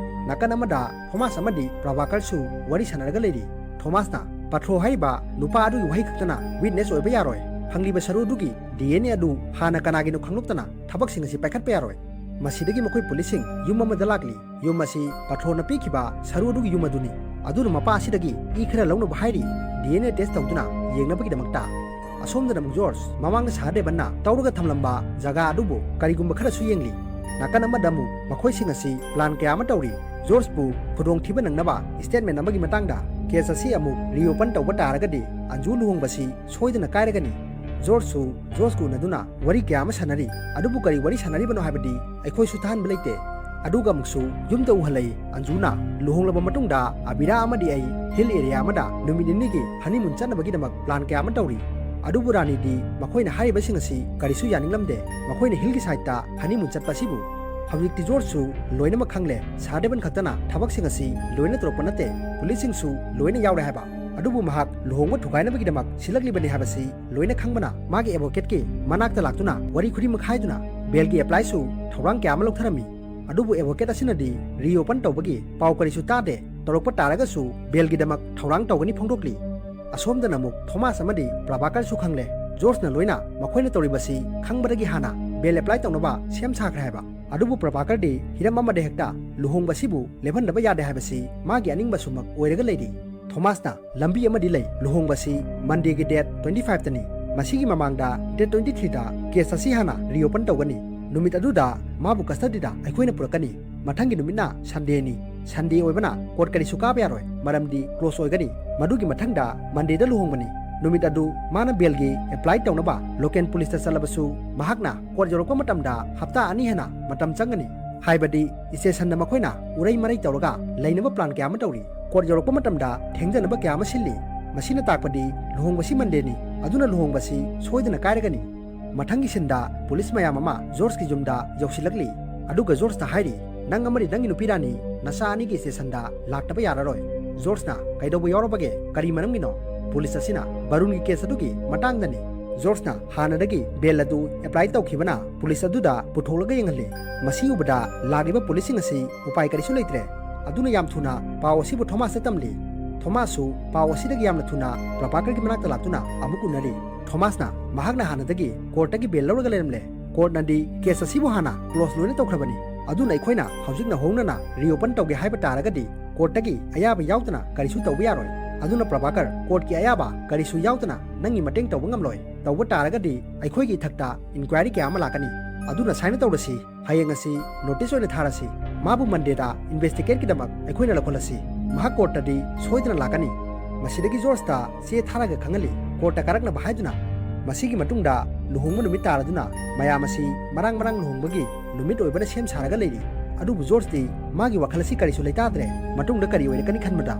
ꯅꯥꯀꯟ ꯑꯃꯗ ꯊꯣꯃꯥꯁ ꯑꯃꯗꯤ ꯄ꯭ꯔꯚꯥꯀꯔꯁꯨ ꯋꯥꯔꯤ ꯁꯥꯟꯅꯔꯒ ꯂꯩꯔꯤ꯫ ꯊꯣꯃꯥꯁꯅ ꯄꯥꯊ꯭ꯔꯣ ꯍꯥꯏꯔꯤꯕ ꯅꯨꯄꯥ ꯑꯗꯨꯒꯤ ꯋꯥꯍꯩ ꯈꯛꯇꯅ ꯋꯤꯠꯅꯦꯁ ꯑꯣꯏꯕ ꯌꯥꯔꯣꯏ꯫ ꯐꯪꯂꯤꯕ ꯁꯔꯨ ꯑꯗꯨꯒꯤ ꯗꯤ ꯑꯦꯟ ꯑꯦ ꯑꯗꯨ ꯍꯥꯟꯅ ꯀꯅꯥꯒꯤꯅꯣ ꯈꯪꯂꯣꯛꯇꯅ ꯊꯕꯛꯁꯤꯡ ꯑꯁꯤ ꯄꯥꯏꯈꯠꯄ ꯌꯥꯔꯣꯏ꯫ ꯃꯁꯤꯗꯒꯤ ꯃꯈꯣꯏ ꯄꯨꯂꯤꯁꯁꯤꯡ ꯌꯨꯝ ꯑꯃꯗ ꯂꯥꯛꯂꯤ꯫ ꯌꯨꯝ ꯑꯁꯤ ꯄꯥꯊ꯭ꯔꯣꯅ ꯄꯤꯈꯤꯕ ꯁꯔꯨ ꯑꯗꯨꯒꯤ ꯌꯨꯝ ꯑꯗꯨꯅꯤ꯫ ꯑꯗꯨꯅ ꯃꯄꯥ ꯑꯁꯤꯗꯒꯤ ꯏ ꯈꯔ ꯂꯧꯅꯕ ꯍꯥꯏꯔꯤ, ꯗꯤ ꯑꯦꯟ ꯑꯦ ꯇꯦꯁ ꯇꯧꯗꯨꯅ ꯌꯦꯡꯅꯕꯒꯤꯗꯃꯛꯇ꯫ ꯑꯁꯣꯝꯗꯅ ꯑꯃꯨꯛ ꯖꯣꯔꯖ ꯃꯃꯥꯡꯗ ꯁꯍꯗꯦꯕꯟꯅ ꯇꯧꯔꯒ ꯊꯝꯂꯝꯕ ꯖꯒꯥ ꯑꯗꯨꯕꯨ ꯀꯔꯤꯒꯨꯝꯕ ꯈꯔꯁꯨ ꯌꯦꯡꯂꯤ꯫ ꯅꯥꯀꯟ ꯑꯃꯗ ꯑꯃꯨꯛ ꯃꯈꯣꯏꯁꯤꯡ ꯑꯁꯤ ꯄ꯭ꯂꯥꯟ ꯀꯌꯥ ꯑꯃ ꯇꯧꯔꯤ꯫ ꯖꯣꯔꯖꯄꯨ ꯈꯨꯗꯣꯡꯊꯤꯕ ꯅꯪꯅꯕ ꯁ꯭ꯇꯦꯠꯃꯦꯟ ꯑꯃꯒꯤ ꯃꯇꯥꯡꯗ, ꯀꯦꯁ ꯑꯁꯤ ꯑꯃꯨꯛ ꯔꯤꯑꯣꯄꯟ ꯇꯧꯕ ꯇꯥꯔꯒꯗꯤ ꯑꯟꯖꯨ ꯂꯨꯍꯣꯡꯕꯁꯤ ꯁꯣꯏꯗꯅ ꯀꯥꯏꯔꯒꯅꯤ꯫ ꯖꯣꯔꯖꯁꯨ ꯖꯣꯔꯖꯀ ꯎꯅꯗꯨꯅ ꯋꯥꯔꯤ ꯀꯌꯥ ꯑꯃ ꯁꯥꯟꯅꯔꯤ꯫ ꯑꯗꯨꯕꯨ ꯀꯔꯤ ꯋꯥꯔꯤ ꯁꯥꯟꯅꯔꯤꯕꯅꯣ ꯍꯥꯏꯕꯗꯤ ꯑꯩꯈꯣꯏꯁꯨ ꯇꯥꯍꯟꯕ ꯂꯩꯇꯦ꯫ ꯑꯗꯨꯒ ꯑꯃꯨꯛꯁꯨ ꯌꯨꯝꯗ ꯎꯍꯜꯂꯛꯏ꯫ ꯑꯟꯖꯨꯅ ꯂꯨꯍꯣꯡꯂꯕ ꯃꯇꯨꯡꯗ ꯑꯕꯤꯔꯥ ꯑꯃꯗꯤ ꯑꯩ ꯍꯤꯜ ꯑꯦꯔꯤꯌꯥ ꯑꯃꯗ ꯅꯨꯃꯤꯠ ꯅꯤꯅꯤꯒꯤ ꯍꯅꯤꯃꯨꯟ ꯆꯠꯅꯕꯒꯤꯗꯃꯛ ꯄ꯭ꯂꯥꯟ ꯀꯌꯥ ꯑꯃ ꯇꯧꯔꯤ꯫ ꯑꯗꯨꯕꯨ ꯔꯥꯅꯤꯗꯤ ꯃꯈꯣꯏꯅ ꯍꯥꯏꯔꯤꯕꯁꯤꯡ ꯑꯁꯤ ꯀꯔꯤꯁꯨ ꯌꯥꯅꯤꯡꯂꯝꯗꯦ꯫ ꯃꯈꯣꯏꯅ ꯍꯤꯜꯒꯤ ꯁꯥꯏꯠꯇ ꯍꯅꯤꯃꯨꯟ ꯆꯠꯄ ꯑꯁꯤꯕꯨ꯫ ꯍꯧꯖꯤꯛꯇꯤ ꯖꯣꯔꯖꯁꯨ ꯂꯣꯏꯅꯃꯛ ꯈꯪꯂꯦ꯫ ꯁꯍꯗꯦꯕꯟ ꯈꯛꯇꯅ ꯊꯕꯛꯁꯤꯡ ꯑꯁꯤ ꯂꯣꯏꯅ ꯇꯧꯔꯛꯄ ꯅꯠꯇꯦ, ꯄꯨꯂꯤꯁꯁꯤꯡꯁꯨ ꯂꯣꯏꯅ ꯌꯥꯎꯔꯦ ꯍꯥꯏꯕ꯫ ꯑꯗꯨꯕꯨ ꯃꯍꯥꯛ ꯂꯨꯍꯣꯡꯕ ꯊꯨꯒꯥꯏꯅꯕꯒꯤꯗꯃꯛ ꯁꯤꯜꯂꯛꯂꯤꯕꯅꯤ ꯍꯥꯏꯕꯁꯤ ꯂꯣꯏꯅ ꯈꯪꯕꯅ ꯃꯥꯒꯤ ꯑꯦꯗꯚꯣꯀꯦꯠꯀꯤ ꯃꯅꯥꯛꯇ ꯂꯥꯛꯇꯨꯅ ꯋꯥꯔꯤ ꯈꯨꯗꯤꯡꯃꯛ ꯍꯥꯏꯗꯨꯅ ꯕꯦꯜꯒꯤ ꯑꯦꯄ꯭ꯂꯥꯏꯁꯨ ꯊꯧꯔꯥꯡ ꯀꯌꯥ ꯑꯃ ꯂꯧꯊꯔꯝꯃꯤ꯫ ꯑꯗꯨꯕꯨ ꯑꯦꯗꯚꯣꯀꯦꯠ ꯑꯁꯤꯅꯗꯤ ꯔꯤꯑꯣꯄꯟ ꯇꯧꯕꯒꯤ ꯄꯥꯎ ꯀꯔꯤꯁꯨ ꯇꯥꯗꯦ꯫ ꯇꯧꯔꯛꯄ ꯇꯥꯔꯒꯁꯨ ꯕꯦꯜꯒꯤꯗꯃꯛ ꯊꯧꯔꯥꯡ ꯇꯧꯒꯅꯤ ꯐꯣꯡꯗꯣꯛꯂꯤ꯫ ꯑꯁꯣꯝꯗꯅ ꯑꯃꯨꯛ ꯊꯣꯃꯥꯁ ꯑꯃꯗꯤ ꯄ꯭ꯔꯚꯥꯀꯔꯁꯨ ꯈꯪꯂꯦ꯫ ꯖꯣꯔꯖꯅ ꯂꯣꯏꯅ ꯃꯈꯣꯏꯅ ꯇꯧꯔꯤꯕꯁꯤ ꯈꯪꯕꯗꯒꯤ ꯍꯥꯟꯅ ꯕꯦꯜ ꯑꯦꯄ꯭ꯂꯥꯏ ꯇꯧꯅꯕ ꯁꯦꯝ ꯁꯥꯈ꯭ꯔꯦ ꯍꯥꯏꯕ꯫ ꯑꯗꯨꯕꯨ ꯄ꯭ꯔꯚꯥꯀꯔꯗꯤ ꯍꯤꯔꯝ ꯑꯃꯗ ꯍꯦꯛꯇ ꯂꯨꯍꯣꯡꯕꯁꯤꯕꯨ ꯂꯦꯞꯍꯟꯗꯕ ꯌꯥꯗꯦ ꯍꯥꯏꯕꯁꯤ ꯃꯥꯒꯤ ꯑꯅꯤꯡꯕꯁꯨꯃꯛ ꯑꯣꯏꯔꯒ ꯂꯩꯔꯤ꯫ ꯊꯣꯃꯥꯁꯅ ꯂꯝꯕꯤ ꯑꯃꯗꯤ ꯂꯩ꯫ ꯂꯨꯍꯣꯡꯕꯁꯤ ꯃꯟꯗꯦꯒꯤ ꯗꯦꯠ ꯇ꯭ꯋꯦꯟꯇꯤ ꯐꯥꯏꯚꯇꯅꯤ꯫ ꯃꯁꯤꯒꯤ ꯃꯃꯥꯡꯗ ꯗꯦꯠ ꯇ꯭ꯋꯦꯟꯇꯤ ꯊ꯭ꯔꯤꯗ ꯀꯦꯁ ꯑꯁꯤ ꯍꯥꯟꯅ ꯔꯤꯑꯣꯄꯟ ꯇꯧꯒꯅꯤ꯫ ꯅꯨꯃꯤꯠ ꯑꯗꯨꯗ ꯃꯥꯕꯨ custody ꯗ ꯑꯩꯈꯣꯏꯅ ꯄꯨꯔꯛꯀꯅꯤ꯫ ꯃꯊꯪꯒꯤ ꯅꯨꯃꯤꯠꯅ Sunday ꯅꯤ꯫ Sunday ꯑꯣꯏꯕꯅ court ꯀꯔꯤꯁꯨ ꯀꯥꯕ ꯌꯥꯔꯣꯏ, ꯃꯔꯝꯗꯤ close ꯑꯣꯏꯒꯅꯤ꯫ ꯃꯗꯨꯒꯤ ꯃꯊꯪꯗ Monday ꯗ ꯂꯨꯍꯣꯡꯕꯅꯤ꯫ ꯅꯨꯃꯤꯠ ꯑꯗꯨ ꯃꯥꯅ bail ꯒꯤ apply ꯇꯧꯅꯕ local police ꯇ ꯆꯠꯂꯕꯁꯨ, ꯃꯍꯥꯛꯅ court ꯌꯧꯔꯛꯄ ꯃꯇꯝꯗ ꯍꯞꯇꯥ ꯑꯅꯤ ꯍꯦꯟꯅ ꯃꯇꯝ ꯆꯪꯒꯅꯤ꯫ ꯍꯥꯏꯕꯗꯤ station ꯗ ꯃꯈꯣꯏꯅ ꯎꯔꯩ ꯃꯔꯩ ꯇꯧꯔꯒ ꯂꯩꯅꯕ plan ꯀꯌꯥ ꯑꯃ ꯇꯧꯔꯤ꯫ Court ꯌꯧꯔꯛꯄ ꯃꯇꯝꯗ ꯊꯦꯡꯖꯅꯕ ꯀꯌꯥ ꯑꯃ ꯁꯤꯜꯂꯤ꯫ ꯃꯁꯤꯅ ꯇꯥꯛꯄꯗꯤ ꯂꯨꯍꯣꯡꯕꯁꯤ Monday ꯅꯤ, ꯑꯗꯨꯅ ꯂꯨꯍꯣꯡꯕꯁꯤ ꯁꯣꯏꯗꯅ ꯀꯥꯏꯔꯒꯅꯤ꯫ ꯃꯊꯪꯒꯤ scene ꯗ police ꯃꯌꯥꯝ ꯑꯃ ꯖꯣꯔꯖꯀꯤ ꯌꯨꯝꯗ ꯌꯧꯁꯤꯜꯂꯛꯂꯤ꯫ ꯑꯗꯨꯒ ꯖꯣꯔꯖꯇ ꯍꯥꯏꯔꯤ, "ꯅꯪ ꯑꯃꯗꯤ ꯅꯪꯒꯤ ꯅꯨꯄꯤ ꯔꯥꯅꯤ ꯅꯆꯥ ꯑꯅꯤꯒꯤ station ꯗ ꯂꯥꯛꯇꯕ ꯌꯥꯔꯔꯣꯏ꯫" ꯖꯣꯔꯖꯅ, "ꯀꯩꯗꯧꯕ ꯌꯥꯎꯔꯕꯒꯦ? ꯀꯔꯤ ꯃꯔꯝꯒꯤꯅꯣ?" Police ꯑꯁꯤꯅ, "ꯕꯥꯔꯨꯟꯒꯤ case ꯑꯗꯨꯒꯤ ꯃꯇꯥꯡꯗꯅꯤ꯫" ꯖꯣꯔꯖꯅ ꯍꯥꯟꯅꯗꯒꯤ bail ꯑꯗꯨ apply ꯇꯧꯈꯤꯕꯅ police ꯑꯗꯨꯗ ꯄꯨꯊꯣꯛꯂꯒ ꯌꯦꯡꯍꯜꯂꯤ꯫ ꯃꯁꯤ ꯎꯕꯗ ꯂꯥꯛꯂꯤꯕ police ꯁꯤꯡ ꯑꯁꯤ ꯎꯄꯥꯏ ꯀꯔꯤꯁꯨ ꯂꯩꯇ꯭ꯔꯦ꯫ ꯑꯗꯨꯅ ꯌꯥꯝ ꯊꯨꯅ ꯄꯥꯎ ꯑꯁꯤꯕꯨ ꯊꯣꯃꯥꯁꯇ ꯇꯝꯂꯤ꯫ ꯊꯣꯃꯥꯁꯁꯨ ꯄꯥꯎ ꯑꯁꯤꯗꯒꯤ ꯌꯥꯝꯅ ꯊꯨꯅ ꯄ꯭ꯔꯚꯥꯀꯔꯒꯤ ꯃꯅꯥꯛꯇ ꯂꯥꯛꯇꯨꯅ ꯑꯃꯨꯛ ꯎꯅꯔꯤ꯫ ꯊꯣꯃꯥꯁꯅ ꯃꯍꯥꯛꯅ ꯍꯥꯟꯅꯗꯒꯤ court ꯇꯒꯤ bail ꯂꯧꯔꯒ ꯂꯩꯔꯝꯂꯦ꯫ Court ꯅꯗꯤ case ꯑꯁꯤꯕꯨ ꯍꯥꯟꯅ close ꯂꯣꯏꯅ ꯇꯧꯈ꯭ꯔꯕꯅꯤ꯫ ꯑꯗꯨꯅ ꯑꯩꯈꯣꯏꯅ ꯍꯧꯖꯤꯛ ꯅꯧꯍꯧꯅꯅ reopen ꯇꯧꯒꯦ ꯍꯥꯏꯕ ꯇꯥꯔꯒꯗꯤ court ꯇꯒꯤ ꯑꯌꯥꯕ ꯌꯥꯎꯗꯅ ꯀꯔꯤꯁꯨ ꯇꯧꯕ ꯌꯥꯔꯣꯏ꯫ ꯑꯗꯨꯅ ꯄ꯭ꯔꯚꯥꯀꯔ, court ꯀꯤ ꯑꯌꯥꯕ ꯀꯔꯤꯁꯨ ꯌꯥꯎꯗꯅ ꯅꯪꯒꯤ ꯃꯇꯦꯡ ꯇꯧꯕ ꯉꯝꯂꯣꯏ꯫ ꯇꯧꯕ ꯇꯥꯔꯒꯗꯤ ꯑꯩꯈꯣꯏꯒꯤ ꯏꯊꯛꯇ inquiry ꯀꯌꯥ ꯑꯃ ꯂꯥꯛꯀꯅꯤ꯫ ꯑꯗꯨꯅ ꯁꯨꯃꯥꯏꯅ ꯇꯧꯔꯁꯤ, ꯍꯌꯦꯡ ꯑꯁꯤ notice ꯑꯣꯏꯅ ꯊꯥꯔꯁꯤ꯫ ꯃꯥꯕꯨ Monday ꯗ investigate ꯀꯤꯗꯃꯛ ꯑꯩꯈꯣꯏꯅ ꯂꯧꯈꯠꯂꯁꯤ꯫ ꯃꯍꯥꯛ court ꯇꯗꯤ ꯁꯣꯏꯗꯅ ꯂꯥꯛꯀꯅꯤ꯫ ꯃꯁꯤꯗꯒꯤ ꯖꯣꯔꯖꯇ ꯆꯦ ꯊꯥꯔꯒ ꯈꯪꯍꯜꯂꯤ, court ꯇ ꯀꯥꯔꯛꯅꯕ ꯍꯥꯏꯗꯨꯅ꯫ ꯃꯁꯤꯒꯤ ꯃꯇꯨꯡꯗ ꯂꯨꯍꯣꯡꯕ ꯅꯨꯃꯤꯠ ꯇꯥꯔꯗꯨꯅ ꯃꯌꯥꯝ ꯑꯁꯤ ꯃꯔꯥꯡ ꯃꯔꯥꯡ ꯂꯨꯍꯣꯡꯕꯒꯤ ꯅꯨꯃꯤꯠ ꯑꯣꯏꯕꯅ ꯁꯦꯝ ꯁꯥꯔꯒ ꯂꯩꯔꯤ꯫ ꯑꯗꯨꯕꯨ ꯖꯣꯔꯖꯇꯤ ꯃꯥꯒꯤ ꯋꯥꯈꯜ ꯑꯁꯤ ꯀꯔꯤꯁꯨ ꯂꯩꯇꯥꯗ꯭ꯔꯦ꯫ ꯃꯇꯨꯡꯗ ꯀꯔꯤ ꯑꯣꯏꯔꯛꯀꯅꯤ ꯈꯟꯕꯗ꯫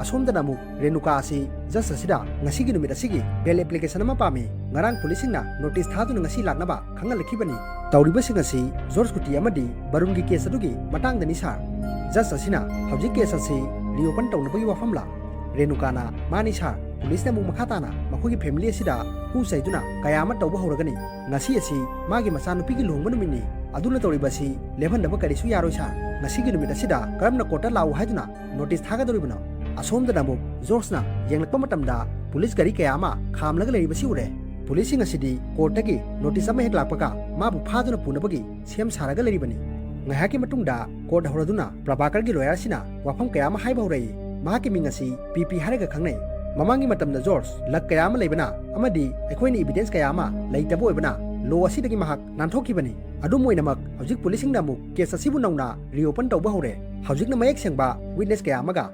ꯑꯁꯣꯝꯗꯅ ꯑꯃꯨꯛ ꯔꯦꯅꯨꯀꯥ ꯑꯁꯤ judge ꯑꯁꯤꯗ ꯉꯁꯤꯒꯤ ꯅꯨꯃꯤꯠ ꯑꯁꯤꯒꯤ bail application ꯑꯃ ꯄꯥꯝꯃꯤ꯫ ꯉꯔꯥꯡ police ꯁꯤꯡꯅ notice ꯊꯥꯗꯨꯅ ꯉꯁꯤ ꯂꯥꯛꯅꯕ ꯈꯪꯍꯜꯂꯛꯈꯤꯕꯅꯤ꯫ ꯇꯧꯔꯤꯕꯁꯤꯡ ꯑꯁꯤ ꯖꯣꯔꯖ ꯀꯨꯇꯤ ꯑꯃꯗꯤ ꯕꯥꯔꯨꯟꯒꯤ case ꯑꯗꯨꯒꯤ ꯃꯇꯥꯡꯗꯅꯤ, sir꯫ Judge ꯑꯁꯤꯅ ꯍꯧꯖꯤꯛ case ꯑꯁꯤ reopen ꯇꯧꯅꯕꯒꯤ ꯋꯥꯐꯝꯂꯥ? ꯔꯦꯅꯨꯀꯥꯅ, "ꯃꯥꯅꯤ, sir꯫ Police ꯅ ꯑꯃꯨꯛ ꯃꯈꯥ ꯇꯥꯅ ꯃꯈꯣꯏꯒꯤ family ꯑꯁꯤꯗ ꯍꯨ ꯆꯩꯗꯨꯅ ꯀꯌꯥ ꯑꯃ ꯇꯧꯕ ꯍꯧꯔꯒꯅꯤ꯫ ꯉꯁꯤ ꯑꯁꯤ ꯃꯥꯒꯤ ꯃꯆꯥꯅꯨꯄꯤꯒꯤ ꯂꯨꯍꯣꯡꯕ ꯅꯨꯃꯤꯠꯅꯤ꯫ ꯑꯗꯨꯅ ꯇꯧꯔꯤꯕ ꯑꯁꯤ ꯂꯦꯞꯍꯟꯗꯕ ꯀꯔꯤꯁꯨ ꯌꯥꯔꯣꯏ, sir꯫ ꯉꯁꯤꯒꯤ ꯅꯨꯃꯤꯠ ꯑꯁꯤꯗ ꯀꯔꯝꯅ court ꯇ ꯂꯥꯛꯎ ꯍꯥꯏꯗꯨꯅ notice ꯊꯥꯒꯗꯧꯔꯤꯕꯅꯣ?" ꯑꯁꯣꯝꯗꯅ ꯑꯃꯨꯛ ꯖꯣꯔꯖꯅ ꯌꯦꯡꯂꯛꯄ ꯃꯇꯝꯗ police ꯒꯥꯔꯤ ꯀꯌꯥ ꯑꯃ ꯈꯥꯝꯂꯒ ꯂꯩꯔꯤꯕꯁꯤ ꯎꯔꯦ꯫ Police ꯁꯤꯡ ꯑꯁꯤꯗꯤ court ꯇꯒꯤ notice ꯑꯃ ꯍꯦꯛ ꯂꯥꯛꯄꯒ ꯃꯥꯕꯨ ꯐꯥꯗꯨꯅ ꯄꯨꯅꯕꯒꯤ ꯁꯦꯝ ꯁꯥꯔꯒ ꯂꯩꯔꯤꯕꯅꯤ꯫ ꯉꯥꯏꯍꯥꯛꯀꯤ ꯃꯇꯨꯡꯗ court ꯍꯧꯔꯗꯨꯅ ꯄ꯭ꯔꯚꯥꯀꯔꯒꯤ lawyer ꯑꯁꯤꯅ ꯋꯥꯐꯝ ꯀꯌꯥ ꯑꯃ ꯍꯥꯏꯕ ꯍꯧꯔꯛꯏ꯫ ꯃꯍꯥꯛꯀꯤ ꯃꯤꯡ ꯑꯁꯤ ꯄꯤ ꯄꯤ ꯍꯥꯏꯔꯒ ꯈꯪꯅꯩ꯫ ꯃꯃꯥꯡꯒꯤ ꯃꯇꯝꯗ ꯖꯣꯔꯖ ꯂꯛ ꯀꯌꯥ ꯑꯃ ꯂꯩꯕꯅ ꯑꯃꯗꯤ ꯑꯩꯈꯣꯏꯅ evidence ꯀꯌꯥ ꯑꯃ ꯂꯩꯇꯕ ꯑꯣꯏꯕꯅ law ꯑꯁꯤꯗꯒꯤ ꯃꯍꯥꯛ ꯅꯥꯟꯊꯣꯛꯈꯤꯕꯅꯤ꯫ ꯑꯗꯨꯝ ꯑꯣꯏꯅꯃꯛ, ꯍꯧꯖꯤꯛ ꯄꯨꯂꯤꯁꯁꯤꯡꯅ ꯑꯃꯨꯛ ꯀꯦꯁ ꯑꯁꯤꯕꯨ ꯅꯧꯅ ꯔꯤꯑꯣꯄꯟ ꯇꯧꯕ ꯍꯧꯔꯦ꯫ ꯍꯧꯖꯤꯛꯅ ꯃꯌꯦꯛ ꯁꯦꯡꯕ ꯋꯤꯠꯅꯦꯁ ꯀꯌꯥ ꯑꯃꯒ꯫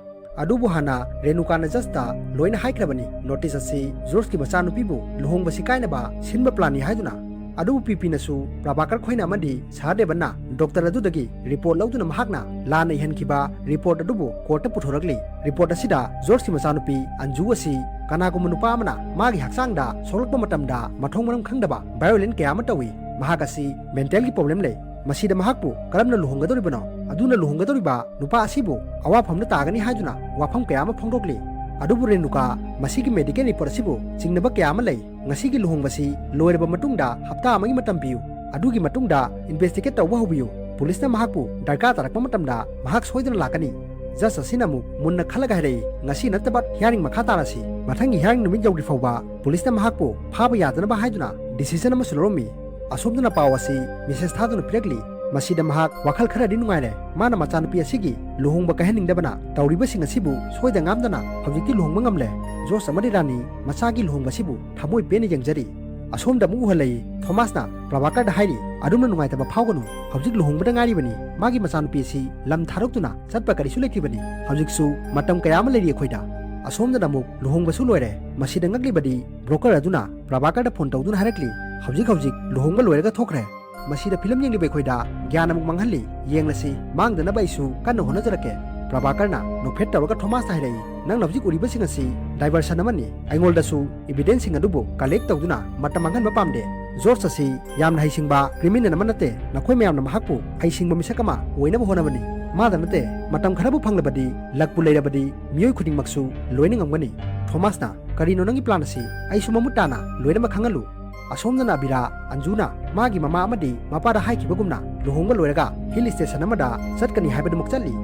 ꯑꯗꯨꯕꯨ ꯍꯥꯟꯅ ꯔꯦꯅꯨꯀꯥꯅ ꯖꯁꯇ ꯂꯣꯏꯅ ꯍꯥꯏꯈ꯭ꯔꯕꯅꯤ, ꯅꯣꯇꯤꯁ ꯑꯁꯤ ꯖꯣꯔꯖꯀꯤ ꯃꯆꯥꯅꯨꯄꯤꯕꯨ ꯂꯨꯍꯣꯡꯕꯁꯤ ꯀꯥꯏꯅꯕ ꯁꯤꯟꯕ ꯄ꯭ꯂꯥꯟꯅꯤ ꯍꯥꯏꯗꯨꯅ꯫ ꯑꯗꯨꯕꯨ ꯄꯤꯄꯤꯅꯁꯨ ꯄ꯭ꯔꯚꯥꯀꯔ ꯈꯣꯏꯅ ꯑꯃꯗꯤ ꯁꯍꯗꯦꯕꯟꯅ ꯗꯣꯛꯇꯔ ꯑꯗꯨꯗꯒꯤ ꯔꯤꯄꯣꯔꯠ ꯂꯧꯗꯨꯅ ꯃꯍꯥꯛꯅ ꯂꯥꯟꯅ ꯏꯍꯟꯈꯤꯕ ꯔꯤꯄꯣꯔꯠ ꯑꯗꯨꯕꯨ ꯀꯣꯔꯠꯇ ꯄꯨꯊꯣꯔꯛꯂꯤ꯫ ꯔꯤꯄꯣꯔꯠ ꯑꯁꯤꯗ ꯖꯣꯔꯖꯀꯤ ꯃꯆꯥꯅꯨꯄꯤ ꯑꯟꯖꯨ ꯑꯁꯤ ꯀꯅꯥꯒꯨꯝꯕ ꯅꯨꯄꯥ ꯑꯃꯅ ꯃꯥꯒꯤ ꯍꯛꯆꯥꯡꯗ ꯁꯣꯛꯂꯛꯄ ꯃꯇꯝꯗ ꯃꯊꯣꯡ ꯃꯔꯝ ꯈꯪꯗꯕ ꯚꯥꯏꯑꯣꯂꯦꯟ ꯀꯌꯥ ꯑꯃ ꯇꯧꯏ꯫ ꯃꯍꯥꯛ ꯑꯁꯤ ꯃꯦꯟꯇꯦꯜꯒꯤ ꯄ꯭ꯔꯣꯕ꯭ꯂꯦꯝ ꯂꯩ꯫ ꯃꯁꯤꯗ ꯃꯍꯥꯛꯄꯨ ꯀꯔꯝꯅ ꯂꯨꯍꯣꯡꯒꯗꯧꯔꯤꯕꯅꯣ? ꯑꯗꯨꯅ ꯂꯨꯍꯣꯡꯒꯗꯧꯔꯤꯕ ꯅꯨꯄꯥ ꯑꯁꯤꯕꯨ ꯑꯋꯥꯐꯝꯗ ꯇꯥꯒꯅꯤ ꯍꯥꯏꯗꯨꯅ ꯋꯥꯐꯝ ꯀꯌꯥ ꯑꯃ ꯐꯣꯡꯗꯣꯛꯂꯤ꯫ ꯑꯗꯨꯕꯨ ꯔꯦꯅꯨꯀꯥ ꯃꯁꯤꯒꯤ ꯃꯦꯗꯤꯀꯦꯜ ꯔꯤꯄꯣꯔꯠ ꯑꯁꯤꯕꯨ ꯆꯤꯡꯅꯕ ꯀꯌꯥ ꯑꯃ ꯂꯩ꯫ ꯉꯁꯤꯒꯤ ꯂꯨꯍꯣꯡꯕꯁꯤ ꯂꯣꯏꯔꯕ ꯃꯇꯨꯡꯗ ꯍꯞꯇꯥ ꯑꯃꯒꯤ ꯃꯇꯝ ꯄꯤꯌꯨ꯫ ꯑꯗꯨꯒꯤ ꯃꯇꯨꯡꯗ ꯏꯟꯚꯦꯁꯇꯤꯒꯦꯠ ꯇꯧꯕ ꯍꯧꯕꯤꯌꯨ꯫ ꯄꯨꯂꯤꯁꯅ ꯃꯍꯥꯛꯄꯨ ꯗꯔꯀꯥꯔ ꯇꯥꯔꯛꯄ ꯃꯇꯝꯗ ꯃꯍꯥꯛ ꯁꯣꯏꯗꯅ ꯂꯥꯛꯀꯅꯤ꯫ ꯖꯁ ꯑꯁꯤꯅ ꯑꯃꯨꯛ ꯃꯨꯟꯅ ꯈꯜꯂꯒ ꯍꯥꯏꯔꯛꯏ, "ꯉꯁꯤ ꯅꯠꯇꯕ ꯍꯤꯌꯥꯔꯤꯡ ꯃꯈꯥ ꯇꯥꯔꯁꯤ꯫" ꯃꯊꯪꯒꯤ ꯍꯤꯌꯥꯔꯤꯡ ꯅꯨꯃꯤꯠ ꯌꯧꯗ꯭ꯔꯤ ꯐꯥꯎꯕ ꯄꯨꯂꯤꯁꯅ ꯃꯍꯥꯛꯄꯨ ꯐꯥꯕ ꯌꯥꯗꯅꯕ ꯍꯥꯏꯗꯨꯅ ꯗꯤꯁꯤꯖꯟ ꯑꯃꯁꯨ ꯂꯧꯔꯝꯃꯤ꯫ ꯑꯁꯣꯝꯗꯅ ꯄꯥꯎ ꯑꯁꯤ ꯃꯤꯁꯦꯁ ꯊꯥꯗꯨꯅ ꯄꯤꯔꯛꯂꯤ꯫ ꯃꯁꯤꯗ ꯃꯍꯥꯛ ꯋꯥꯈꯜ ꯈꯔꯗꯤ ꯅꯨꯡꯉꯥꯏꯔꯦ꯫ ꯃꯥꯅ ꯃꯆꯥꯅꯨꯄꯤ ꯑꯁꯤꯒꯤ ꯂꯨꯍꯣꯡꯕ ꯀꯥꯏꯍꯟꯅꯤꯡꯗꯕꯅ ꯇꯧꯔꯤꯕꯁꯤꯡ ꯑꯁꯤꯕꯨ ꯁꯣꯏꯗ ꯉꯥꯝꯗꯅ ꯍꯧꯖꯤꯛꯇꯤ ꯂꯨꯍꯣꯡꯕ ꯉꯝꯂꯦ꯫ ꯖꯣꯔꯖ ꯑꯃꯗꯤ ꯔꯥꯅꯤ ꯃꯆꯥꯒꯤ ꯂꯨꯍꯣꯡꯕꯁꯤꯕꯨ ꯊꯃꯣꯏ ꯄꯦꯟꯅ ꯌꯦꯡꯖꯔꯤ꯫ ꯑꯁꯣꯝꯗ ꯑꯃꯨꯛ ꯎꯍꯜꯂꯛꯏ꯫ ꯊꯣꯃꯥꯁꯅ ꯄ꯭ꯔꯚꯥꯀꯔꯗ ꯍꯥꯏꯔꯤ, "ꯑꯗꯨꯝꯅ ꯅꯨꯡꯉꯥꯏꯇꯕ ꯐꯥꯎꯒꯅꯨ꯫ ꯍꯧꯖꯤꯛ ꯂꯨꯍꯣꯡꯕꯗ ꯉꯥꯏꯔꯤꯕꯅꯤ꯫ ꯃꯥꯒꯤ ꯃꯆꯥꯅꯨꯄꯤ ꯑꯁꯤ ꯂꯝ ꯊꯥꯗꯣꯛꯇꯨꯅ ꯆꯠꯄ ꯀꯔꯤꯁꯨ ꯂꯩꯇ꯭ꯔꯤꯕꯅꯤ꯫ ꯍꯧꯖꯤꯛꯁꯨ ꯃꯇꯝ ꯀꯌꯥ ꯑꯃ ꯂꯩꯔꯤ ꯑꯩꯈꯣꯏꯗ꯫" ꯑꯁꯣꯝꯗꯅ ꯑꯃꯨꯛ ꯂꯨꯍꯣꯡꯕꯁꯨ ꯂꯣꯏꯔꯦ꯫ ꯃꯁꯤꯗ ꯉꯛꯂꯤꯕꯗꯤ ꯕ꯭ꯔꯣꯀꯔ ꯑꯗꯨꯅ ꯄ꯭ꯔꯚꯥꯀꯔꯗ ꯐꯣꯟ ꯇꯧꯗꯨꯅ ꯍꯥꯏꯔꯛꯂꯤ, "ꯍꯧꯖꯤꯛ ꯍꯧꯖꯤꯛ ꯂꯨꯍꯣꯡꯕ ꯂꯣꯏꯔꯒ ꯊꯣꯛꯈ꯭ꯔꯦ꯫" ꯃꯁꯤꯗ ꯐꯤꯂꯝ ꯌꯦꯡꯂꯤꯕ ꯑꯩꯈꯣꯏꯗ ꯒ꯭ꯌꯥꯟ ꯑꯃꯨꯛ ꯃꯥꯡꯍꯜꯂꯤ꯫ ꯌꯦꯡꯂꯁꯤ, ꯃꯥꯡꯗꯅꯕ ꯑꯩꯁꯨ ꯀꯟꯅ ꯍꯣꯠꯅꯖꯔꯛꯀꯦ꯫ ꯄ꯭ꯔꯚꯥꯀꯔꯅ ꯅꯣꯛꯐꯦꯠ ꯇꯧꯔꯒ ꯊꯣꯃꯥꯁꯇ ꯍꯥꯏꯔꯛꯏ, "ꯅꯪꯅ ꯍꯧꯖꯤꯛ ꯎꯔꯤꯕꯁꯤꯡ ꯑꯁꯤ ꯗꯥꯏꯚꯔꯁꯟ ꯑꯃꯅꯤ꯫ ꯑꯩꯉꯣꯟꯗꯁꯨ ꯏꯚꯤꯗꯦꯟꯁꯁꯤꯡ ꯑꯗꯨꯕꯨ ꯀꯂꯦꯛ ꯇꯧꯗꯨꯅ ꯃꯇꯝ ꯃꯥꯡꯍꯟꯕ ꯄꯥꯝꯗꯦ꯫ ꯖꯣꯔꯖ ꯑꯁꯤ ꯌꯥꯝꯅ ꯍꯩꯁꯤꯡꯕ ꯀ꯭ꯔꯤꯃꯤꯅꯦꯜ ꯑꯃ ꯅꯠꯇꯦ꯫ ꯅꯈꯣꯏ ꯃꯌꯥꯝꯅ ꯃꯍꯥꯛꯄꯨ ꯍꯩꯁꯤꯡꯕ ꯃꯤꯁꯛ ꯑꯃ ꯑꯣꯏꯅꯕ ꯍꯣꯠꯅꯕꯅꯤ꯫ ꯃꯥꯗ ꯅꯠꯇꯦ, ꯃꯇꯝ ꯈꯔꯕꯨ ꯐꯪꯂꯕꯗꯤ, ꯂꯛꯄꯨ ꯂꯩꯔꯕꯗꯤ, ꯃꯤꯑꯣꯏ ꯈꯨꯗꯤꯡꯃꯛꯁꯨ ꯂꯣꯏꯅ ꯉꯝꯒꯅꯤ꯫" ꯊꯣꯃꯥꯁꯅ, "ꯀꯔꯤꯅꯣ ꯅꯪꯒꯤ ꯄ꯭ꯂꯥꯟ ꯑꯁꯤ? ꯑꯩꯁꯨ ꯃꯃꯨꯠ ꯇꯥꯅ ꯂꯣꯏꯅꯃꯛ ꯈꯪꯍꯜꯂꯨ꯫" ꯑꯁꯣꯝꯗꯅ ꯑꯕꯤꯔꯥ, ꯑꯟꯖꯨꯅ ꯃꯥꯒꯤ ꯃꯃꯥ ꯑꯃꯗꯤ ꯃꯄꯥꯗ ꯍꯥꯏꯈꯤꯕꯒꯨꯝꯅ ꯂꯨꯍꯣꯡꯕ ꯂꯣꯏꯔꯒ ꯍꯤꯜ ꯁ꯭ꯇꯦꯁꯟ ꯑꯃꯗ ꯆꯠꯀꯅꯤ ꯍꯥꯏꯕꯗꯨꯃꯛ ꯆꯠꯂꯤ꯫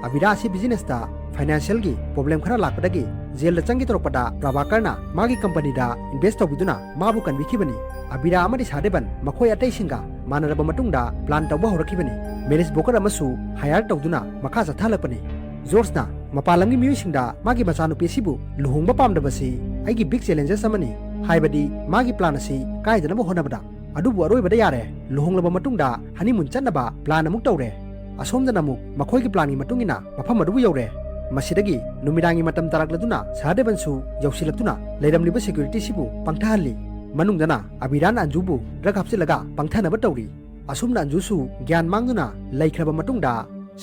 ꯑꯕꯤꯔꯥ ꯑꯁꯤ ꯕꯤꯖꯤꯅꯦꯁꯇ ꯐꯥꯏꯅꯥꯟꯁꯤꯌꯦꯜꯒꯤ ꯄ꯭ꯔꯣꯕ꯭ꯂꯦꯝ ꯈꯔ ꯂꯥꯛꯄꯗꯒꯤ ꯖꯦꯜꯗ ꯆꯪꯒꯦ ꯇꯧꯔꯛꯄꯗ ꯄ꯭ꯔꯚꯥꯀꯔꯅ ꯃꯥꯒꯤ ꯀꯝꯄꯅꯤꯗ ꯏꯟꯚꯦꯁ ꯇꯧꯕꯤꯗꯨꯅ ꯃꯥꯕꯨ ꯀꯟꯕꯤꯈꯤꯕꯅꯤ꯫ ꯑꯕꯤꯔꯥ ꯑꯃꯗꯤ ꯁꯥꯗꯦꯕꯟ ꯃꯈꯣꯏ ꯑꯇꯩꯁꯤꯡꯒ ꯃꯥꯟꯅꯔꯕ ꯃꯇꯨꯡꯗ ꯄ꯭ꯂꯥꯟ ꯇꯧꯕ ꯍꯧꯔꯛꯈꯤꯕꯅꯤ꯫ ꯃꯦꯔꯤꯁ ꯕ꯭ꯔꯣꯀꯔ ꯑꯃꯁꯨ ꯍꯥꯌꯔ ꯇꯧꯗꯨꯅ ꯃꯈꯥ ꯆꯠꯊꯍꯜꯂꯛꯄꯅꯤ꯫ ꯖꯣꯔꯖꯅ ꯃꯄꯥꯟ ꯂꯝꯒꯤ ꯃꯤꯑꯣꯏꯁꯤꯡꯗ ꯃꯥꯒꯤ ꯃꯆꯥꯅꯨꯄꯤ ꯑꯁꯤꯕꯨ ꯂꯨꯍꯣꯡꯕ ꯄꯥꯝꯗꯕꯁꯤ ꯑꯩꯒꯤ ꯕꯤꯛ ꯆꯦꯂꯦꯟꯖꯦꯁ ꯑꯃꯅꯤ, ꯍꯥꯏꯕꯗꯤ ꯃꯥꯒꯤ ꯄ꯭ꯂꯥꯟ ꯑꯁꯤ ꯀꯥꯏꯗꯅꯕ ꯍꯣꯠꯅꯕꯗ꯫ ꯑꯗꯨꯕꯨ ꯑꯔꯣꯏꯕꯗ ꯌꯥꯔꯦ꯫ ꯂꯨꯍꯣꯡꯂꯕ ꯃꯇꯨꯡꯗ honeymoon ꯆꯠꯅꯕ plan ꯑꯃꯨꯛ ꯇꯧꯔꯦ꯫ ꯑꯁꯣꯝꯗꯅ ꯑꯃꯨꯛ ꯃꯈꯣꯏꯒꯤ planꯒꯤ ꯃꯇꯨꯡ ꯏꯟꯅ ꯃꯐꯝ ꯑꯗꯨꯕꯨ ꯌꯧꯔꯦ꯫ ꯃꯁꯤꯗꯒꯤ ꯅꯨꯃꯤꯗꯥꯡꯒꯤ ꯃꯇꯝ ꯇꯥꯔꯛꯂꯗꯨꯅ ꯁꯍꯔꯗꯦꯕꯟꯁꯨ ꯌꯧꯁꯤꯜꯂꯛꯇꯨꯅ ꯂꯩꯔꯝꯂꯤꯕ securityꯁꯤꯕꯨ ꯄꯪꯊꯍꯜꯂꯤ꯫ ꯃꯅꯨꯡꯗꯅ ꯑꯕꯤꯔꯥꯅ ꯑꯟꯖꯨꯕꯨ drug ꯍꯥꯞꯆꯤꯜꯂꯒ ꯄꯪꯊꯅꯕ ꯇꯧꯔꯤ꯫ ꯑꯁꯨꯝꯅ ꯑꯟꯖꯨꯁꯨ ꯒ꯭ꯌꯥꯟ ꯃꯥꯡꯗꯨꯅ ꯂꯩꯈ꯭ꯔꯕ ꯃꯇꯨꯡꯗ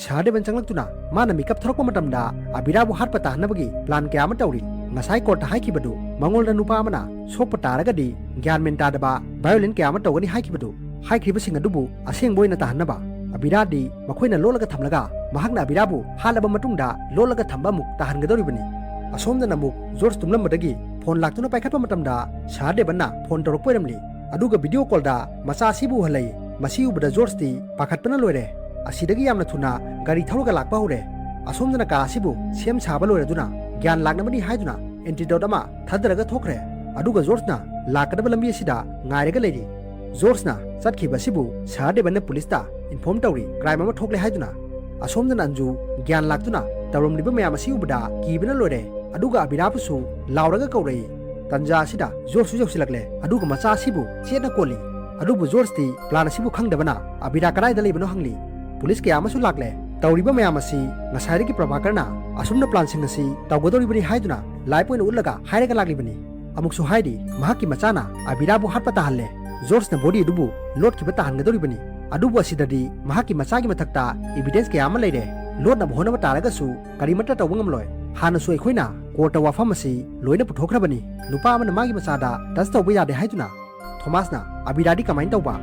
ꯁꯍꯔꯗꯦꯕꯟ ꯆꯪꯂꯛꯇꯨꯅ ꯃꯥꯅ ꯃꯤꯀꯞ ꯊꯣꯔꯛꯄ ꯃꯇꯝꯗ ꯑꯕꯤꯔꯥꯕꯨ ꯍꯥꯠꯄ ꯇꯥꯍꯟꯅꯕꯒꯤ plan ꯀꯌꯥ ꯑꯃ ꯇꯧꯔꯤ꯫ ꯉꯁꯥꯏ courtꯇ ꯍꯥꯏꯈꯤꯕꯗꯨ ꯃꯉꯣꯟꯗ ꯅꯨꯄꯥ ꯑꯃꯅ ꯁꯣꯛꯄ ꯇꯥꯔꯒꯗꯤ ꯒ꯭ꯌꯥꯟ ꯃꯦꯟ ꯇꯥꯗꯕ violent ꯀꯌꯥ ꯑꯃ ꯇꯧꯒꯅꯤ ꯍꯥꯏꯈꯤꯕꯗꯨ, ꯍꯥꯏꯈ꯭ꯔꯤꯕꯁꯤꯡ ꯑꯗꯨꯕꯨ ꯑꯁꯦꯡꯕ ꯑꯣꯏꯅ ꯇꯥꯍꯟꯅꯕ ꯑꯕꯤꯔꯥꯗꯤ ꯃꯈꯣꯏꯅ ꯂꯣꯠꯂꯒ ꯊꯝꯂꯒ ꯃꯍꯥꯛꯅ ꯑꯕꯤꯔꯥꯕꯨ ꯍꯥꯠꯂꯕ ꯃꯇꯨꯡꯗ ꯂꯣꯠꯂꯒ ꯊꯝꯕ ꯑꯃꯨꯛ ꯇꯥꯍꯟꯒꯗꯧꯔꯤꯕꯅꯤ꯫ ꯑꯁꯣꯝꯗꯅ ꯑꯃꯨꯛ ꯖꯣꯔꯖ ꯇꯨꯝꯂꯝꯕꯗꯒꯤ phone ꯂꯥꯛꯇꯨꯅ ꯄꯥꯏꯈꯠꯄ ꯃꯇꯝꯗ ꯁꯍꯔꯗꯦꯕꯟꯅ phone ꯇꯧꯔꯛꯄ ꯑꯣꯏꯔꯝꯂꯤ꯫ ꯑꯗꯨꯒ video callꯗ ꯃꯆꯥ ꯑꯁꯤꯕꯨ ꯎꯍꯜꯂꯛꯏ꯫ ꯃꯁꯤ ꯎꯕꯗ ꯖꯣꯔꯖꯇꯤ ꯄꯥꯈꯠꯄꯅ ꯂꯣꯏꯔꯦ꯫ ꯑꯁꯤꯗꯒꯤ ꯌꯥꯝꯅ ꯊꯨꯅ ꯒꯥꯔꯤ ꯊꯧꯔꯒ ꯂꯥꯛꯄ ꯍꯧꯔꯦ꯫ ꯑꯁꯣꯝꯗꯅ ꯀꯥ ꯑꯁꯤꯕꯨ ꯁꯦꯝ ꯁꯥꯕ ꯂꯣꯏꯔꯗꯨꯅ ꯒ꯭ꯌꯥꯟ ꯂꯥꯛꯅꯕꯅꯤ ꯍꯥꯏꯗꯨꯅ antidote ꯑꯃ ꯊꯥꯗꯔꯒ ꯊꯣꯛꯈ꯭ꯔꯦ꯫ ꯑꯗꯨꯒ ꯖꯣꯔꯖꯅ ꯂꯥꯛꯀꯗꯕ ꯂꯝꯕꯤ ꯑꯁꯤꯗ ꯉꯥꯏꯔꯒ ꯂꯩꯔꯤ꯫ ꯖꯣꯔꯖꯅ ꯆꯠꯈꯤꯕ ꯑꯁꯤꯕꯨ ꯁꯍꯔꯗꯦꯕꯟꯅ ꯄꯨꯂꯤꯁꯇ inform ꯇꯧꯔꯤ, crime ꯑꯃ ꯊꯣꯛꯂꯦ ꯍꯥꯏꯗꯨꯅ꯫ ꯑꯁꯣꯝꯗꯅ ꯑꯟꯖꯨ ꯒ꯭ꯌꯥꯟ ꯂꯥꯛꯇꯨꯅ ꯇꯧꯔꯝꯂꯤꯕ ꯃꯌꯥꯝ ꯑꯁꯤ ꯎꯕꯗ ꯀꯤꯕꯅ ꯂꯣꯏꯔꯦ꯫ ꯑꯗꯨꯒ ꯑꯕꯤꯔꯥꯕꯨꯁꯨ ꯂꯥꯎꯔꯒ ꯀꯧꯔꯛꯏ꯫ ꯇꯟꯖꯥ ꯑꯁꯤꯗ ꯖꯣꯔꯖꯁꯨ ꯌꯧꯁꯤꯜꯂꯛꯂꯦ꯫ ꯑꯗꯨꯒ ꯃꯆꯥ ꯑꯁꯤꯕꯨ ꯆꯦꯠꯅ ꯀꯣꯜꯂꯤ꯫ ꯑꯗꯨꯕꯨ ꯖꯣꯔꯖꯇꯤ plan ꯑꯁꯤꯕꯨ ꯈꯪꯗꯕꯅ ꯑꯕꯤꯔꯥ ꯀꯗꯥꯏꯗ ꯂꯩꯕꯅꯣ ꯍꯪꯂꯤ꯫ ꯄꯨꯂꯤꯁ ꯀꯌꯥ ꯑꯃꯁꯨ ꯂꯥꯛꯂꯦ꯫ ꯇꯧꯔꯤꯕ ꯃꯌꯥꯝ ꯑꯁꯤ ꯉꯁꯥꯏꯗꯒꯤ ꯄ꯭ꯔꯚꯥꯀꯔꯅ ꯑꯁꯨꯝꯅ planꯁꯤꯡ ꯑꯁꯤ ꯇꯧꯒꯗꯧꯔꯤꯕꯅꯤ ꯍꯥꯏꯗꯨꯅ live ꯑꯣꯏꯅ ꯎꯠꯂꯒ ꯍꯥꯏꯔꯒ ꯂꯥꯛꯂꯤꯕꯅꯤ꯫ ꯑꯃꯨꯛꯁꯨ ꯍꯥꯏꯔꯤ, ꯃꯍꯥꯛꯀꯤ ꯃꯆꯥꯅ ꯑꯕꯤꯔꯥꯕꯨ ꯍꯥꯠꯄ ꯇꯥꯍꯜꯂꯦ꯫ ꯖꯣꯔꯖꯅ body ꯑꯗꯨꯕꯨ ꯂꯣꯠꯈꯤꯕ ꯇꯥꯍꯟꯒꯗꯧꯔꯤꯕꯅꯤ꯫ ꯑꯗꯨꯕꯨ ꯑꯁꯤꯗꯗꯤ ꯃꯍꯥꯛꯀꯤ ꯃꯆꯥꯒꯤ ꯃꯊꯛꯇ evidence ꯀꯌꯥ ꯑꯃ ꯂꯩꯔꯦ꯫ ꯂꯣꯠꯅꯕ ꯍꯣꯠꯅꯕ ꯇꯥꯔꯒꯁꯨ ꯀꯔꯤꯃꯠꯇ ꯇꯧꯕ ꯉꯝꯂꯣꯏ꯫ ꯍꯥꯟꯅꯁꯨ ꯑꯩꯈꯣꯏꯅ courtꯇ ꯋꯥꯐꯝ ꯑꯁꯤ ꯂꯣꯏꯅ ꯄꯨꯊꯣꯛꯈ꯭ꯔꯕꯅꯤ꯫ ꯅꯨꯄꯥ ꯑꯃꯅ ꯃꯥꯒꯤ ꯃꯆꯥꯗ touch ꯇꯧꯕ ꯌꯥꯗꯦ ꯍꯥꯏꯗꯨꯅ꯫ ꯊꯣꯃꯥꯁꯅ ꯑꯕꯤꯔꯥꯗꯤ ꯀꯃꯥꯏꯅ ꯇꯧꯕ?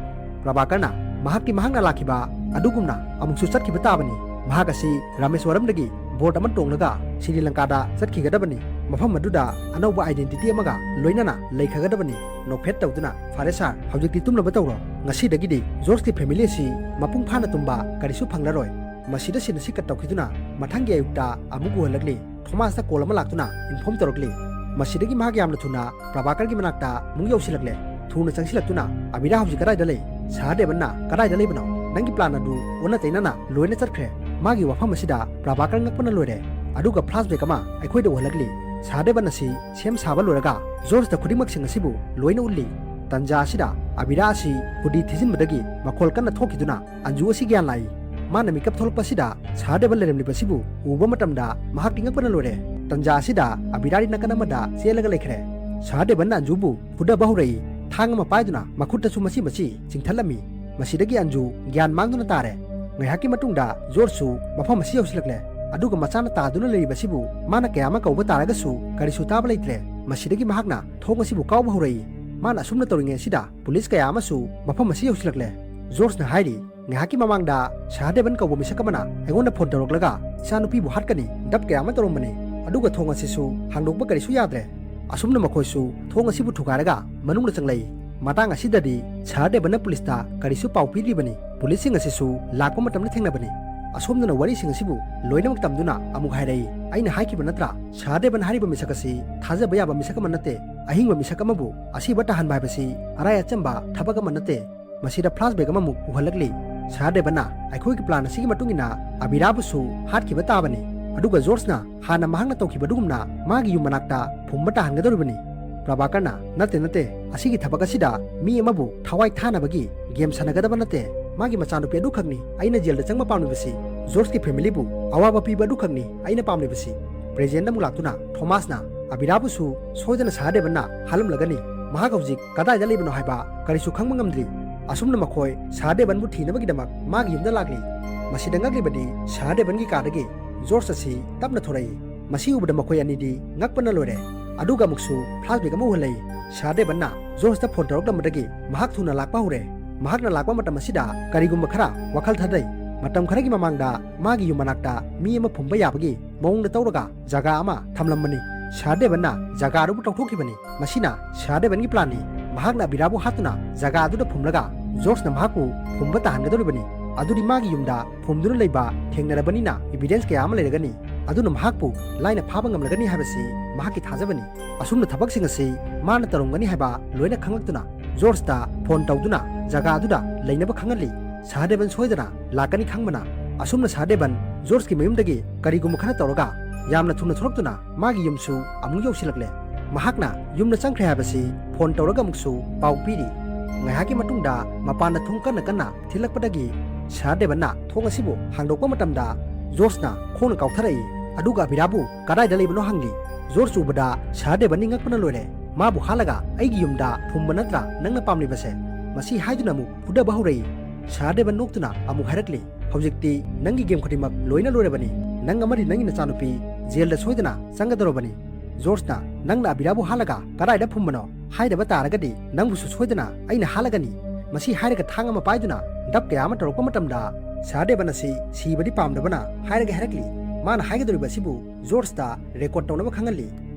ꯄ꯭ꯔꯚꯥꯀꯔꯅ ꯃꯍꯥꯛꯇꯤ ꯃꯍꯥꯛꯅ ꯂꯥꯛꯈꯤꯕ ꯑꯗꯨꯒꯨꯝꯅ ꯑꯃꯨꯛꯁꯨ ꯆꯠꯈꯤꯕ ꯇꯥꯕꯅꯤ꯫ ꯃꯍꯥꯛ ꯑꯁꯤ ꯔꯥꯃꯦꯁ꯭ꯋꯔꯝꯗꯒꯤ boat ꯑꯃ ꯇꯣꯡꯂꯒ ꯁ꯭ꯔꯤ ꯂꯪꯀꯥꯗ ꯆꯠꯈꯤꯒꯗꯕꯅꯤ꯫ ꯃꯐꯝ ꯑꯗꯨꯗ ꯑꯅꯧꯕ identity ꯑꯃꯒ ꯂꯣꯏꯅꯅ ꯂꯩꯈ꯭ꯔꯒꯗꯕꯅꯤ꯫ ꯅꯣꯛꯐꯦꯠ ꯇꯧꯗꯨꯅ, "ꯐꯔꯦ ꯁꯥꯔ, ꯍꯧꯖꯤꯛꯇꯤ ꯇꯨꯝꯅꯕ ꯇꯧꯔꯣ꯫ ꯉꯁꯤꯗꯒꯤꯗꯤ ꯖꯣꯔꯖꯀꯤ family ꯑꯁꯤ ꯃꯄꯨꯡ ꯐꯥꯅ ꯇꯨꯝꯕ ꯀꯔꯤꯁꯨ ꯐꯪꯂꯔꯣꯏ"꯫ ꯃꯁꯤꯗ scene ꯑꯁꯤ cut ꯇꯧꯈꯤꯗꯨꯅ ꯃꯊꯪꯒꯤ ꯑꯌꯨꯛꯇ ꯑꯃꯨꯛ ꯎꯍꯜꯂꯛꯂꯤ꯫ ꯊꯣꯃꯥꯁꯇ call ꯑꯃ ꯂꯥꯛꯇꯨꯅ inform ꯇꯧꯔꯛꯂꯤ꯫ ꯃꯁꯤꯗꯒꯤ ꯃꯍꯥꯛ ꯌꯥꯝꯅ ꯊꯨꯅ ꯄ꯭ꯔꯚꯥꯀꯔꯒꯤ ꯃꯅꯥꯛꯇ ꯑꯃꯨꯛ ꯌꯧꯁꯤꯜꯂꯛꯂꯦ꯫ ꯊꯨꯅ ꯆꯪꯁꯤꯜꯂꯛꯇꯨꯅ, "ꯑꯕꯤꯔꯥ ꯍꯧꯖꯤꯛ ꯀꯗꯥꯏꯗ ꯂꯩ? ꯁꯍꯔꯗꯦꯕꯟꯅ ꯀꯗꯥꯏꯗ ꯂꯩꯕꯅꯣ? ꯅꯪꯒꯤ plan ꯑꯗꯨ ꯑꯣꯟꯅ ꯇꯩꯅꯅ ꯂꯣꯏꯅ ꯆꯠꯈ꯭ꯔꯦ꯫ ꯃꯥꯒꯤ ꯋꯥꯐꯝ ꯑꯁꯤꯗ ꯄ꯭ꯔꯚꯥꯀꯔ ꯉꯛꯄꯅ ꯂꯣꯏꯔꯦ"꯫ ꯑꯗꯨꯒ flashback ꯑꯃ ꯑꯩꯈꯣꯏꯗ ꯎꯍꯜꯂꯛꯂꯤ꯫ ꯁꯍꯔꯗꯦꯕꯟ ꯑꯁꯤ ꯁꯦꯝ ꯁꯥꯕ ꯂꯣꯏꯔꯒ ꯖꯣꯔꯖꯇ ꯈꯨꯗꯤꯡꯃꯛꯁꯤꯡ ꯑꯁꯤꯕꯨ ꯂꯣꯏꯅ ꯎꯠꯂꯤ꯫ ꯇꯟꯖꯥ ꯑꯁꯤꯗ ꯑꯕꯤꯔꯥ ꯑꯁꯤ ꯈꯨꯗꯤ ꯊꯤꯖꯤꯟꯕꯗꯒꯤ ꯃꯈꯣꯜ ꯀꯟꯅ ꯊꯣꯛꯈꯤꯗꯨꯅ ꯑꯟꯖꯨ ꯑꯁꯤ ꯒ꯭ꯌꯥꯟ ꯂꯥꯛꯏ꯫ ꯃꯥꯅ ꯃꯤꯀꯞ ꯊꯣꯛꯂꯛꯄꯁꯤꯗ ꯁꯍꯔꯗꯦꯕꯟ ꯂꯩꯔꯝꯂꯤꯕꯁꯤꯕꯨ ꯎꯕ ꯃꯇꯝꯗ ꯃꯍꯥꯛꯇꯤ ꯉꯛꯄꯅ ꯂꯣꯏꯔꯦ꯫ ꯇꯟꯖꯥ ꯑꯁꯤꯗ ꯑꯕꯤꯔꯥꯗꯤ ꯅꯥꯀꯟ ꯑꯃꯗ ꯆꯦꯜꯂꯒ ꯂꯩꯈ꯭ꯔꯦ꯫ ꯁꯍꯔꯗꯦꯕꯟꯅ ꯑꯟꯖꯨꯕꯨ ꯐꯨꯗꯕ ꯍꯧꯔꯛꯏ꯫ ꯊꯥꯡ ꯑꯃ ꯄꯥꯏꯗꯨꯅ ꯃꯈꯨꯠꯇꯁꯨ ꯃꯆꯤ ꯃꯆꯤ ꯆꯤꯡꯊꯠꯂꯝꯃꯤ꯫ ꯃꯁꯤꯗꯒꯤ ꯑꯟꯖꯨ ꯒ꯭ꯌꯥꯟ ꯃꯥꯡꯗꯨꯅ ꯇꯥꯔꯦ꯫ ꯉꯥꯏꯍꯥꯛꯀꯤ ꯃꯇꯨꯡꯗ ꯖꯣꯔꯖꯁꯨ ꯃꯐꯝ ꯑꯁꯤ ꯌꯧꯁꯤꯜꯂꯛꯂꯦ꯫ ꯑꯗꯨꯒ ꯃꯆꯥꯅ ꯇꯥꯗꯨꯅ ꯂꯩꯔꯤꯕꯁꯤꯕꯨ ꯃꯥꯅ ꯀꯌꯥ ꯑꯃ ꯀꯧꯕ ꯇꯥꯔꯒꯁꯨ ꯀꯔꯤꯁꯨ ꯇꯥꯕ ꯂꯩꯇ꯭ꯔꯦ꯫ ꯃꯁꯤꯗꯒꯤ ꯃꯍꯥꯛꯅ ꯊꯣꯡ ꯑꯁꯤꯕꯨ ꯀꯥꯎꯕ ꯍꯧꯔꯛꯏ꯫ ꯃꯥꯅ ꯑꯁꯨꯝꯅ ꯇꯧꯔꯤꯉꯩ ꯑꯁꯤꯗ ꯄꯨꯂꯤꯁ ꯀꯌꯥ ꯑꯃꯁꯨ ꯃꯐꯝ ꯑꯁꯤ ꯌꯧꯁꯤꯜꯂꯛꯂꯦ꯫ ꯖꯣꯔꯖꯅ ꯍꯥꯏꯔꯤ, ꯉꯥꯏꯍꯥꯛꯀꯤ ꯃꯃꯥꯡꯗ ꯁꯍꯔꯗꯦꯕꯟ ꯀꯧꯕ ꯃꯤꯁꯛ ꯑꯃꯅ ꯑꯩꯉꯣꯟꯗ ꯐꯣꯟ ꯇꯧꯔꯛꯂꯒ ꯏꯆꯥꯅꯨꯄꯤꯕꯨ ꯍꯥꯠꯀꯅꯤ, ꯗꯞ ꯀꯌꯥ ꯑꯃ ꯇꯧꯔꯝꯕꯅꯤ꯫ ꯑꯗꯨꯒ ꯊꯣꯡ ꯑꯁꯤꯁꯨ ꯍꯥꯡꯗꯣꯛꯄ ꯀꯔꯤꯁꯨ ꯌꯥꯗ꯭ꯔꯦ꯫ ꯑꯁꯨꯝꯅ ꯃꯈꯣꯏꯁꯨ ꯊꯣꯡ ꯑꯁꯤꯕꯨ ꯊꯨꯒꯥꯏꯔꯒ ꯃꯅꯨꯡꯗ ꯆꯪꯂꯛꯏ꯫ ꯃꯇꯥꯡ ꯑꯁꯤꯗꯗꯤ ꯁꯍꯔꯗꯦꯕꯟꯅ ꯄꯨꯂꯤꯁꯇ ꯀꯔꯤꯁꯨ ꯄꯥꯎ ꯄꯤꯗ꯭ꯔꯤꯕꯅꯤ꯫ ꯄꯨꯂꯤꯁꯁꯤꯡ ꯑꯁꯤꯁꯨ ꯂꯥꯛꯄ ꯃꯇꯝꯗ ꯊꯦꯡꯅꯕꯅꯤ꯫ ꯑꯁꯣꯝꯗꯅ ꯋꯥꯔꯤꯁꯤꯡ ꯑꯁꯤꯕꯨ ꯂꯣꯏꯅꯃꯛ ꯇꯝꯗꯨꯅ ꯑꯃꯨꯛ ꯍꯥꯏꯔꯛꯏ, "ꯑꯩꯅ ꯍꯥꯏꯈꯤꯕ ꯅꯠꯇ꯭ꯔꯥ? ꯁꯍꯔꯗꯦꯕꯟ ꯍꯥꯏꯔꯤꯕ ꯃꯤꯁꯛ ꯑꯁꯤ ꯊꯥꯖꯕ ꯌꯥꯕ ꯃꯤꯁꯛ ꯑꯃ ꯅꯠꯇꯦ꯫ ꯑꯍꯤꯡꯕ ꯃꯤꯁꯛ ꯑꯃꯕꯨ ꯑꯁꯤꯕ ꯇꯥꯍꯟꯕ ꯍꯥꯏꯕꯁꯤ ꯑꯔꯥꯏ ꯑꯆꯝꯕ ꯊꯕꯛ ꯑꯃ ꯅꯠꯇꯦ"꯫ ꯃꯁꯤꯗ flashback ꯑꯃꯃꯨꯛ ꯎꯍꯜꯂꯛꯂꯤ꯫ ꯁꯍꯔꯗꯦꯕꯟꯅ ꯑꯩꯈꯣꯏꯒꯤ plan ꯑꯁꯤꯒꯤ ꯃꯇꯨꯡ ꯏꯟꯅ ꯑꯕꯤꯔꯥꯕꯨꯁꯨ ꯍꯥꯠꯈꯤꯕ ꯇꯥꯕꯅꯤ꯫ ꯑꯗꯨꯒ ꯖꯣꯔꯖꯅ ꯍꯥꯟꯅ ꯃꯍꯥꯛꯅ ꯇꯧꯈꯤꯕ ꯑꯗꯨꯒꯨꯝꯅ ꯃꯥꯒꯤ ꯌꯨꯝ ꯃꯅꯥꯛꯇ ꯐꯨꯝꯕ ꯇꯥꯍꯟꯒꯗꯧꯔꯤꯕꯅꯤ꯫ ꯄ꯭ꯔꯚꯥꯀꯔꯅ, "ꯅꯠꯇꯦ, ꯅꯠꯇꯦ, ꯑꯁꯤꯒꯤ ꯊꯕꯛ ꯑꯁꯤꯗ ꯃꯤ ꯑꯃꯕꯨ ꯊꯋꯥꯏ ꯊꯥꯅꯕꯒꯤ game ꯁꯥꯟꯅꯒꯗꯕ ꯅꯠꯇꯦ꯫ ꯃꯥꯒꯤ ꯃꯆꯥꯅꯨꯄꯤ ꯑꯗꯨꯈꯛꯅꯤ ꯑꯩꯅ ꯖꯦꯜꯗ ꯆꯪꯕ ꯄꯥꯝꯂꯤꯕꯁꯤ꯫ ꯖꯣꯔꯖꯀꯤ familyꯕꯨ ꯑꯋꯥꯕ ꯄꯤꯕ ꯑꯗꯨꯈꯛꯅꯤ ꯑꯩꯅ ꯄꯥꯝꯂꯤꯕꯁꯤ"꯫ Presentꯗ ꯑꯃꯨꯛ ꯂꯥꯛꯇꯨꯅ ꯊꯣꯃꯥꯁꯅ ꯑꯕꯤꯔꯥꯕꯨꯁꯨ ꯁꯣꯏꯗꯅ ꯁꯍꯔꯗꯦꯕꯟꯅ ꯍꯥꯠꯂꯝꯂꯒꯅꯤ꯫ ꯃꯍꯥꯛ ꯍꯧꯖꯤꯛ ꯀꯗꯥꯏꯗ ꯂꯩꯕꯅꯣ ꯍꯥꯏꯕ ꯀꯔꯤꯁꯨ ꯈꯪꯕ ꯉꯝꯗ꯭ꯔꯤ꯫ ꯑꯁꯨꯝꯅ ꯃꯈꯣꯏ ꯁꯍꯔꯗꯦꯕꯟꯕꯨ ꯊꯤꯅꯕꯒꯤꯗꯃꯛ ꯃꯥꯒꯤ ꯌꯨꯝꯗ ꯂꯥꯛꯂꯤ꯫ ꯃꯁꯤꯗ ꯉꯛꯂꯤꯕꯗꯤ ꯁꯍꯔꯗꯦꯕꯟꯒꯤ ꯀꯥꯗꯒꯤ ꯖꯣꯔꯖ ꯑꯁꯤ ꯇꯞꯅ ꯊꯣꯔꯛꯏ꯫ ꯃꯁꯤ ꯎꯕꯗ ꯃꯈꯣꯏ ꯑꯅꯤꯗꯤ ꯉꯛꯄꯅ ꯂꯣꯏꯔꯦ꯫ ꯑꯗꯨꯒ ꯑꯃꯨꯛꯁꯨ flashback ꯑꯃ ꯎꯍꯜꯂꯛꯏ꯫ ꯁꯍꯔꯗꯦꯕꯟꯅ ꯖꯣꯔꯖꯇ ꯐꯣꯟ ꯇꯧꯔꯛꯂꯝꯕꯗꯒꯤ ꯃꯍꯥꯛ ꯊꯨꯅ ꯂꯥꯛꯄ ꯍꯧꯔꯦ꯫ ꯃꯍꯥꯛꯅ ꯂꯥꯛꯄ ꯃꯇꯝ ꯑꯁꯤꯗ ꯀꯔꯤꯒꯨꯝꯕ ꯈꯔ ꯋꯥꯈꯜ ꯊꯥꯗꯩ꯫ ꯃꯇꯝ ꯈꯔꯒꯤ ꯃꯃꯥꯡꯗ ꯃꯥꯒꯤ ꯌꯨꯝ ꯃꯅꯥꯛꯇ ꯃꯤ ꯑꯃ ꯐꯨꯝꯕ ꯌꯥꯕꯒꯤ ꯃꯑꯣꯡꯗ ꯇꯧꯔꯒ ꯖꯒꯥ ꯑꯃ ꯊꯝꯂꯝꯕꯅꯤ꯫ ꯁꯍꯔꯗꯦꯕꯟꯅ ꯖꯒꯥ ꯑꯗꯨꯕꯨ ꯇꯧꯊꯣꯛꯈꯤꯕꯅꯤ꯫ ꯃꯁꯤꯅ ꯁꯍꯔꯗꯦꯕꯟꯒꯤ planꯅꯤ꯫ ꯃꯍꯥꯛꯅ ꯑꯕꯤꯔꯥꯕꯨ ꯍꯥꯠꯇꯨꯅ ꯖꯒꯥ ꯑꯗꯨꯗ ꯐꯨꯝꯂꯒ ꯖꯣꯔꯖꯅ ꯃꯍꯥꯛꯄꯨ ꯐꯨꯝꯕ ꯇꯥꯍꯟꯒꯗꯧꯔꯤꯕꯅꯤ꯫ ꯑꯗꯨꯗꯤ ꯃꯥꯒꯤ ꯌꯨꯝꯗ ꯐꯨꯝꯗꯨꯅ ꯂꯩꯕ ꯊꯦꯡꯅꯔꯕꯅꯤꯅ evidence ꯀꯌꯥ ꯑꯃ ꯂꯩꯔꯒꯅꯤ꯫ ꯑꯗꯨꯅ ꯃꯍꯥꯛꯄꯨ ꯂꯥꯏꯅ ꯐꯥꯕ ꯉꯝꯂꯒꯅꯤ ꯍꯥꯏꯕꯁꯤ ꯃꯍꯥꯛꯀꯤ ꯊꯥꯖꯕꯅꯤ꯫ ꯑꯁꯨꯝꯅ ꯊꯕꯛꯁꯤꯡ ꯑꯁꯤ ꯃꯥꯅ ꯇꯧꯔꯝꯒꯅꯤ ꯍꯥꯏꯕ ꯂꯣꯏꯅ ꯈꯪꯂꯛꯇꯨꯅ ꯖꯣꯔꯖꯇ ꯐꯣꯟ ꯇꯧꯗꯨꯅ ꯖꯒꯥ ꯑꯗꯨꯗ ꯂꯩꯅꯕ ꯈꯪꯍꯜꯂꯤ꯫ ꯁꯍꯔꯗꯦꯕꯟ ꯁꯣꯏꯗꯅ ꯂꯥꯛꯀꯅꯤ ꯈꯪꯕꯅ꯫ ꯑꯁꯨꯝꯅ ꯁꯍꯔꯗꯦꯕꯟ ꯖꯣꯔꯖꯀꯤ ꯃꯌꯨꯝꯗꯒꯤ ꯀꯔꯤꯒꯨꯝꯕ ꯈꯔ ꯇꯧꯔꯒ ꯌꯥꯝꯅ ꯊꯨꯅ ꯊꯣꯛꯂꯛꯇꯨꯅ ꯃꯥꯒꯤ ꯌꯨꯝꯁꯨ ꯑꯃꯨꯛ ꯌꯧꯁꯤꯜꯂꯛꯂꯦ꯫ ꯃꯍꯥꯛꯅ ꯌꯨꯝꯗ ꯆꯪꯈ꯭ꯔꯦ ꯍꯥꯏꯕꯁꯤ ꯐꯣꯟ ꯇꯧꯔꯒ ꯑꯃꯨꯛꯁꯨ ꯄꯥꯎ ꯄꯤꯔꯤ꯫ ꯉꯥꯏꯍꯥꯛꯀꯤ ꯃꯇꯨꯡꯗ ꯃꯄꯥꯟꯗ ꯊꯣꯡ ꯀꯟꯅ ꯀꯟꯅ ꯊꯤꯜꯂꯛꯄꯗꯒꯤ ꯁꯍꯔ ꯗꯦꯕꯟꯅ ꯊꯣꯡ ꯑꯁꯤꯕꯨ ꯍꯥꯡꯗꯣꯛꯄ ꯃꯇꯝꯗ ꯖꯣꯔꯖꯅ ꯈꯣꯡꯅ ꯀꯥꯎꯊꯔꯛꯏ꯫ ꯑꯗꯨꯒ ꯑꯕꯤꯔꯥꯕꯨ ꯀꯗꯥꯏꯗ ꯂꯩꯕꯅꯣ ꯍꯪꯂꯤ꯫ ꯖꯣꯔꯖ ꯎꯕꯗ ꯁꯍꯔ ꯗꯦꯕꯟ ꯅꯤꯡꯉꯛꯄꯅ ꯂꯣꯏꯔꯦ꯫ ꯃꯥꯕꯨ ꯍꯥꯠꯂꯒ ꯑꯩꯒꯤ ꯌꯨꯝꯗ ꯐꯨꯝꯕ ꯅꯠꯇ꯭ꯔꯥ ꯅꯪꯅ ꯄꯥꯝꯂꯤꯕꯁꯦ? ꯃꯁꯤ ꯍꯥꯏꯗꯨꯅ ꯑꯃꯨꯛ ꯐꯨꯗꯕ ꯍꯧꯔꯛꯏ꯫ ꯁꯍꯔ ꯗꯦꯕꯟ ꯅꯣꯛꯇꯨꯅ ꯑꯃꯨꯛ ꯍꯥꯏꯔꯛꯂꯤ, "ꯍꯧꯖꯤꯛꯇꯤ ꯅꯪꯒꯤ ꯒꯦꯝ ꯈꯨꯗꯤꯡꯃꯛ ꯂꯣꯏꯅ ꯂꯣꯏꯔꯕꯅꯤ꯫ ꯅꯪ ꯑꯃꯗꯤ ꯅꯪꯒꯤ ꯅꯆꯥꯅꯨꯄꯤ ꯖꯦꯜꯗ ꯁꯣꯏꯗꯅ ꯆꯪꯒꯗꯧꯔꯕꯅꯤ꯫ ꯖꯣꯔꯖꯅ ꯅꯪꯅ ꯑꯕꯤꯔꯥꯕꯨ ꯍꯥꯠꯂꯒ ꯀꯗꯥꯏꯗ ꯐꯨꯝꯕꯅꯣ ꯍꯥꯏꯗꯕ ꯇꯥꯔꯒꯗꯤ ꯅꯪꯕꯨꯁꯨ ꯁꯣꯏꯗꯅ ꯑꯩꯅ ꯍꯥꯠꯂꯒꯅꯤ꯫" ꯃꯁꯤ ꯍꯥꯏꯔꯒ ꯊꯥꯡ ꯑꯃ ꯄꯥꯏꯗꯨꯅ ꯗꯞ ꯀꯌꯥ ꯑꯃ ꯇꯧꯔꯛꯄ ꯃꯇꯝꯗ ꯁꯍꯔ ꯗꯦꯕꯟ ꯑꯁꯤ ꯁꯤꯕꯗꯤ ꯄꯥꯝꯗꯕꯅ ꯍꯥꯏꯔꯒ ꯍꯥꯏꯔꯛꯂꯤ꯫ ꯃꯥꯅ ꯍꯥꯏꯒꯗꯧꯔꯤꯕ ꯑꯁꯤꯕꯨ ꯖꯣꯔꯖꯇ ꯔꯦꯀꯣꯔꯗ ꯇꯧꯅꯕ ꯈꯪꯍꯜꯂꯤ꯫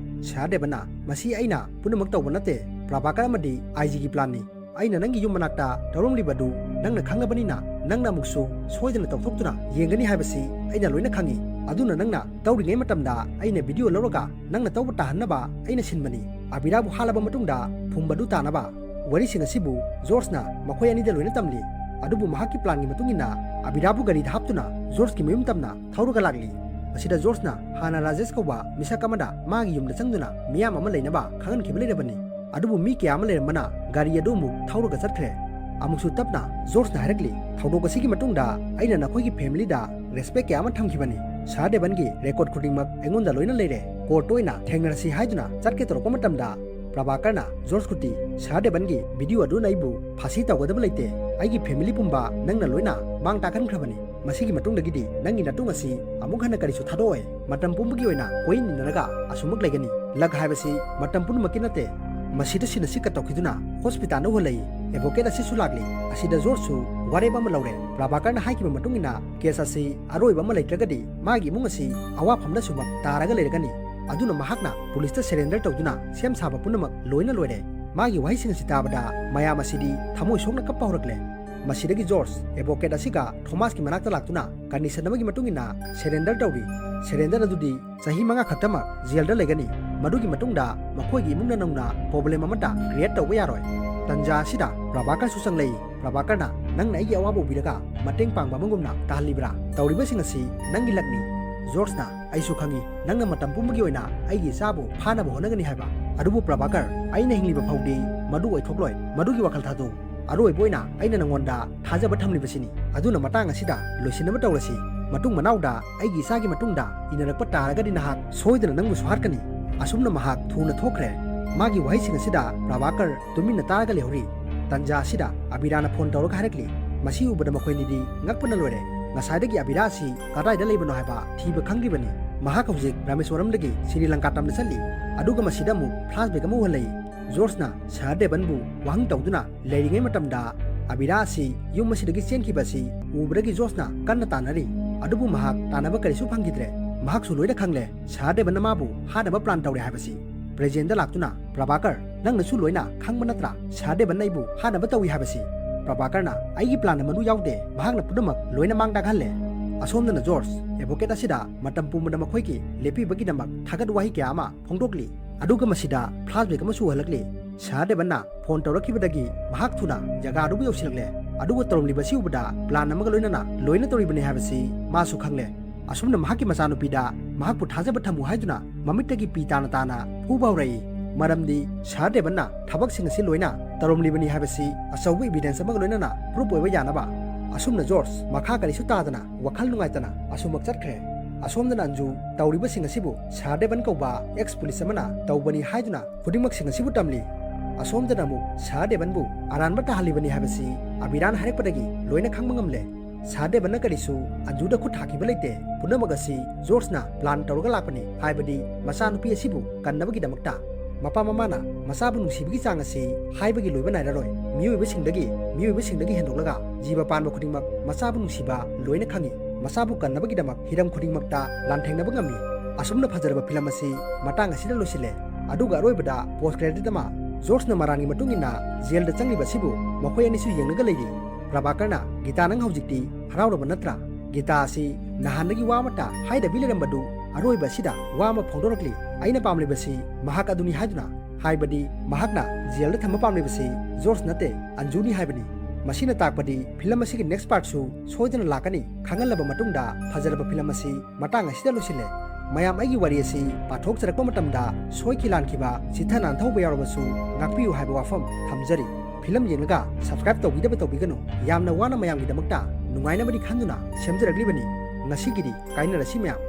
ꯁꯍꯔ ꯗꯦꯕꯟꯅ, "ꯃꯁꯤ ꯑꯩꯅ ꯄꯨꯝꯅꯃꯛ ꯇꯧꯕ ꯅꯠꯇꯦ, ꯄ꯭ꯔꯚꯥꯀꯔ ꯑꯃꯗꯤ ꯑꯥꯏ ꯖꯤꯒꯤ ꯄ꯭ꯂꯥꯟꯅꯤ꯫ ꯑꯩꯅ ꯅꯪꯒꯤ ꯌꯨꯝ ꯃꯅꯥꯛꯇ ꯇꯧꯔꯝꯂꯤꯕꯗꯨ ꯅꯪꯅ ꯈꯪꯉꯕꯅꯤꯅ ꯅꯪꯅ ꯑꯃꯨꯛꯁꯨ ꯁꯣꯏꯗꯅ ꯇꯧꯊꯣꯛꯇꯨꯅ ꯌꯦꯡꯒꯅꯤ ꯍꯥꯏꯕꯁꯤ ꯑꯩꯅ ꯂꯣꯏꯅ ꯈꯪꯉꯤ꯫ ꯑꯗꯨꯅ ꯅꯪꯅ ꯇꯧꯔꯤꯉꯩ ꯃꯇꯝꯗ ꯑꯩꯅ ꯚꯤꯗꯤꯑꯣ ꯂꯧꯔꯒ ꯅꯪꯅ ꯇꯧꯕ ꯇꯥꯍꯟꯅꯕ ꯑꯩꯅ ꯁꯤꯟꯕꯅꯤ꯫ ꯑꯕꯤꯔꯥꯕꯨ ꯍꯥꯠꯂꯕ ꯃꯇꯨꯡꯗ ꯐꯨꯝꯕꯗꯨ ꯇꯥꯅꯕ ꯋꯥꯔꯤꯁꯤꯡ ꯑꯁꯤꯕꯨ ꯖꯣꯔꯖꯅ ꯃꯈꯣꯏ ꯑꯅꯤꯗ ꯂꯣꯏꯅ ꯇꯝꯂꯤ꯫ ꯑꯗꯨꯕꯨ ꯃꯍꯥꯛꯀꯤ ꯄ꯭ꯂꯥꯟꯒꯤ ꯃꯇꯨꯡ ꯏꯟꯅ ꯑꯕꯤꯔꯥꯕꯨ ꯒꯥꯔꯤꯗ ꯍꯥꯞꯇꯨꯅ ꯖꯣꯔꯖꯀꯤ ꯃꯌꯨꯝ ꯇꯝꯅ ꯊꯧꯔꯒ ꯂꯥꯛꯂꯤ꯫ ꯃꯁꯤꯗ ꯖꯣꯔꯖꯅ ꯍꯥꯟꯅ ꯔꯥꯖꯦꯁ ꯀꯧꯕ ꯃꯤꯁꯛ ꯑꯃꯗ ꯃꯥꯒꯤ ꯌꯨꯝꯗ ꯆꯪꯗꯨꯅ ꯃꯤꯌꯥꯝ ꯑꯃ ꯂꯩꯅꯕ ꯈꯪꯍꯟꯈꯤꯕ ꯂꯩꯔꯕꯅꯤ꯫ ꯑꯗꯨꯕꯨ ꯃꯤ ꯀꯌꯥ ꯑꯃ ꯂꯩꯔꯝꯕꯅ ꯒꯥꯔꯤ ꯑꯗꯨ ꯑꯃꯨꯛ ꯊꯧꯔꯒ ꯆꯠꯈ꯭ꯔꯦ꯫ ꯑꯃꯨꯛꯁꯨ ꯇꯞꯅ ꯖꯣꯔꯖꯅ ꯍꯥꯏꯔꯛꯂꯤ, "ꯊꯧꯗꯣꯛ ꯑꯁꯤꯒꯤ ꯃꯇꯨꯡꯗ ꯑꯩꯅ ꯅꯈꯣꯏꯒꯤ ꯐꯦꯃꯤꯂꯤꯗ ꯔꯦꯁꯄꯦꯛ ꯀꯌꯥ ꯑꯃ ꯊꯝꯈꯤꯕꯅꯤ꯫ ꯁꯍꯔ ꯗꯦꯕꯟꯒꯤ ꯔꯦꯀꯣꯔꯗ ꯈꯨꯗꯤꯡꯃꯛ ꯑꯩꯉꯣꯟꯗ ꯂꯣꯏꯅ ꯂꯩꯔꯦ꯫ ꯀꯣꯔꯠꯇ ꯑꯣꯏꯅ ꯊꯦꯡꯅꯔꯁꯤ" ꯍꯥꯏꯗꯨꯅ ꯆꯠꯀꯦ ꯇꯧꯔꯛꯄ ꯃꯇꯝꯗ ꯄ꯭ꯔꯚꯥꯀꯔꯅ ꯖꯣꯔꯖ ꯈꯨꯇꯤ, "ꯁꯍꯔ ꯗꯦꯕꯟꯒꯤ ꯚꯤꯗꯤꯑꯣ ꯑꯗꯨꯅ ꯑꯩꯕꯨ ꯐꯥꯁꯤ ꯇꯧꯒꯗꯕ ꯂꯩꯇꯦ꯫ ꯑꯩꯒꯤ ꯐꯦꯃꯤꯂꯤ ꯄꯨꯝꯕ ꯅꯪꯅ ꯂꯣꯏꯅ ꯃꯥꯡ ꯇꯥꯛꯍꯟꯈ꯭ꯔꯕꯅꯤ꯫ ꯃꯁꯤꯒꯤ ꯃꯇꯨꯡꯗꯒꯤꯗꯤ ꯅꯪꯒꯤ ꯅꯇꯨꯡ ꯑꯁꯤ ꯑꯃꯨꯛ ꯍꯟꯅ ꯀꯔꯤꯁꯨ ꯊꯥꯗꯣꯛꯑꯣꯏ꯫ ꯃꯇꯝ ꯄꯨꯝꯕꯒꯤ ꯑꯣꯏꯅ ꯀꯣꯏꯏꯟ ꯏꯟꯅꯔꯒ ꯑꯁꯨꯃꯛ ꯂꯩꯒꯅꯤ꯫ ꯂꯛ ꯍꯥꯏꯕꯁꯤ ꯃꯇꯝ ꯄꯨꯝꯅꯃꯛꯀꯤ ꯅꯠꯇꯦ꯫" ꯃꯁꯤꯗ ꯁꯤꯟ ꯑꯁꯤ ꯀꯠ ꯇꯧꯈꯤꯗꯨꯅ ꯍꯣꯁꯄꯤꯇꯥꯜꯗ ꯎꯍꯜꯂꯛꯏ꯫ ꯑꯦꯗꯚꯣꯀꯦꯠ ꯑꯁꯤꯁꯨ ꯂꯥꯛꯂꯤ꯫ ꯑꯁꯤꯗ ꯖꯣꯔꯖꯁꯨ ꯋꯥꯔꯦꯞ ꯑꯃ ꯂꯧꯔꯦ꯫ ꯄ꯭ꯔꯚꯥꯀꯔꯅ ꯍꯥꯏꯈꯤꯕ ꯃꯇꯨꯡ ꯏꯟꯅ ꯀꯦꯁ ꯑꯁꯤ ꯑꯔꯣꯏꯕ ꯑꯃ ꯂꯩꯇ꯭ꯔꯒꯗꯤ ꯃꯥꯒꯤ ꯏꯃꯨꯡ ꯑꯁꯤ ꯑꯋꯥꯐꯝꯗ ꯁꯨꯃꯛ ꯇꯥꯔꯒ ꯂꯩꯔꯒꯅꯤ꯫ ꯑꯗꯨꯅ ꯃꯍꯥꯛꯅ ꯄꯨꯂꯤꯁꯇ ꯁꯔꯦꯟꯗꯔ ꯇꯧꯗꯨꯅ ꯁꯦꯝ ꯁꯥꯕ ꯄꯨꯝꯅꯃꯛ ꯂꯣꯏꯅ ꯂꯣꯏꯔꯦ꯫ ꯃꯥꯒꯤ ꯋꯥꯍꯩꯁꯤꯡ ꯑꯁꯤ ꯇꯥꯕꯗ ꯃꯌꯥꯝ ꯑꯁꯤꯗꯤ ꯊꯃꯣꯏ ꯁꯣꯛꯅ ꯀꯞꯄ ꯍꯧꯔꯛꯂꯦ꯫ ꯃꯁꯤꯗꯒꯤ ꯖꯣꯔꯖ ꯑꯦꯗꯚꯣꯀꯦꯠ ꯑꯁꯤꯒ ꯊꯣꯃꯥꯁꯀꯤ ꯃꯅꯥꯛꯇ ꯂꯥꯛꯇꯨꯅ ꯀꯟꯗꯤꯁꯟ ꯑꯃꯒꯤ ꯃꯇꯨꯡ ꯏꯟꯅ ꯁꯔꯦꯟꯗꯔ ꯇꯧꯔꯤ꯫ ꯁꯔꯦꯟꯗꯔ ꯑꯗꯨꯗꯤ ꯆꯍꯤ ꯃꯉꯥ ꯈꯛꯇꯃꯛ ꯖꯦꯜꯗ ꯂꯩꯒꯅꯤ꯫ ꯃꯗꯨꯒꯤ ꯃꯇꯨꯡꯗ ꯃꯈꯣꯏꯒꯤ ꯏꯃꯨꯡꯅ ꯅꯧꯅ ꯄ꯭ꯔꯣꯕ꯭ꯂꯦꯝ ꯑꯃꯠꯇ ꯀ꯭ꯔꯤꯌꯦꯠ ꯇꯧꯕ ꯌꯥꯔꯣꯏ꯫ ꯇꯟꯖꯥ ꯑꯁꯤꯗ ꯄ꯭ꯔꯚꯥꯀꯔꯁꯨ ꯆꯪꯂꯛꯏ꯫ ꯄ꯭ꯔꯚꯥꯀꯔꯅ, "ꯅꯪꯅ ꯑꯩꯒꯤ ꯑꯋꯥꯕ ꯎꯕꯤꯔꯒ ꯃꯇꯦꯡ ꯄꯥꯡꯕ ꯑꯃꯒꯨꯝꯅ ꯇꯥꯍꯜꯂꯤꯕ꯭ꯔꯥ? ꯇꯧꯔꯤꯕꯁꯤꯡ ꯑꯁꯤ ꯅꯪꯒꯤ ꯂꯛꯅꯤ꯫" ꯖꯣꯔꯖꯅ, "ꯑꯩꯁꯨ ꯈꯪꯏ, ꯅꯪꯅ ꯃꯇꯝ ꯄꯨꯝꯕꯒꯤ ꯑꯣꯏꯅ ꯑꯩꯒꯤ ꯏꯆꯥꯕꯨ ꯐꯥꯅꯕ ꯍꯣꯠꯅꯒꯅꯤ ꯍꯥꯏꯕ꯫ ꯑꯗꯨꯕꯨ ꯄ꯭ꯔꯚꯥꯀꯔ, ꯑꯩꯅ ꯍꯤꯡꯂꯤꯕ ꯐꯥꯎꯗꯤ ꯃꯗꯨ ꯑꯣꯏꯊꯣꯛꯂꯣꯏ꯫ ꯃꯗꯨꯒꯤ ꯋꯥꯈꯜ ꯊꯥꯗꯣꯛꯎ꯫ ꯑꯔꯣꯏꯕ ꯑꯣꯏꯅ ꯑꯩꯅ ꯅꯉꯣꯟꯗ ꯊꯥꯖꯕ ꯊꯝꯂꯤꯕꯁꯤꯅꯤ꯫ ꯑꯗꯨꯅ ꯃꯇꯥꯡ ꯑꯁꯤꯗ ꯂꯣꯏꯁꯤꯟꯅꯕ ꯇꯧꯔꯁꯤ꯫ ꯃꯇꯨꯡ ꯃꯅꯥꯎꯗ ꯑꯩꯒꯤ ꯏꯆꯥꯒꯤ ꯃꯇꯨꯡꯗ ꯏꯟꯅꯔꯛꯄ ꯇꯥꯔꯒꯗꯤ ꯅꯍꯥꯛ ꯁꯣꯏꯗꯅ ꯅꯪꯕꯨꯁꯨ ꯍꯥꯠꯀꯅꯤ꯫ ꯑꯁꯨꯝꯅ ꯃꯍꯥꯛ ꯊꯨꯅ ꯊꯣꯛꯈ꯭ꯔꯦ꯫ ꯃꯥꯒꯤ ꯋꯥꯍꯩꯁꯤꯡ ꯑꯁꯤꯗ ꯄ꯭ꯔꯚꯥꯀꯔ ꯇꯨꯃꯤꯟꯅ ꯇꯥꯔꯒ ꯂꯩꯍꯧꯔꯤ꯫ ꯇꯟꯖꯥ ꯑꯁꯤꯗ ꯑꯕꯤꯔꯥꯅ ꯐꯣꯟ ꯇꯧꯔꯒ ꯍꯥꯏꯔꯛꯂꯤ꯫ ꯃꯁꯤ ꯎꯕꯗ ꯃꯈꯣꯏꯅꯤꯗꯤ ꯉꯛꯄꯅ ꯂꯣꯏꯔꯦ꯫ ꯉꯁꯥꯏꯗꯒꯤ ꯑꯕꯤꯔꯥ ꯑꯁꯤ ꯀꯗꯥꯏꯗ ꯂꯩꯕꯅꯣ ꯍꯥꯏꯕ ꯊꯤꯕ ꯈꯪꯗ꯭ꯔꯤꯕꯅꯤ꯫ ꯃꯍꯥꯛ ꯍꯧꯖꯤꯛ ꯔꯥꯃꯦꯁ꯭ꯋꯔꯝꯗꯒꯤ ꯁ꯭ꯔꯤ ꯂꯪꯀꯥ ꯇꯝꯅ ꯆꯠꯂꯤ꯫ ꯑꯗꯨꯒ ꯃꯁꯤꯗ ꯑꯃꯨꯛ ꯐ꯭ꯂꯥꯁꯕꯦꯛ ꯑꯃ ꯎꯍꯜꯂꯛꯏ꯫ ꯖꯣꯔꯖꯅ ꯁꯍꯔ ꯗꯦꯕꯟꯕꯨ ꯋꯥꯍꯪ ꯇꯧꯗꯨꯅ ꯂꯩꯔꯤꯉꯩ ꯃꯇꯝꯗ ꯑꯕꯤꯔꯥ ꯑꯁꯤ ꯌꯨꯝ ꯑꯁꯤꯗꯒꯤ ꯆꯦꯟꯈꯤꯕ ꯑꯁꯤ ꯎꯕꯗꯒꯤ ꯖꯣꯔꯖꯅ ꯀꯟꯅ ꯇꯥꯟꯅꯔꯤ꯫ ꯑꯗꯨꯕꯨ ꯃꯍꯥꯛ ꯇꯥꯟꯅꯕ ꯀꯔꯤꯁꯨ ꯐꯪꯈꯤꯗ꯭ꯔꯦ꯫ ꯃꯍꯥꯛꯁꯨ ꯂꯣꯏꯅ ꯈꯪꯂꯦ꯫ ꯁꯍꯔ ꯗꯦꯕꯟꯅ ꯃꯥꯕꯨ ꯍꯥꯠꯅꯕ ꯄ꯭ꯂꯥꯟ ꯇꯧꯔꯦ ꯍꯥꯏꯕꯁꯤ꯫ ꯄ꯭ꯔꯦꯖꯦꯟꯗ ꯂꯥꯛꯇꯨꯅ, "ꯄ꯭ꯔꯚꯥꯀꯔ, ꯅꯪꯅꯁꯨ ꯂꯣꯏꯅ ꯈꯪꯕ ꯅꯠꯇ꯭ꯔꯥ? ꯁꯍꯔ ꯗꯦꯕꯟꯅ ꯑꯩꯕꯨ ꯍꯥꯠꯅꯕ ꯇꯧꯏ ꯍꯥꯏꯕꯁꯤ?" ꯄ꯭ꯔꯚꯥꯀꯔꯅ, "ꯑꯩꯒꯤ ꯄ꯭ꯂꯥꯟ ꯑꯃꯗꯨ ꯌꯥꯎꯗꯦ꯫ ꯃꯍꯥꯛꯅ ꯄꯨꯝꯅꯃꯛ ꯂꯣꯏꯅ ꯃꯥꯡ ꯇꯥꯛꯍꯜꯂꯦ꯫" ꯑꯁꯣꯝꯗꯅ ꯖꯣꯔꯖ, ꯑꯦꯗꯚꯣꯀꯦꯠ ꯑꯁꯤꯗ ꯃꯇꯝ ꯄꯨꯝꯕꯗ ꯃꯈꯣꯏꯒꯤ ꯂꯦꯞꯄꯤꯕꯒꯤꯗꯃꯛ ꯊꯥꯒꯠ ꯋꯥꯍꯩ ꯀꯌꯥ ꯑꯃ ꯐꯣꯡꯗꯣꯛꯂꯤ꯫ ꯑꯗꯨꯒ ꯃꯁꯤꯗ ꯐ꯭ꯂꯥꯁꯕꯦꯛ ꯑꯃꯁꯨ ꯎꯍꯜꯂꯛꯂꯤ꯫ ꯁꯍꯔ ꯗꯦꯕꯟꯅ ꯐꯣꯟ ꯇꯧꯔꯛꯈꯤꯕꯗꯒꯤ ꯃꯍꯥꯛ ꯊꯨꯅ ꯖꯒꯥ ꯑꯗꯨꯕꯨ ꯌꯧꯁꯤꯜꯂꯛꯂꯦ꯫ ꯑꯗꯨꯒ ꯇꯧꯔꯝꯂꯤꯕ ꯑꯁꯤ ꯎꯕꯗ ꯄ꯭ꯂꯥꯟ ꯑꯃꯒ ꯂꯣꯏꯅꯅ ꯂꯣꯏꯅ ꯇꯧꯔꯤꯕꯅꯤ ꯍꯥꯏꯕꯁꯤ ꯃꯥꯁꯨ ꯈꯪꯂꯦ꯫ ꯑꯁꯨꯝꯅ ꯃꯍꯥꯛꯀꯤ ꯃꯆꯥꯅꯨꯄꯤꯗ ꯃꯍꯥꯛꯄꯨ ꯊꯥꯖꯕ ꯊꯝꯃꯨ ꯍꯥꯏꯗꯨꯅ ꯃꯃꯤꯠꯇꯒꯤ ꯄꯤ ꯇꯥꯅ ꯇꯥꯅ ꯐꯨꯕ ꯍꯧꯔꯛꯏ꯫ ꯃꯔꯝꯗꯤ ꯁꯍꯔ ꯗꯦꯕꯟꯅ ꯊꯕꯛꯁꯤꯡ ꯑꯁꯤ ꯂꯣꯏꯅ ꯇꯧꯔꯝꯂꯤꯕꯅꯤ ꯍꯥꯏꯕꯁꯤ ꯑꯆꯧꯕ ꯏꯕꯤꯗꯦꯟꯁ ꯑꯃꯒ ꯂꯣꯏꯅꯅ ꯄ꯭ꯔꯨꯞ ꯑꯣꯏꯕ ꯌꯥꯅꯕ꯫ ꯑꯁꯨꯝꯅ ꯖꯣꯔꯖ ꯃꯈꯥ ꯀꯔꯤꯁꯨ ꯇꯥꯗꯅ ꯋꯥꯈꯜ ꯅꯨꯡꯉꯥꯏꯇꯅ ꯑꯁꯨꯃꯛ ꯆꯠꯈ꯭ꯔꯦ꯫ ꯑꯁꯣꯝꯗꯅ ꯑꯟꯖꯨ ꯇꯧꯔꯤꯕꯁꯤꯡ ꯑꯁꯤꯕꯨ ꯁꯍꯔ ꯗꯦꯕꯟ ꯀꯧꯕ ꯑꯦꯛꯁ ꯄꯨꯂꯤꯁ ꯑꯃꯅ ꯇꯧꯕꯅꯤ ꯍꯥꯏꯗꯨꯅ ꯈꯨꯗꯤꯡꯃꯛꯁꯤꯡ ꯑꯁꯤꯕꯨ ꯇꯝꯂꯤ꯫ ꯑꯁꯣꯝꯗꯅ ꯑꯃꯨꯛ ꯁꯍꯔ ꯗꯦꯕꯟꯕꯨ ꯑꯔꯥꯟꯕ ꯇꯥꯍꯜꯂꯤꯕꯅꯤ ꯍꯥꯏꯕꯁꯤ ꯑꯕꯤꯔꯥꯅ ꯍꯥꯏꯔꯛꯄꯗꯒꯤ ꯂꯣꯏꯅ ꯈꯪꯕ ꯉꯝꯂꯦ꯫ ꯁꯍꯔ ꯗꯦꯕꯟꯅ ꯀꯔꯤꯁꯨ ꯑꯟꯖꯨꯗ ꯈꯨꯠ ꯊꯥꯈꯤꯕ ꯂꯩꯇꯦ꯫ ꯄꯨꯝꯅꯃꯛ ꯑꯁꯤ ꯖꯣꯔꯖꯅ ꯄ꯭ꯂꯥꯟ ꯇꯧꯔꯒ ꯂꯥꯛꯄꯅꯤ, ꯍꯥꯏꯕꯗꯤ ꯃꯆꯥꯅꯨꯄꯤ ꯑꯁꯤꯕꯨ ꯀꯟꯅꯕꯒꯤꯗꯃꯛꯇ꯫ ꯃꯄꯥ ꯃꯃꯥꯅ ꯃꯆꯥꯕꯨ ꯅꯨꯡꯁꯤꯕꯒꯤ ꯆꯥꯡ ꯑꯁꯤ ꯍꯥꯏꯕꯒꯤ ꯂꯣꯏꯕ ꯅꯥꯏꯔꯔꯣꯏ꯫ ꯃꯤꯑꯣꯏꯕꯁꯤꯡꯗꯒꯤ, ꯃꯤꯑꯣꯏꯕꯁꯤꯡꯗꯒꯤ ꯍꯦꯟꯗꯣꯛꯂꯒ ꯖꯤꯕ ꯄꯥꯟꯕ ꯈꯨꯗꯤꯡꯃꯛ ꯃꯆꯥꯕꯨ ꯅꯨꯡꯁꯤꯕ ꯂꯣꯏꯅ ꯈꯪꯏ꯫ ꯃꯆꯥꯕꯨ ꯀꯟꯅꯕꯒꯤꯗꯃꯛ ꯍꯤꯔꯝ ꯈꯨꯗꯤꯡꯃꯛꯇ ꯂꯥꯟꯊꯦꯡꯅꯕ ꯉꯝꯃꯤ꯫ ꯑꯁꯨꯝꯅ ꯐꯖꯔꯕ ꯐꯤꯂꯝ ꯑꯁꯤ ꯃꯇꯥꯡ ꯑꯁꯤꯗ ꯂꯣꯏꯁꯤꯜꯂꯦ꯫ ꯑꯗꯨꯒ ꯑꯔꯣꯏꯕꯗ ꯄꯣꯁ ꯀ꯭ꯔꯦꯗꯤꯠ ꯑꯃ꯫ ꯖꯣꯔꯖꯅ ꯃꯔꯥꯟꯒꯤ ꯃꯇꯨꯡ ꯏꯟꯅ ꯖꯦꯜꯗ ꯆꯪꯂꯤꯕ ꯑꯁꯤꯕꯨ ꯃꯈꯣꯏ ꯑꯅꯤꯁꯨ ꯌꯦꯡꯂꯒ ꯂꯩꯔꯤ꯫ ꯄ꯭ꯔꯚꯥꯀꯔꯅ, "ꯒꯤꯇꯥ, ꯅꯪ ꯍꯧꯖꯤꯛꯇꯤ ꯍꯔꯥꯎꯔꯕ ꯅꯠꯇ꯭ꯔꯥ? ꯒꯤꯇꯥ ꯑꯁꯤ ꯅꯍꯥꯟꯗꯒꯤ ꯋꯥ ꯑꯃꯠꯇ ꯍꯥꯏꯗꯕꯤ ꯂꯩꯔꯝꯕꯗꯨ ꯑꯔꯣꯏꯕ ꯑꯁꯤꯗ ꯋꯥ ꯑꯃ ꯐꯣꯡꯗꯣꯔꯛꯂꯤ꯫ ꯑꯩꯅ ꯄꯥꯝꯂꯤꯕꯁꯤ ꯃꯍꯥꯛ ꯑꯗꯨꯅꯤ ꯍꯥꯏꯗꯨꯅ, ꯍꯥꯏꯕꯗꯤ ꯃꯍꯥꯛꯅ ꯖꯦꯜꯗ ꯊꯝꯕ ꯄꯥꯝꯂꯤꯕꯁꯤ ꯖꯣꯔꯖ ꯅꯠꯇꯦ, ꯑꯟꯖꯨꯅꯤ ꯍꯥꯏꯕꯅꯤ꯫ ꯃꯁꯤꯅ ꯇꯥꯛꯄꯗꯤ ꯐꯤꯂꯝ ꯑꯁꯤꯒꯤ ꯅꯦꯛꯁ ꯄꯥꯔꯠꯁꯨ ꯁꯣꯏꯗꯅ ꯂꯥꯛꯀꯅꯤ꯫ ꯈꯪꯍꯜꯂꯕ ꯃꯇꯨꯡꯗ ꯐꯖꯔꯕ ꯐꯤꯂꯝ ꯑꯁꯤ ꯃꯇꯥꯡ ꯑꯁꯤꯗ ꯂꯣꯏꯁꯤꯜꯂꯦ꯫ ꯃꯌꯥꯝ ꯑꯩꯒꯤ ꯋꯥꯔꯤ ꯑꯁꯤ ꯄꯥꯊꯣꯛꯆꯔꯛꯄ ꯃꯇꯝꯗ ꯁꯣꯏꯈꯤ ꯂꯥꯟꯈꯤꯕ, ꯁꯤꯊ ꯅꯥꯟꯊꯍꯧꯕ ꯌꯥꯎꯔꯕꯁꯨ ꯉꯥꯛꯄꯤꯌꯨ ꯍꯥꯏꯕ ꯋꯥꯐꯝ ꯊꯝꯖꯔꯤ꯫ ꯐꯤꯂꯝ ꯌꯦꯡꯂꯒ subscribe ꯇꯧꯕꯤꯗꯕ ꯇꯧꯕꯤꯒꯅꯨ꯫ ꯌꯥꯝꯅ ꯋꯥꯅ ꯃꯌꯥꯝꯒꯤꯗꯃꯛꯇ ꯅꯨꯡꯉꯥꯏꯅꯕꯅꯤ ꯈꯟꯗꯨꯅ ꯁꯦꯝꯖꯔꯛꯂꯤꯕꯅꯤ꯫ ꯉꯁꯤꯒꯤꯗꯤ ꯀꯥꯏꯅꯔꯁꯤ ꯃꯌꯥꯝ꯫